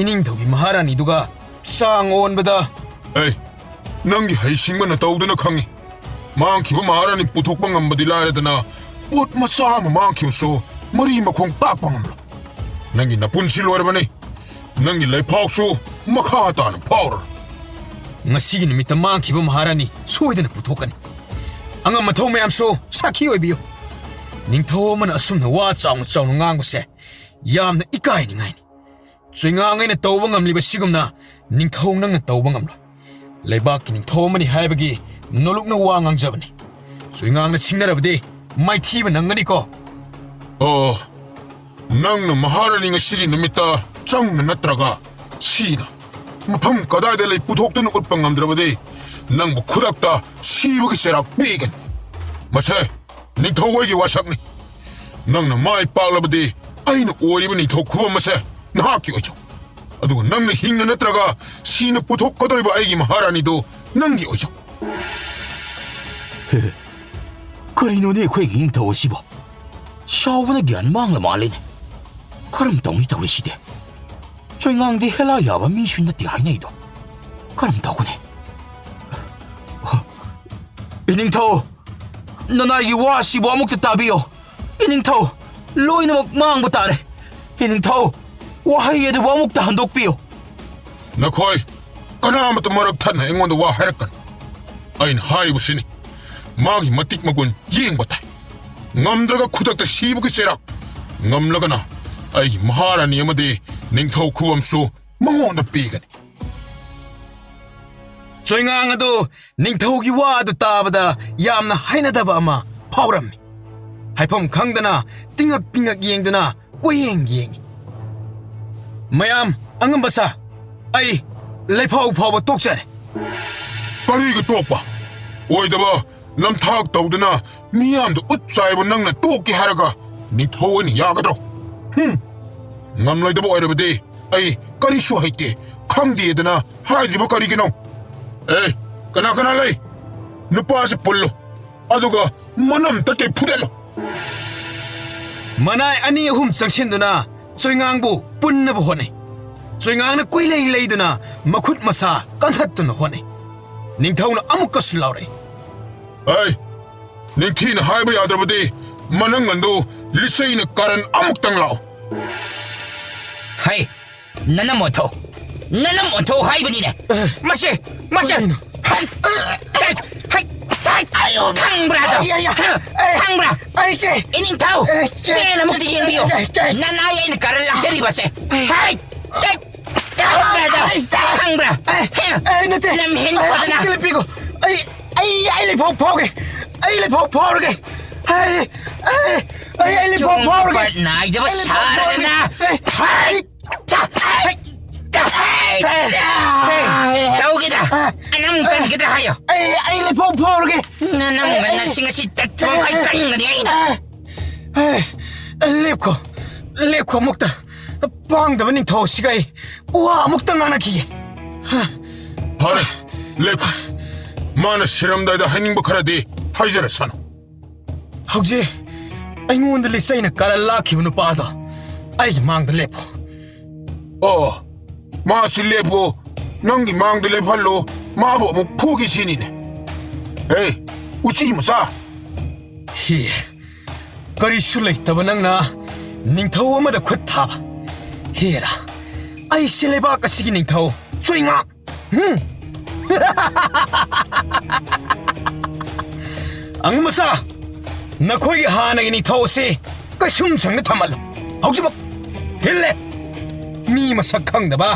ꯏꯅꯤꯡꯊꯧꯒꯤ ꯃꯍꯥꯔꯥꯅꯤꯗꯨꯒ ꯆꯥꯡ ꯑꯣꯟꯕꯗ꯫ ꯑꯩ ꯅꯪꯒꯤ ꯍꯩꯁꯤꯡꯕ ꯅꯇꯧꯗꯨꯅ ꯈꯪꯉꯤ꯫ ꯃꯥꯡꯈꯤꯕ ꯃꯍꯥꯔꯥꯅꯤ ꯄꯨꯊꯣꯛꯄ ꯉꯝꯕꯗꯤ ꯂꯥꯏꯔꯗꯅ, ꯄꯣꯠ ꯃꯆꯥ ꯑꯃ ꯃꯥꯡꯈꯤꯕꯁꯨ ꯃꯔꯤ ꯃꯈꯣꯡ ꯇꯥꯛꯄ ꯉꯝꯂꯣꯏ꯫ ꯅꯪꯒꯤ ꯅꯄꯨꯟꯁꯤ ꯂꯣꯏꯔꯕꯅꯤ꯫ ꯅꯪꯒꯤ ꯂꯩꯐꯥꯎꯁꯨ ꯃꯈꯥ ꯇꯥꯅ ꯐꯥꯎꯔꯔꯣꯏ꯫ ꯉꯁꯤꯒꯤ ꯅꯨꯃꯤꯠꯇ ꯃꯥꯡꯈꯤꯕ ꯃꯍꯥꯔꯥꯅꯤ ꯁꯣꯏꯗꯅ ꯄꯨꯊꯣꯛꯀꯅꯤ꯫ ꯑꯉꯝ ꯑꯊꯧ ꯃꯌꯥꯝꯁꯨ ꯁꯥꯈꯤ ꯑꯣꯏꯕꯤꯌꯨ꯫ ꯅꯤꯡꯊꯧ ꯑꯃꯅ ꯑꯁꯨꯝꯅ ꯋꯥ ꯆꯥꯎꯅ ꯆꯥꯎꯅ ꯉꯥꯡꯕꯁꯦ ꯌꯥꯝꯅ ꯏꯀꯥꯏꯅꯤꯡꯉꯥꯏꯅꯤ꯫ ꯆꯣꯏꯉꯥꯡ ꯑꯩꯅ ꯇꯧꯕ ꯉꯝꯂꯤꯕ ꯁꯤꯒꯨꯝꯅ ꯅꯤꯡꯊꯧ ꯅꯪꯅ ꯇꯧꯕ ꯉꯝꯂꯣꯏ꯫ ꯂꯩꯕꯥꯛꯀꯤ ꯅꯤꯡꯊꯧ ꯑꯃꯅꯤ ꯍꯥꯏꯕꯒꯤ ꯅꯣꯂꯨꯛꯅ ꯋꯥ ꯉꯥꯡꯖꯕꯅꯤ꯫ ꯆꯣꯏꯉꯥꯡꯅ ꯁꯤꯡꯅꯔꯕꯗꯤ ꯃꯥꯏꯊꯤꯕ ꯅꯪꯒꯅꯤꯀꯣ꯫ ꯑꯣ, ꯅꯪꯅ ꯃꯍꯥꯔꯥꯅꯤ ꯉꯁꯤꯒꯤ ꯅꯨꯃꯤꯠꯇ ꯆꯪꯅ ꯅꯠꯇ꯭ꯔꯒ ꯁꯤꯅ ꯃꯐꯝ ꯀꯗꯥꯏꯗ ꯂꯩ ꯄꯨꯊꯣꯛꯇꯨꯅ ꯎꯠꯄ ꯉꯝꯗ꯭ꯔꯕꯗꯤ ꯅꯪꯕꯨ ꯈꯨꯗꯛꯇ ꯁꯤꯕꯒꯤ ꯆꯩꯔꯥꯛ ꯄꯤꯒꯅꯤ꯫ ꯃꯁꯦ ꯅꯤꯡꯊꯧ ꯑꯩꯒꯤ ꯋꯥꯁꯛꯅꯤ꯫ ꯅꯪꯅ ꯃꯥꯏ ꯄꯥꯛꯂꯕꯗꯤ ꯑꯩꯅ ꯑꯣꯏꯔꯤꯕ ꯅꯤꯡꯊꯧ ꯈꯨꯕꯝ ꯑꯁꯦ ꯅꯍꯥꯛꯀꯤ ꯑꯣꯏꯖꯧ꯫ ꯑꯗꯨꯒ ꯅꯪꯅ ꯍꯤꯡꯅ ꯅꯠꯇ꯭ꯔꯒ ꯁꯤꯅ ꯄꯨꯊꯣꯛꯀꯗꯧꯔꯤꯕ ꯑꯩꯒꯤ ꯃꯍꯥꯔꯥꯅꯤꯗꯨ ꯅꯪꯒꯤ ꯑꯣꯏꯖꯧ꯫ ꯀꯔꯤꯅꯣꯅꯦ ꯑꯩꯈꯣꯏꯒꯤ ꯏꯅꯤꯡꯊꯧ ꯑꯁꯤꯕꯣ? ꯁꯥꯎꯕꯅ ꯒ꯭ꯌꯥꯟ ꯃꯥꯡꯂ ꯃꯥꯜꯂꯦꯅꯦ꯫ ꯀꯔꯝ ꯇꯧꯅꯤ ꯇꯧꯔꯤꯁꯤꯗꯤ? ꯆꯣꯏꯉꯥꯡꯗꯤ ꯍꯦꯂꯥ ꯌꯥꯕ ꯃꯤꯁꯨ ꯅꯠꯇꯦ ꯍꯥꯏꯅꯩꯗꯣ꯫ ꯀꯔꯝ ꯇꯧꯒꯅꯤ? ꯏꯅꯤꯡꯊꯧ, ꯅꯅꯥꯏꯒꯤ ꯋꯥ ꯑꯁꯤꯕꯨ ꯑꯃꯨꯛꯇ ꯇꯥꯕꯤꯌꯣ꯫ ꯏꯅꯤꯡꯊꯧ, ꯂꯣꯏꯅꯃꯛ ꯃꯥꯡꯕ ꯇꯥꯔꯦ꯫ ꯏꯅꯤꯡꯊꯧ, ꯋꯥꯍꯩ ꯑꯗꯨꯕꯨ ꯑꯃꯨꯛꯇ ꯍꯟꯗꯣꯛꯄꯤꯌꯨ꯫ ꯅꯈꯣꯏ ꯀꯅꯥꯃꯠꯇ ꯃꯔꯛ ꯊꯠꯅ ꯑꯩꯉꯣꯟꯗ ꯋꯥ ꯍꯥꯏꯔꯛꯀꯅꯨ꯫ ꯑꯩꯅ ꯍꯥꯏꯔꯤꯕꯁꯤꯅꯤ, ꯃꯥꯒꯤ ꯃꯇꯤꯛ ꯃꯒꯨꯟ ꯌꯦꯡꯕ ꯇꯥꯏ꯫ ꯉꯝꯗ꯭ꯔꯒ ꯈꯨꯗꯛꯇ ꯁꯤꯕꯒꯤ ꯆꯩꯔꯥꯛ, ꯉꯝꯂꯒꯅ ꯑꯩꯒꯤ ꯃꯍꯥꯔꯥꯅꯤ ꯑꯃꯗꯤ ꯅꯤꯡꯊꯧ ꯈꯨꯕꯝꯁꯨ ꯃꯉꯣꯟꯗ ꯄꯤꯒꯅꯤ꯫ ꯆꯣꯏꯉꯥꯡ ꯑꯗꯨ ꯅꯤꯡꯊꯧꯒꯤ ꯋꯥ ꯑꯗꯨ ꯇꯥꯕꯗ ꯌꯥꯝꯅ ꯍꯩꯅꯗꯕ ꯑꯃ ꯐꯥꯎꯔꯝꯃꯤ꯫ ꯍꯥꯏꯐꯝ ꯈꯪꯗꯅ ꯇꯤꯡꯉꯛ ꯇꯤꯡꯉꯛ ꯌꯦꯡꯗꯨꯅ ꯀꯣꯏꯌꯦꯡ ꯌꯦꯡꯉꯤ꯫ "ꯃꯌꯥꯝ, ꯑꯉꯝꯕ ꯁꯥ, ꯑꯩ ꯂꯩꯐꯥꯎ ꯐꯥꯎꯕ ꯇꯣꯛꯆꯔꯦ꯫" "ꯀꯔꯤꯒꯤ ꯇꯣꯛꯄ? ꯑꯣꯏꯗꯕ ꯅꯝꯊꯥꯛ ꯇꯧꯗꯨꯅ ꯃꯤꯌꯥꯝꯗ ꯎꯠ ꯆꯥꯏꯕ ꯅꯪꯅ ꯇꯣꯛꯀꯦ ꯍꯥꯏꯔꯒ ꯅꯤꯡꯊꯧ ꯑꯣꯏꯅ ꯌꯥꯒꯗ꯭ꯔꯣ? ꯍꯨꯝ! ꯉꯝꯂꯣꯏꯗꯕ ꯑꯣꯏꯔꯕꯗꯤ ꯑꯩ ꯀꯔꯤꯁꯨ ꯍꯩꯇꯦ, ꯈꯪꯗꯦꯗꯅ ꯍꯥꯏꯗ꯭ꯔꯤꯕ ꯀꯔꯤꯒꯤꯅꯣ? ꯑꯦ, ꯀꯅꯥ ꯀꯅꯥ ꯂꯩ? ꯅꯨꯄꯥꯁꯤ ꯄꯨꯜꯂꯨ, ꯑꯗꯨꯒ ꯃꯅꯝ ꯇꯠꯀꯩ ꯐꯨꯗꯠꯂꯨ꯫" ꯃꯅꯥꯏ ꯑꯅꯤ ꯑꯍꯨꯝ ꯆꯪꯁꯤꯟꯗꯨꯅ ꯆꯣꯏꯉꯥꯡꯕꯨ ꯄꯨꯟꯅꯕ ꯍꯣꯠꯅꯩ꯫ ꯆꯣꯏꯉꯥꯡꯅ ꯀꯣꯏꯂꯩ ꯂꯩꯗꯨꯅ ꯃꯈꯨꯠ ꯃꯁꯥ ꯀꯟꯊꯠꯇꯨꯅ ꯍꯣꯠꯅꯩ꯫ ꯅꯤꯡꯊꯧꯅ ꯑꯃꯨꯛꯀꯁꯨ ꯂꯥꯎꯔꯛꯏ꯫ "ꯑꯩ ꯅꯤꯡꯊꯤꯅ ꯍꯥꯏꯕ ꯌꯥꯗ꯭ꯔꯕꯗꯤ ꯃꯅꯪꯒꯟꯗꯨ ꯂꯤꯆꯩꯅ ꯀꯥꯔꯟ ꯑꯃꯨꯛꯇꯪ ꯂꯥꯛꯑꯣ꯫" "ꯍꯩ, ꯅꯅꯝ ꯑꯣꯟꯊꯣꯛ, ꯅꯅꯝ ꯑꯣꯟꯊꯣꯛ ꯍꯥꯏꯕꯅꯤꯅꯦ꯫ ꯃꯁꯤ, ꯃꯁꯤ꯫ ꯀꯔꯤꯅꯣ? ꯍꯩ, ꯍꯩ, ꯍꯩ, ꯍꯩ, ꯑꯌꯣ, ꯈꯪꯕ꯭ꯔꯥ ꯑꯗꯣ? ꯑꯩ, ꯑꯩ, ꯑꯩ, ꯈꯪꯕ꯭ꯔꯥ? ꯑꯩꯁꯦ, ꯏꯅꯤꯡꯊꯧ, ꯑꯩꯁꯦ, ꯃꯦꯟ ꯑꯃꯨꯛꯇ ꯌꯦꯡꯕꯤꯌꯨ꯫ ꯑꯩ, ꯑꯩ, ꯅꯅꯥꯏ ꯑꯩꯅ ꯀꯥꯔꯟ ꯂꯥꯛꯆꯔꯤꯕꯁꯦ꯫ ꯍꯩ, ꯍꯩ, ꯈꯪꯕ꯭ꯔꯥ ꯑꯗꯣ? ꯑꯩ, ꯈꯪꯕ꯭ꯔꯥ? ꯑꯩ, ꯍꯦ? ꯑꯩ ꯅꯠꯇꯦ꯫ ꯂꯝꯍꯦꯟ ꯑꯩ, ꯈꯣꯠꯇꯅ꯫ ꯑꯩ ꯂꯦꯞꯄꯤꯀꯣ꯫ ꯑꯩ, ꯑꯩ, ꯑꯩ ꯂꯩꯐꯥꯎ ꯐꯥꯎꯒꯦ꯫ ꯑꯩ ꯂꯩꯐꯥꯎ ꯐꯥꯎꯔꯒꯦ꯫ ꯑꯩ, ꯑꯩ, ꯑꯩ, ꯑꯩ ꯂꯩꯐꯥꯎ ꯐꯥꯎꯔꯒꯦ꯫ ꯆꯨꯝꯕ ꯅꯥꯏꯗꯕ ꯑꯩ ꯂꯩꯐꯥꯎ ꯁꯥꯔꯗꯅ꯫ ꯐꯥꯎꯔꯒꯦ꯫ ꯑꯩ, ꯍꯩ! ꯆꯥ! ꯍꯩ! ꯆꯥ! ꯍꯩ! ꯆꯥ! ꯍꯦ! ꯇꯧꯒꯦꯗ! ꯑꯅꯝ ꯀꯟꯒꯦꯗ ꯍꯥꯏꯌꯣ! ꯑꯩ, ꯑꯩ ꯂꯩꯐꯥꯎ ꯐꯥꯎꯔꯒꯦ! ꯅꯅꯝ ꯑꯩ, ꯑꯩ, ꯅꯁꯤꯡ ꯑꯁꯤ ꯇꯠꯊꯣꯛꯈꯩ ꯑꯩ, ꯀꯟꯒꯅꯤ ꯑꯩꯅ! ꯑꯩ, ꯑꯩ, ꯂꯦꯞꯈꯣ! ꯂꯦꯞꯈꯣ ꯑꯃꯨꯛꯇ! ꯄꯥꯡꯗꯕ ꯅꯤꯡꯊꯧ ꯑꯁꯤꯒ ꯑꯩ ꯋꯥ ꯑꯃꯨꯛꯇ ꯉꯥꯡꯅꯈꯤꯒꯦ! ꯐꯔꯦ, ꯂꯦꯞꯈꯣ! ꯃꯥꯅ ꯁꯤꯔꯝꯗꯥꯏꯗ ꯍꯥꯏꯅꯤꯡꯕ ꯈꯔꯗꯤ ꯍꯥꯏꯖꯔꯁꯅꯨ꯫ ꯍꯧꯖꯤꯛ ꯑꯩꯉꯣꯟꯗ ꯂꯤꯆꯩꯅ ꯀꯥꯔꯟ ꯂꯥꯛꯈꯤꯕ ꯅꯨꯄꯥꯗꯣ ꯑꯩꯒꯤ ꯃꯥꯡꯗ ꯂꯦꯞꯄꯣ꯫ ꯑꯣ, ꯃꯥꯁꯤ ꯂꯦꯞꯄꯣ꯫ ꯅꯪꯒꯤ ꯃꯥꯡꯗ ꯂꯦꯞꯍꯜꯂꯣ꯫ ꯃꯥꯕꯨ ꯑꯃꯨꯛ ꯐꯨꯒꯦ ꯁꯤꯅꯤꯅꯦ꯫ ꯍꯦ, ꯎꯆꯤ ꯃꯆꯥ! ꯍꯤ, ꯀꯔꯤꯁꯨ ꯂꯩꯇꯕ ꯅꯪꯅ ꯅꯤꯡꯊꯧ ꯑꯃꯗ ꯈꯨꯠ ꯊꯥꯕ꯫ ꯍꯦꯔꯥ, ꯑꯩꯁꯦ ꯂꯩꯕꯥꯛ ꯑꯁꯤꯒꯤ ꯅꯤꯡꯊꯧ ꯆꯨꯏꯉꯥꯛ꯫ ꯍꯨꯝ꯫ ꯑꯉꯝ ꯃꯆꯥ, ꯅꯈꯣꯏꯒꯤ ꯍꯥꯟꯅꯒꯤ ꯅꯤꯡꯊꯧ ꯑꯁꯤ ꯀꯩꯁꯨꯝ ꯁꯪꯅ ꯊꯝꯍꯜꯂꯨ꯫ ꯍꯧꯖꯤꯛꯃꯛ ꯊꯤꯜꯂꯦ꯫ ꯃꯤ ꯃꯁꯛ ꯈꯪꯗꯕ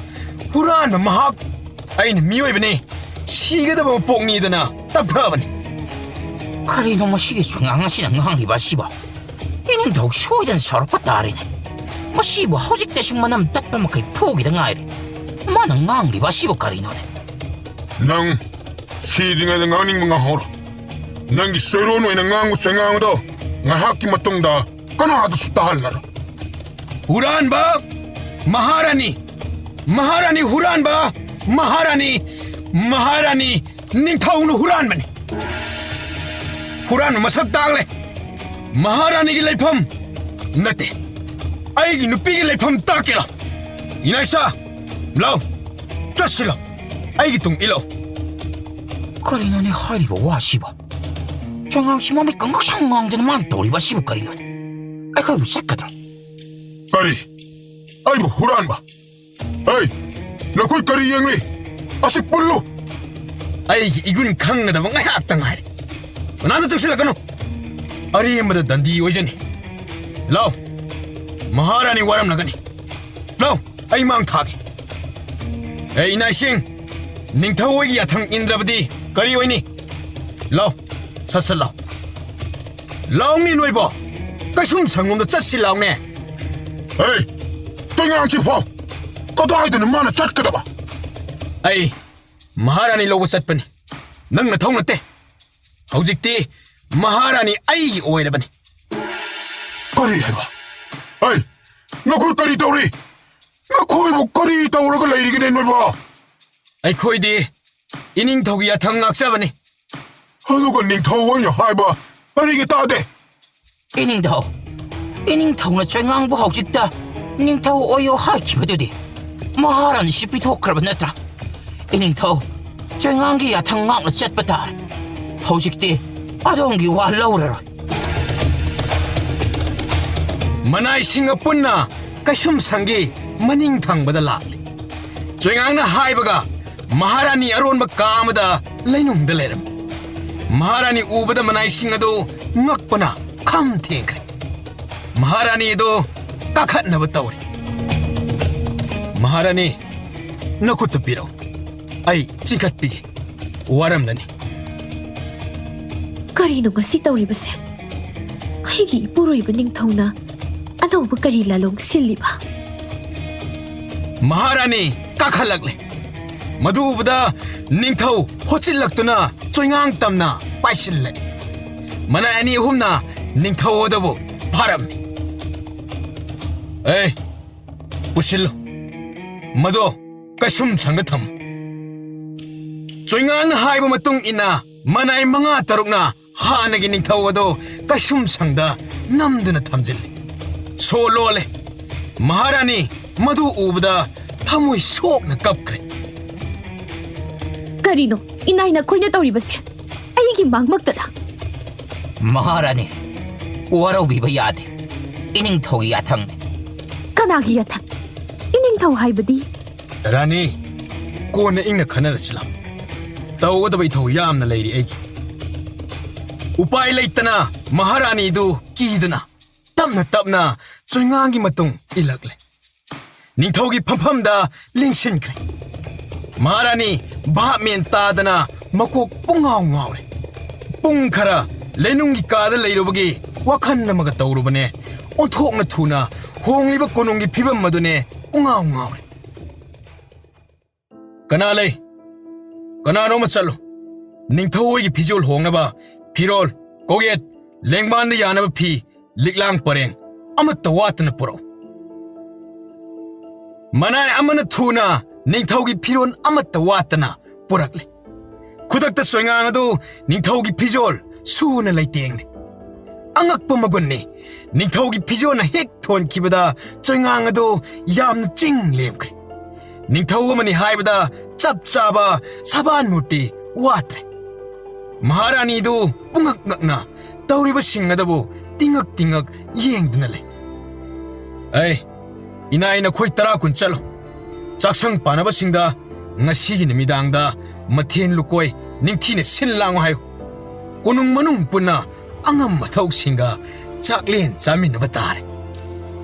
ꯍꯨꯔꯥꯟꯕ ꯃꯍꯥꯛ꯫ ꯑꯩꯅ ꯃꯤꯑꯣꯏꯕꯅꯤ, ꯁꯤꯒꯗꯕ ꯃꯄꯣꯛꯅꯤꯗꯅ ꯇꯞꯊꯕꯅꯤ꯫ ꯀꯔꯤꯅꯣ ꯃꯁꯤꯒꯤ ꯆꯨꯏꯉꯥꯛ ꯑꯁꯤꯅ ꯉꯥꯡꯂꯤꯕ ꯑꯁꯤꯕꯣ? ꯏꯅꯤꯡꯊꯧ ꯁꯣꯏꯗꯅ ꯁꯥꯎꯔꯛꯄ ꯇꯥꯔꯦꯅꯦ꯫ ꯃꯁꯤꯕꯨ ꯍꯧꯖꯤꯛꯇꯁꯨ ꯃꯅꯝ ꯇꯠꯄ ꯃꯈꯩ ꯐꯨꯈꯤꯗ ꯉꯥꯏꯔꯤ꯫ ꯃꯥꯅ ꯉꯥꯡꯂꯤꯕ ꯑꯁꯤꯕꯨ ꯀꯔꯤꯅꯣꯅꯦ? ꯅꯪ ꯁꯤꯗ꯭ꯔꯤꯉꯩꯗ ꯉꯥꯡꯅꯤꯡꯕ ꯉꯥꯡꯍꯧꯔꯣ꯫ ꯅꯪꯒꯤ ꯆꯣꯏꯔꯣꯟ ꯑꯣꯏꯅ ꯉꯥꯡꯕ ꯆꯩꯉꯥꯡꯗꯣ ꯉꯥꯏꯍꯥꯛꯀꯤ ꯃꯇꯨꯡꯗ ꯀꯅꯥꯗꯁꯨ ꯇꯥꯍꯜꯂꯔꯣꯏ꯫ ꯍꯨꯔꯥꯟꯕ ꯃꯍꯥꯔꯥꯅꯤ! ꯃꯍꯥꯔꯥꯅꯤ ꯍꯨꯔꯥꯟꯕ! ꯃꯍꯥꯔꯥꯅꯤ! ꯃꯍꯥꯔꯥꯅꯤ! ꯅꯤꯡꯊꯧꯅ ꯍꯨꯔꯥꯟꯕꯅꯤ꯫ ꯍꯨꯔꯥꯟꯕ ꯃꯁꯛ ꯇꯥꯛꯂꯦ꯫ ꯃꯍꯥꯔꯥꯅꯤꯒꯤ ꯂꯩꯐꯝ ꯅꯠꯇꯦ, ꯑꯩꯒꯤ ꯅꯨꯄꯤꯒꯤ ꯂꯩꯐꯝ ꯇꯥꯛꯀꯦꯔꯣ? ꯏꯅꯥꯏꯁꯥ, ꯂꯥꯎ, ꯆꯠꯁꯤ ꯂꯥꯎ, ꯑꯩꯒꯤ ꯇꯨꯡ ꯏꯜꯂꯣ꯫ ꯀꯔꯤꯅꯣꯅꯦ ꯍꯥꯏꯔꯤꯕ ꯋꯥꯁꯤꯕꯣ? ꯆꯩꯉꯥꯡꯁꯤ ꯃꯃꯤꯠ ꯀꯪꯒꯛ ꯁꯪ ꯉꯥꯡꯗꯅ ꯃꯥꯅ ꯇꯧꯔꯤꯕ ꯑꯁꯤꯕꯨ ꯀꯔꯤꯅꯣꯅꯦ? ꯑꯩꯈꯣꯏꯕꯨ ꯆꯠꯀꯗ꯭ꯔꯣ? ꯀꯔꯤ? ꯑꯩꯕꯨ ꯍꯨꯔꯥꯟꯕ? ꯍꯩ, ꯅꯈꯣꯏ ꯀꯔꯤ ꯌꯦꯡꯂꯤ? ꯑꯁꯤ ꯄꯨꯜꯂꯨ! ꯑꯩꯒꯤ ꯏꯒꯨꯟ ꯈꯪꯒꯗꯕ ꯉꯥꯏꯍꯥꯛꯇ ꯉꯥꯏꯔꯦ꯫ ꯀꯅꯥꯝꯇ ꯆꯪꯁꯤꯜꯂꯛꯀꯅꯨ꯫ ꯑꯔꯦꯝꯕꯗ ꯗꯟꯗꯤ ꯑꯣꯏꯖꯅꯤ꯫ ꯂꯥꯎ, ꯃꯍꯥꯔꯥꯅꯤ ꯋꯥꯔꯝꯂꯒꯅꯤ꯫ ꯂꯥꯎ, ꯑꯩ ꯃꯥꯡ ꯊꯥꯒꯦ꯫ ꯑꯦ, ꯏꯅꯥ ꯏꯁꯤꯡ, ꯅꯤꯡꯊꯧ ꯍꯣꯏꯒꯤ ꯌꯥꯊꯪ ꯏꯟꯗ꯭ꯔꯕꯗꯤ ꯀꯔꯤ ꯑꯣꯏꯅꯤ? ꯂꯥꯎ, ꯁꯠ ꯁꯠ ꯂꯥꯎ꯫ ꯂꯥꯎꯅꯤ ꯅꯣꯏꯕꯣ, ꯀꯩꯁꯨꯝ ꯁꯪꯂꯣꯝꯗ ꯆꯠꯁꯤ ꯂꯥꯎꯅꯦ꯫ ꯍꯦ, ꯆꯩꯉꯥꯡꯁꯤ ꯐꯥꯎ꯫ ꯀꯗꯥꯏꯗꯅꯣ ꯃꯥꯅ ꯆꯠꯀꯗꯕ? ꯑꯩ ꯃꯍꯥꯔꯥꯅꯤ ꯂꯧꯕ ꯆꯠꯄꯅꯤ꯫ ꯅꯪ ꯅꯊꯧ ꯅꯠꯇꯦ꯫ ꯍꯧꯖꯤꯛꯇꯤ ꯃꯍꯥꯔꯥꯅꯤ ꯑꯩꯒꯤ ꯑꯣꯏꯔꯕꯅꯤ꯫ ꯀꯔꯤ ꯍꯥꯏꯕ? ꯍꯩ, ꯅꯈꯣꯏ ꯀꯔꯤ ꯇꯧꯔꯤ? ꯅꯈꯣꯏꯕꯨ ꯀꯔꯤ ꯇꯧꯔꯒ ꯂꯩꯔꯤꯒꯦꯅꯦ ꯅꯣꯏꯕꯣ? ꯑꯩꯈꯣꯏꯗꯤ ꯏꯅꯤꯡꯊꯧꯒꯤ ꯌꯥꯊꯪ ꯉꯥꯛꯆꯕꯅꯤ꯫ ꯑꯗꯨꯒ ꯅꯤꯡꯊꯧ ꯑꯣꯏꯅ ꯍꯥꯏꯕ ꯀꯔꯤꯒꯤ ꯇꯥꯗꯦ? ꯏꯅꯤꯡꯊꯧ, ꯏꯅꯤꯡꯊꯧꯅ ꯆꯣꯏꯉꯥꯡꯕꯨ ꯍꯧꯖꯤꯛꯇ ꯅꯤꯡꯊꯧ ꯑꯣꯏꯌꯣ ꯍꯥꯏꯈꯤꯕꯗꯨꯗꯤ ꯃꯍꯥꯔꯥꯅꯤꯁꯤ ꯄꯤꯊꯣꯛꯈ꯭ꯔꯕ ꯅꯠꯇ꯭ꯔꯥ? ꯏꯅꯤꯡꯊꯧ, ꯆꯣꯏꯉꯥꯡꯒꯤ ꯌꯥꯊꯪ ꯉꯥꯛꯅ ꯆꯠꯄ ꯇꯥꯔꯦ꯫ ꯍꯧꯖꯤꯛꯇꯤ ꯑꯗꯣꯝꯒꯤ ꯋꯥ ꯂꯧꯔꯔꯣꯏ꯫ ꯃꯅꯥꯏꯁꯤꯡ ꯑꯄꯨꯟꯅ ꯀꯩꯁꯨꯝꯁꯪꯒꯤ ꯃꯅꯤꯡ ꯊꯪꯕꯗ ꯂꯥꯛꯂꯤ꯫ ꯆꯣꯏꯉꯥꯡꯅ ꯍꯥꯏꯕꯒ ꯃꯍꯥꯔꯥꯅꯤ ꯑꯔꯣꯟꯕ ꯀꯥ ꯑꯃꯗ ꯂꯩꯅꯨꯡꯗ ꯂꯩꯔꯝꯃꯤ꯫ ꯃꯍꯥꯔꯥꯅꯤ ꯎꯕꯗ ꯃꯅꯥꯏꯁꯤꯡ ꯑꯗꯨ ꯉꯛꯄꯅ ꯈꯝ ꯊꯦꯡꯈ꯭ꯔꯦ꯫ ꯃꯍꯥꯔꯥꯅꯤ ꯑꯗꯨ ꯀꯥꯈꯠꯅꯕ ꯇꯧꯔꯤ꯫ ꯃꯍꯥꯔꯥꯅꯤ, ꯅꯈꯨꯠꯇꯨ ꯄꯤꯔꯛꯎ꯫ ꯑꯩ ꯆꯤꯡꯈꯠꯄꯤꯒꯦ꯫ ꯋꯥꯔꯝꯂꯅꯤ꯫ ꯀꯔꯤꯅꯣ ꯉꯁꯤ ꯇꯧꯔꯤꯕꯁꯦ? ꯑꯩꯒꯤ ꯏꯄꯨꯔꯣꯏꯕ ꯅꯤꯡꯊꯧꯅ ꯑꯅꯧꯕ ꯀꯔꯤ ꯂꯥꯂꯣꯡ ꯁꯤꯜꯂꯤꯕ? ꯃꯍꯥꯔꯥꯅꯤ ꯀꯥꯈꯠꯂꯛꯂꯦ꯫ ꯃꯗꯨ ꯎꯕꯗ ꯅꯤꯡꯊꯧ ꯍꯣꯠꯆꯤꯜꯂꯛꯇꯨꯅ ꯆꯣꯏꯉꯥꯡ ꯇꯝꯅ ꯄꯥꯏꯁꯤꯜꯂꯛꯏ꯫ ꯃꯅꯥꯏ ꯑꯅꯤ ꯑꯍꯨꯝꯅ ꯅꯤꯡꯊꯧ ꯑꯗꯨꯕꯨ ꯐꯥꯔꯝꯃꯤ꯫ ꯑꯦ, ꯄꯨꯁꯤꯜꯂꯨ꯫ ꯃꯗꯣ ꯀꯩꯁꯨꯝ ꯁꯪꯗ ꯊꯝꯃꯨ꯫ ꯆꯣꯏꯉꯥꯡꯅ ꯍꯥꯏꯕ ꯃꯇꯨꯡ ꯏꯟꯅ ꯃꯅꯥꯏ ꯃꯉꯥ ꯇꯔꯨꯛꯅ ꯍꯥꯟꯅꯒꯤ ꯅꯤꯡꯊꯧ ꯑꯗꯣ ꯀꯩꯁꯨꯝ ꯁꯪꯗ ꯅꯝꯗꯨꯅ ꯊꯝꯖꯤꯜꯂꯤ꯫ ꯁꯣ ꯂꯣꯜꯂꯦ꯫ ꯃꯍꯥꯔꯥꯅꯤ ꯃꯗꯨ ꯎꯕꯗ ꯊꯃꯣꯏ ꯁꯣꯛꯅ ꯀꯞꯈ꯭ꯔꯦ꯫ ꯀꯔꯤꯅꯣ ꯏꯅꯥꯏ ꯅꯈꯣꯏꯅ ꯇꯧꯔꯤꯕꯁꯦ? ꯑꯩꯒꯤ ꯃꯥꯡꯃꯛꯇꯗ꯫ ꯃꯍꯥꯔꯥꯅꯤ, ꯋꯥꯔꯧꯕꯤꯕ ꯌꯥꯗꯦ꯫ ꯏꯅꯤꯡꯊꯧꯒꯤ ꯌꯥꯊꯪꯅꯤ꯫ ꯀꯅꯥꯒꯤ ꯌꯥꯊꯪ? ꯏꯅꯤꯡꯊꯧ ꯍꯥꯏꯕꯗꯤ? ꯔꯥꯅꯤ, ꯀꯣꯟꯅ ꯏꯪꯅ ꯈꯟꯅꯔꯁꯤ ꯂꯥꯎ꯫ ꯇꯧꯒꯗꯕ ꯏꯊꯧ ꯌꯥꯝꯅ ꯂꯩꯔꯤ ꯑꯩꯒꯤ꯫ ꯎꯄꯥꯏ ꯂꯩꯇꯅ ꯃꯍꯥꯔꯥꯅꯤꯗꯨ ꯀꯤꯗꯨꯅ ꯇꯞꯅ ꯇꯞꯅ ꯆꯣꯏꯉꯥꯡꯒꯤ ꯃꯇꯨꯡ ꯏꯜꯂꯛꯂꯦ꯫ ꯅꯤꯡꯊꯧꯒꯤ ꯐꯝꯐꯝꯗ ꯂꯦꯡꯁꯤꯟꯈ꯭ꯔꯦ꯫ ꯃꯍꯥꯔꯥꯅꯤ ꯚꯥꯞ ꯃꯦꯟ ꯇꯥꯗꯅ ꯃꯀꯣꯛ ꯄꯨꯡꯉꯥꯎ ꯉꯥꯎꯔꯦ꯫ ꯄꯨꯡ ꯈꯔ ꯂꯩꯅꯨꯡꯒꯤ ꯀꯥꯗ ꯂꯩꯔꯨꯕꯒꯤ ꯋꯥꯈꯜ ꯑꯃꯒ ꯇꯧꯔꯨꯕꯅꯦ꯫ ꯑꯣꯟꯊꯣꯛꯅ ꯊꯨꯅ ꯍꯣꯡꯂꯤꯕ ꯀꯣꯅꯨꯡꯒꯤ ꯐꯤꯕꯝ ꯑꯗꯨꯅꯦ ꯄꯨꯡꯉꯥꯎ ꯉꯥꯎꯔꯦ꯫ ꯀꯅꯥ ꯂꯩ? ꯀꯅꯥꯅꯣ ꯑꯃ ꯆꯠꯂꯨ꯫ ꯅꯤꯡꯊꯧ ꯍꯣꯏꯒꯤ ꯐꯤꯖꯣꯜ ꯍꯣꯡꯅꯕ ꯐꯤꯔꯣꯜ, ꯀꯣꯛꯌꯦꯠ, ꯂꯦꯡꯕꯥꯟꯗ ꯌꯥꯅꯕ ꯐꯤ, ꯂꯤꯛꯂꯥꯡ ꯄꯔꯦꯡ ꯑꯃꯠꯇ ꯋꯥꯠꯇꯅ ꯄꯨꯔꯛꯎ꯫ ꯃꯅꯥꯏ ꯑꯃꯅ ꯊꯨꯅ ꯅꯤꯡꯊꯧꯒꯤ ꯐꯤꯔꯣꯜ ꯑꯃꯠꯇ ꯋꯥꯠꯇꯅ ꯄꯨꯔꯛꯂꯦ꯫ ꯈꯨꯗꯛꯇ ꯆꯣꯏꯉꯥꯡ ꯑꯗꯨ ꯅꯤꯡꯊꯧꯒꯤ ꯐꯤꯖꯣꯜ ꯁꯨꯅ ꯂꯩꯇꯦꯡꯅꯤ꯫ ꯑꯉꯛꯄ ꯃꯒꯨꯟꯅꯤ꯫ ꯅꯤꯡꯊꯧꯒꯤ ꯐꯤꯖꯣꯜꯅ ꯍꯦꯛ ꯊꯣꯟꯈꯤꯕꯗ ꯆꯣꯏꯉꯥꯡ ꯑꯗꯨ ꯌꯥꯝꯅ ꯆꯤꯡ ꯂꯦꯝꯈ꯭ꯔꯦ꯫ ꯅꯤꯡꯊꯧ ꯑꯃꯅꯤ ꯍꯥꯏꯕꯗ ꯆꯞ ꯆꯥꯕ ꯁꯕꯥꯟ ꯃꯨꯔꯇꯤ ꯋꯥꯠꯇ꯭ꯔꯦ꯫ ꯃꯍꯥꯔꯥꯅꯤꯗꯨ ꯄꯨꯡꯉꯛ ꯉꯛꯅ ꯇꯧꯔꯤꯕꯁꯤꯡ ꯑꯗꯨꯕꯨ ꯇꯤꯡꯉꯛ ꯇꯤꯡꯉꯛ ꯌꯦꯡꯗꯨꯅ ꯂꯩ꯫ "ꯑꯩ, ꯏꯅꯥꯏ, ꯅꯈꯣꯏ ꯇꯔꯥ ꯀꯨꯟ ꯆꯠꯂꯣ꯫ ꯆꯥꯛꯁꯪ ꯄꯥꯟꯅꯕꯁꯤꯡꯗ ꯉꯁꯤꯒꯤ ꯅꯨꯃꯤꯗꯥꯡꯗ ꯃꯊꯦꯜ ꯂꯨꯀꯣꯏ ꯅꯤꯡꯊꯤꯅ ꯁꯤꯜ ꯂꯥꯡꯉꯨ ꯍꯥꯏꯌꯨ꯫ ꯀꯣꯅꯨꯡ ꯃꯅꯨꯡ ꯄꯨꯟꯅ ꯑꯉꯝ ꯑꯊꯧꯁꯤꯡꯒ ꯆꯥꯛꯂꯦꯟ ꯆꯥꯃꯤꯟꯅꯕ ꯇꯥꯔꯦ꯫"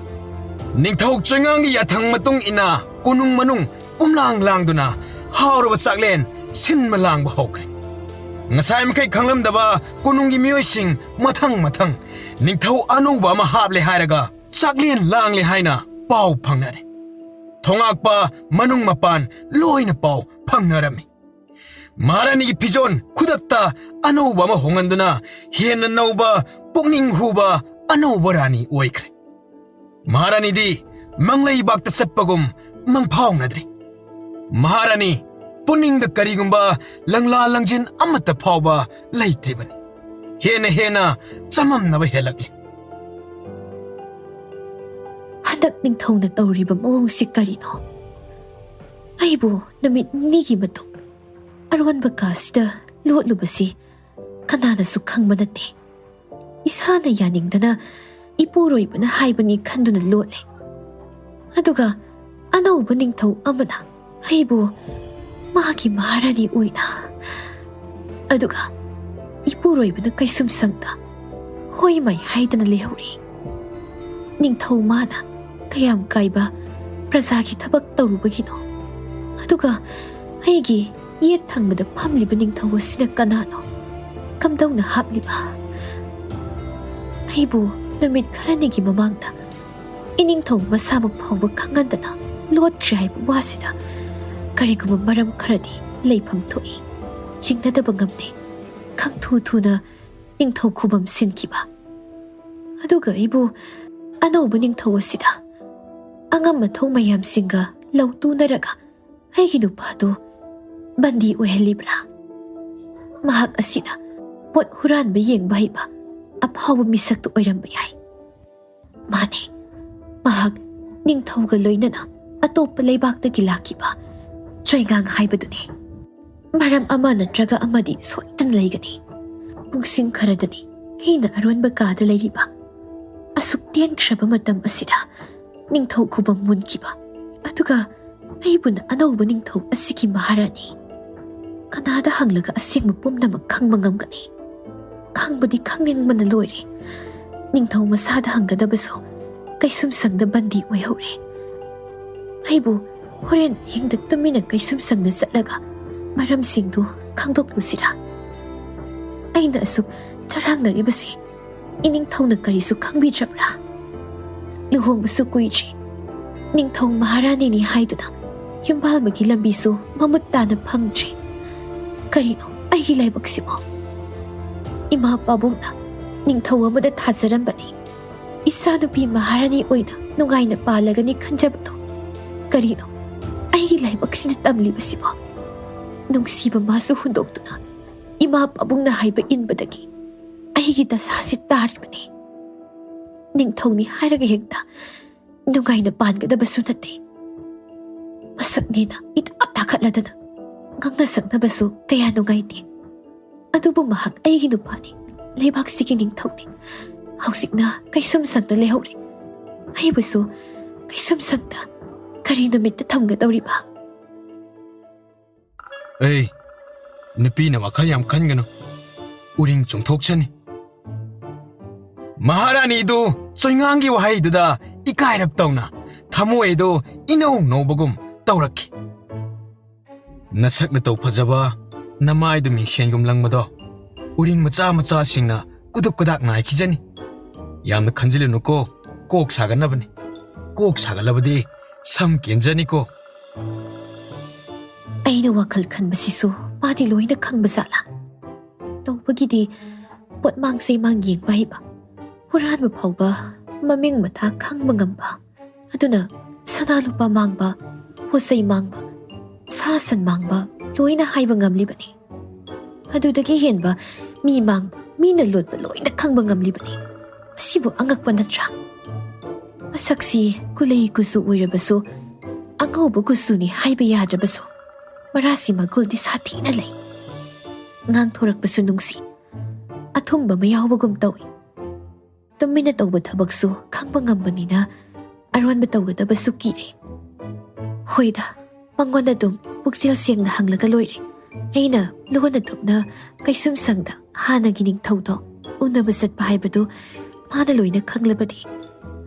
ꯅꯤꯡꯊꯧ ꯆꯣꯏꯉꯥꯡꯒꯤ ꯌꯥꯊꯪ ꯃꯇꯨꯡ ꯏꯟꯅ ꯀꯣꯅꯨꯡ ꯃꯅꯨꯡ ꯄꯨꯝꯂꯥꯡ ꯂꯥꯡꯗꯨꯅ ꯍꯥꯎꯔꯕ ꯆꯥꯛꯂꯦꯟ ꯁꯤꯟꯕ ꯂꯥꯡꯕ ꯍꯧꯈ꯭ꯔꯦ꯫ ꯉꯁꯥꯏ ꯃꯈꯩ ꯈꯪꯂꯝꯗꯕ ꯀꯣꯅꯨꯡꯒꯤ ꯃꯤꯑꯣꯏꯁꯤꯡ ꯃꯊꯪ ꯃꯊꯪ ꯅꯤꯡꯊꯧ ꯑꯅꯧꯕ ꯑꯃ ꯍꯥꯞꯂꯦ ꯍꯥꯏꯔꯒ ꯆꯥꯛꯂꯦꯟ ꯂꯥꯡꯂꯦ ꯍꯥꯏꯅ ꯄꯥꯎ ꯐꯪꯅꯔꯦ꯫ ꯊꯣꯉꯥꯛꯄ ꯃꯅꯨꯡ ꯃꯄꯥꯟ ꯂꯣꯏꯅ ꯄꯥꯎ ꯐꯪꯅꯔꯝꯃꯤ꯫ ꯃꯍꯥꯔꯥꯅꯤꯒꯤ ꯐꯤꯖꯣꯜ ꯈꯨꯗꯛꯇ ꯑꯅꯧꯕ ꯑꯃ ꯍꯣꯡꯍꯟꯗꯨꯅ ꯍꯦꯟꯅ ꯅꯧꯕ, ꯄꯨꯛꯅꯤꯡ ꯍꯨꯕ ꯑꯅꯧꯕ ꯔꯥꯅꯤ ꯑꯣꯏꯈ꯭ꯔꯦ꯫ ꯃꯍꯥꯔꯥꯅꯤꯗꯤ ꯃꯪꯂꯩꯕꯥꯛꯇ ꯆꯠꯄꯒꯨꯝ ꯃꯪꯐꯥꯎꯅꯗ꯭ꯔꯦ꯫ ꯃꯍꯥꯔꯥꯅꯤ ꯄꯨꯛꯅꯤꯡꯗ ꯀꯔꯤꯒꯨꯝꯕ ꯂꯪꯂꯥ ꯂꯪꯖꯤꯟ ꯑꯃꯠꯇ ꯐꯥꯎꯕ ꯂꯩꯇ꯭ꯔꯤꯕꯅꯤ꯫ ꯍꯦꯟꯅ ꯍꯦꯟꯅ ꯆꯃꯝꯅꯕ ꯍꯦꯜꯂꯛꯂꯤ꯫ "ꯍꯟꯗꯛ ꯅꯤꯡꯊꯧꯅ ꯇꯧꯔꯤꯕ ꯃꯑꯣꯡꯁꯤ ꯀꯔꯤꯅꯣ? ꯑꯩꯕꯨ ꯅꯨꯃꯤꯠ ꯅꯤꯅꯤꯒꯤ ꯃꯇꯨꯡ ꯑꯔꯣꯟꯕ ꯀꯥꯁꯤꯗ ꯂꯣꯠꯂꯨꯕꯁꯤ ꯀꯅꯥꯅꯁꯨ ꯈꯪꯕ ꯅꯠꯇꯦ꯫ ꯏꯁꯥꯅ ꯌꯥꯅꯤꯡꯗꯅ ꯏꯄꯨꯔꯣꯏꯕꯅ ꯍꯥꯏꯕꯅꯤ ꯈꯟꯗꯨꯅ ꯂꯣꯠꯂꯦ꯫ ꯑꯗꯨꯒ ꯑꯅꯧꯕ ꯅꯤꯡꯊꯧ ꯑꯃꯅ ꯑꯩꯕꯨ ꯃꯥꯒꯤ ꯃꯍꯥꯔꯥꯅꯤ ꯑꯣꯏꯅ, ꯑꯗꯨꯒ ꯏꯄꯨꯔꯣꯏꯕꯅ ꯀꯩꯁꯨꯝꯁꯪꯗ ꯍꯣꯏ ꯃꯥꯏ ꯍꯥꯏꯗꯅ ꯂꯩꯍꯧꯔꯤ꯫ ꯅꯤꯡꯊꯧ ꯃꯥꯅ ꯀꯌꯥꯝ ꯀꯥꯏꯕ ꯄ꯭ꯔꯖꯥꯒꯤ ꯊꯕꯛ ꯇꯧꯔꯨꯕꯒꯤꯅꯣ? ꯑꯗꯨꯒ ꯑꯩꯒꯤ ꯌꯦꯠ ꯊꯪꯕꯗ ꯐꯝꯂꯤꯕ ꯅꯤꯡꯊꯧ ꯑꯁꯤꯅ ꯀꯅꯥꯅꯣ? ꯀꯝꯗꯧꯅ ꯍꯥꯞꯂꯤꯕ? ꯑꯩꯕꯨ ꯅꯨꯃꯤꯠ ꯈꯔꯅꯤꯒꯤ ꯃꯃꯥꯡꯗ ꯏꯅꯤꯡꯊꯧ ꯃꯁꯥꯃꯛ ꯐꯥꯎꯕ ꯈꯪꯍꯟꯗꯅ ꯂꯣꯠꯈ꯭ꯔꯦ ꯍꯥꯏꯕ ꯋꯥꯁꯤꯗ ꯀꯔꯤꯒꯨꯝꯕ ꯃꯔꯝ ꯈꯔꯗꯤ ꯂꯩꯐꯝ ꯊꯣꯛꯏ꯫ ꯆꯤꯡꯅꯗꯕ ꯉꯝꯗꯦ꯫ ꯈꯪꯊꯨ ꯊꯨꯅ ꯅꯤꯡꯊꯧ ꯈꯨꯕꯝ ꯁꯤꯟꯈꯤꯕ꯫ ꯑꯗꯨꯒ ꯑꯩꯕꯨ ꯑꯅꯧꯕ ꯅꯤꯡꯊꯧ ꯑꯁꯤꯗ ꯑꯉꯝ ꯑꯊꯧ ꯃꯌꯥꯝꯁꯤꯡꯒ ꯂꯧ ꯇꯨꯅꯔꯒ ꯑꯩꯒꯤ ꯅꯨꯄꯥꯗꯨ ꯕꯟꯗꯤ ꯑꯣꯏꯍꯜꯂꯤꯕ꯭ꯔꯥ? ꯃꯍꯥꯛ ꯑꯁꯤꯅ ꯄꯣꯠ ꯍꯨꯔꯥꯟꯕ ꯌꯦꯡꯕ ꯍꯩꯕ ꯑꯐꯥꯎꯕ ꯃꯤꯁꯛꯇꯨ ꯑꯣꯏꯔꯝꯕ ꯌꯥꯏ꯫ ꯃꯥꯅꯦ, ꯃꯍꯥꯛ ꯅꯤꯡꯊꯧꯒ ꯂꯣꯏꯅꯅ ꯑꯇꯣꯞꯄ ꯂꯩꯕꯥꯛꯇꯒꯤ ꯂꯥꯛꯈꯤꯕ ꯆꯣꯏꯉꯥꯡ ꯍꯥꯏꯕꯗꯨꯅꯤ꯫ ꯃꯔꯝ ꯑꯃ ꯅꯠꯇ꯭ꯔꯒ ꯑꯃꯗꯤ ꯁꯣꯏꯗꯅ ꯂꯩꯒꯅꯤ꯫ ꯄꯨꯡꯁꯤꯡ ꯈꯔꯗꯅꯤ ꯑꯩꯅ ꯑꯔꯣꯟꯕ ꯀꯥꯗ ꯂꯩꯔꯤꯕ꯫ ꯑꯁꯨꯛ ꯇꯦꯟꯈ꯭ꯔꯕ ꯃꯇꯝ ꯑꯁꯤꯗ ꯅꯤꯡꯊꯧ ꯈꯨꯕꯝ ꯃꯨꯟꯈꯤꯕ, ꯑꯗꯨꯒ ꯑꯩꯕꯨꯅ ꯑꯅꯧꯕ ꯅꯤꯡꯊꯧ ꯑꯁꯤꯒꯤ ꯃꯍꯥꯔꯥꯅꯤ꯫ ꯀꯅꯥꯗ ꯍꯪꯂꯒ ꯑꯁꯦꯡꯕ ꯄꯨꯝꯅꯃꯛ ꯈꯪꯕ ꯉꯝꯒꯅꯤ? ꯈꯪꯕꯗꯤ ꯈꯪꯅꯤꯡꯕꯅ ꯂꯣꯏꯔꯦ꯫ ꯅꯤꯡꯊꯧ ꯃꯁꯥꯗ ꯍꯪꯒꯗꯕꯁꯨ ꯀꯩꯁꯨꯝꯁꯪꯗ ꯕꯟꯗꯤ ꯑꯣꯏꯍꯧꯔꯦ꯫ ꯑꯩꯕꯨ ꯍꯣꯔꯦꯟ ꯍꯤꯡꯗ ꯇꯨꯃꯤꯟꯅ ꯀꯩꯁꯨꯝꯁꯪꯗ ꯆꯠꯂꯒ ꯃꯔꯝꯁꯤꯡꯗꯨ ꯈꯪꯗꯣꯛꯂꯨꯁꯤꯔꯥ? ꯑꯩꯅ ꯑꯁꯨꯛ ꯆꯔꯥꯡꯅꯔꯤꯕꯁꯤ ꯏꯅꯤꯡꯊꯧꯅ ꯀꯔꯤꯁꯨ ꯈꯪꯕꯤꯗ꯭ꯔꯕ꯭ꯔꯥ? ꯂꯨꯍꯣꯡꯕꯁꯨ ꯀꯨꯏꯗ꯭ꯔꯤ꯫ ꯅꯤꯡꯊꯧ ꯃꯍꯥꯔꯥꯅꯤꯅꯤ ꯍꯥꯏꯗꯨꯅ ꯌꯨꯝꯕꯥꯜꯕꯒꯤ ꯂꯝꯕꯤꯁꯨ ꯃꯃꯨꯠ ꯇꯥꯅ ꯐꯪꯗ꯭ꯔꯤ꯫ ꯀꯔꯤꯅꯣ ꯑꯩꯒꯤ ꯂꯥꯏꯕꯛꯁꯤꯕꯣ? ꯏꯃꯥ ꯄꯥꯕꯨꯡꯅ ꯅꯤꯡꯊꯧ ꯑꯃꯗ ꯊꯥꯖꯔꯝꯕꯅꯤ꯫ ꯏꯆꯥꯅꯨꯄꯤ ꯃꯍꯥꯔꯥꯅꯤ ꯑꯣꯏꯅ ꯅꯨꯡꯉꯥꯏꯅ ꯄꯥꯜꯂꯒꯅꯤ ꯈꯟꯖꯕꯗꯣ꯫ ꯀꯔꯤꯅꯣ ꯑꯩꯒꯤ ꯂꯥꯏꯕꯛꯁꯤꯅ ꯇꯝꯂꯤꯕꯁꯤꯕꯣ? ꯅꯨꯡꯁꯤꯕ ꯃꯥꯁꯨ ꯍꯨꯟꯗꯣꯛꯇꯨꯅ ꯏꯃꯥ ꯄꯥꯕꯨꯡꯅ ꯍꯥꯏꯕ ꯏꯟꯕꯗꯒꯤ ꯑꯩꯒꯤ ꯗꯁꯥꯁꯤ ꯇꯥꯔꯤꯕꯅꯤ꯫ ꯅꯤꯡꯊꯧꯅꯤ ꯍꯥꯏꯔꯒ ꯍꯦꯛꯇ ꯅꯨꯡꯉꯥꯏꯅ ꯄꯥꯟꯒꯗꯕꯁꯨ ꯅꯠꯇꯦ꯫ ꯃꯁꯛꯅꯦꯅ ꯏꯇꯥ ꯇꯥꯈꯠꯂꯗꯅ ꯉꯥꯡꯅ ꯁꯛꯅꯕꯁꯨ ꯀꯌꯥ ꯅꯨꯡꯉꯥꯏꯇꯦ꯫ ꯑꯗꯨꯕꯨ ꯃꯍꯥꯛ ꯑꯩꯒꯤ ꯅꯨꯄꯥꯅꯤ, ꯂꯩꯕꯥꯛꯁꯤꯒꯤ ꯅꯤꯡꯊꯧꯅꯤ꯫ ꯍꯧꯖꯤꯛꯅ ꯀꯩꯁꯨꯝꯁꯪꯗ ꯂꯩꯍꯧꯔꯦ꯫ ꯑꯩꯕꯨꯁꯨ ꯀꯩꯁꯨꯝꯁꯪꯗ ꯀꯔꯤ ꯅꯨꯃꯤꯠꯇ ꯊꯝꯒꯗꯧꯔꯤꯕ? ꯑꯩ, ꯅꯨꯄꯤꯅ ꯋꯥꯈꯜ ꯌꯥꯝ ꯈꯟꯒꯅꯨ, ꯎꯔꯤꯡ ꯆꯨꯡꯊꯣꯛꯆꯅꯤ꯫ ꯃꯍꯥꯔꯥꯅꯤꯗꯨ ꯆꯣꯏꯉꯥꯡꯒꯤ ꯋꯥꯍꯩꯗꯨꯗ ꯏꯀꯥꯏꯔꯞ ꯇꯧꯅ ꯊꯃꯣꯏꯗꯨ ꯏꯅꯧ ꯅꯧꯕꯒꯨꯝ ꯇꯧꯔꯛꯈꯤ꯫ ꯅꯁꯛ ꯅꯇꯧ ꯐꯖꯕ, ꯅꯃꯥꯏꯗꯨ ꯃꯤꯡꯁꯦꯟꯒꯨꯝ ꯂꯪꯕꯗꯣ ꯎꯔꯤꯡ ꯃꯆꯥ ꯃꯆꯥꯁꯤꯡꯅ ꯀꯨꯗꯨꯛ ꯀꯨꯗꯥꯛ ꯅꯥꯏꯈꯤꯖꯅꯤ꯫ ꯌꯥꯝꯅ ꯈꯟꯖꯤꯜꯂꯨꯅꯨꯀꯣ, ꯀꯣꯛ ꯁꯥꯒꯠꯅꯕꯅꯤ꯫ ꯀꯣꯛ ꯁꯥꯒꯠꯂꯕꯗꯤ ꯁꯝ ꯀꯦꯟꯖꯅꯤꯀꯣ꯫ ꯑꯩꯅ ꯋꯥꯈꯜ ꯈꯟꯕꯁꯤꯁꯨ ꯃꯥꯗꯤ ꯂꯣꯏꯅ ꯈꯪꯕ ꯖꯥꯠꯂꯥ? ꯇꯧꯕꯒꯤꯗꯤ ꯄꯣꯠꯃꯥꯡ ꯆꯩꯃꯥꯡ ꯌꯦꯡꯕ ꯍꯩꯕ, ꯍꯨꯔꯥꯟꯕ ꯐꯥꯎꯕ ꯃꯃꯤꯡ ꯃꯊꯥ ꯈꯪꯕ ꯉꯝꯕ, ꯑꯗꯨꯅ ꯁꯅꯥ ꯂꯨꯄꯥ ꯃꯥꯡꯕ, ꯄꯣꯠ ꯆꯩ ꯃꯥꯡꯕ, ꯁꯥ ꯁꯟ ꯃꯥꯡꯕ ꯂꯣꯏꯅ ꯍꯥꯏꯕ ꯉꯝꯂꯤꯕꯅꯤ꯫ ꯑꯗꯨꯗꯒꯤ ꯍꯦꯟꯕ ꯃꯤ ꯃꯥꯡ ꯃꯤꯅ ꯂꯣꯠꯄ ꯂꯣꯏꯅ ꯈꯪꯕ ꯉꯝꯂꯤꯕꯅꯤ꯫ ꯃꯁꯤꯕꯨ ꯑꯉꯛꯄ ꯅꯠꯇ꯭ꯔꯥ? ꯃꯁꯛꯁꯤ ꯀꯨꯂꯩ ꯀꯨꯆꯨ ꯑꯣꯏꯔꯕꯁꯨ ꯑꯉꯧꯕ ꯀꯨꯆꯨꯅꯤ ꯍꯥꯏꯕ ꯌꯥꯗ꯭ꯔꯕꯁꯨ ꯃꯔꯥꯁꯤ ꯃꯒꯨꯜꯗꯤ ꯁꯥꯊꯤꯅ ꯂꯩ꯫ ꯉꯥꯡꯊꯣꯔꯛꯄꯁꯨ ꯅꯨꯡꯁꯤ, ꯑꯊꯨꯝꯕ ꯑꯃ ꯌꯥꯎꯕꯒꯨꯝ ꯇꯧꯏ꯫ ꯇꯨꯃꯤꯟꯅ ꯇꯧꯕ ꯊꯕꯛꯁꯨ ꯈꯪꯕ ꯉꯝꯕꯅꯤꯅ ꯑꯔꯣꯟꯕ ꯇꯧꯒꯗꯕꯁꯨ ꯀꯤꯔꯦ꯫ ꯍꯣꯏꯗ, ꯃꯉꯣꯟꯗ ꯑꯗꯨꯝ ꯄꯨꯛꯆꯦꯜ ꯁꯦꯡꯅ ꯍꯪꯂꯒ ꯂꯣꯏꯔꯦ꯫ ꯑꯩꯅ ꯂꯣꯟꯅ ꯊꯨꯞꯅ ꯀꯩꯁꯨꯝꯁꯪꯗ ꯍꯥꯟꯅꯒꯤ ꯅꯤꯡꯊꯧꯗꯣ ꯎꯅꯕ ꯆꯠꯄ ꯍꯥꯏꯕꯗꯨ ꯃꯥꯅ ꯂꯣꯏꯅ ꯈꯪꯂꯕꯗꯤ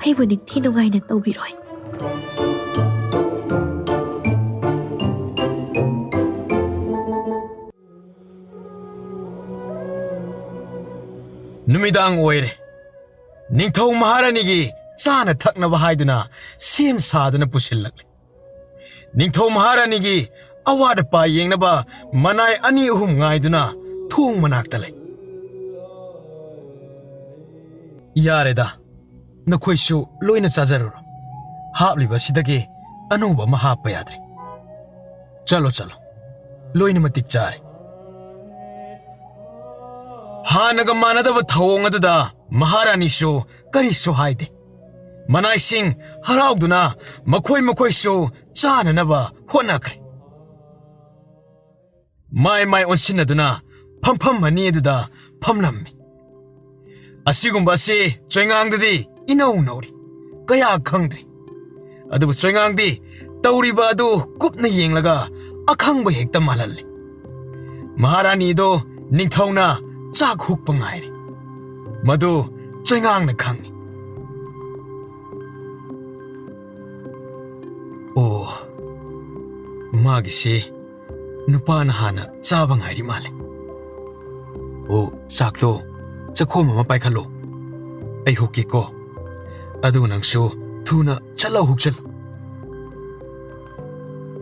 ꯑꯩꯕꯨ ꯅꯤꯡꯊꯤ ꯅꯨꯡꯉꯥꯏꯅ ꯇꯧꯕꯤꯔꯣꯏ꯫ ꯅꯨꯃꯤꯗꯥꯡ ꯑꯣꯏꯔꯦ꯫ ꯅꯤꯡꯊꯧ ꯃꯍꯥꯔꯥꯅꯤꯒꯤ ꯆꯥꯅ ꯊꯛꯅꯕ ꯍꯥꯏꯗꯨꯅ ꯁꯦꯝ ꯁꯥꯗꯨꯅ ꯄꯨꯁꯤꯜꯂꯛꯂꯦ꯫ ꯅꯤꯡꯊꯧ ꯃꯍꯥꯔꯥꯅꯤꯒꯤ ꯑꯋꯥꯠ ꯑꯄꯥ ꯌꯦꯡꯅꯕ ꯃꯅꯥꯏ ꯑꯅꯤ ꯑꯍꯨꯝ ꯉꯥꯏꯗꯨꯅ ꯊꯣꯡ ꯃꯅꯥꯛꯇ ꯂꯩ꯫ ꯌꯥꯔꯦꯗ, ꯅꯈꯣꯏꯁꯨ ꯂꯣꯏꯅ ꯆꯥꯖꯔꯨꯔꯣ꯫ ꯍꯥꯞꯂꯤꯕ ꯑꯁꯤꯗꯒꯤ ꯑꯅꯧꯕ ꯑꯃ ꯍꯥꯞꯄ ꯌꯥꯗ꯭ꯔꯦ꯫ ꯆꯠꯂꯣ, ꯆꯠꯂꯣ, ꯂꯣꯏꯅ ꯃꯇꯤꯛ ꯆꯥꯔꯦ꯫ ꯍꯥꯟꯅꯒ ꯃꯥꯟꯅꯗꯕ ꯊꯧꯑꯣꯡ ꯑꯗꯨꯗ ꯃꯍꯥꯔꯥꯅꯤꯁꯨ ꯀꯔꯤꯁꯨ ꯍꯥꯏꯗꯦ꯫ ꯃꯅꯥꯏꯁꯤꯡ ꯍꯔꯥꯎꯗꯨꯅ ꯃꯈꯣꯏ ꯃꯈꯣꯏꯁꯨ ꯆꯥꯅꯅꯕ ꯍꯣꯠꯅꯈ꯭ꯔꯦ꯫ ꯃꯥꯏ ꯃꯥꯏ ꯑꯣꯟꯁꯤꯟꯅꯗꯨꯅ ꯐꯝꯐꯝ ꯑꯅꯤ ꯑꯗꯨꯗ ꯐꯝꯂꯝꯃꯤ꯫ ꯑꯁꯤꯒꯨꯝꯕ ꯑꯁꯤ ꯆꯣꯏꯉꯥꯡꯗꯗꯤ ꯏꯅꯧ ꯅꯧꯔꯤ, ꯀꯌꯥ ꯈꯪꯗ꯭ꯔꯤ꯫ ꯑꯗꯨꯕꯨ ꯆꯣꯏꯉꯥꯡꯗꯤ ꯇꯧꯔꯤꯕ ꯑꯗꯨ ꯀꯨꯞꯅ ꯌꯦꯡꯂꯒ ꯑꯈꯪꯕ ꯍꯦꯛꯇ ꯃꯥꯜꯍꯜꯂꯤ꯫ ꯃꯍꯥꯔꯥꯅꯤꯗꯣ ꯅꯤꯡꯊꯧꯅ ꯆꯥꯛ ꯍꯨꯛꯄ ꯉꯥꯏꯔꯤ꯫ ꯃꯗꯨ ꯆꯣꯏꯉꯥꯡꯅ ꯈꯪꯏ꯫ ꯑꯣ, ꯃꯥꯒꯤꯁꯤ ꯅꯨꯄꯥꯅ ꯍꯥꯟꯅ ꯆꯥꯕ ꯉꯥꯏꯔꯤ ꯃꯥꯜꯂꯦ꯫ ꯑꯣ, ꯆꯥꯛꯇꯣ ꯆꯈꯣꯝ ꯑꯃ ꯄꯥꯏꯈꯠꯂꯣ꯫ ꯑꯩ ꯍꯨꯛꯀꯦꯀꯣ꯫ ꯑꯗꯨ ꯅꯪꯁꯨ ꯊꯨꯅ ꯆꯠꯂ ꯍꯨꯛꯆꯜꯂꯨ꯫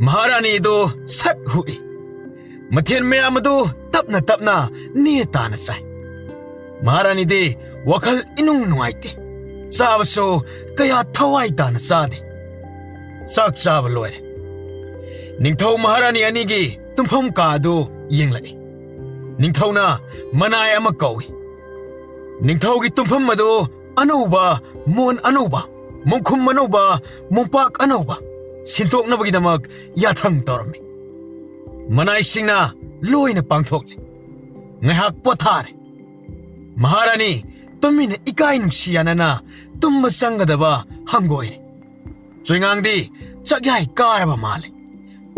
ꯃꯍꯥꯔꯥꯅꯤꯗꯨ ꯁꯠ ꯍꯨꯛꯏ꯫ ꯃꯊꯦꯜ ꯃꯌꯥꯝ ꯑꯗꯨ ꯇꯞꯅ ꯇꯞꯅ ꯅꯦ ꯇꯥꯅ ꯆꯥꯏ꯫ ꯃꯍꯥꯔꯥꯅꯤꯗꯤ ꯋꯥꯈꯜ ꯏꯅꯨꯡ ꯅꯨꯡꯉꯥꯏꯇꯦ꯫ ꯆꯥꯕꯁꯨ ꯀꯌꯥ ꯊꯋꯥꯏ ꯇꯥꯅ ꯆꯥꯗꯦ꯫ ꯆꯥꯛ ꯆꯥꯕ ꯂꯣꯏꯔꯦ꯫ ꯅꯤꯡꯊꯧ ꯃꯍꯥꯔꯥꯅꯤ ꯑꯅꯤꯒꯤ ꯇꯨꯝꯐꯝ ꯀꯥ ꯑꯗꯨ ꯌꯦꯡꯂꯛꯏ꯫ ꯅꯤꯡꯊꯧꯅ ꯃꯅꯥꯏ ꯑꯃ ꯀꯧꯏ꯫ ꯅꯤꯡꯊꯧꯒꯤ ꯇꯨꯝꯐꯝ ꯑꯗꯨ ꯑꯅꯧꯕ, ꯃꯣꯟ ꯑꯅꯧꯕ, ꯃꯣꯡꯈꯨꯝ ꯑꯅꯧꯕ, ꯃꯣꯝꯄꯥꯛ ꯑꯅꯧꯕ ꯁꯤꯟꯗꯣꯛꯅꯕꯒꯤꯗꯃꯛ ꯌꯥꯊꯪ ꯇꯧꯔꯝꯃꯤ꯫ ꯃꯅꯥꯏꯁꯤꯡꯅ ꯂꯣꯏꯅ ꯄꯥꯡꯊꯣꯛꯂꯦ꯫ ꯉꯥꯏꯍꯥꯛ ꯄꯣꯊꯥꯔꯦ꯫ ꯃꯍꯥꯔꯥꯅꯤ ꯇꯨꯃꯤꯟꯅ ꯏꯀꯥꯏ ꯅꯨꯡꯁꯤ ꯌꯥꯅꯅ ꯇꯨꯝꯕ ꯆꯪꯒꯗꯕ ꯍꯪꯒꯣꯏꯔꯦ꯫ ꯆꯣꯏꯉꯥꯡꯗꯤ ꯆꯥꯛꯌꯥꯏ ꯀꯥꯔꯕ ꯃꯥꯜꯂꯦ꯫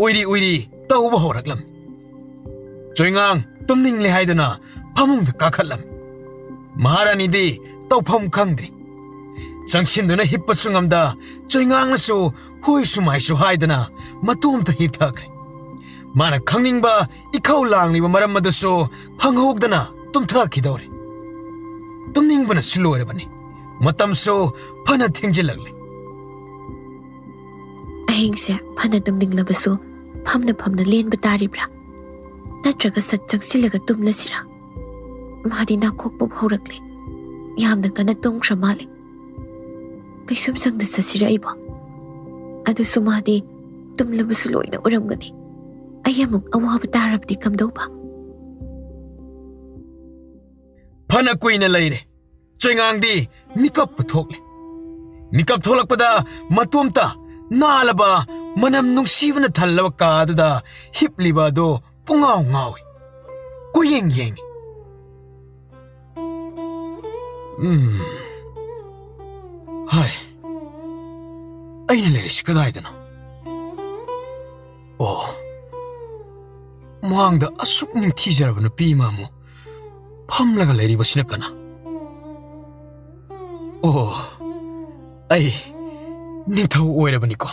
ꯎꯏꯔꯤ ꯎꯏꯔꯤ ꯇꯧꯕ ꯍꯧꯔꯛꯂꯝꯃꯤ꯫ ꯆꯣꯏꯉꯥꯡ ꯇꯨꯝꯅꯤꯡꯂꯦ ꯍꯥꯏꯗꯨꯅ ꯐꯃꯨꯡꯗ ꯀꯥꯈꯠꯂꯝꯃꯤ꯫ ꯃꯍꯥꯔꯥꯅꯤꯗꯤ ꯇꯧꯐꯝ ꯈꯪꯗ꯭ꯔꯦ꯫ ꯆꯪꯁꯤꯟꯗꯨꯅ ꯍꯤꯞꯄꯁꯨ ꯉꯝꯗ, ꯆꯣꯏꯉꯥꯡꯅꯁꯨ ꯍꯣꯏꯁꯨ ꯃꯥꯏꯁꯨ ꯍꯥꯏꯗꯅ ꯃꯇꯣꯝꯇ ꯍꯤꯞꯊꯈ꯭ꯔꯦ꯫ ꯃꯥꯅ ꯈꯪꯅꯤꯡꯕ ꯏꯈꯧ ꯂꯥꯡꯂꯤꯕ ꯃꯔꯝ ꯑꯗꯨꯁꯨ ꯍꯪꯍꯧꯗꯅ ꯇꯨꯝꯊꯈꯤꯗꯧꯔꯦ꯫ ꯇꯨꯝꯅꯤꯡꯕꯅꯁꯨ ꯂꯣꯏꯔꯕꯅꯤ꯫ ꯃꯇꯝꯁꯨ ꯐꯅ ꯊꯦꯡꯖꯤꯜꯂꯛꯂꯦ꯫ ꯑꯍꯤꯡꯁꯦ ꯐꯅ ꯇꯨꯝꯅꯤꯡꯂꯕꯁꯨ ꯐꯝꯅ ꯐꯝꯅ ꯂꯦꯟꯕ ꯇꯥꯔꯤꯕ꯭ꯔꯥ? ꯅꯠꯇ꯭ꯔꯒ ꯁꯠ ꯆꯪꯁꯤꯜꯂꯒ ꯇꯨꯝꯂꯁꯤꯔꯥ? ꯃꯥꯗꯤ ꯅꯥꯈꯣꯛꯄ ꯍꯧꯔꯛꯂꯦ꯫ ꯌꯥꯝꯅ ꯀꯟꯅ ꯇꯨꯝꯈ꯭ꯔ ꯃꯥꯜꯂꯦ꯫ ꯀꯩꯁꯨꯝ ꯁꯪꯗ ꯆꯠꯁꯤꯔ ꯑꯩꯕꯣ? ꯑꯗꯨꯁꯨ ꯃꯥꯗꯤ ꯇꯨꯝꯂꯕꯁꯨ ꯂꯣꯏꯅ ꯎꯔꯝꯒꯅꯤ꯫ ꯑꯩ ꯑꯃꯨꯛ ꯑꯋꯥꯕ ꯇꯥꯔꯕꯗꯤ ꯀꯝꯗꯧꯕ? ꯐꯅ ꯀꯨꯏꯅ ꯂꯩꯔꯦ꯫ ꯆꯣꯏꯉꯥꯡꯗꯤ ꯃꯤꯀꯞꯄꯨ ꯊꯣꯛꯂꯦ꯫ ꯃꯤꯀꯞ ꯊꯣꯛꯂꯛꯄꯗ ꯃꯇꯣꯝꯇ ꯅꯥꯜꯂꯕ ꯃꯅꯝ ꯅꯨꯡꯁꯤꯕꯅ ꯊꯜꯂꯕ ꯀꯥ ꯑꯗꯨꯗ ꯍꯤꯞꯂꯤꯕ ꯑꯗꯨ ꯄꯨꯡꯉꯥꯎ ꯉꯥꯎꯏ꯫ ꯀꯣꯏꯌꯦꯡ ꯌꯦꯡꯏ꯫ ꯎꯝ꯫ ꯍꯥꯏ꯫ ꯑꯩꯅ ꯂꯩꯔꯤꯁꯤ ꯀꯗꯥꯏꯗꯅꯣ? ꯑꯣ꯫ ꯃꯥꯡꯗ ꯑꯁꯨꯛ ꯅꯤꯡꯊꯤꯖꯔꯕ ꯅꯨꯄꯤ ꯑꯃ ꯑꯃꯨꯛ ꯐꯝꯂꯒ ꯂꯩꯔꯤꯕꯁꯤꯅ ꯀꯅꯥ? ꯑꯣ, ꯑꯩ ꯅꯤꯡꯊꯧ ꯑꯣꯏꯔꯕꯅꯤꯀꯣ꯫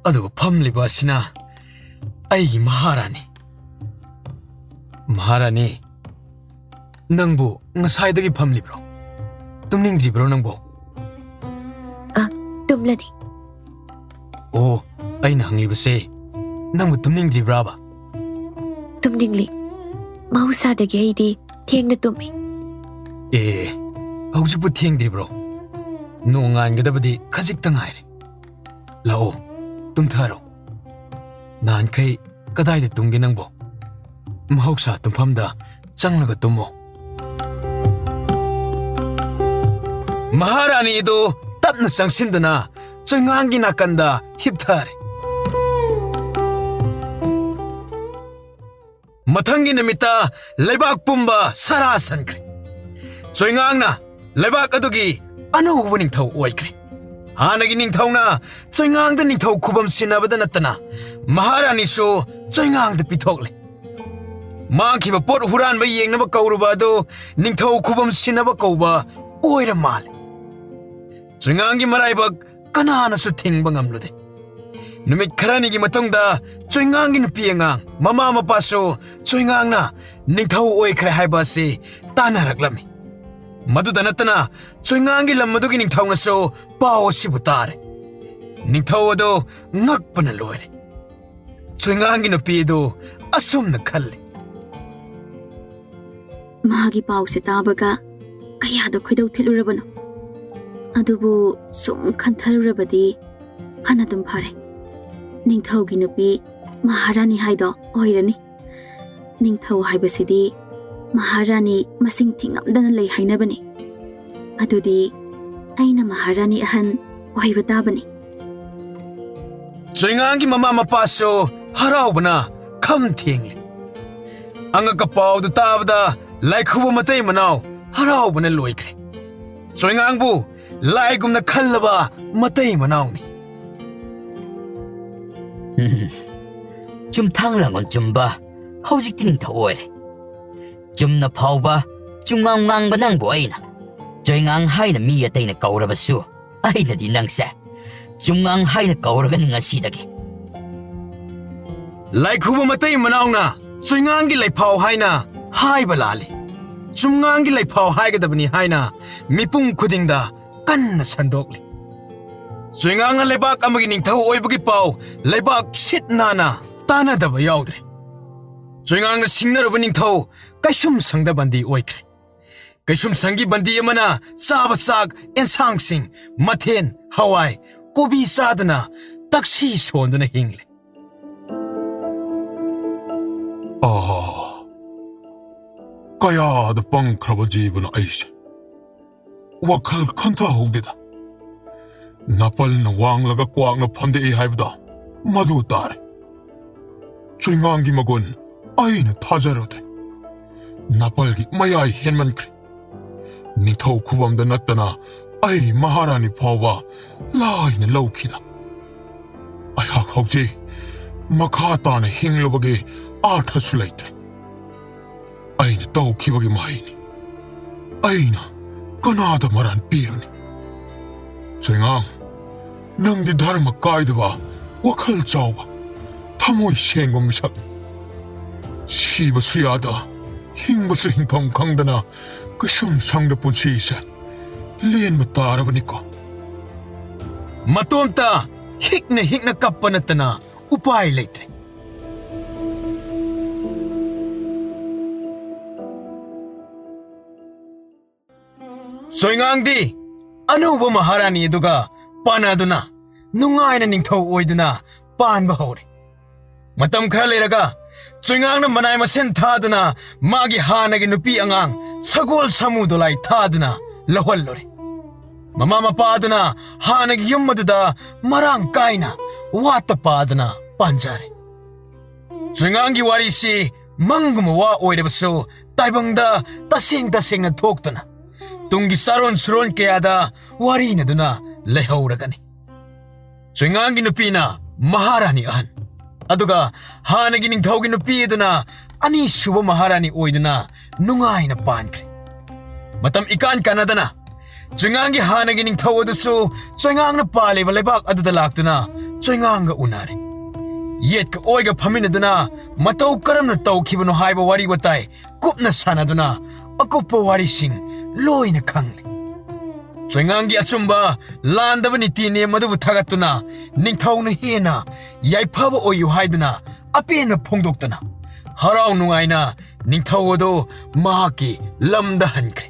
ꯑꯗꯨꯒ ꯐꯝꯂꯤꯕ ꯑꯁꯤꯅ ꯑꯩꯒꯤ ꯃꯍꯥꯔꯥꯅꯤ꯫ ꯃꯍꯥꯔꯥꯅꯤ, ꯅꯪꯕꯨ ꯉꯁꯥꯏꯗꯒꯤ ꯐꯝꯂꯤꯕ꯭ꯔꯣ? ꯇꯨꯝꯅꯤꯡꯗ꯭ꯔꯤꯕ꯭ꯔꯣ ꯅꯪꯕꯨ? ꯑ, ꯇꯨꯝꯂꯅꯤ꯫ ꯑꯣ, ꯑꯩꯅ ꯍꯪꯂꯤꯕꯁꯦ ꯅꯪꯕꯨ ꯇꯨꯝꯅꯤꯡꯗ꯭ꯔꯤꯕ꯭ꯔꯥꯕ? ꯇꯨꯝꯅꯤꯡꯂꯤ꯫ ꯃꯍꯧꯁꯥꯗꯒꯤ ꯑꯩꯗꯤ ꯊꯦꯡꯅ ꯇꯨꯝꯃꯤ꯫ ꯑꯦ, ꯍꯧꯖꯤꯛꯄꯨ ꯊꯦꯡꯗ꯭ꯔꯤꯕ꯭ꯔꯣ? ꯅꯣꯡꯉꯥꯟꯒꯗꯕꯗꯤ ꯈꯖꯤꯛꯇ ꯉꯥꯏꯔꯦ꯫ ꯂꯥꯛꯑꯣ, ꯇꯨꯝꯊꯔꯣ꯫ ꯅꯍꯥꯟꯈꯩ ꯀꯗꯥꯏꯗ ꯇꯨꯝꯒꯦ ꯅꯪꯕꯣ? ꯃꯍꯧꯁꯥ ꯇꯨꯝꯐꯝꯗ ꯆꯪꯂꯒ ꯇꯨꯝꯃꯨ꯫ ꯃꯍꯥꯔꯥꯅꯤ ꯑꯗꯨ ꯇꯞꯅ ꯆꯪꯁꯤꯟꯗꯨꯅ ꯆꯣꯏꯉꯥꯡꯒꯤ ꯅꯥꯀꯟꯗ ꯍꯤꯞꯊꯔꯦ꯫ ꯃꯊꯪꯒꯤ ꯅꯨꯃꯤꯠꯇ ꯂꯩꯕꯥꯛ ꯄꯨꯝꯕ ꯁꯔꯥ ꯁꯟꯈ꯭ꯔꯦ꯫ ꯆꯣꯏꯉꯥꯡꯅ ꯂꯩꯕꯥꯛ ꯑꯗꯨꯒꯤ ꯑꯅꯧꯕ ꯅꯤꯡꯊꯧ ꯑꯣꯏꯈ꯭ꯔꯦ꯫ ꯍꯥꯟꯅꯒꯤ ꯅꯤꯡꯊꯧꯅ ꯆꯣꯏꯉꯥꯡꯗ ꯅꯤꯡꯊꯧ ꯈꯨꯕꯝ ꯁꯤꯟꯅꯕꯗ ꯅꯠꯇꯅ ꯃꯍꯥꯔꯥꯅꯤꯁꯨ ꯆꯣꯏꯉꯥꯡꯗ ꯄꯤꯊꯣꯛꯂꯦ꯫ ꯃꯥꯡꯈꯤꯕ ꯄꯣꯠ ꯍꯨꯔꯥꯟꯕ ꯌꯦꯡꯅꯕ ꯀꯧꯔꯨꯕ ꯑꯗꯨ ꯅꯤꯡꯊꯧ ꯈꯨꯕꯝ ꯁꯤꯟꯅꯕ ꯀꯧꯕ ꯑꯣꯏꯔ ꯃꯥꯜꯂꯦ꯫ ꯆꯣꯏꯉꯥꯡꯒꯤ ꯃꯔꯥꯏꯕꯛ ꯀꯅꯥꯅꯁꯨ ꯊꯤꯡꯕ ꯉꯝꯂꯨꯗꯦ꯫ ꯅꯨꯃꯤꯠ ꯈꯔꯅꯤꯒꯤ ꯃꯇꯨꯡꯗ ꯆꯣꯏꯉꯥꯡꯒꯤ ꯅꯨꯄꯤ ꯑꯉꯥꯡ, ꯃꯃꯥ ꯃꯄꯥꯁꯨ ꯆꯣꯏꯉꯥꯡꯅ ꯅꯤꯡꯊꯧ ꯑꯣꯏꯈ꯭ꯔꯦ ꯍꯥꯏꯕ ꯑꯁꯤ ꯇꯥꯟꯅꯔꯛꯂꯝꯃꯤ꯫ ꯃꯗꯨꯗ ꯅꯠꯇꯅ ꯆꯣꯏꯉꯥꯡꯒꯤ ꯂꯝ ꯑꯗꯨꯒꯤ ꯅꯤꯡꯊꯧꯅꯁꯨ ꯄꯥꯎ ꯑꯁꯤꯕꯨ ꯇꯥꯔꯦ꯫ ꯅꯤꯡꯊꯧ ꯑꯗꯨ ꯉꯛꯄꯅ ꯂꯣꯏꯔꯦ꯫ ꯆꯣꯏꯉꯥꯡꯒꯤ ꯅꯨꯄꯤ ꯑꯗꯨ ꯑꯁꯨꯝꯅ ꯈꯜꯂꯤ꯫ ꯃꯥꯒꯤ ꯄꯥꯎꯁꯦ ꯇꯥꯕꯒ ꯀꯌꯥꯗ ꯈꯣꯏꯗꯧ ꯊꯤꯠꯂꯨꯔꯕꯅꯣ꯫ ꯑꯗꯨꯕꯨ ꯁꯨꯝ ꯈꯟꯊꯔꯨꯔꯕꯗꯤ ꯐꯅ ꯑꯗꯨꯝ ꯐꯔꯦ꯫ ꯅꯤꯡꯊꯧꯒꯤ ꯅꯨꯄꯤ ꯃꯍꯥꯔꯥꯅꯤ ꯍꯥꯏꯗꯣ ꯑꯣꯏꯔꯅꯤ꯫ ꯅꯤꯡꯊꯧ ꯍꯥꯏꯕꯁꯤꯗꯤ ꯃꯍꯥꯔꯥꯅꯤ ꯃꯁꯤꯡ ꯊꯤꯉꯝꯗꯅ ꯂꯩ ꯍꯥꯏꯅꯕꯅꯤ꯫ ꯑꯗꯨꯗꯤ ꯑꯩꯅ ꯃꯍꯥꯔꯥꯅꯤ ꯑꯍꯟ ꯑꯣꯏꯕ ꯇꯥꯕꯅꯤ꯫ ꯆꯣꯏꯉꯥꯡꯒꯤ ꯃꯃꯥ ꯃꯄꯥꯁꯨ ꯍꯔꯥꯎꯕꯅ ꯈꯝ ꯊꯦꯡꯂꯦ꯫ ꯑꯉꯛꯄ ꯄꯥꯎꯗꯨ ꯇꯥꯕꯗ ꯂꯥꯏꯈꯨꯕ ꯃꯇꯩ ꯃꯅꯥꯎ ꯍꯔꯥꯎꯕꯅ ꯂꯣꯏꯈ꯭ꯔꯦ꯫ ꯆꯣꯏꯉꯥꯡꯕꯨ ꯂꯥꯏꯒꯨꯝꯅ ꯈꯜꯂꯕ ꯃꯇꯩ ꯃꯅꯥꯎꯅꯤ꯫ ꯎꯝ, ꯆꯨꯝꯊꯥꯡ ꯂꯥꯡꯒꯣꯜ ꯆꯨꯝꯕ ꯍꯧꯖꯤꯛꯇꯤ ꯅꯤꯡꯊꯧ ꯑꯣꯏꯔꯦ꯫ ꯆꯨꯝꯅ ꯐꯥꯎꯕ ꯆꯨꯝꯉꯥꯡ ꯉꯥꯡꯕ ꯅꯪꯕꯨ ꯑꯩꯅ ꯆꯣꯏꯉꯥꯡ ꯍꯥꯏꯅ ꯃꯤ ꯑꯇꯩꯅ ꯀꯧꯔꯕꯁꯨ ꯑꯩꯅꯗꯤ ꯅꯪꯁꯦ ꯆꯨꯝꯉꯥꯡ ꯍꯥꯏꯅ ꯀꯧꯔꯒꯅꯤ ꯉꯁꯤꯗꯒꯤ꯫ ꯂꯥꯏꯈꯨꯕ ꯃꯇꯩ ꯃꯅꯥꯎꯅ ꯆꯣꯏꯉꯥꯡꯒꯤ ꯂꯩꯐꯥꯎ ꯍꯥꯏꯅ ꯍꯥꯏꯕ ꯂꯥꯜꯂꯤ꯫ ꯆꯨꯝꯉꯥꯡꯒꯤ ꯂꯩꯐꯥꯎ ꯍꯥꯏꯒꯗꯕꯅꯤ ꯍꯥꯏꯅ ꯃꯤꯄꯨꯝ ꯈꯨꯗꯤꯡꯗ ꯀꯟꯅ ꯁꯟꯗꯣꯛꯂꯤ꯫ ꯆꯣꯏꯉꯥꯡꯅ ꯂꯩꯕꯥꯛ ꯑꯃꯒꯤ ꯅꯤꯡꯊꯧ ꯑꯣꯏꯕꯒꯤ ꯄꯥꯎ ꯂꯩꯕꯥꯛ ꯁꯤꯠ ꯅꯥꯟꯅ ꯇꯥꯟꯅꯗꯕ ꯌꯥꯎꯗ꯭ꯔꯦ꯫ ꯆꯣꯏꯉꯥꯡꯅ ꯁꯤꯡꯅꯔꯨꯕ ꯅꯤꯡꯊꯧ ꯀꯩꯁꯨꯝ ꯁꯪꯗ ꯕꯟꯗꯤ ꯑꯣꯏꯈ꯭ꯔꯦ꯫ ꯀꯩꯁꯨꯝ ꯁꯪꯒꯤ ꯕꯟꯗꯤ ꯑꯃꯅ ꯆꯥꯕ ꯆꯥꯛ, ꯑꯦꯟꯁꯥꯡꯁꯤꯡ, ꯃꯊꯦꯜ, ꯍꯋꯥꯏ, ꯀꯣꯕꯤ ꯆꯥꯗꯨꯅ ꯇꯛꯁꯤ ꯁꯣꯟꯗꯨꯅ ꯍꯤꯡꯂꯦ꯫ ꯑꯣ, ꯀꯌꯥꯗ ꯄꯪꯈ꯭ꯔꯕ ꯖꯤꯕꯅꯣ ꯑꯩꯁꯦ꯫ ꯋꯥꯈꯜ ꯈꯟꯊꯍꯧꯗꯦꯗ꯫ ꯅꯥꯄꯜꯅ ꯋꯥꯡꯂꯒ ꯀ꯭ꯋꯥꯛꯅ ꯐꯝꯗꯦꯛꯏ ꯍꯥꯏꯕꯗꯣ ꯃꯗꯨ ꯇꯥꯔꯦ꯫ ꯆꯣꯏꯉꯥꯡꯒꯤ ꯃꯒꯨꯟ ꯑꯩꯅ ꯊꯥꯖꯔꯨꯗꯦ꯫ ꯅꯥꯄꯜꯒꯤ ꯃꯌꯥꯏ ꯍꯦꯟꯃꯟꯈ꯭ꯔꯦ꯫ ꯅꯤꯡꯊꯧ ꯈꯨꯕꯝꯗ ꯅꯠꯇꯅ ꯑꯩ ꯃꯍꯥꯔꯥꯅꯤ ꯐꯥꯎꯕ ꯂꯥꯏꯅ ꯂꯧꯈꯤꯗ꯫ ꯑꯩꯍꯥꯛ ꯍꯧꯖꯤꯛ ꯃꯈꯥ ꯇꯥꯅ ꯍꯤꯡꯂꯨꯕꯒꯤ ꯑꯥꯔꯊꯁꯨ ꯂꯩꯇ꯭ꯔꯦ꯫ ꯑꯩꯅ ꯇꯧꯈꯤꯕꯒꯤ ꯃꯍꯩꯅꯤ꯫ ꯑꯩꯅ ꯀꯅꯥꯗ ꯃꯔꯥꯟ ꯄꯤꯔꯨꯅꯤ? ꯆꯣꯏꯉꯥꯡ, ꯅꯪꯗꯤ ꯙꯔꯃ ꯀꯥꯏꯗꯕ, ꯋꯥꯈꯜ ꯆꯥꯎꯕ, ꯊꯃꯣꯏ ꯁꯦꯡꯕ ꯃꯤꯁꯛ꯫ ꯁꯤꯕꯁꯨ ꯌꯥꯗ, ꯍꯤꯡꯕꯁꯨ ꯍꯤꯡꯐꯝ ꯈꯪꯗꯅ ꯀꯩꯁꯨꯝ ꯁꯪꯗ ꯄꯨꯟꯁꯤꯁꯦ ꯂꯦꯟꯕ ꯇꯥꯔꯕꯅꯤꯀꯣ꯫ ꯃꯇꯣꯝꯇ ꯍꯤꯛꯅ ꯍꯤꯛꯅ ꯀꯞꯄ ꯅꯠꯇꯅ ꯎꯄꯥꯏ ꯂꯩꯇ꯭ꯔꯦ꯫ ꯆꯣꯏꯉꯥꯡꯗꯤ ꯑꯅꯧꯕ ꯃꯍꯥꯔꯥꯅꯤ ꯑꯗꯨꯒ ꯄꯥꯟꯅꯗꯨꯅ ꯅꯨꯡꯉꯥꯏꯅ ꯅꯤꯡꯊꯧ ꯑꯣꯏꯗꯨꯅ ꯄꯥꯟꯕ ꯍꯧꯔꯦ꯫ ꯃꯇꯝ ꯈꯔ ꯂꯩꯔꯒ ꯆꯣꯏꯉꯥꯡꯅ ꯃꯅꯥꯏ ꯃꯁꯤꯟ ꯊꯥꯗꯨꯅ ꯃꯥꯒꯤ ꯍꯥꯟꯅꯒꯤ ꯅꯨꯄꯤ ꯑꯉꯥꯡ ꯁꯒꯣꯜ ꯁꯥꯃꯨ ꯗꯣꯂꯥꯏ ꯊꯥꯗꯨꯅ ꯂꯧꯍꯜꯂꯨꯔꯦ꯫ ꯃꯃꯥ ꯃꯄꯥꯗꯨꯅ ꯍꯥꯟꯅꯒꯤ ꯌꯨꯝ ꯑꯗꯨꯗ ꯃꯔꯥꯡ ꯀꯥꯏꯅ ꯋꯥꯠꯇ ꯄꯥꯗꯅ ꯄꯥꯟꯖꯔꯦ꯫ ꯆꯣꯏꯉꯥꯡꯒꯤ ꯋꯥꯔꯤꯁꯤ ꯃꯪꯒꯨꯝꯕ ꯋꯥ ꯑꯣꯏꯔꯕꯁꯨ ꯇꯥꯏꯕꯪꯗ ꯇꯁꯦꯡ ꯇꯁꯦꯡꯅ ꯊꯣꯛꯇꯨꯅ ꯇꯨꯡꯒꯤ ꯆꯥꯔꯣꯟ ꯁꯨꯔꯣꯟ ꯀꯌꯥꯗ ꯋꯥꯔꯤꯅꯗꯨꯅ ꯂꯩꯍꯧꯔꯒꯅꯤ꯫ ꯆꯣꯏꯉꯥꯡꯒꯤ ꯅꯨꯄꯤꯅ ꯃꯍꯥꯔꯥꯅꯤ ꯑꯍꯟ, ꯑꯗꯨꯒ ꯍꯥꯟꯅꯒꯤ ꯅꯤꯡꯊꯧꯒꯤ ꯅꯨꯄꯤ ꯑꯗꯨꯅ ꯑꯅꯤꯁꯨꯕ ꯃꯍꯥꯔꯥꯅꯤ ꯑꯣꯏꯗꯨꯅ ꯅꯨꯡꯉꯥꯏꯅ ꯄꯥꯟꯈ꯭ꯔꯦ꯫ ꯃꯇꯝ ꯏꯀꯥꯟ ꯀꯥꯟꯅꯗꯅ ꯆꯣꯏꯉꯥꯡꯒꯤ ꯍꯥꯟꯅꯒꯤ ꯅꯤꯡꯊꯧ ꯑꯗꯨꯁꯨ ꯆꯣꯏꯉꯥꯡꯅ ꯄꯥꯜꯂꯤꯕ ꯂꯩꯕꯥꯛ ꯑꯗꯨꯗ ꯂꯥꯛꯇꯨꯅ ꯆꯣꯏꯉꯥꯡꯒ ꯎꯅꯔꯦ꯫ ꯌꯦꯠꯀ ꯑꯣꯏꯒ ꯐꯝꯃꯤꯟꯅꯗꯨꯅ ꯃꯇꯧ ꯀꯔꯝꯅ ꯇꯧꯈꯤꯕꯅꯣ ꯍꯥꯏꯕ ꯋꯥꯔꯤ ꯋꯥꯇꯥꯏ ꯀꯨꯞꯅ ꯁꯥꯟꯅꯗꯨꯅ ꯑꯀꯨꯞꯄ ꯋꯥꯔꯤꯁꯤꯡ ꯂꯣꯏꯅ ꯈꯪꯂꯦ꯫ ꯆꯣꯏꯉꯥꯡꯒꯤ ꯑꯆꯨꯝꯕ ꯂꯥꯟꯗꯕ ꯅꯤꯇꯤ ꯅꯤꯌꯝ ꯑꯗꯨꯕꯨ ꯊꯥꯒꯠꯇꯨꯅ ꯅꯤꯡꯊꯧꯅ ꯍꯦꯟꯅ ꯌꯥꯏꯐꯕ ꯑꯣꯏꯌꯨ ꯍꯥꯏꯗꯨꯅ ꯑꯄꯦꯟꯕ ꯐꯣꯡꯗꯣꯛꯇꯨꯅ ꯍꯔꯥꯎ ꯅꯨꯡꯉꯥꯏꯅ ꯅꯤꯡꯊꯧ ꯑꯗꯨ ꯃꯍꯥꯛꯀꯤ ꯂꯝꯗ ꯍꯟꯈ꯭ꯔꯦ꯫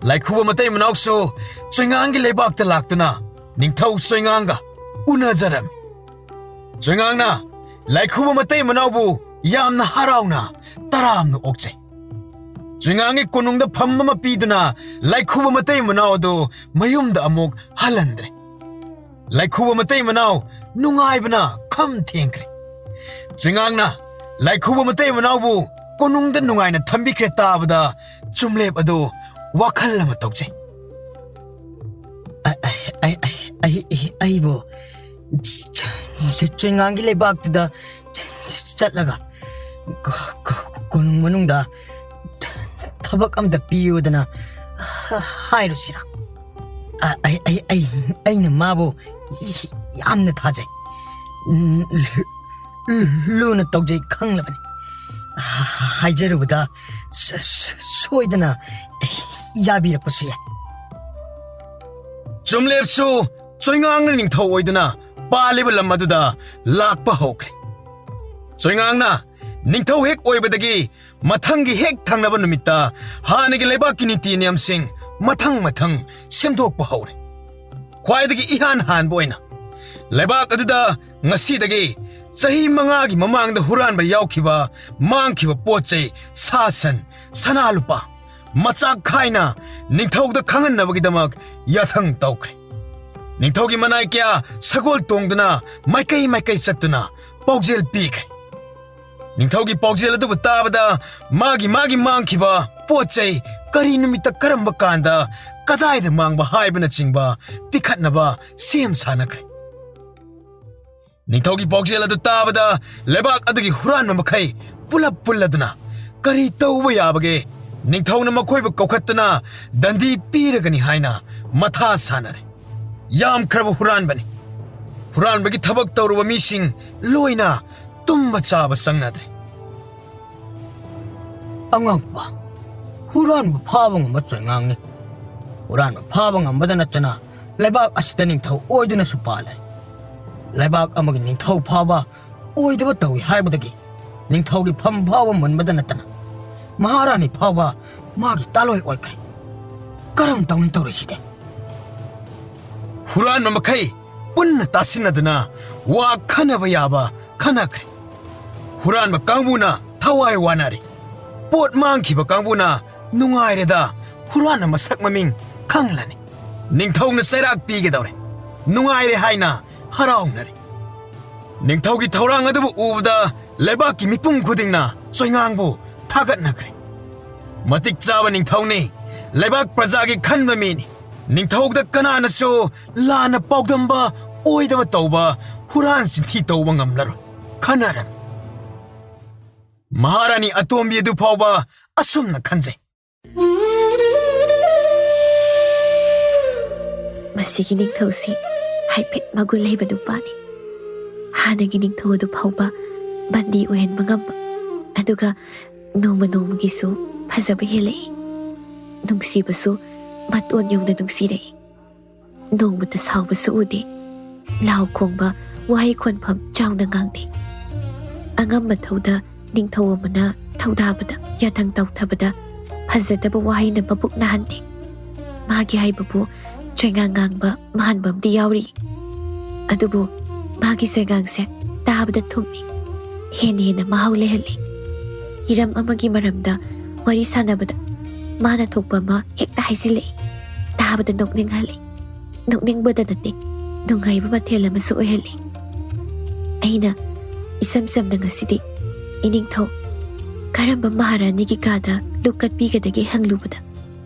ꯂꯥꯏꯈꯨꯕ ꯃꯇꯩ ꯃꯅꯥꯎꯁꯨ ꯆꯣꯏꯉꯥꯡꯒꯤ ꯂꯩꯕꯥꯛꯇ ꯂꯥꯛꯇꯨꯅ ꯅꯤꯡꯊꯧ ꯆꯣꯏꯉꯥꯡꯒ ꯎꯅꯖꯔꯝꯃꯤ꯫ ꯆꯣꯏꯉꯥꯡꯅ ꯂꯥꯏꯈꯨꯕ ꯃꯇꯩ ꯃꯅꯥꯎꯕꯨ ꯌꯥꯝꯅ ꯍꯔꯥꯎꯅ ꯇꯔꯥꯝꯅ ꯑꯣꯛꯆꯩ꯫ ꯆꯨꯏꯉꯥꯡꯒꯤ ꯀꯣꯅꯨꯡꯗ ꯐꯝ ꯑꯃ ꯄꯤꯗꯨꯅ ꯂꯥꯏꯈꯨꯕ ꯃꯇꯩ ꯃꯅꯥꯎ ꯑꯗꯨ ꯃꯌꯨꯝꯗ ꯑꯃꯨꯛ ꯍꯜꯍꯟꯗ꯭ꯔꯦ꯫ ꯂꯥꯏꯈꯨꯕ ꯃꯇꯩ ꯃꯅꯥꯎ ꯅꯨꯡꯉꯥꯏꯕꯅ ꯈꯝ ꯊꯦꯡꯈ꯭ꯔꯦ꯫ ꯆꯨꯏꯉꯥꯡꯅ ꯂꯥꯏꯈꯨꯕ ꯃꯇꯩ ꯃꯅꯥꯎꯕꯨ ꯀꯣꯅꯨꯡꯗ ꯅꯨꯡꯉꯥꯏꯅ ꯊꯝꯕꯤꯈ꯭ꯔꯦ ꯇꯥꯕꯗ ꯆꯨꯝꯂꯦꯞ ꯑꯗꯨ ꯋꯥꯈꯜ ꯑꯃ ꯇꯧꯖꯩ꯫ ꯑ-, ꯑ-, ꯑꯩ, ꯑꯩ, ꯑꯩ, ꯑꯩ, ꯑꯩꯕꯨ ꯆ-, ꯆ-, ꯆꯨꯏꯉꯥꯡꯒꯤ ꯂꯩꯕꯥꯛꯇꯨꯗ ꯆ-, ꯆ-, ꯆꯠꯂꯒ ꯀ-, ꯀ-, ꯀꯣꯅꯨꯡ ꯃꯅꯨꯡꯗ ꯊꯕꯛ ꯑꯝꯇ ꯄꯤꯌꯨꯗꯅ ꯍ-, ꯍꯥꯏꯔꯨꯁꯤꯔꯥ? ꯑ-, ꯑꯩ, ꯑꯩ, ꯑꯩ, ꯑꯩꯅ ꯃꯥꯕꯨ ꯌꯥꯝꯅ ꯊꯥꯖꯩ꯫ ꯎꯝ, ꯂꯨꯅ ꯇꯧꯖꯩ ꯈꯪꯂꯕꯅꯤ꯫ ꯍꯥꯏꯖꯔꯨꯕꯗ ꯁ-, ꯁ-, ꯁꯣꯏꯗꯅ ꯌꯥꯕꯤꯔꯛꯄꯁꯨ ꯌꯥꯏ꯫ ꯆꯨꯝꯂꯦꯞꯁꯨ ꯆꯣꯏꯉꯥꯡꯅ ꯅꯤꯡꯊꯧ ꯑꯣꯏꯗꯨꯅ ꯄꯥꯜꯂꯤꯕ ꯂꯝ ꯑꯗꯨꯗ ꯂꯥꯛꯄ ꯍꯧꯈ꯭ꯔꯦ꯫ ꯆꯣꯏꯉꯥꯡꯅ ꯅꯤꯡꯊꯧ ꯍꯦꯛ ꯑꯣꯏꯕꯗꯒꯤ ꯃꯊꯪꯒꯤ ꯍꯦꯛ ꯊꯪꯅꯕ ꯅꯨꯃꯤꯠꯇ ꯍꯥꯟꯅꯒꯤ ꯂꯩꯕꯥꯛꯀꯤ ꯅꯤꯇꯤ ꯅꯤꯌꯝꯁꯤꯡ ꯃꯊꯪ ꯃꯊꯪ ꯁꯦꯝꯗꯣꯛꯄ ꯍꯧꯔꯦ꯫ ꯈ꯭ꯋꯥꯏꯗꯒꯤ ꯏꯍꯥꯟ ꯍꯥꯟꯕ ꯑꯣꯏꯅ ꯂꯩꯕꯥꯛ ꯑꯗꯨꯗ ꯉꯁꯤꯗꯒꯤ ꯆꯍꯤ ꯃꯉꯥꯒꯤ ꯃꯃꯥꯡꯗ ꯍꯨꯔꯥꯟꯕ ꯌꯥꯎꯈꯤꯕ, ꯃꯥꯡꯈꯤꯕ ꯄꯣꯠ ꯆꯩ, ꯁꯥ ꯁꯟ, ꯁꯅꯥ ꯂꯨꯄꯥ ꯃꯆꯥꯛ ꯈꯥꯏꯅ ꯅꯤꯡꯊꯧꯗ ꯈꯪꯍꯟꯅꯕꯒꯤꯗꯃꯛ ꯌꯥꯊꯪ ꯇꯧꯈ꯭ꯔꯦ꯫ ꯅꯤꯡꯊꯧꯒꯤ ꯃꯅꯥꯏ ꯀꯌꯥ ꯁꯒꯣꯜ ꯇꯣꯡꯗꯨꯅ ꯃꯥꯏꯀꯩ ꯃꯥꯏꯀꯩ ꯆꯠꯇꯨꯅ ꯄꯥꯎꯖꯦꯜ ꯄꯤꯈ꯭ꯔꯦ꯫ ꯅꯤꯡꯊꯧꯒꯤ ꯄꯥꯎꯖꯦꯜ ꯑꯗꯨꯕꯨ ꯇꯥꯕꯗ ꯃꯥꯒꯤ ꯃꯥꯒꯤ ꯃꯥꯡꯈꯤꯕ ꯄꯣꯠ ꯆꯩ ꯀꯔꯤ ꯅꯨꯃꯤꯠꯇ ꯀꯔꯝꯕ ꯀꯥꯟꯗ ꯀꯗꯥꯏꯗ ꯃꯥꯡꯕ ꯍꯥꯏꯕꯅꯆꯤꯡꯕ ꯄꯤꯈꯠꯅꯕ ꯁꯦꯝ ꯁꯥꯅꯈ꯭ꯔꯦ꯫ ꯅꯤꯡꯊꯧꯒꯤ ꯄꯥꯎꯖꯦꯜ ꯑꯗꯨ ꯇꯥꯕꯗ ꯂꯩꯕꯥꯛ ꯑꯗꯨꯒꯤ ꯍꯨꯔꯥꯟꯕ ꯃꯈꯩ ꯄꯨꯂꯞ ꯄꯨꯜꯂꯗꯨꯅ ꯀꯔꯤ ꯇꯧꯕ ꯌꯥꯕꯒꯦ? ꯅꯤꯡꯊꯧꯅ ꯃꯈꯣꯏꯕꯨ ꯀꯧꯈꯠꯇꯨꯅ ꯗꯟꯗꯤ ꯄꯤꯔꯒꯅꯤ ꯍꯥꯏꯅ ꯃꯊꯥ ꯁꯥꯅꯔꯦ꯫ ꯌꯥꯝꯈ꯭ꯔꯕ ꯍꯨꯔꯥꯟꯕꯅꯤ꯫ ꯍꯨꯔꯥꯟꯕꯒꯤ ꯊꯕꯛ ꯇꯧꯔꯨꯕ ꯃꯤꯁꯤꯡ ꯂꯣꯏꯅ ꯇꯨꯝꯕ ꯆꯥꯕ ꯆꯪꯅꯗ꯭ꯔꯦ꯫ ꯑꯉꯛꯄ! ꯍꯨꯔꯥꯟꯕ ꯐꯥꯕ ꯉꯝꯕ ꯆꯣꯏꯉꯥꯡꯅꯤ꯫ ꯍꯨꯔꯥꯟꯕ ꯐꯥꯕ ꯉꯝꯕꯗ ꯅꯠꯇꯅ ꯂꯩꯕꯥꯛ ꯑꯁꯤꯗ ꯅꯤꯡꯊꯧ ꯑꯣꯏꯗꯨꯅꯁꯨ ꯄꯥꯜꯂꯦ꯫ ꯂꯩꯕꯥꯛ ꯑꯃꯒꯤ ꯅꯤꯡꯊꯧ ꯐꯥꯎꯕ ꯑꯣꯏꯗꯕ ꯇꯧꯏ ꯍꯥꯏꯕꯗꯒꯤ ꯅꯤꯡꯊꯧꯒꯤ ꯐꯝ ꯐꯥꯎꯕ ꯃꯨꯟꯕꯗ ꯅꯠꯇꯅ ꯃꯍꯥꯔꯥꯅꯤ ꯐꯥꯎꯕ ꯃꯥꯒꯤ ꯇꯥꯂꯣꯏ ꯑꯣꯏꯈ꯭ꯔꯦ꯫ ꯀꯔꯝ ꯇꯧꯅꯤ ꯇꯧꯔꯤꯁꯤꯗꯤ? ꯍꯨꯔꯥꯟꯕ ꯃꯈꯩ ꯄꯨꯟꯅ ꯇꯥꯁꯤꯟꯅꯗꯨꯅ ꯋꯥ ꯈꯟꯅꯕ ꯌꯥꯕ ꯈꯟꯅꯈ꯭ꯔꯦ꯫ ꯍꯨꯔꯥꯟꯕ ꯀꯥꯡꯕꯨꯅ ꯊꯋꯥꯏ ꯋꯥꯅꯔꯦ꯫ ꯄꯣꯠ ꯃꯥꯡꯈꯤꯕ ꯀꯥꯡꯕꯨꯅ ꯅꯨꯡꯉꯥꯏꯔꯦꯗ, ꯍꯨꯔꯥꯟꯅ ꯃꯁꯛ ꯃꯃꯤꯡ ꯈꯪꯂꯅꯤ꯫ ꯅꯤꯡꯊꯧꯅ ꯆꯩꯔꯥꯛ ꯄꯤꯒꯗꯧꯔꯦ, ꯅꯨꯡꯉꯥꯏꯔꯦ ꯍꯥꯏꯅ ꯍꯔꯥꯎꯅꯔꯦ꯫ ꯅꯤꯡꯊꯧꯒꯤ ꯊꯧꯔꯥꯡ ꯑꯗꯨꯕꯨ ꯎꯕꯗ ꯂꯩꯕꯥꯛꯀꯤ ꯃꯤꯄꯨꯝ ꯈꯨꯗꯤꯡꯅ ꯆꯣꯏꯉꯥꯡꯕꯨ ꯊꯥꯒꯠꯅꯈ꯭ꯔꯦ꯫ ꯃꯇꯤꯛ ꯆꯥꯕ ꯅꯤꯡꯊꯧꯅꯤ, ꯂꯩꯕꯥꯛ ꯄ꯭ꯔꯖꯥꯒꯤ ꯈꯟꯕ ꯃꯤꯅꯤ꯫ ꯅꯤꯡꯊꯧꯗ ꯀꯅꯥꯅꯁꯨ ꯂꯥꯟꯅ ꯄꯥꯎꯗꯝꯕ ꯑꯣꯏꯗꯕ ꯇꯧꯕ, ꯍꯨꯔꯥꯟ ꯆꯤꯟꯊꯤ ꯇꯧꯕ ꯉꯝꯂꯔꯣꯏ꯫ ꯈꯟꯅꯔꯝꯃꯤ꯫ ꯃꯍꯥꯔꯥꯅꯤ ꯑꯇꯣꯝꯕꯤ ꯑꯗꯨ ꯐꯥꯎꯕ ꯑꯁꯨꯝꯅ ꯈꯟꯖꯩ꯫ ꯃꯁꯤꯒꯤ ꯅꯤꯡꯊꯧꯁꯤ ꯍꯥꯏꯐꯦꯠ ꯃꯒꯨꯟ ꯂꯩꯕ ꯅꯨꯄꯥꯅꯤ꯫ ꯍꯥꯟꯅꯒꯤ ꯅꯤꯡꯊꯧ ꯑꯗꯨ ꯐꯥꯎꯕ ꯕꯟꯗꯤ ꯑꯣꯏꯍꯟꯕ ꯉꯝꯕ, ꯑꯗꯨꯒ ꯅꯣꯡꯃ ꯅꯣꯡꯃꯒꯤꯁꯨ ꯐꯖꯕ ꯍꯦꯜꯂꯛꯏ꯫ ꯅꯨꯡꯁꯤꯕꯁꯨ ꯃꯇꯣꯟ ꯌꯧꯅ ꯅꯨꯡꯁꯤꯔꯛꯏ꯫ ꯅꯣꯡꯃꯇ ꯁꯥꯎꯕꯁꯨ ꯎꯗꯦ꯫ ꯂꯥꯎ ꯈꯣꯡꯕ, ꯋꯥꯍꯩ ꯈꯣꯟꯐꯝ ꯆꯥꯎꯅ ꯉꯥꯡꯗꯦ꯫ ꯑꯉꯝ ꯃꯊꯧꯗ ꯅꯤꯡꯊꯧ ꯑꯃꯅ ꯊꯧꯗꯥꯕꯗ, ꯌꯥꯊꯪ ꯇꯧꯊꯕꯗ ꯐꯖꯗꯕ ꯋꯥꯍꯩꯅ ꯃꯕꯨꯛ ꯅꯥꯍꯟꯗꯦ꯫ ꯃꯥꯒꯤ ꯍꯥꯏꯕꯕꯨ ꯆꯣꯏꯉꯥꯡ ꯉꯥꯡꯕ ꯃꯥꯟꯕ ꯑꯃꯗꯤ ꯌꯥꯎꯔꯤ꯫ ꯑꯗꯨꯕꯨ ꯃꯥꯒꯤ ꯆꯣꯏꯉꯥꯡꯁꯦ ꯇꯥꯕꯗ ꯊꯨꯝꯃꯤ, ꯍꯦꯟꯅ ꯍꯦꯟꯅ ꯃꯍꯥꯎ ꯂꯩꯍꯜꯂꯤ꯫ ꯍꯤꯔꯝ ꯑꯃꯒꯤ ꯃꯔꯝꯗ ꯋꯥꯔꯤ ꯁꯥꯟꯅꯕꯗ ꯃꯥꯅ ꯊꯣꯛꯄ ꯑꯃ ꯍꯦꯛꯇ ꯍꯥꯏꯖꯤꯜꯂꯛꯏ꯫ ꯇꯥꯕꯗ ꯅꯣꯛꯅꯤꯡꯍꯜꯂꯤ꯫ ꯅꯣꯛꯅꯤꯡꯕꯗ ꯅꯠꯇꯦ, ꯅꯨꯡꯉꯥꯏꯕ ꯃꯊꯦꯜ ꯑꯃꯁꯨ ꯑꯣꯏꯍꯜꯂꯤ꯫ ꯑꯩꯅ ꯏꯁꯝ ꯁꯝꯅ ꯉꯁꯤꯗꯤ, "ꯏꯅꯤꯡꯊꯧ, ꯀꯔꯝꯕ ꯃꯍꯥꯔꯥꯅꯤꯒꯤ ꯀꯥꯗ ꯂꯨꯞ ꯀꯠꯄꯤꯒꯗꯒꯦ?" ꯍꯪꯂꯨꯕꯗ,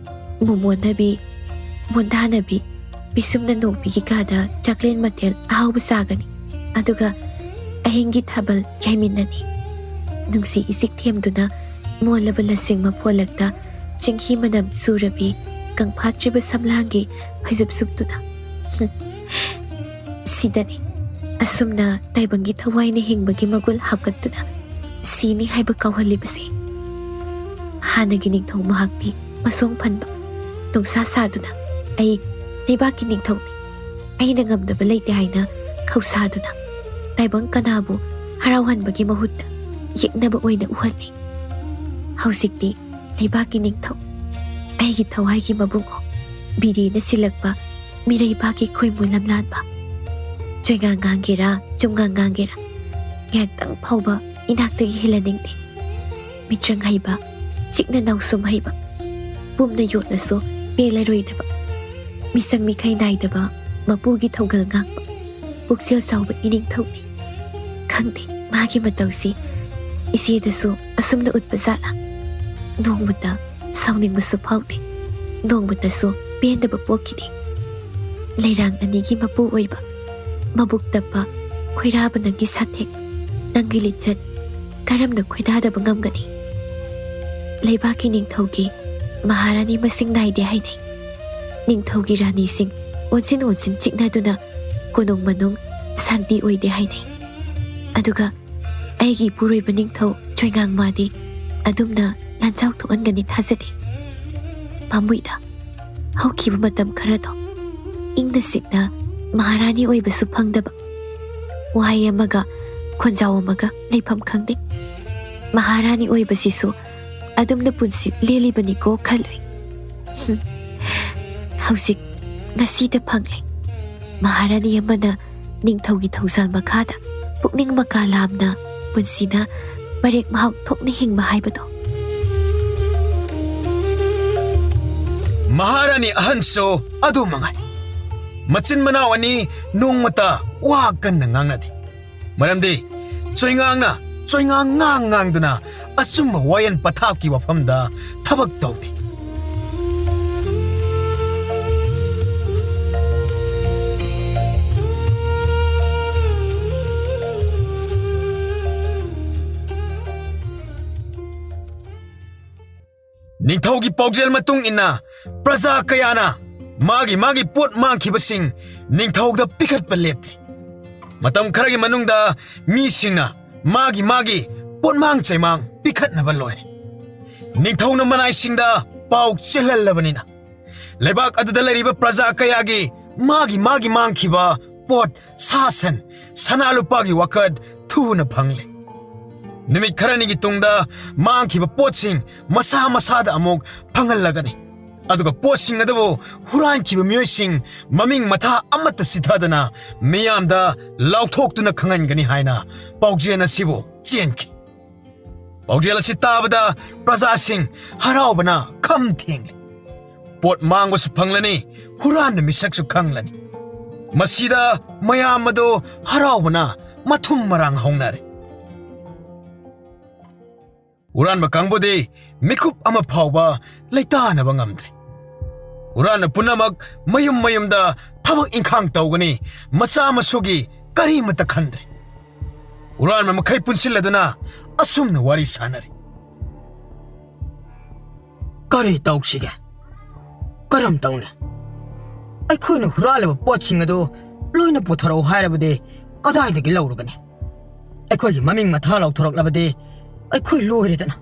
ꯃꯣꯃꯣꯟꯅꯕꯤ, ꯃꯣꯟꯗꯥꯅꯕꯤ, ꯄꯤꯁꯨꯝꯅ ꯅꯣꯛꯄꯤꯒꯤ ꯀꯥꯗ ꯆꯥꯛꯂꯦꯟ ꯃꯊꯦꯜ ꯑꯍꯥꯎꯕ ꯆꯥꯒꯅꯤ, ꯑꯗꯨꯒ ꯑꯍꯤꯡꯒꯤ ꯊꯥꯕꯜ ꯌꯥꯏꯃꯤꯟꯅꯅꯤ꯫ ꯅꯨꯡꯁꯤ ꯏꯁꯤꯛ ꯊꯦꯝꯗꯨꯅ ꯃꯣꯜꯂꯕ ꯂꯁꯤꯡ ꯃꯐꯣꯜꯂꯛꯇ ꯆꯤꯡꯍꯤ ꯃꯅꯝ ꯆꯨꯔꯕꯤ ꯀꯪꯐꯥꯠꯇ꯭ꯔꯤꯕ ꯁꯝꯂꯥꯡꯒꯤ ꯐꯩꯖꯨꯞ ꯁꯨꯞꯇꯨꯅ꯫ ꯁꯤꯗꯅꯤ ꯑꯁꯨꯝꯅ ꯇꯥꯏꯕꯪꯒꯤ ꯊꯋꯥꯏꯅ ꯍꯤꯡꯕꯒꯤ ꯃꯒꯨꯟ ꯍꯥꯞꯀꯠꯇꯨꯅ ꯁꯤꯅꯤ ꯍꯥꯏꯕ ꯀꯥꯎꯍꯜꯂꯤꯕꯁꯦ꯫ ꯍꯥꯟꯅꯒꯤ ꯅꯤꯡꯊꯧ ꯃꯍꯥꯛꯇꯤ ꯃꯁꯣꯡ ꯐꯟꯕ, ꯅꯨꯡꯁꯥ ꯁꯥꯗꯨꯅ, "ꯑꯩ ꯂꯩꯕꯥꯛꯀꯤ ꯅꯤꯡꯊꯧꯅꯤ, ꯑꯩꯅ ꯉꯝꯗꯕ ꯂꯩꯇꯦ" ꯍꯥꯏꯅ ꯈꯧꯁꯥꯗꯨꯅ ꯇꯥꯏꯕꯪ ꯀꯅꯥꯕꯨ ꯍꯔꯥꯎꯍꯟꯕꯒꯤ ꯃꯍꯨꯠꯇ ꯌꯦꯛꯅꯕ ꯑꯣꯏꯅ ꯎꯍꯜꯂꯤ꯫ ꯍꯧꯖꯤꯛꯇꯤ ꯂꯩꯕꯥꯛꯀꯤ ꯅꯤꯡꯊꯧ, ꯑꯩꯒꯤ ꯊꯋꯥꯏꯒꯤ ꯃꯕꯨꯡꯉꯣ, ꯕꯤꯔꯦꯅ ꯁꯤꯜꯂꯛꯄ ꯃꯤꯔꯩꯕꯥꯛꯀꯤ ꯈꯣꯏꯃꯨ ꯂꯝꯂꯥꯟꯕ꯫ ꯆꯣꯏꯉꯥꯡ ꯉꯥꯡꯒꯦꯔꯥ, ꯆꯨꯝꯉꯥꯡ ꯉꯥꯡꯒꯦꯔꯥ, ꯉꯥꯏꯍꯥꯛꯇꯪ ꯐꯥꯎꯕ ꯏꯅꯥꯛꯇꯒꯤ ꯍꯦꯜꯍꯟꯅꯤꯡꯗꯦ꯫ ꯃꯤꯇ꯭ꯔꯪ ꯍꯩꯕ, ꯆꯤꯛꯅ ꯅꯥꯎꯁꯨꯝ ꯍꯩꯕ, ꯄꯨꯝꯅ ꯌꯣꯠꯂꯁꯨ ꯄꯦꯜꯂꯔꯣꯏꯗꯕ, ꯃꯤꯁꯪ ꯃꯤꯈꯩ ꯅꯥꯏꯗꯕ ꯃꯄꯨꯒꯤ ꯊꯧꯒꯜ ꯉꯥꯛꯄ ꯄꯨꯛꯆꯦꯜ ꯆꯥꯎꯕ ꯏꯅꯤꯡꯊꯧꯅꯤ꯫ ꯈꯪꯗꯦ, ꯃꯥꯒꯤ ꯃꯇꯧꯁꯤ ꯏꯆꯦꯗꯁꯨ ꯑꯁꯨꯝꯅ ꯎꯠꯄ ꯖꯥꯠꯂꯥ? ꯅꯣꯡꯃꯇ ꯁꯥꯎꯅꯤꯡꯕꯁꯨ ꯐꯥꯎꯗꯦ, ꯅꯣꯡꯃꯇꯁꯨ ꯄꯦꯟꯗꯕ ꯄꯣꯛꯈꯤꯗꯦ꯫ ꯂꯩꯔꯥꯡ ꯑꯅꯤꯒꯤ ꯃꯄꯨ ꯑꯣꯏꯕ, ꯃꯕꯨꯛ ꯇꯞꯄ ꯈꯣꯏꯔꯥꯕ ꯅꯪꯒꯤ ꯁꯥꯊꯦꯛ, ꯅꯪꯒꯤ ꯂꯤꯆꯠ ꯀꯔꯝꯅ ꯈꯣꯏꯗꯥꯗꯕ ꯉꯝꯒꯅꯤ? ꯂꯩꯕꯥꯛꯀꯤ ꯅꯤꯡꯊꯧꯒꯤ ꯃꯍꯥꯔꯥꯅꯤ ꯃꯁꯤꯡ ꯅꯥꯏꯗꯦ ꯍꯥꯏꯅꯩ꯫ ꯅꯤꯡꯊꯧꯒꯤ ꯔꯥꯅꯤꯁꯤꯡ ꯑꯣꯟꯁꯤꯟ ꯑꯣꯟꯁꯤꯟ ꯆꯤꯛꯅꯗꯨꯅ ꯀꯣꯅꯨꯡ ꯃꯅꯨꯡ ꯁꯥꯟꯇꯤ ꯑꯣꯏꯗꯦ ꯍꯥꯏꯅꯩ꯫ ꯑꯗꯨꯒ ꯑꯩꯒꯤ ꯏꯄꯨꯔꯣꯏꯕ ꯅꯤꯡꯊꯧ ꯆꯣꯏꯉꯥꯡ ꯃꯥꯗꯤ ꯑꯗꯨꯝꯅ ꯂꯥꯟꯖꯥꯎ ꯊꯣꯛꯍꯟꯒꯅꯤ ꯊꯥꯖꯗꯦ꯫ ꯄꯥꯝꯃꯨꯏꯗ, ꯍꯧꯈꯤꯕ ꯃꯇꯝ ꯈꯔꯗꯣ ꯏꯪꯅ ꯆꯤꯛꯅ ꯃꯍꯥꯔꯥꯅꯤ ꯑꯣꯏꯕꯁꯨ ꯐꯪꯗꯕ, ꯋꯥꯍꯩ ꯑꯃꯒ ꯈꯣꯟꯖꯥꯎ ꯑꯃꯒ ꯂꯩꯐꯝ ꯈꯪꯗꯦ꯫ ꯃꯍꯥꯔꯥꯅꯤ ꯑꯣꯏꯕꯁꯤꯁꯨ ꯑꯗꯨꯝꯅ ꯄꯨꯟꯁꯤ ꯂꯦꯜꯂꯤꯕꯅꯤꯀꯣ ꯈꯜꯂꯨꯏ꯫ ꯍꯨꯝ, ꯍꯧꯖꯤꯛ ꯉꯁꯤꯗ ꯐꯪꯂꯦ꯫ ꯃꯍꯥꯔꯥꯅꯤ ꯑꯃꯅ ꯅꯤꯡꯊꯧꯒꯤ ꯊꯧꯖꯥꯜ ꯃꯈꯥꯗ ꯄꯨꯛꯅꯤꯡ ꯃꯀꯥ ꯂꯥꯝꯅ ꯄꯨꯟꯁꯤꯅ ꯃꯔꯦꯛ ꯃꯍꯥꯎ ꯊꯣꯛꯅ ꯍꯤꯡꯕ ꯍꯥꯏꯕꯗꯣ꯫ ꯃꯍꯥꯔꯥꯅꯤ ꯑꯍꯟꯁꯨ ꯑꯗꯨ ꯃꯉꯥꯏ꯫ ꯃꯆꯤꯟ ꯃꯅꯥꯎ ꯑꯅꯤ ꯅꯣꯡꯃꯇ ꯋꯥ ꯀꯟꯅ ꯉꯥꯡꯅꯗꯦ꯫ ꯃꯔꯝꯗꯤ ꯆꯣꯏꯉꯥꯡꯅ ꯆꯣꯏꯉꯥꯡ ꯉꯥꯡ ꯉꯥꯡꯗꯨꯅ ꯑꯆꯨꯝꯕ ꯋꯥꯌꯦꯜ ꯄꯊꯥꯞꯀꯤ ꯋꯥꯐꯝꯗ ꯊꯕꯛ ꯇꯧꯗꯦ꯫ ꯅꯤꯡꯊꯧꯒꯤ ꯄꯥꯎꯖꯦꯜ ꯃꯇꯨꯡ ꯏꯟꯅ ꯄ꯭ꯔꯖꯥ ꯀꯌꯥꯅ ꯃꯥꯒꯤ ꯃꯥꯒꯤ ꯄꯣꯠ ꯃꯥꯡꯈꯤꯕꯁꯤꯡ ꯅꯤꯡꯊꯧꯗ ꯄꯤꯈꯠꯄ ꯂꯦꯞꯇ꯭ꯔꯤ꯫ ꯃꯇꯝ ꯈꯔꯒꯤ ꯃꯅꯨꯡꯗ ꯃꯤꯁꯤꯡꯅ ꯃꯥꯒꯤ ꯃꯥꯒꯤ ꯄꯣꯠꯃꯥꯡ ꯆꯩꯃꯥꯡ ꯄꯤꯈꯠꯅꯕ ꯂꯣꯏꯔꯦ꯫ ꯅꯤꯡꯊꯧꯅ ꯃꯅꯥꯏꯁꯤꯡꯗ ꯄꯥꯎ ꯆꯦꯜꯍꯜꯂꯕꯅꯤꯅ ꯂꯩꯕꯥꯛ ꯑꯗꯨꯗ ꯂꯩꯔꯤꯕ ꯄ꯭ꯔꯖꯥ ꯀꯌꯥꯒꯤ ꯃꯥꯒꯤ ꯃꯥꯒꯤ ꯃꯥꯡꯈꯤꯕ ꯄꯣꯠ, ꯁꯥ ꯁꯟ, ꯁꯅꯥ ꯂꯨꯄꯥꯒꯤ ꯋꯥꯀꯠ ꯊꯨꯅ ꯐꯪꯂꯦ꯫ ꯅꯨꯃꯤꯠ ꯈꯔꯅꯤꯒꯤ ꯇꯨꯡꯗ ꯃꯥꯡꯈꯤꯕ ꯄꯣꯠꯁꯤꯡ ꯃꯁꯥ ꯃꯁꯥꯗ ꯑꯃꯨꯛ ꯐꯪꯍꯜꯂꯒꯅꯤ꯫ ꯑꯗꯨꯒ ꯄꯣꯠꯁꯤꯡ ꯑꯗꯨꯕꯨ ꯍꯨꯔꯥꯟꯈꯤꯕ ꯃꯤꯑꯣꯏꯁꯤꯡ ꯃꯃꯤꯡ ꯃꯊꯥ ꯑꯃꯠꯇ ꯆꯤꯊꯗꯅ ꯃꯤꯌꯥꯝꯗ ꯂꯥꯎꯊꯣꯛꯇꯨꯅ ꯈꯪꯍꯟꯒꯅꯤ ꯍꯥꯏꯅ ꯄꯥꯎꯖꯦꯜ ꯑꯁꯤꯕꯨ ꯆꯦꯟꯈꯤ꯫ ꯄꯥꯎꯖꯦꯜ ꯑꯁꯤ ꯇꯥꯕꯗ ꯄ꯭ꯔꯖꯥꯁꯤꯡ ꯍꯔꯥꯎꯕꯅ ꯈꯝ ꯊꯦꯡꯂꯤ꯫ ꯄꯣꯠ ꯃꯥꯡꯕꯁꯨ ꯐꯪꯂꯅꯤ, ꯍꯨꯔꯥꯟꯕ ꯃꯤꯁꯛꯁꯨ ꯈꯪꯂꯅꯤ꯫ ꯃꯁꯤꯗ ꯃꯌꯥꯝ ꯑꯗꯨ ꯍꯔꯥꯎꯕꯅ ꯃꯊꯨꯝ ꯃꯔꯥꯡ ꯍꯧꯅꯔꯦ꯫ ꯍꯨꯔꯥꯟꯕ ꯀꯥꯡꯕꯨꯗꯤ ꯃꯤꯀꯨꯞ ꯑꯃ ꯐꯥꯎꯕ ꯂꯩꯇꯥꯅꯕ ꯉꯝꯗ꯭ꯔꯦ꯫ ꯍꯨꯔꯥꯟꯕ ꯄꯨꯝꯅꯃꯛ ꯃꯌꯨꯝ ꯃꯌꯨꯝꯗ ꯊꯕꯛ ꯏꯪꯈꯥꯡ ꯇꯧꯒꯅꯤ, ꯃꯆꯥ ꯃꯁꯨꯒꯤ ꯀꯔꯤꯃꯠꯇ ꯈꯟꯗ꯭ꯔꯦ꯫ ꯍꯨꯔꯥꯟꯕ ꯃꯈꯩ ꯄꯨꯟꯁꯤꯜꯂꯗꯨꯅ ꯑꯁꯨꯝꯅ ꯋꯥꯔꯤ ꯁꯥꯟꯅꯔꯤ꯫ ꯀꯔꯤ ꯇꯧꯁꯤꯒꯦ? ꯀꯔꯝ ꯇꯧꯅꯤ? ꯑꯩꯈꯣꯏꯅ ꯍꯨꯔꯥꯜꯂꯕ ꯄꯣꯠꯁꯤꯡ ꯑꯗꯨ ꯂꯣꯏꯅ ꯄꯨꯊꯣꯔꯛꯎ ꯍꯥꯏꯔꯕꯗꯤ ꯀꯗꯥꯏꯗꯒꯤ ꯂꯧꯔꯨꯒꯅꯤ? ꯑꯩꯈꯣꯏꯒꯤ ꯃꯃꯤꯡ ꯃꯊꯥ ꯂꯥꯎꯊꯣꯔꯛꯂꯕꯗꯤ ꯑꯩꯈꯣꯏ ꯂꯣꯏꯔꯦꯗꯅ꯫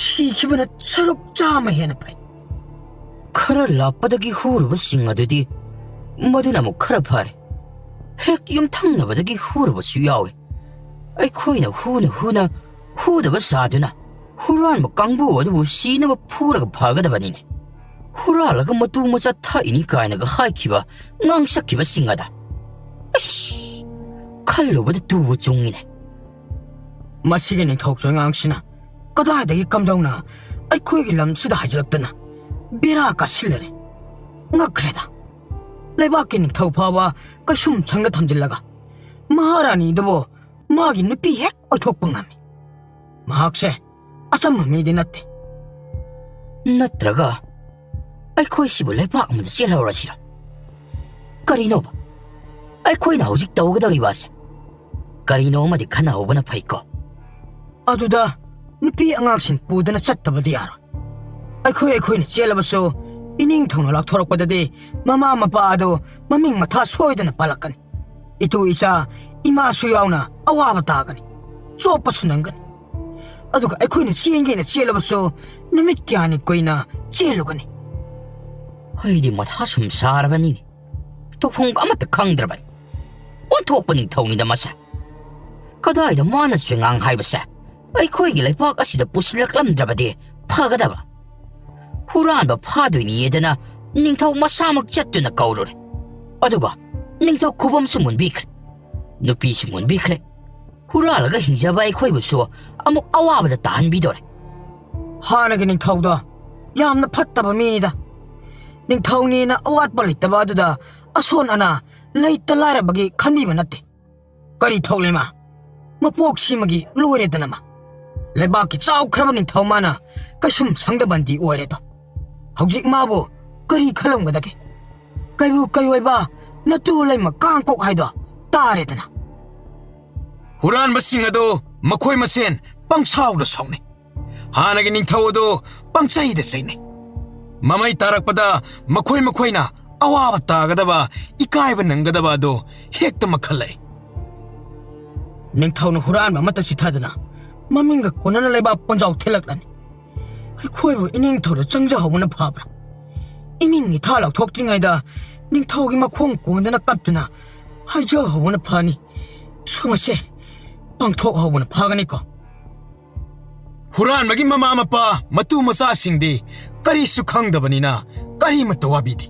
ꯁꯤꯈꯤꯕꯅ ꯁꯔꯨꯛ ꯆꯥꯝꯃ ꯍꯦꯟꯅ ꯐꯩ꯫ ꯈꯔ ꯂꯥꯞꯄꯗꯒꯤ ꯍꯨꯔꯨꯕꯁꯤꯡ ꯑꯗꯨꯗꯤ ꯃꯗꯨꯅ ꯑꯃꯨꯛ ꯈꯔ ꯐꯔꯦ꯫ ꯍꯦꯛ ꯌꯨꯝꯊꯪꯅꯕꯗꯒꯤ ꯍꯨꯔꯨꯕꯁꯨ ꯌꯥꯎꯏ꯫ ꯑꯩꯈꯣꯏꯅ ꯍꯨꯅ ꯍꯨꯅ ꯍꯨꯗꯕ ꯁꯥꯗꯨꯅ ꯍꯨꯔꯥꯟꯕ ꯀꯥꯡꯕꯨ ꯑꯗꯨꯕꯨ ꯁꯤꯅꯕ ꯐꯨꯔꯒ ꯐꯒꯗꯕꯅꯤꯅꯦ꯫ ꯍꯨꯔꯥꯜꯂꯒ ꯃꯇꯨ ꯃꯆꯥ ꯊꯛꯏꯅꯤ ꯀꯥꯏꯅꯒ ꯍꯥꯏꯈꯤꯕ, ꯉꯥꯡꯁꯛꯈꯤꯕꯁꯤꯡ ꯑꯗ꯫ ꯑꯁ, ꯈꯜꯂꯨꯕꯗ ꯇꯨꯕ ꯆꯨꯡꯉꯤꯅꯦ꯫ ꯃꯁꯤꯒꯤ ꯅꯤꯡꯊꯧ ꯆꯣꯏꯉꯥꯡꯁꯤꯅ ꯀꯗꯥꯏꯗꯒꯤ ꯀꯝꯗꯧꯅ ꯑꯩꯈꯣꯏꯒꯤ ꯂꯝꯁꯤꯗ ꯍꯥꯏꯖꯤꯜꯂꯛꯇꯅ ꯕꯦꯔꯥ ꯀꯥꯁꯤꯜꯂꯔꯦ꯫ ꯉꯛꯈ꯭ꯔꯦꯗ꯫ ꯂꯩꯕꯥꯛꯀꯤ ꯅꯤꯡꯊꯧ ꯐꯥꯎꯕ ꯀꯩꯁꯨꯝ ꯁꯪꯗ ꯊꯝꯖꯤꯜꯂꯒ ꯃꯍꯥꯔꯥꯅꯤꯗꯨꯕꯨ ꯃꯥꯒꯤ ꯅꯨꯄꯤ ꯍꯦꯛ ꯑꯣꯏꯊꯣꯛꯄ ꯉꯝꯃꯤ꯫ ꯃꯍꯥꯛꯁꯦ ꯑꯆꯝꯕ ꯃꯤꯗꯤ ꯅꯠꯇꯦ꯫ ꯅꯠꯇ꯭ꯔꯒ ꯑꯩꯈꯣꯏꯁꯤꯕꯨ ꯂꯩꯕꯥꯛ ꯑꯃꯗ ꯆꯦꯜꯍꯧꯔꯁꯤꯔ? ꯀꯔꯤꯅꯣꯕ ꯑꯩꯈꯣꯏꯅ ꯍꯧꯖꯤꯛ ꯇꯧꯒꯗꯧꯔꯤꯕ ꯑꯁꯦ? ꯀꯔꯤꯅꯣ ꯑꯃꯗꯤ ꯈꯟꯅꯍꯧꯕꯅ ꯐꯩꯀꯣ꯫ ꯑꯗꯨꯗ ꯅꯨꯄꯤ ꯑꯉꯥꯡꯁꯤꯡ ꯄꯨꯗꯅ ꯆꯠꯇꯕꯗꯤ ꯌꯥꯔꯣꯏ꯫ ꯑꯩꯈꯣꯏ ꯑꯩꯈꯣꯏꯅ ꯆꯦꯜꯂꯕꯁꯨ ꯏꯅꯤꯡꯊꯧꯅ ꯂꯥꯎꯊꯣꯔꯛꯄꯗꯗꯤ ꯃꯃꯥ ꯃꯄꯥ ꯑꯗꯨ ꯃꯃꯤꯡ ꯃꯊꯥ ꯁꯣꯏꯗꯅ ꯄꯥꯜꯂꯛꯀꯅꯤ꯫ ꯏꯇꯨ ꯏꯆꯥ, ꯏꯃꯥꯁꯨ ꯌꯥꯎꯅ ꯑꯋꯥꯕ ꯇꯥꯒꯅꯤ, ꯆꯣꯞꯄꯁꯨ ꯅꯪꯒꯅꯤ꯫ ꯑꯗꯨꯒ ꯑꯩꯈꯣꯏꯅ ꯆꯦꯟꯒꯦꯅ ꯆꯦꯜꯂꯕꯁꯨ ꯅꯨꯃꯤꯠ ꯀꯌꯥꯅꯤ ꯀꯨꯏꯅ ꯆꯦꯜꯂꯨꯒꯅꯤ? ꯑꯩꯗꯤ ꯃꯊꯥ ꯁꯨꯝ ꯁꯥꯔꯕꯅꯤꯅꯦ, ꯇꯧꯐꯝ ꯑꯃꯠꯇ ꯈꯪꯗ꯭ꯔꯕꯅꯤ꯫ ꯑꯣꯟꯊꯣꯛꯄ ꯅꯤꯡꯊꯧꯅꯤꯗ ꯃꯁꯦ꯫ ꯀꯗꯥꯏꯗ ꯃꯥꯅ ꯆꯣꯏꯉꯥꯡ ꯍꯥꯏꯕꯁꯦ ꯑꯩꯈꯣꯏꯒꯤ ꯂꯩꯄꯥꯛ ꯑꯁꯤꯗ ꯄꯨꯁꯤꯜꯂꯛꯂꯝꯗ꯭ꯔꯕꯗꯤ ꯐꯒꯗꯕ꯫ ꯍꯨꯔꯥꯟꯕ ꯐꯥꯗꯣꯏꯅꯤꯌꯦꯗꯅ ꯅꯤꯡꯊꯧ ꯃꯁꯥꯃꯛ ꯆꯠꯇꯨꯅ ꯀꯧꯔꯨꯔꯦ꯫ ꯑꯗꯨꯒ ꯅꯤꯡꯊꯧ ꯈꯨꯕꯝꯁꯨ ꯃꯨꯟꯕꯤꯈ꯭ꯔꯦ, ꯅꯨꯄꯤꯁꯨ ꯃꯨꯟꯕꯤꯈ꯭ꯔꯦ꯫ ꯍꯨꯔꯥꯜꯂꯒ ꯍꯤꯡꯖꯕ ꯑꯩꯈꯣꯏꯕꯨꯁꯨ ꯑꯃꯨꯛ ꯑꯋꯥꯕꯗ ꯇꯥꯍꯟꯕꯤꯗꯣꯔꯦ꯫ ꯍꯥꯟꯅꯒꯤ ꯅꯤꯡꯊꯧꯗꯣ ꯌꯥꯝꯅ ꯐꯠꯇꯕ ꯃꯤꯅꯤꯗ꯫ ꯅꯤꯡꯊꯧꯅꯦꯅ ꯑꯋꯥꯠꯄ ꯂꯩꯇꯕ ꯑꯗꯨꯗ ꯑꯁꯣꯟ ꯑꯅꯥ ꯂꯩꯇ ꯂꯥꯏꯔꯕꯒꯤ ꯈꯟꯕꯤꯕ ꯅꯠꯇꯦ꯫ ꯀꯔꯤ ꯊꯧ ꯂꯩ ꯃꯥ? ꯃꯄꯣꯛ ꯁꯤꯃꯒꯤ ꯂꯣꯏꯔꯦꯗꯅ ꯃꯥ꯫ ꯂꯩꯕꯥꯛꯀꯤ ꯆꯥꯎꯈ꯭ꯔꯕ ꯅꯤꯡꯊꯧ ꯃꯥꯅ ꯀꯩꯁꯨꯝ ꯁꯪꯗꯕꯟꯗꯤ ꯑꯣꯏꯔꯦꯗꯣ꯫ ꯍꯧꯖꯤꯛ ꯃꯥꯕꯨ ꯀꯔꯤ ꯈꯜꯂꯝꯒꯗꯒꯦ? ꯀꯩꯕꯨ ꯀꯩ ꯑꯣꯏꯕ ꯅꯇꯨ ꯂꯩꯃ ꯀꯥꯡꯀꯣꯛ ꯍꯥꯏꯗꯣ ꯇꯥꯔꯦꯗꯅ꯫ ꯍꯨꯔꯥꯟꯕꯁꯤꯡ ꯑꯗꯨ ꯃꯈꯣꯏ ꯃꯁꯦꯟ ꯄꯪꯁꯥꯎꯗ ꯁꯥꯎꯅꯩ꯫ ꯍꯥꯟꯅꯒꯤ ꯅꯤꯡꯊꯧ ꯑꯗꯨ ꯄꯪꯆꯩꯗ ꯆꯩꯅꯩ꯫ ꯃꯃꯩ ꯇꯥꯔꯛꯄꯗ ꯃꯈꯣꯏ ꯃꯈꯣꯏꯅ ꯑꯋꯥꯕ ꯇꯥꯒꯗꯕ, ꯏꯀꯥꯏꯕ ꯅꯪꯒꯗꯕ ꯑꯗꯨ ꯍꯦꯛꯇ ꯃꯈꯜꯂꯛꯏ꯫ ꯅꯤꯡꯊꯧꯅ ꯍꯨꯔꯥꯟꯕ ꯑꯃꯠꯇ ꯆꯤꯊꯗꯅ ꯃꯃꯤꯡꯒ ꯀꯣꯟꯅꯅ ꯂꯩꯕꯥꯛ ꯄꯨꯟꯖꯥꯎ ꯊꯤꯜꯂꯛꯂꯅꯤ꯫ ꯑꯩꯈꯣꯏꯕꯨ ꯏꯅꯤꯡꯊꯧꯗ ꯆꯪꯖꯍꯧꯕꯅ ꯐꯕ꯭ꯔꯥ? ꯏꯅꯤꯡ ꯏꯊꯥ ꯂꯧꯊꯣꯛꯇ꯭ꯔꯤꯉꯩꯗ ꯅꯤꯡꯊꯧꯒꯤ ꯃꯈꯣꯡ ꯀꯣꯟꯗꯅ ꯀꯞꯇꯨꯅ ꯍꯥꯏꯖꯍꯧꯕꯅ ꯐꯅꯤ꯫ ꯁꯨꯝ ꯑꯁꯦ ꯄꯥꯡꯊꯣꯛꯍꯧꯕꯅ ꯐꯒꯅꯤꯀꯣ꯫ ꯍꯨꯔꯥꯟꯕꯒꯤ ꯃꯃꯥ ꯃꯄꯥ ꯃꯇꯨ ꯃꯆꯥꯁꯤꯡꯗꯤ ꯀꯔꯤꯁꯨ ꯈꯪꯗꯕꯅꯤꯅ ꯀꯔꯤꯃꯠꯇ ꯋꯥꯕꯤꯗꯦ꯫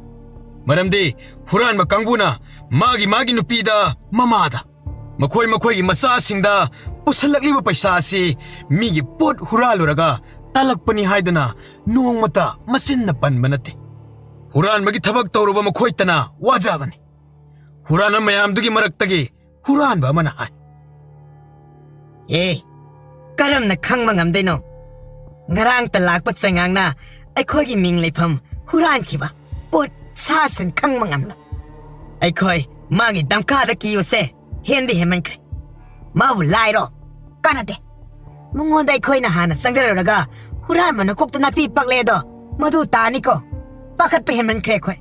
ꯃꯔꯝꯗꯤ ꯍꯨꯔꯥꯟꯕ ꯀꯥꯡꯕꯨꯅ ꯃꯥꯒꯤ ꯃꯥꯒꯤ ꯅꯨꯄꯤꯗ, ꯃꯃꯥꯗ, ꯃꯈꯣꯏ ꯃꯈꯣꯏꯒꯤ ꯃꯆꯥꯁꯤꯡꯗ ꯄꯨꯁꯜꯂꯛꯂꯤꯕ ꯄꯩꯁꯥ ꯑꯁꯤ ꯃꯤꯒꯤ ꯄꯣꯠ ꯍꯨꯔꯥꯜꯂꯨꯔꯒ ꯇꯥꯜꯂꯛꯄꯅꯤ ꯍꯥꯏꯗꯨꯅ ꯅꯣꯡꯃꯇ ꯃꯆꯤꯟꯅ ꯄꯟꯕ ꯅꯠꯇꯦ꯫ ꯍꯨꯔꯥꯟꯕꯒꯤ ꯊꯕꯛ ꯇꯧꯔꯨꯕ ꯃꯈꯣꯏꯇꯅ ꯋꯥꯖꯕꯅꯤ꯫ ꯍꯨꯔꯥꯟꯕ ꯃꯌꯥꯝꯗꯨꯒꯤ ꯃꯔꯛꯇꯒꯤ ꯍꯨꯔꯥꯟꯕ ꯑꯃꯅ ꯍꯥꯏ꯫ ꯑꯦ, ꯀꯔꯝꯅ ꯈꯪꯕ ꯉꯝꯗꯣꯏꯅꯣ? ꯉꯔꯥꯡꯇ ꯂꯥꯛꯄ ꯆꯩꯉꯥꯛꯅ ꯑꯩꯈꯣꯏꯒꯤ ꯃꯤꯡ ꯂꯩꯐꯝ ꯍꯨꯔꯥꯟꯈꯤꯕ ꯄꯣꯠ ꯁꯥ ꯁꯟ ꯈꯪꯕ ꯉꯝꯂꯣꯏ꯫ ꯑꯩꯈꯣꯏ ꯃꯥꯒꯤ ꯗꯝꯀꯥꯗ ꯀꯤꯕꯁꯦ ꯍꯦꯟꯗꯤ ꯍꯦꯟꯃꯟꯈ꯭ꯔꯦ꯫ ꯃꯥꯕꯨ ꯂꯥꯏꯔꯣ? ꯀꯥꯟꯅꯗꯦ꯫ ꯃꯉꯣꯟꯗ ꯑꯩꯈꯣꯏꯅ ꯍꯥꯟꯅ ꯆꯪꯖꯔꯨꯔꯒ ꯍꯨꯔꯥꯟꯕ ꯅꯀꯣꯛꯇ ꯅꯥꯄꯤ ꯄꯛꯂꯦ ꯑꯗꯣ ꯃꯗꯨ ꯇꯥꯅꯤꯀꯣ꯫ ꯄꯥꯈꯠꯄ ꯍꯦꯟꯃꯟꯈ꯭ꯔꯦ ꯑꯩꯈꯣꯏ꯫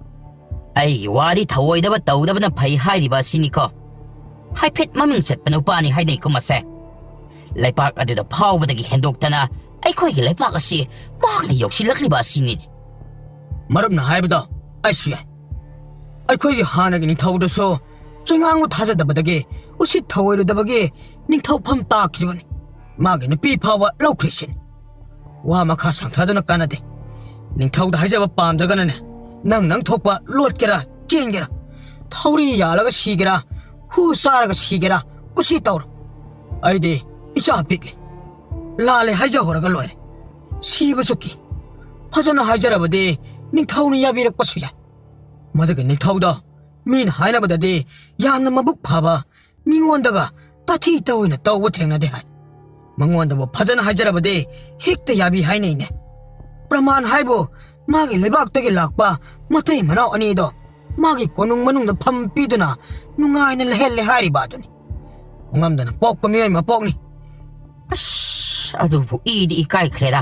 ꯑꯩꯒꯤ ꯋꯥꯗꯤ ꯊꯧꯑꯣꯏꯗꯕ ꯇꯧꯗꯕꯅ ꯐꯩ ꯍꯥꯏꯔꯤꯕ ꯑꯁꯤꯅꯤꯀꯣ꯫ ꯍꯥꯏꯐꯦꯠ ꯃꯃꯤꯡ ꯆꯠꯄ ꯅꯨꯄꯥꯅꯤ ꯍꯥꯏꯅꯩꯀꯣ ꯃꯁꯦ꯫ ꯂꯩꯄꯥꯛ ꯑꯗꯨꯗ ꯐꯥꯎꯕꯗꯒꯤ ꯍꯦꯟꯗꯣꯛꯇꯅ ꯑꯩꯈꯣꯏꯒꯤ ꯂꯩꯄꯥꯛ ꯑꯁꯤ ꯃꯍꯥꯛꯅ ꯌꯧꯁꯤꯜꯂꯛꯂꯤꯕ ꯑꯁꯤꯅꯤꯅꯦ꯫ ꯃꯔꯨꯞꯅ ꯍꯥꯏꯕꯗꯣ ꯑꯩꯁꯨ ꯌꯥꯏ꯫ ꯑꯩꯈꯣꯏꯒꯤ ꯍꯥꯟꯅꯒꯤ ꯅꯤꯡꯊꯧꯗꯁꯨ ꯆꯩꯉꯥꯡꯕꯨ ꯊꯥꯖꯗꯕꯗꯒꯤ ꯎꯁꯤꯠ ꯊꯧꯑꯣꯏꯔꯨꯗꯕꯒꯤ ꯅꯤꯡꯊꯧꯐꯝ ꯇꯥꯈꯤꯕꯅꯤ꯫ ꯃꯥꯒꯤ ꯅꯨꯄꯤ ꯐꯥꯎꯕ ꯂꯧꯈ꯭ꯔꯤꯁꯤꯅꯤ꯫ ꯋꯥ ꯃꯈꯥ ꯁꯥꯡꯊꯗꯨꯅ ꯀꯥꯟꯅꯗꯦ꯫ ꯅꯤꯡꯊꯧꯗ ꯍꯥꯏꯖꯕ ꯄꯥꯝꯗ꯭ꯔꯒꯅꯅꯦ, ꯅꯪ ꯅꯪ ꯊꯣꯛꯄ ꯂꯣꯠꯀꯦꯔꯥ, ꯆꯦꯟꯒꯦꯔꯥ, ꯊꯧꯔꯤ ꯌꯥꯜꯂꯒ ꯁꯤꯒꯦꯔꯥ, ꯍꯨ ꯆꯥꯔꯒ ꯁꯤꯒꯦꯔꯥ, ꯀꯨꯁꯤ ꯇꯧꯔꯣ꯫ ꯑꯩꯗꯤ ꯏꯆꯥ ꯄꯤꯛꯂꯤ꯫ ꯂꯥꯜꯂꯦ ꯍꯥꯏꯖꯍꯧꯔꯒ ꯂꯣꯏꯔꯦ꯫ ꯁꯤꯕꯁꯨ ꯀꯤ꯫ ꯐꯖꯅ ꯍꯥꯏꯖꯔꯕꯗꯤ ꯅꯤꯡꯊꯧꯅ ꯌꯥꯕꯤꯔꯛꯄꯁꯨ ꯌꯥꯏ꯫ ꯃꯗꯨꯒꯤ ꯅꯤꯡꯊꯧꯗꯣ ꯃꯤꯅ ꯍꯥꯏꯅꯕꯗꯗꯤ ꯌꯥꯝꯅ ꯃꯕꯨꯛ ꯐꯕ, ꯃꯤꯉꯣꯟꯗꯒ ꯇꯥꯊꯤ ꯇꯥꯑꯣꯏꯅ ꯇꯧꯕ ꯊꯦꯡꯅꯗꯦ ꯍꯥꯏ꯫ ꯃꯉꯣꯟꯗꯕꯨ ꯐꯖꯅ ꯍꯥꯏꯖꯔꯕꯗꯤ ꯍꯦꯛꯇ ꯌꯥꯕꯤ ꯍꯥꯏꯅꯩꯅꯦ꯫ ꯄ꯭ꯔꯃꯥꯟ ꯍꯥꯏꯕꯨ ꯃꯥꯒꯤ ꯂꯩꯕꯥꯛꯇꯒꯤ ꯂꯥꯛꯄ ꯃꯇꯩ ꯃꯅꯥꯎ ꯑꯅꯤꯗꯣ ꯃꯥꯒꯤ ꯀꯣꯅꯨꯡ ꯃꯅꯨꯡꯗ ꯐꯝ ꯄꯤꯗꯨꯅ ꯅꯨꯡꯉꯥꯏꯅ ꯂꯩꯍꯜꯂꯦ ꯍꯥꯏꯔꯤꯕ ꯑꯗꯨꯅꯤ꯫ ꯈꯪꯉꯝꯗꯅ ꯄꯣꯛꯄ ꯃꯤꯑꯣꯏ ꯃꯄꯣꯛꯅꯤ꯫ ꯑꯁ, ꯑꯗꯨꯕꯨ ꯏꯗꯤ ꯏꯀꯥꯏꯈ꯭ꯔꯦꯗ꯫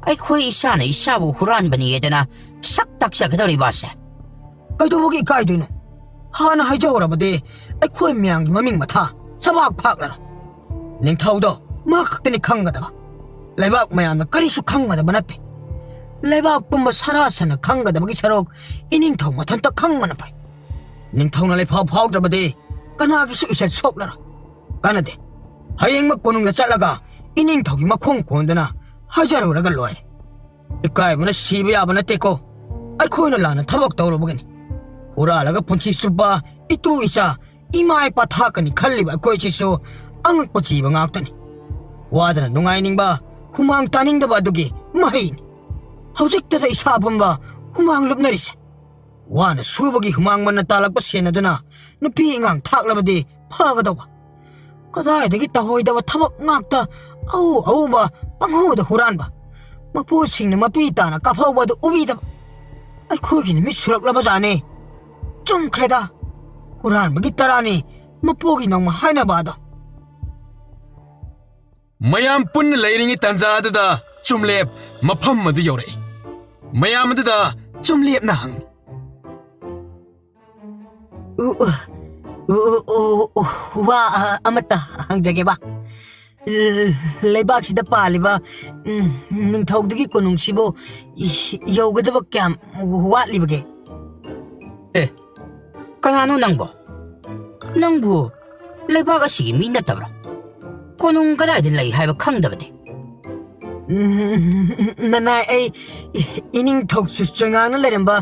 ꯑꯩꯈꯣꯏ ꯏꯁꯥꯅ ꯏꯁꯥꯕꯨ ꯍꯨꯔꯥꯟꯕꯅꯤꯗꯅ ꯁꯛ ꯇꯥꯛꯆꯒꯗꯧꯔꯤꯕ ꯑꯁꯦ꯫ ꯀꯩꯗꯧꯕꯒꯤ ꯏꯀꯥꯏꯗꯣꯏꯅꯣ? ꯍꯥꯟꯅ ꯍꯥꯏꯖꯍꯧꯔꯕꯗꯤ ꯑꯩꯈꯣꯏ ꯃꯌꯥꯝꯒꯤ ꯃꯃꯤꯡ ꯃꯊꯥ ꯁꯕꯥꯛ ꯐꯥꯛꯂꯔꯣꯏ꯫ ꯅꯤꯡꯊꯧꯗꯣ ꯃꯥ ꯈꯛꯇꯅꯤ ꯈꯪꯒꯗꯕ꯫ ꯂꯩꯕꯥꯛ ꯃꯌꯥꯝꯅ ꯀꯔꯤꯁꯨ ꯈꯪꯒꯗꯕ ꯅꯠꯇꯦ꯫ ꯂꯩꯕꯥꯛ ꯄꯨꯝꯕ ꯁꯔꯥ ꯁꯟꯅ ꯈꯪꯒꯗꯕꯒꯤ ꯁꯔꯨꯛ ꯏꯅꯤꯡꯊꯧ ꯃꯊꯟꯇ ꯈꯪꯕꯅ ꯐꯩ꯫ ꯅꯤꯡꯊꯧꯅ ꯂꯩꯐꯥꯎ ꯐꯥꯎꯗ꯭ꯔꯕꯗꯤ ꯀꯅꯥꯒꯤꯁꯨ ꯏꯁꯠ ꯁꯣꯛꯂꯔꯣꯏ꯫ ꯀꯥꯟꯅꯗꯦ꯫ ꯍꯌꯦꯡꯃꯛ ꯀꯣꯅꯨꯡꯗ ꯆꯠꯂꯒ ꯏꯅꯤꯡꯊꯧꯒꯤ ꯃꯈꯣꯡ ꯀꯣꯟꯗꯨꯅ ꯍꯥꯏꯖꯔꯨꯔꯒ ꯂꯣꯏꯔꯦ꯫ ꯏꯀꯥꯏꯕꯅ ꯁꯤꯕ ꯌꯥꯕ ꯅꯠꯇꯦꯀꯣ꯫ ꯑꯩꯈꯣꯏꯅ ꯂꯥꯟꯅ ꯊꯕꯛ ꯇꯧꯔꯨꯕꯒꯤꯅꯤ꯫ ꯍꯨꯔꯥꯜꯂꯒ ꯄꯨꯟꯁꯤ ꯆꯨꯞꯄ ꯏꯇꯨ ꯏꯆꯥ, ꯏꯃꯥ ꯏꯄꯥ ꯊꯥꯛꯀꯅꯤ ꯈꯜꯂꯤꯕ ꯑꯩꯈꯣꯏꯁꯤꯁꯨ ꯑꯉꯛꯄ ꯖꯤꯕ ꯉꯥꯛꯇꯅꯤ꯫ ꯋꯥꯗꯅ ꯅꯨꯡꯉꯥꯏꯅꯤꯡꯕ, ꯍꯨꯃꯥꯡ ꯇꯥꯅꯤꯡꯗꯕ ꯑꯗꯨꯒꯤ ꯃꯍꯩꯅꯤ꯫ ꯍꯧꯖꯤꯛꯇꯗ ꯏꯁꯥ ꯄꯨꯝꯕ ꯍꯨꯃꯥꯡ ꯂꯨꯞꯅꯔꯤꯁꯦ꯫ ꯋꯥꯅ ꯁꯨꯕꯒꯤ ꯍꯨꯃꯥꯡ ꯃꯟꯅ ꯇꯥꯜꯂꯛꯄ ꯁꯦꯟ ꯑꯗꯨꯅ ꯅꯨꯄꯤ ꯑꯉꯥꯡ ꯊꯥꯛꯂꯕꯗꯤ ꯐꯒꯗꯧꯕ꯫ ꯀꯗꯥꯏꯗꯒꯤ ꯇꯧꯍꯣꯏꯗꯕ ꯊꯕꯛ ꯉꯥꯛꯇ, ꯑꯎ ꯑꯎꯕ ꯄꯪꯍꯧꯗ ꯍꯨꯔꯥꯟꯕ꯫ ꯃꯄꯨꯁꯤꯡꯅ ꯃꯄꯤ ꯇꯥꯅ ꯀꯥꯐꯧꯕ ꯑꯗꯨ ꯎꯕꯤꯗꯕ꯫ ꯑꯩꯈꯣꯏꯒꯤ ꯅꯨꯃꯤꯠ ꯁꯨꯔꯛꯂꯕ ꯖꯥꯠꯅꯤ꯫ ꯆꯨꯝꯈ꯭ꯔꯦꯗ꯫ ꯍꯨꯔꯥꯟꯕꯒꯤ ꯇꯔꯥꯅꯤ ꯃꯄꯨꯒꯤ ꯅꯣꯡꯃ ꯍꯥꯏꯅꯕ ꯑꯗꯣ꯫ ꯃꯌꯥꯝ ꯄꯨꯟꯅ ꯂꯩꯔꯤꯉꯩ ꯇꯥꯟꯖꯥ ꯑꯗꯨꯗ ꯆꯨꯝꯂꯦꯞ ꯃꯐꯝ ꯑꯗꯨ ꯌꯧꯔꯛꯏ꯫ ꯃꯌꯥꯝ ꯑꯗꯨꯗ ꯆꯨꯝꯂꯦꯞꯅ ꯍꯪꯉꯤ꯫ ꯎ, ꯎ, ꯎ, ꯎ, ꯎ, ꯋꯥ, ꯑ, ꯑꯃꯠꯇ ꯍꯪꯖꯒꯦꯕ꯫ ꯂꯩꯕꯥꯛꯁꯤꯗ ꯄꯥꯜꯂꯤꯕ, ꯎꯝ, ꯅꯤꯡꯊꯧꯗꯨꯒꯤ ꯀꯣꯅꯨꯡꯁꯤꯕꯨ ꯌꯧꯒꯗꯕ ꯀꯌꯥꯝ ꯋꯥꯠꯂꯤꯕꯒꯦ? ꯑꯦ, ꯀꯅꯥꯅꯣ ꯅꯪꯕꯣ? ꯅꯪꯕꯨ ꯂꯩꯕꯥꯛ ꯑꯁꯤꯒꯤ ꯃꯤ ꯅꯠꯇꯕ꯭ꯔꯣ? ꯀꯣꯅꯨꯡ ꯀꯗꯥꯏꯗ ꯂꯩ ꯍꯥꯏꯕ ꯈꯪꯗꯕꯗꯤ? ꯎꯝ, ꯅꯅꯥꯏ, ꯑꯩ ꯏꯅꯤꯡꯊꯧ ꯆꯨ-, ꯆꯣꯏꯉꯥꯡꯅ ꯂꯩꯔꯝꯕ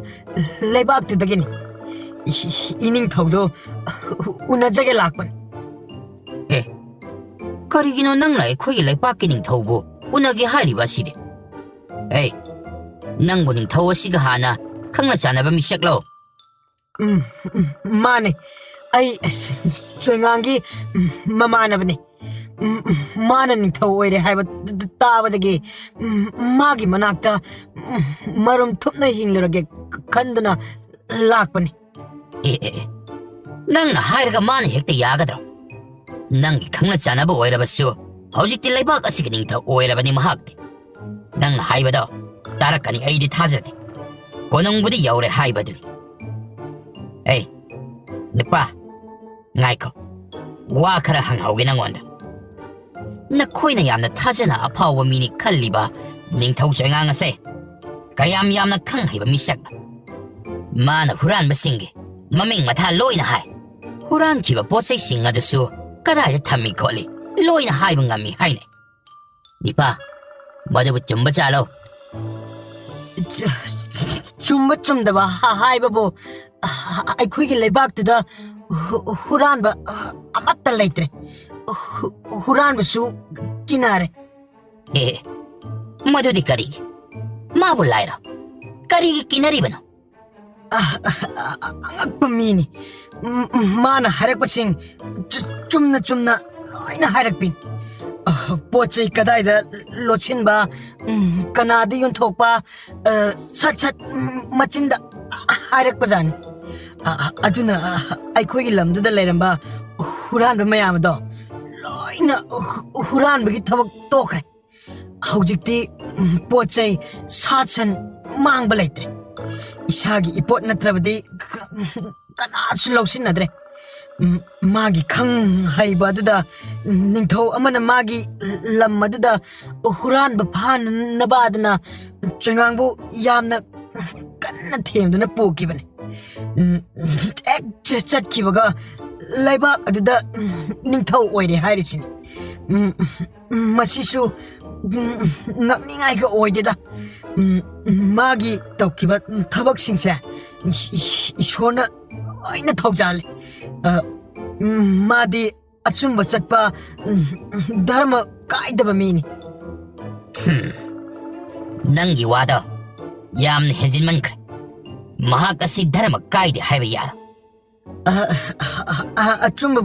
ꯂꯩꯕꯥꯛꯇꯨꯗꯒꯤꯅꯤ꯫ ꯏ-, ꯏꯅꯤꯡꯊꯧꯗꯣ ꯎꯅꯖꯒꯦ ꯂꯥꯛꯄꯅꯤ꯫ ꯑꯦ, ꯀꯔꯤꯒꯤꯅꯣ ꯅꯪꯅ ꯑꯩꯈꯣꯏꯒꯤ ꯂꯩꯄꯥꯛꯀꯤ ꯅꯤꯡꯊꯧꯕꯨ ꯎꯅꯒꯦ ꯍꯥꯏꯔꯤꯕ ꯑꯁꯤꯗꯤ? ꯑꯦ, ꯅꯪꯕꯨ ꯅꯤꯡꯊꯧ ꯑꯁꯤꯒ ꯍꯥꯟꯅ ꯈꯪꯅ ꯆꯥꯟꯅꯕ ꯃꯤꯁꯛꯂꯣ? ꯎꯝ, ꯎꯝ, ꯃꯥꯅꯦ꯫ ꯑꯩ, ꯑꯁ, ꯆꯣꯏꯉꯥꯡꯒꯤ, ꯎꯝ, ꯃꯃꯥꯟꯅꯕꯅꯦ꯫ ꯎꯝ, ꯎꯝ, ꯃꯥꯅ ꯅꯤꯡꯊꯧ ꯑꯣꯏꯔꯦ ꯍꯥꯏꯕ ꯇ-, ꯇ-, ꯇꯥꯕꯗꯒꯤ, ꯎꯝ, ꯃꯥꯒꯤ ꯃꯅꯥꯛꯇ, ꯎꯝ, ꯃꯔꯨꯝ ꯊꯨꯞꯅ ꯍꯤꯡꯂꯨꯔꯒꯦ ꯈꯟꯗꯨꯅ ꯂꯥꯛꯄꯅꯤ꯫ ꯑꯦ, ꯑꯦ, ꯑꯦ, ꯅꯪꯅ ꯍꯥꯏꯔꯒ ꯃꯥꯅ ꯍꯦꯛꯇ ꯌꯥꯒꯗ꯭ꯔꯣ? ꯅꯪꯒꯤ ꯈꯪꯅ ꯆꯥꯟꯅꯕ ꯑꯣꯏꯔꯕꯁꯨ, ꯍꯧꯖꯤꯛꯇꯤ ꯂꯩꯕꯥꯛ ꯑꯁꯤꯒꯤ ꯅꯤꯡꯊꯧ ꯑꯣꯏꯔꯕꯅꯤ ꯃꯍꯥꯛꯇꯤ꯫ ꯅꯪꯅ ꯍꯥꯏꯕꯗꯣ ꯇꯥꯔꯛꯀꯅꯤ ꯑꯩꯗꯤ ꯊꯥꯖꯗꯦ꯫ ꯀꯣꯅꯨꯡꯕꯨꯗꯤ ꯌꯧꯔꯦ ꯍꯥꯏꯕꯗꯨꯅꯤ꯫ ꯑꯦ, ꯅꯨꯄꯥ, ꯉꯥꯏꯈꯣ꯫ ꯋꯥ ꯈꯔ ꯍꯪꯍꯧꯒꯦ ꯅꯪꯉꯣꯟꯗ꯫ ꯅꯈꯣꯏꯅ ꯌꯥꯝꯅ ꯊꯥꯖꯅ ꯑꯐꯥꯎꯕ ꯃꯤꯅꯤ ꯈꯜꯂꯤꯕ ꯅꯤꯡꯊꯧ ꯆꯣꯏꯉꯥꯡ ꯑꯁꯦ ꯀꯌꯥꯝ ꯌꯥꯝꯅ ꯈꯪ ꯍꯩꯕ ꯃꯤꯁꯛ? ꯃꯥꯅ ꯍꯨꯔꯥꯟꯕꯁꯤꯡꯒꯤ ꯃꯃꯤꯡ ꯃꯊꯥ ꯂꯣꯏꯅ ꯍꯥꯏ꯫ ꯍꯨꯔꯥꯟꯈꯤꯕ ꯄꯣꯠ ꯆꯩꯁꯤꯡ ꯑꯗꯨꯁꯨ ꯀꯗꯥꯏꯗ ꯊꯝꯃꯤ ꯈꯣꯠꯂꯤ ꯂꯣꯏꯅ ꯍꯥꯏꯕ ꯉꯝꯃꯤ ꯍꯥꯏꯅꯩ꯫ ꯅꯤꯄꯥ, ꯃꯗꯨꯕꯨ ꯆꯨꯝꯕ ꯆꯥꯂꯣ? ꯆꯨ-, ꯆꯨꯝꯕ ꯆꯨꯝꯗꯕ ꯍꯥ-, ꯍꯥꯏꯕꯕꯨ, ꯑ-, ꯑꯩꯈꯣꯏꯒꯤ ꯂꯩꯕꯥꯛꯇꯨꯗ ꯍꯨ-, ꯍꯨꯔꯥꯟꯕ, ꯑ, ꯑꯃꯠꯇ ꯂꯩꯇ꯭ꯔꯦ꯫ ꯍꯨ-, ꯍꯨꯔꯥꯟꯕꯁꯨ ꯀꯤꯅꯔꯦ꯫ ꯑꯦ, ꯃꯗꯨꯗꯤ ꯀꯔꯤꯒꯤ? ꯃꯥꯕꯨ ꯂꯥꯏꯔꯣ? ꯀꯔꯤꯒꯤ ꯀꯤꯅꯔꯤꯕꯅꯣ? ꯑ, ꯑ, ꯑ, ꯑꯉꯛꯄ ꯃꯤꯅꯤ꯫ ꯎꯝ, ꯎꯝ, ꯃꯥꯅ ꯍꯥꯏꯔꯛꯄꯁꯤꯡ ꯆꯨ-, ꯆꯨꯝꯅ ꯆꯨꯝꯅ ꯂꯣꯏꯅ ꯍꯥꯏꯔꯛꯄꯤꯅꯤ꯫ ꯑ, ꯄꯣꯠ ꯆꯩ ꯀꯗꯥꯏꯗ ꯂꯣꯠꯁꯤꯟꯕ, ꯎꯝ, ꯀꯅꯥꯗ ꯌꯣꯟꯊꯣꯛꯄ, ꯑ, ꯁꯠ ꯁꯠ, ꯎꯝ, ꯃꯆꯤꯟꯗ ꯍꯥꯏꯔꯛꯄꯖꯥꯠꯅꯤ꯫ ꯑ, ꯑ, ꯑꯗꯨꯅ, ꯑ, ꯑꯩꯈꯣꯏꯒꯤ ꯂꯝꯗꯨꯗ ꯂꯩꯔꯝꯕ ꯍꯨꯔꯥꯟꯕ ꯃꯌꯥꯝ ꯑꯗꯣ ꯂꯣꯏꯅ ꯍꯨ-, ꯍꯨꯔꯥꯟꯕꯒꯤ ꯊꯕꯛ ꯇꯣꯛꯈ꯭ꯔꯦ꯫ ꯍꯧꯖꯤꯛꯇꯤ, ꯎꯝ, ꯄꯣꯠ ꯆꯩ, ꯁꯥ ꯁꯟ ꯃꯥꯡꯕ ꯂꯩꯇ꯭ꯔꯦ꯫ ꯏꯁꯥꯒꯤ ꯏꯄꯣꯠ ꯅꯠꯇ꯭ꯔꯕꯗꯤ ꯀ-, ꯀꯅꯥꯁꯨ ꯂꯧꯁꯤꯟꯅꯗ꯭ꯔꯦ꯫ ꯎꯝ, ꯃꯥꯒꯤ ꯈꯪ ꯍꯩꯕ ꯑꯗꯨꯗ, ꯎꯝ, ꯅꯤꯡꯊꯧ ꯑꯃꯅ ꯃꯥꯒꯤ ꯂꯝ ꯑꯗꯨꯗ ꯍꯨꯔꯥꯟꯕ ꯐꯥꯅꯅꯕ ꯑꯗꯨꯅ ꯆꯣꯏꯉꯥꯡꯕꯨ ꯌꯥꯝꯅ ꯀꯟꯅ ꯊꯦꯝꯗꯨꯅ ꯄꯨꯈꯤꯕꯅꯤ꯫ ꯎꯝ, ꯍꯦꯛ ꯆ-, ꯆꯠꯈꯤꯕꯒ ꯂꯩꯕꯥꯛ ꯑꯗꯨꯗ, ꯎꯝ, ꯅꯤꯡꯊꯧ ꯑꯣꯏꯔꯦ ꯍꯥꯏꯔꯤꯁꯤꯅꯤ꯫ ꯎꯝ, ꯎꯝ, ꯃꯁꯤꯁꯨ, ꯎꯝ, ꯉꯛꯅꯤꯡꯉꯥꯏꯒ ꯑꯣꯏꯗꯦꯗ꯫ ꯎꯝ, ꯃꯥꯒꯤ ꯇꯧꯈꯤꯕ ꯊꯕꯛꯁꯤꯡꯁꯦ ꯏꯁ-, ꯏꯁ-, ꯏꯁꯣꯔꯅ ꯂꯣꯏꯅ ꯊꯧꯖꯥꯜꯂꯤ꯫ ꯑ, ꯎꯝ, ꯃꯥꯗꯤ ꯑꯆꯨꯝꯕ ꯆꯠꯄ, ꯎꯝ, ꯙꯔꯃ ꯀꯥꯏꯗꯕ ꯃꯤꯅꯤ꯫ ꯅꯪꯒꯤ ꯋꯥꯗꯣ ꯌꯥꯝꯅ ꯍꯦꯟꯖꯤꯟꯃꯟꯈ꯭ꯔꯦ꯫ ꯃꯍꯥꯛ ꯑꯁꯤ ꯙꯔꯃ ꯀꯥꯏꯗꯦ ꯍꯥꯏꯕ ꯌꯥꯔꯣꯏ꯫ ꯑ, ꯑ, ꯑ, ꯑꯆꯨꯝꯕ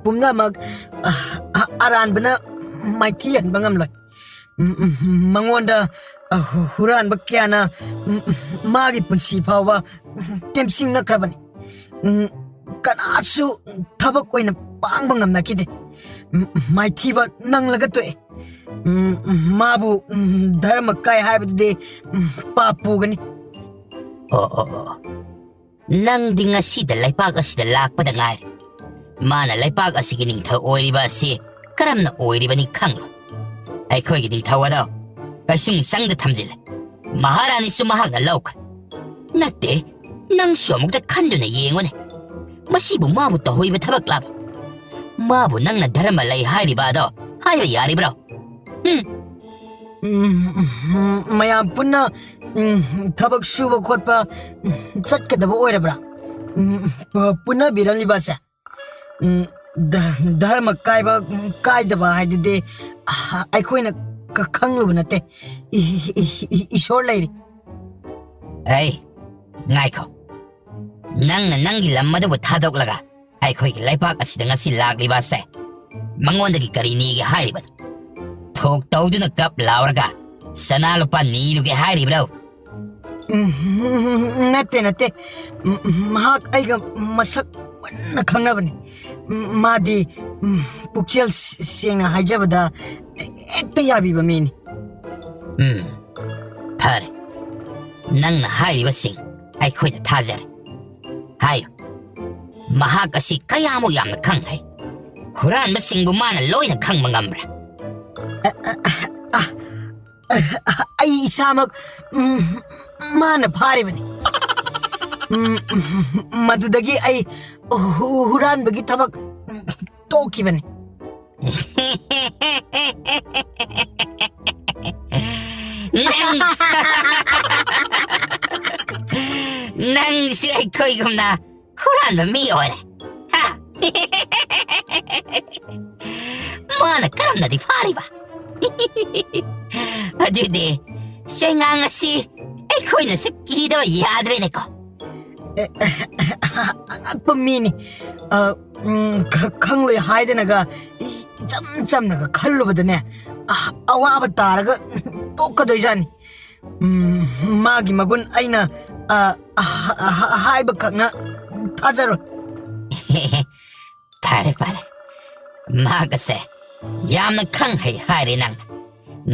ꯄꯨꯝꯅꯃꯛ, ꯑ, ꯑ, ꯑꯔꯥꯟꯕꯅ ꯃꯥꯏꯊꯤ ꯍꯟꯕ ꯉꯝꯂꯣꯏ꯫ ꯎꯝ, ꯎꯝ, ꯃꯉꯣꯟꯗ, ꯑ, ꯍꯨ-, ꯍꯨꯔꯥꯟꯕ ꯀꯌꯥꯅ, ꯎꯝ, ꯃꯥꯒꯤ ꯄꯨꯟꯁꯤ ꯐꯥꯎꯕ ꯇꯦꯝꯁꯤꯡꯅꯈ꯭ꯔꯕꯅꯤ꯫ ꯎꯝ, ꯀꯅꯥꯁꯨ ꯊꯕꯛ ꯑꯣꯏꯅ ꯄꯥꯡꯕ ꯉꯝꯅꯈꯤꯗꯦ꯫ ꯎꯝ, ꯃꯥꯏꯊꯤꯕ ꯅꯪꯂꯒ ꯇꯣꯛꯑꯦ꯫ ꯎꯝ, ꯃꯥꯕꯨ, ꯎꯝ, ꯙꯔꯃ ꯀꯥꯏ ꯍꯥꯏꯕꯗꯨꯗꯤ, ꯎꯝ, ꯄꯥꯞ ꯄꯨꯒꯅꯤ꯫ ꯑꯣ, ꯑꯣ, ꯑꯣ꯫ ꯅꯪꯗꯤ ꯉꯁꯤꯗ ꯂꯩꯄꯥꯛ ꯑꯁꯤꯗ ꯂꯥꯛꯄꯗ ꯉꯥꯏꯔꯤ꯫ ꯃꯥꯅ ꯂꯩꯄꯥꯛ ꯑꯁꯤꯒꯤ ꯅꯤꯡꯊꯧ ꯑꯣꯏꯔꯤꯕ ꯑꯁꯤ ꯀꯔꯝꯅ ꯑꯣꯏꯔꯤꯕꯅꯤ ꯈꯪꯂꯣ? ꯑꯩꯈꯣꯏꯒꯤ ꯅꯤꯡꯊꯧ ꯑꯗꯣ ꯀꯩꯁꯨꯝꯁꯪꯗ ꯊꯝꯖꯤꯜꯂꯦ꯫ ꯃꯍꯥꯔꯥꯅꯤꯁꯨ ꯃꯍꯥꯛꯅ ꯂꯧꯈ꯭ꯔꯦ꯫ ꯅꯠꯇꯦ, ꯅꯪꯁꯨ ꯑꯃꯨꯛꯇ ꯈꯟꯗꯨꯅ ꯌꯦꯡꯉꯨꯅꯦ꯫ ꯃꯁꯤꯕꯨ ꯃꯥꯕꯨ ꯇꯧꯍꯩꯕ ꯊꯕꯛꯂꯕ? ꯃꯥꯕꯨ ꯅꯪꯅ ꯙꯔꯃ ꯂꯩ ꯍꯥꯏꯔꯤꯕ ꯑꯗꯣ ꯍꯥꯏꯕ ꯌꯥꯔꯤꯕ꯭ꯔꯣ? ꯎꯝ, ꯎꯝ, ꯎꯝ, ꯃꯌꯥꯝ ꯄꯨꯟꯅ, ꯎꯝ, ꯊꯕꯛ ꯁꯨꯕ ꯈꯣꯠꯄ, ꯎꯝ, ꯆꯠꯀꯗꯕ ꯑꯣꯏꯔꯕ꯭ꯔꯥ? ꯎꯝ, ꯄ-, ꯄꯨꯟꯅꯕꯤꯔꯝꯂꯤꯕꯁꯦ? ꯎꯝ, ꯙ-, ꯙꯔꯃ ꯀꯥꯏꯕ, ꯎꯝ, ꯀꯥꯏꯗꯕ ꯍꯥꯏꯗꯨꯗꯤ, ꯑ, ꯑꯩꯈꯣꯏꯅ ꯈ-, ꯈꯪꯂꯨꯕ ꯅꯠꯇꯦ꯫ ꯏ-, ꯏ-, ꯏ-, ꯏ-, ꯏꯁꯣꯔ ꯂꯩꯔꯤ꯫ ꯑꯩ, ꯉꯥꯏꯈꯣ꯫ ꯅꯪꯅ ꯅꯪꯒꯤ ꯂꯝ ꯑꯗꯨꯕꯨ ꯊꯥꯗꯣꯛꯂꯒ ꯑꯩꯈꯣꯏꯒꯤ ꯂꯩꯄꯥꯛ ꯑꯁꯤꯗ ꯉꯁꯤ ꯂꯥꯛꯂꯤꯕ ꯑꯁꯦ ꯃꯉꯣꯟꯗꯒꯤ ꯀꯔꯤ ꯅꯤꯒꯦ ꯍꯥꯏꯔꯤꯕꯅꯣ? ꯊꯣꯛ ꯇꯧꯗꯨꯅ ꯀꯞ ꯂꯥꯎꯔꯒ ꯁꯅꯥ ꯂꯨꯄꯥ ꯅꯤꯔꯨꯒꯦ ꯍꯥꯏꯔꯤꯕ꯭ꯔꯣ? ꯎꯝ, ꯅꯠꯇꯦ, ꯅꯠꯇꯦ꯫ ꯎꯝ, ꯃꯍꯥꯛ ꯑꯩꯒ ꯃꯁꯛ ꯃꯨꯟꯅ ꯈꯪꯅꯕꯅꯤ꯫ ꯎꯝ, ꯃꯥꯗꯤ, ꯎꯝ, ꯄꯨꯛꯆꯦꯜ ꯁ-, ꯁꯦꯡꯅ ꯍꯥꯏꯖꯕꯗ ꯍꯦꯛꯇ ꯌꯥꯕꯤꯕ ꯃꯤꯅꯤ꯫ ꯎꯝ, ꯐꯔꯦ꯫ ꯅꯪꯅ ꯍꯥꯏꯔꯤꯕꯁꯤꯡ ꯑꯩꯈꯣꯏꯅ ꯊꯥꯖꯔꯦ꯫ ꯍꯥꯏꯌꯨ, ꯃꯍꯥꯛ ꯑꯁꯤ ꯀꯌꯥꯃꯨꯛ ꯌꯥꯝꯅ ꯈꯪ ꯍꯩ? ꯍꯨꯔꯥꯟꯕꯁꯤꯡꯕꯨ ꯃꯥꯅ ꯂꯣꯏꯅ ꯈꯪꯕ ꯉꯝꯕ꯭ꯔꯥ? ꯑꯩ ꯏꯁꯥꯃꯛ, ꯎꯝ, ꯃꯥꯅ ꯐꯥꯔꯤꯕꯅꯤ꯫ ꯎꯝ, ꯃꯗꯨꯗꯒꯤ ꯑꯩ ꯍꯨ-, ꯍꯨꯔꯥꯟꯕꯒꯤ ꯊꯕꯛ ꯇꯣꯛꯈꯤꯕꯅꯤ꯫ ꯅꯪ, ꯅꯪꯁꯨ ꯑꯩꯈꯣꯏꯒꯨꯝꯅ ꯍꯨꯔꯥꯟꯕ ꯃꯤ ꯑꯣꯏꯔꯦ꯫ ꯍꯥ? ꯅꯨꯄꯥꯅ ꯀꯔꯝꯅꯗꯤ ꯐꯥꯔꯤꯕ? ꯑꯗꯨꯗꯤ ꯆꯩꯉꯥꯡ ꯑꯁꯤ ꯑꯩꯈꯣꯏꯅꯁꯨ ꯀꯤꯗꯕ ꯌꯥꯗ꯭ꯔꯦꯅꯦꯀꯣ꯫ ꯑꯉꯛꯄ ꯃꯤꯅꯤ꯫ ꯑ, ꯎꯝ, ꯈ-, ꯈꯪꯂꯣꯏ ꯍꯥꯏꯗꯅꯒ ꯏ-, ꯏꯆꯝ ꯆꯝꯅꯒ ꯈꯜꯂꯨꯕꯗꯅꯦ, ꯑ, ꯑꯋꯥꯕ ꯇꯥꯔꯒ ꯇꯣꯛꯀꯗꯣꯏꯖꯥꯠꯅꯤ꯫ ꯎꯝ, ꯃꯥꯒꯤ ꯃꯒꯨꯟ ꯑꯩꯅ, ꯑ, ꯑ, ꯑ, ꯍꯥꯏꯕꯈꯛꯅ ꯊꯥꯖꯔꯣꯏ꯫ ꯐꯔꯦ, ꯐꯔꯦ꯫ ꯃꯍꯥꯛꯀꯁꯦ ꯌꯥꯝꯅ ꯈꯪ ꯍꯩ ꯍꯥꯏꯔꯦ ꯅꯪꯅ꯫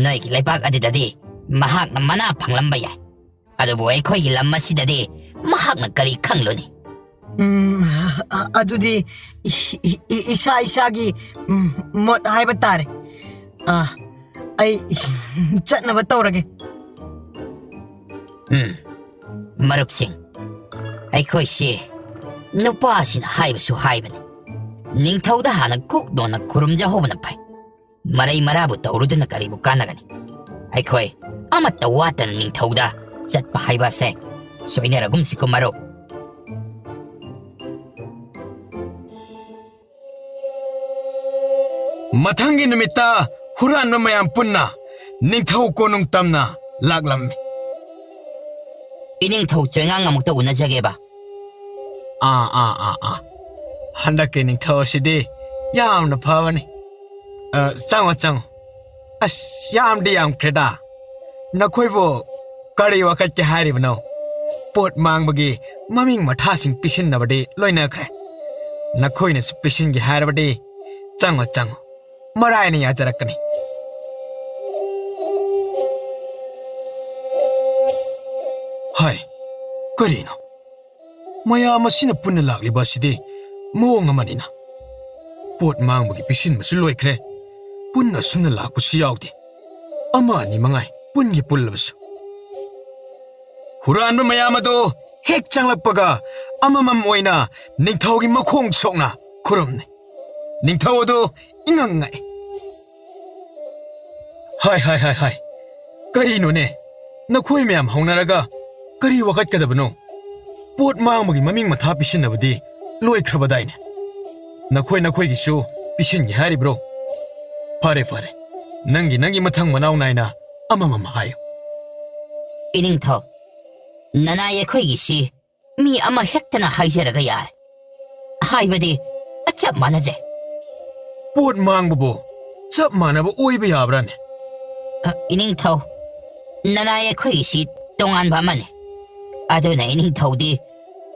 ꯅꯣꯏꯒꯤ ꯂꯩꯕꯥꯛ ꯑꯗꯨꯗꯗꯤ ꯃꯍꯥꯛꯅ ꯃꯅꯥ ꯐꯪꯂꯝꯕ ꯌꯥꯏ, ꯑꯗꯨꯕꯨ ꯑꯩꯈꯣꯏꯒꯤ ꯂꯝ ꯑꯁꯤꯗꯗꯤ ꯃꯍꯥꯛꯅ ꯀꯔꯤ ꯈꯪꯂꯨꯅꯤ? ꯎꯝ, ꯑ-, ꯑꯗꯨꯗꯤ ꯏ-, ꯏ-, ꯏ-, ꯏꯁꯥ ꯏꯁꯥꯒꯤ, ꯎꯝ, ꯃꯣꯠ ꯍꯥꯏꯕ ꯇꯥꯔꯦ꯫ ꯑ, ꯑꯩ ꯆꯠꯅꯕ ꯇꯧꯔꯒꯦ꯫ ꯎꯝ, ꯃꯔꯨꯞꯁꯤꯡ, ꯑꯩꯈꯣꯏꯁꯤ ꯅꯨꯄꯥꯁꯤꯅ ꯍꯥꯏꯕꯁꯨ ꯍꯥꯏꯕꯅꯤ, ꯅꯤꯡꯊꯧꯗ ꯍꯥꯟꯅ ꯀꯨꯛ ꯅꯣꯟꯅ ꯈꯨꯔꯨꯝꯖꯍꯧꯕꯅ ꯐꯩ꯫ ꯃꯔꯩ ꯃꯔꯥꯕꯨ ꯇꯧꯔꯨꯗꯨꯅ ꯀꯔꯤꯕꯨ ꯀꯥꯟꯅꯒꯅꯤ? ꯑꯩꯈꯣꯏ ꯑꯃꯠꯇ ꯋꯥꯠꯇꯅ ꯅꯤꯡꯊꯧꯗ ꯆꯠꯄ ꯍꯥꯏꯕ ꯑꯁꯦ ꯁꯣꯏꯅꯔꯒꯨꯝꯁꯤꯀꯣ ꯃꯔꯨꯞ꯫ ꯃꯊꯪꯒꯤ ꯅꯨꯃꯤꯠꯇ ꯍꯨꯔꯥꯟꯕ ꯃꯌꯥꯝ ꯄꯨꯟꯅ ꯅꯤꯡꯊꯧ ꯀꯣꯅꯨꯡ ꯇꯝꯅ ꯂꯥꯛꯂꯝꯃꯤ꯫ ꯏꯅꯤꯡꯊꯧ ꯆꯣꯏꯉꯥꯡ ꯑꯃꯨꯛꯇ ꯎꯅꯖꯒꯦꯕ꯫ ꯑꯥ, ꯑꯥ, ꯑꯥ, ꯑꯥ꯫ ꯍꯟꯗꯛꯀꯤ ꯅꯤꯡꯊꯧ ꯑꯁꯤꯗꯤ ꯌꯥꯝꯅ ꯐꯕꯅꯤ꯫ ꯑ, ꯆꯪꯉꯣ, ꯆꯪꯉꯣ꯫ ꯑꯁ, ꯌꯥꯝꯗꯤ ꯌꯥꯝꯈ꯭ꯔꯦꯗ꯫ ꯅꯈꯣꯏꯕꯨ ꯀꯔꯤ ꯋꯥꯀꯠꯀꯦ ꯍꯥꯏꯔꯤꯕꯅꯣ? ꯄꯣꯠ ꯃꯥꯡꯕꯒꯤ ꯃꯃꯤꯡ ꯃꯊꯥꯁꯤꯡ ꯄꯤꯁꯤꯟꯅꯕꯗꯤ ꯂꯣꯏꯅꯈ꯭ꯔꯦ꯫ ꯅꯈꯣꯏꯅꯁꯨ ꯄꯤꯁꯤꯟꯒꯦ ꯍꯥꯏꯔꯕꯗꯤ ꯆꯪꯉꯣ, ꯆꯪꯉꯣ꯫ ꯃꯔꯥꯏꯅ ꯌꯥꯖꯔꯛꯀꯅꯤ꯫ ꯍꯥꯏ, ꯀꯔꯤꯅꯣ? ꯃꯌꯥꯝ ꯑꯁꯤꯅ ꯄꯨꯟꯅ ꯂꯥꯛꯂꯤꯕ ꯑꯁꯤꯗꯤ ꯃꯑꯣꯡ ꯑꯃꯅꯤꯅ꯫ ꯄꯣꯠ ꯃꯥꯡꯕꯒꯤ ꯄꯤꯁꯤꯟꯕꯁꯨ ꯂꯣꯏꯈ꯭ꯔꯦ꯫ ꯄꯨꯟꯅ ꯑꯁꯨꯝꯅ ꯂꯥꯛꯄꯁꯨ ꯌꯥꯎꯗꯦ꯫ ꯑꯃ ꯑꯅꯤ ꯃꯉꯥꯏ ꯄꯨꯟꯒꯤ ꯄꯨꯜꯂꯕꯁꯨ꯫ ꯍꯨꯔꯥꯟꯕ ꯃꯌꯥꯝ ꯑꯗꯨ ꯍꯦꯛ ꯆꯪꯂꯛꯄꯒ ꯑꯃꯃꯝ ꯑꯣꯏꯅ ꯅꯤꯡꯊꯧꯒꯤ ꯃꯈꯣꯡ ꯁꯣꯛꯅ ꯈꯨꯔꯨꯝꯅꯩ꯫ ꯅꯤꯡꯊꯧ ꯑꯗꯨ ꯏꯉꯛ ꯉꯛꯏ꯫ ꯍꯥꯏ, ꯍꯥꯏ, ꯍꯥꯏ, ꯍꯥꯏ꯫ ꯀꯔꯤꯅꯣꯅꯦ? ꯅꯈꯣꯏ ꯃꯌꯥꯝ ꯍꯧꯅꯔꯒ ꯀꯔꯤ ꯋꯥꯀꯠꯀꯗꯕꯅꯣ? ꯄꯣꯠ ꯃꯥꯡꯕꯒꯤ ꯃꯃꯤꯡ ꯃꯊꯥ ꯄꯤꯁꯤꯟꯅꯕꯗꯤ ꯂꯣꯏꯈ꯭ꯔꯕꯗꯥꯏꯅꯦ? ꯅꯈꯣꯏ ꯅꯈꯣꯏꯒꯤꯁꯨ ꯄꯤꯁꯤꯟꯒꯦ ꯍꯥꯏꯔꯤꯕ꯭ꯔꯣ? ꯐꯔꯦ, ꯐꯔꯦ꯫ ꯅꯪꯒꯤ, ꯅꯪꯒꯤ ꯃꯊꯪ ꯃꯅꯥꯎ ꯅꯥꯏꯅ ꯑꯃꯃꯝ ꯍꯥꯏꯌꯨ꯫ ꯏꯅꯤꯡꯊꯧ, ꯅꯅꯥꯏ ꯑꯩꯈꯣꯏꯒꯤꯁꯤ ꯃꯤ ꯑꯃ ꯍꯦꯛꯇꯅ ꯍꯥꯏꯖꯔꯒ ꯌꯥꯔꯦ꯫ ꯍꯥꯏꯕꯗꯤ, ꯆꯞ ꯃꯥꯟꯅꯖꯩ꯫ ꯄꯣꯠ ꯃꯥꯡꯕꯕꯨ ꯆꯞ ꯃꯥꯟꯅꯕ ꯑꯣꯏꯕ ꯌꯥꯕ꯭ꯔꯥꯅꯦ? ꯑ, ꯏꯅꯤꯡꯊꯧ, ꯅꯅꯥꯏ ꯑꯩꯈꯣꯏꯒꯤꯁꯤ ꯇꯣꯉꯥꯟꯕ ꯑꯃꯅꯤ꯫ ꯑꯗꯨꯅ ꯏꯅꯤꯡꯊꯧꯗꯤ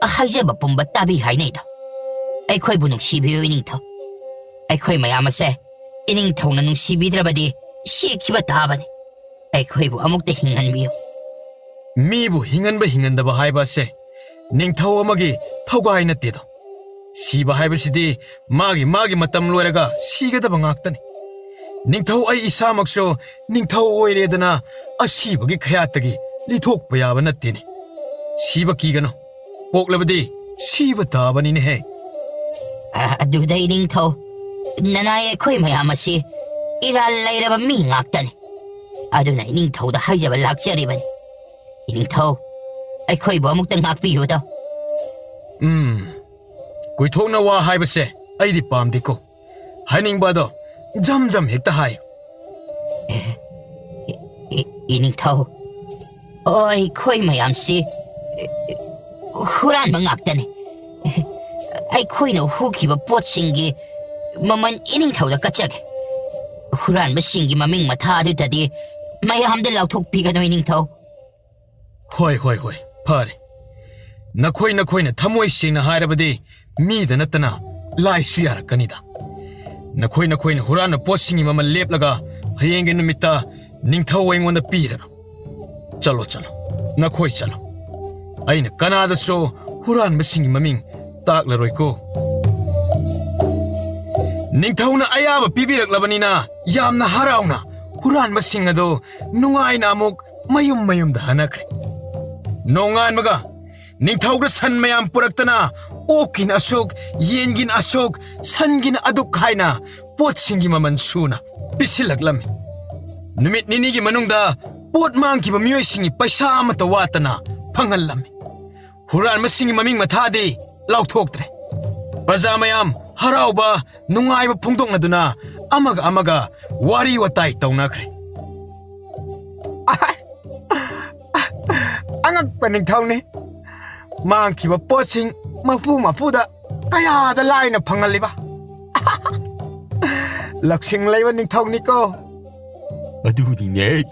ꯍꯥꯏꯖꯕ ꯄꯨꯝꯕ ꯇꯥꯕꯤ ꯍꯥꯏꯅꯩꯗꯣ꯫ ꯑꯩꯈꯣꯏꯕꯨ ꯅꯨꯡꯁꯤꯕꯤꯌꯨ ꯏꯅꯤꯡꯊꯧ꯫ ꯑꯩꯈꯣꯏ ꯃꯌꯥꯝ ꯑꯁꯦ ꯏꯅꯤꯡꯊꯧꯅ ꯅꯨꯡꯁꯤꯕꯤꯗ꯭ꯔꯕꯗꯤ ꯁꯤꯈꯤꯕ ꯇꯥꯕꯅꯤ꯫ ꯑꯩꯈꯣꯏꯕꯨ ꯑꯃꯨꯛꯇ ꯍꯤꯡꯍꯟꯕꯤꯌꯨ꯫ ꯃꯤꯕꯨ ꯍꯤꯡꯍꯟꯕ ꯍꯤꯡꯍꯟꯗꯕ ꯍꯥꯏꯕ ꯑꯁꯦ ꯅꯤꯡꯊꯧ ꯑꯃꯒꯤ ꯊꯧꯒꯥꯏ ꯅꯠꯇꯦꯗꯣ꯫ ꯁꯤꯕ ꯍꯥꯏꯕꯁꯤꯗꯤ ꯃꯥꯒꯤ ꯃꯥꯒꯤ ꯃꯇꯝ ꯂꯣꯏꯔꯒ ꯁꯤꯒꯗꯕ ꯉꯥꯛꯇꯅꯤ꯫ ꯅꯤꯡꯊꯧ ꯑꯩ ꯏꯁꯥꯃꯛꯁꯨ ꯅꯤꯡꯊꯧ ꯑꯣꯏꯔꯦꯗꯅ ꯑꯁꯤꯕꯒꯤ ꯈꯌꯥꯠꯇꯒꯤ ꯂꯤꯊꯣꯛꯄ ꯌꯥꯕ ꯅꯠꯇꯦꯅꯦ꯫ ꯁꯤꯕ ꯀꯤꯒꯅꯨ, ꯄꯣꯛꯂꯕꯗꯤ ꯁꯤꯕ ꯇꯥꯕꯅꯤꯅꯦꯍꯦ꯫ ꯑ, ꯑꯗꯨꯗ ꯏꯅꯤꯡꯊꯧ, ꯅꯅꯥꯏ ꯑꯩꯈꯣꯏ ꯃꯌꯥꯝ ꯑꯁꯤ ꯏꯔꯥꯜ ꯂꯩꯔꯕ ꯃꯤ ꯉꯥꯛꯇꯅꯤ꯫ ꯑꯗꯨꯅ ꯏꯅꯤꯡꯊꯧꯗ ꯍꯥꯏꯖꯕ ꯂꯥꯛꯆꯔꯤꯕꯅꯤ꯫ ꯏꯅꯤꯡꯊꯧ, ꯑꯩꯈꯣꯏꯕꯨ ꯑꯃꯨꯛꯇ ꯉꯥꯛꯄꯤꯌꯨꯗꯣ꯫ ꯎꯝ, ꯀꯨꯏꯊꯣꯛꯅ ꯋꯥ ꯍꯥꯏꯕꯁꯦ ꯑꯩꯗꯤ ꯄꯥꯝꯗꯦꯀꯣ꯫ ꯍꯥꯏꯅꯤꯡꯕ ꯑꯗꯣ ꯖꯝ ꯖꯝ ꯍꯦꯛꯇ ꯍꯥꯏꯌꯨ꯫ ꯏ-, ꯏ-, ꯏꯅꯤꯡꯊꯧ, ꯑꯣ, ꯑꯩꯈꯣꯏ ꯃꯌꯥꯝꯁꯤ ꯍꯨꯔꯥꯟꯕ ꯉꯥꯛꯇꯅꯤ꯫ ꯑꯩꯈꯣꯏꯅ ꯍꯨꯈꯤꯕ ꯄꯣꯠꯁꯤꯡꯒꯤ ꯃꯃꯜ ꯏꯅꯤꯡꯊꯧꯗ ꯀꯠꯆꯒꯦ꯫ ꯍꯨꯔꯥꯟꯕꯁꯤꯡꯒꯤ ꯃꯃꯤꯡ ꯃꯊꯥ ꯑꯗꯨꯗꯗꯤ ꯃꯌꯥꯝꯗ ꯂꯥꯎꯊꯣꯛꯄꯤꯒꯅꯨ, ꯏꯅꯤꯡꯊꯧ꯫ ꯍꯣꯏ, ꯍꯣꯏ, ꯍꯣꯏ, ꯐꯔꯦ꯫ ꯅꯈꯣꯏ, ꯅꯈꯣꯏꯅ ꯊꯃꯣꯏ ꯁꯦꯡꯅ ꯍꯥꯏꯔꯕꯗꯤ ꯃꯤꯗ ꯅꯠꯇꯅ ꯂꯥꯏꯁꯨ ꯌꯥꯔꯛꯀꯅꯤꯗ꯫ ꯅꯈꯣꯏ, ꯅꯈꯣꯏꯅ ꯍꯨꯔꯥꯟꯕ ꯄꯣꯠꯁꯤꯡꯒꯤ ꯃꯃꯜ ꯂꯦꯞꯂꯒ ꯍꯌꯦꯡꯒꯤ ꯅꯨꯃꯤꯠꯇ ꯅꯤꯡꯊꯧ ꯑꯩꯉꯣꯟꯗ ꯄꯤꯔꯅꯨ꯫ ꯆꯠꯂꯣ, ꯆꯠꯂꯣ, ꯅꯈꯣꯏ ꯆꯠꯂꯣ꯫ ꯑꯩꯅ ꯀꯅꯥꯗꯁꯨ ꯍꯨꯔꯥꯟꯕꯁꯤꯡꯒꯤ ꯃꯃꯤꯡ ꯇꯥꯛꯂꯔꯣꯏꯀꯣ꯫ ꯅꯤꯡꯊꯧꯅ ꯑꯌꯥꯕ ꯄꯤꯕꯤꯔꯛꯂꯕꯅꯤꯅ ꯌꯥꯝꯅ ꯍꯔꯥꯎꯅ ꯍꯨꯔꯥꯟꯕꯁꯤꯡ ꯑꯗꯨ ꯅꯨꯡꯉꯥꯏꯅ ꯑꯃꯨꯛ ꯃꯌꯨꯝ ꯃꯌꯨꯝꯗ ꯍꯟꯅꯈ꯭ꯔꯦ꯫ ꯅꯣꯡꯉꯥꯟꯕꯒ ꯅꯤꯡꯊꯧꯒ ꯁꯟ ꯃꯌꯥꯝ ꯄꯨꯔꯛꯇꯅ ꯑꯣꯛꯀꯤꯅ ꯑꯁꯨꯛ, ꯌꯦꯟꯒꯤꯅ ꯑꯁꯨꯛ, ꯁꯟꯒꯤꯅ ꯑꯗꯨꯛ ꯍꯥꯏꯅ ꯄꯣꯠꯁꯤꯡꯒꯤ ꯃꯃꯜ ꯁꯨꯅ ꯄꯤꯁꯤꯜꯂꯛꯂꯝꯃꯤ꯫ ꯅꯨꯃꯤꯠ ꯅꯤꯅꯤꯒꯤ ꯃꯅꯨꯡꯗ ꯄꯣꯠ ꯃꯥꯡꯈꯤꯕ ꯃꯤꯑꯣꯏꯁꯤꯡꯒꯤ ꯄꯩꯁꯥ ꯑꯃꯠꯇ ꯋꯥꯠꯇꯅ ꯐꯪꯍꯜꯂꯝꯃꯤ꯫ ꯍꯨꯔꯥꯟꯕꯁꯤꯡꯒꯤ ꯃꯃꯤꯡ ꯃꯊꯥꯗꯤ ꯂꯥꯎꯊꯣꯛꯇ꯭ꯔꯦ꯫ ꯄ꯭ꯔꯖꯥ ꯃꯌꯥꯝ ꯍꯔꯥꯎꯕ, ꯅꯨꯡꯉꯥꯏꯕ ꯐꯣꯡꯗꯣꯛꯅꯗꯨꯅ ꯑꯃꯒ ꯑꯃꯒ ꯋꯥꯔꯤ ꯋꯥꯇꯥꯏ ꯇꯧꯅꯈ꯭ꯔꯦ꯫ ꯑꯍꯥ! ꯑꯉꯛꯄ ꯅꯤꯡꯊꯧꯅꯤ꯫ ꯃꯥꯡꯈꯤꯕ ꯄꯣꯠꯁꯤꯡ ꯃꯄꯨ ꯃꯄꯨꯗ ꯀꯌꯥꯗ ꯂꯥꯏꯅ ꯐꯪꯍꯜꯂꯤꯕ꯫ ꯂꯧꯁꯤꯡ ꯂꯩꯕ ꯅꯤꯡꯊꯧꯅꯤꯀꯣ꯫ ꯑꯗꯨꯅꯤꯅꯦ,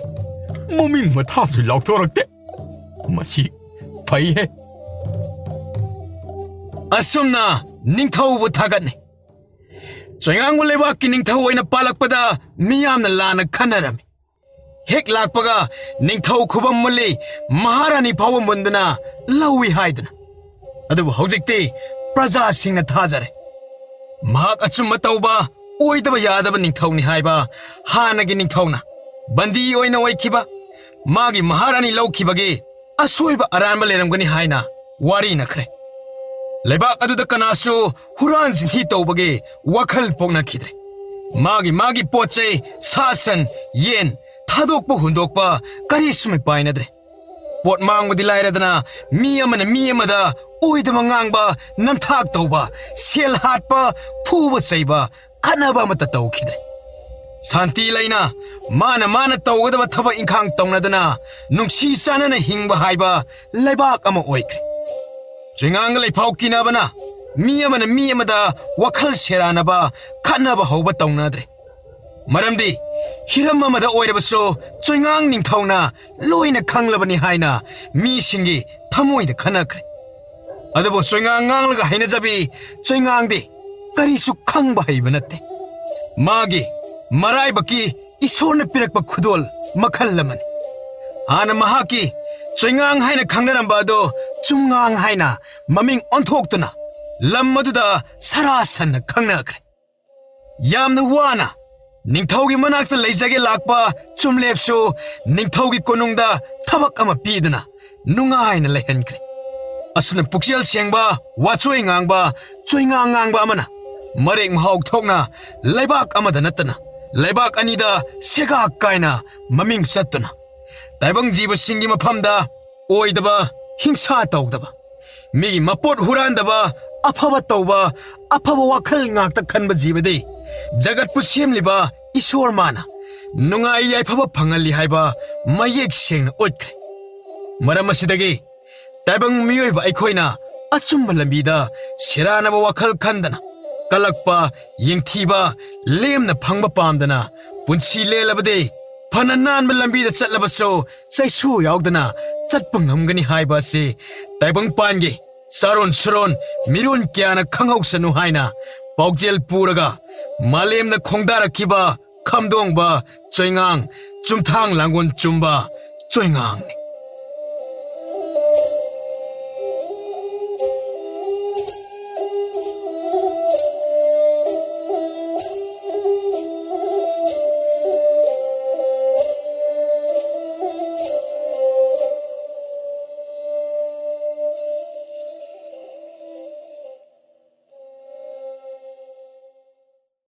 ꯃꯃꯤꯡ ꯃꯊꯥꯁꯨ ꯂꯥꯎꯊꯣꯔꯛꯇꯦ꯫ ꯃꯁꯤ ꯐꯩꯍꯦ꯫ ꯑꯁꯨꯝꯅ ꯅꯤꯡꯊꯧꯕꯨ ꯊꯥꯒꯠꯅꯩ꯫ ꯆꯣꯏꯉꯥꯡꯕ ꯂꯩꯕꯥꯛꯀꯤ ꯅꯤꯡꯊꯧ ꯑꯣꯏꯅ ꯄꯥꯜꯂꯛꯄꯗ ꯃꯤꯌꯥꯝꯅ ꯂꯥꯟꯅ ꯈꯟꯅꯔꯝꯃꯤ꯫ ꯍꯦꯛ ꯂꯥꯛꯄꯒ ꯅꯤꯡꯊꯧ ꯈꯨꯕꯝ ꯃꯨꯜꯂꯤ, ꯃꯍꯥꯔꯥꯅꯤ ꯐꯥꯎꯕ ꯃꯨꯟꯗꯨꯅ ꯂꯧꯏ ꯍꯥꯏꯗꯨꯅ꯫ ꯑꯗꯨꯕꯨ ꯍꯧꯖꯤꯛꯇꯤ ꯄ꯭ꯔꯖꯥꯁꯤꯡꯅ ꯊꯥꯖꯔꯦ꯫ ꯃꯍꯥꯛ ꯑꯆꯨꯝꯕ ꯇꯧꯕ, ꯑꯣꯏꯗꯕ ꯌꯥꯗꯕ ꯅꯤꯡꯊꯧꯅꯤ ꯍꯥꯏꯕ ꯍꯥꯟꯅꯒꯤ ꯅꯤꯡꯊꯧꯅ ꯕꯟꯗꯤ ꯑꯣꯏꯅ ꯑꯣꯏꯈꯤꯕ ꯃꯥꯒꯤ ꯃꯍꯥꯔꯥꯅꯤ ꯂꯧꯈꯤꯕꯒꯤ ꯑꯁꯣꯏꯕ ꯑꯔꯥꯟꯕ ꯂꯩꯔꯝꯒꯅꯤ ꯍꯥꯏꯅ ꯋꯥꯔꯤꯅꯈ꯭ꯔꯦ꯫ ꯂꯩꯕꯥꯛ ꯑꯗꯨꯗ ꯀꯅꯥꯁꯨ ꯍꯨꯔꯥꯟ ꯆꯤꯟꯊꯤ ꯇꯧꯕꯒꯤ ꯋꯥꯈꯜ ꯄꯣꯛꯅꯈꯤꯗ꯭ꯔꯦ꯫ ꯃꯥꯒꯤ ꯃꯥꯒꯤ ꯄꯣꯠ ꯆꯩ, ꯁꯥ ꯁꯟ, ꯌꯦꯟ, ꯊꯥꯗꯣꯛꯄ ꯍꯨꯟꯗꯣꯛꯄ ꯀꯔꯤꯁꯨ ꯃꯤꯄꯥꯏꯅꯗ꯭ꯔꯦ꯫ ꯄꯣꯠ ꯃꯥꯡꯕꯗꯤ ꯂꯥꯏꯔꯗꯅ ꯃꯤ ꯑꯃꯅ ꯃꯤ ꯑꯃꯗ ꯑꯣꯏꯗꯕ ꯉꯥꯡꯕ, ꯅꯝꯊꯥꯛ ꯇꯧꯕ, ꯁꯦꯜ ꯍꯥꯠꯄ, ꯐꯨꯕ ꯆꯩꯕ, ꯈꯠꯅꯕ ꯑꯃꯠꯇ ꯇꯧꯈꯤꯗ꯭ꯔꯦ꯫ ꯁꯥꯟꯇꯤ ꯂꯩꯅ ꯃꯥꯅ ꯃꯥꯅ ꯇꯧꯒꯗꯕ ꯊꯕꯛ ꯏꯪꯈꯥꯡ ꯇꯧꯅꯗꯅ ꯅꯨꯡꯁꯤ ꯆꯥꯟꯅꯅ ꯍꯤꯡꯕ ꯍꯥꯏꯕ ꯂꯩꯕꯥꯛ ꯑꯃ ꯑꯣꯏꯈ꯭ꯔꯦ꯫ ꯆꯣꯏꯉꯥꯡꯒ ꯂꯩꯐꯥꯎ ꯀꯤꯅꯕꯅ ꯃꯤ ꯑꯃꯅ ꯃꯤ ꯑꯃꯗ ꯋꯥꯈꯜ ꯁꯦꯔꯥꯟꯅꯕ, ꯈꯠꯅꯕ ꯍꯧꯕ ꯇꯧꯅꯗ꯭ꯔꯦ꯫ ꯃꯔꯝꯗꯤ ꯍꯤꯔꯝ ꯑꯃꯗ ꯑꯣꯏꯔꯕꯁꯨ ꯆꯣꯏꯉꯥꯡ ꯅꯤꯡꯊꯧꯅ ꯂꯣꯏꯅ ꯈꯪꯂꯕꯅꯤ ꯍꯥꯏꯅ ꯃꯤꯁꯤꯡꯒꯤ ꯊꯃꯣꯏꯗ ꯈꯟꯅꯈ꯭ꯔꯦ꯫ ꯑꯗꯨꯕꯨ ꯆꯣꯏꯉꯥꯡ ꯉꯥꯡꯂꯒ ꯍꯩꯅꯖꯕꯤ ꯆꯣꯏꯉꯥꯡꯗꯤ ꯀꯔꯤꯁꯨ ꯈꯪꯕ ꯍꯩꯕ ꯅꯠꯇꯦ꯫ ꯃꯥꯒꯤ ꯃꯔꯥꯏꯕꯛꯀꯤ ꯏꯁꯣꯔꯅ ꯄꯤꯔꯛꯄ ꯈꯨꯗꯣꯜ ꯃꯈꯜ ꯑꯃꯅꯤ꯫ ꯍꯥꯟꯅ ꯃꯍꯥꯛꯀꯤ ꯆꯣꯏꯉꯥꯡ ꯍꯥꯏꯅ ꯈꯪꯅꯔꯝꯕ ꯑꯗꯨ ꯆꯨꯝꯉꯥꯡ ꯍꯥꯏꯅ ꯃꯃꯤꯡ ꯑꯣꯟꯊꯣꯛꯇꯨꯅ ꯂꯝ ꯑꯗꯨꯗ ꯁꯔꯥ ꯁꯟꯅ ꯈꯪꯅꯈ꯭ꯔꯦ꯫ ꯌꯥꯝꯅ ꯋꯥꯅ ꯅꯤꯡꯊꯧꯒꯤ ꯃꯅꯥꯛꯇ ꯂꯩꯖꯒꯦ ꯂꯥꯛꯄ ꯆꯨꯝꯂꯦꯞꯁꯨ ꯅꯤꯡꯊꯧꯒꯤ ꯀꯣꯅꯨꯡꯗ ꯊꯕꯛ ꯑꯃ ꯄꯤꯗꯨꯅ ꯅꯨꯡꯉꯥꯏꯅ ꯂꯩꯍꯟꯈ꯭ꯔꯦ꯫ ꯑꯁꯨꯝꯅ ꯄꯨꯛꯆꯦꯜ ꯁꯦꯡꯕ, ꯋꯥꯆꯣꯏ ꯉꯥꯡꯕ, ꯆꯣꯏꯉꯥꯡ ꯉꯥꯡꯕ ꯑꯃꯅ ꯃꯔꯦꯛ ꯃꯍꯥꯎ ꯊꯣꯛꯅ ꯂꯩꯕꯥꯛ ꯑꯃꯗ ꯅꯠꯇꯅ ꯂꯩꯕꯥꯛ ꯑꯅꯤꯗ ꯁꯦꯒꯥꯛ ꯀꯥꯏꯅ ꯃꯃꯤꯡ ꯆꯠꯇꯨꯅ ꯇꯥꯏꯕꯪ ꯖꯤꯕꯁꯤꯡꯒꯤ ꯃꯐꯝꯗ ꯑꯣꯏꯗꯕ, ꯍꯤꯡꯁꯥ ꯇꯧꯗꯕ, ꯃꯤꯒꯤ ꯃꯄꯣꯠ ꯍꯨꯔꯥꯟꯗꯕ, ꯑꯐꯕ ꯇꯧꯕ, ꯑꯐꯕ ꯋꯥꯈꯜ ꯉꯥꯛꯇ ꯈꯟꯕ ꯖꯤꯕꯗꯤ ꯖꯒꯠꯄꯨ ꯁꯦꯝꯂꯤꯕ ꯏꯁꯣꯔ ꯃꯥꯅ ꯅꯨꯡꯉꯥꯏ ꯌꯥꯏꯐꯕ ꯐꯪꯍꯜꯂꯤ ꯍꯥꯏꯕ ꯃꯌꯦꯛ ꯁꯦꯡꯅ ꯎꯠꯈ꯭ꯔꯦ꯫ ꯃꯔꯝ ꯑꯁꯤꯗꯒꯤ ꯇꯥꯏꯕꯪ ꯃꯤꯑꯣꯏꯕ ꯑꯩꯈꯣꯏꯅ ꯑꯆꯨꯝꯕ ꯂꯝꯕꯤꯗ ꯁꯦꯔꯥꯟꯅꯕ ꯋꯥꯈꯜ ꯈꯟꯗꯅ, ꯀꯜꯂꯛꯄ, ꯌꯦꯡꯊꯤꯕ, ꯂꯦꯝꯅ ꯐꯪꯕ ꯄꯥꯝꯗꯅ ꯄꯨꯟꯁꯤ ꯂꯦꯜꯂꯕꯗꯤ, ꯐꯅ ꯅꯥꯟꯕ ꯂꯝꯕꯤꯗ ꯆꯠꯂꯕꯁꯨ ꯆꯩꯁꯨ ꯌꯥꯎꯗꯅ ꯆꯠꯄ ꯉꯝꯒꯅꯤ ꯍꯥꯏꯕ ꯑꯁꯤ ꯇꯥꯏꯕꯪꯄꯥꯟꯒꯤ ꯆꯥꯔꯣꯟ ꯁꯨꯔꯣꯟ ꯃꯤꯔꯣꯟ ꯀꯌꯥꯅ ꯈꯪꯍꯧꯁꯅꯨ ꯍꯥꯏꯅ ꯄꯥꯎꯖꯦꯜ ꯄꯨꯔꯒ ꯃꯥꯂꯦꯝꯅ ꯈꯣꯡꯗꯥꯔꯛꯈꯤꯕ ꯈꯝꯗꯣꯡꯕ ꯆꯣꯏꯉꯥꯡ, ꯆꯨꯝꯊꯥꯡ ꯂꯥꯡꯒꯣꯜ ꯆꯨꯝꯕ ꯆꯣꯏꯉꯥꯡꯅꯤ꯫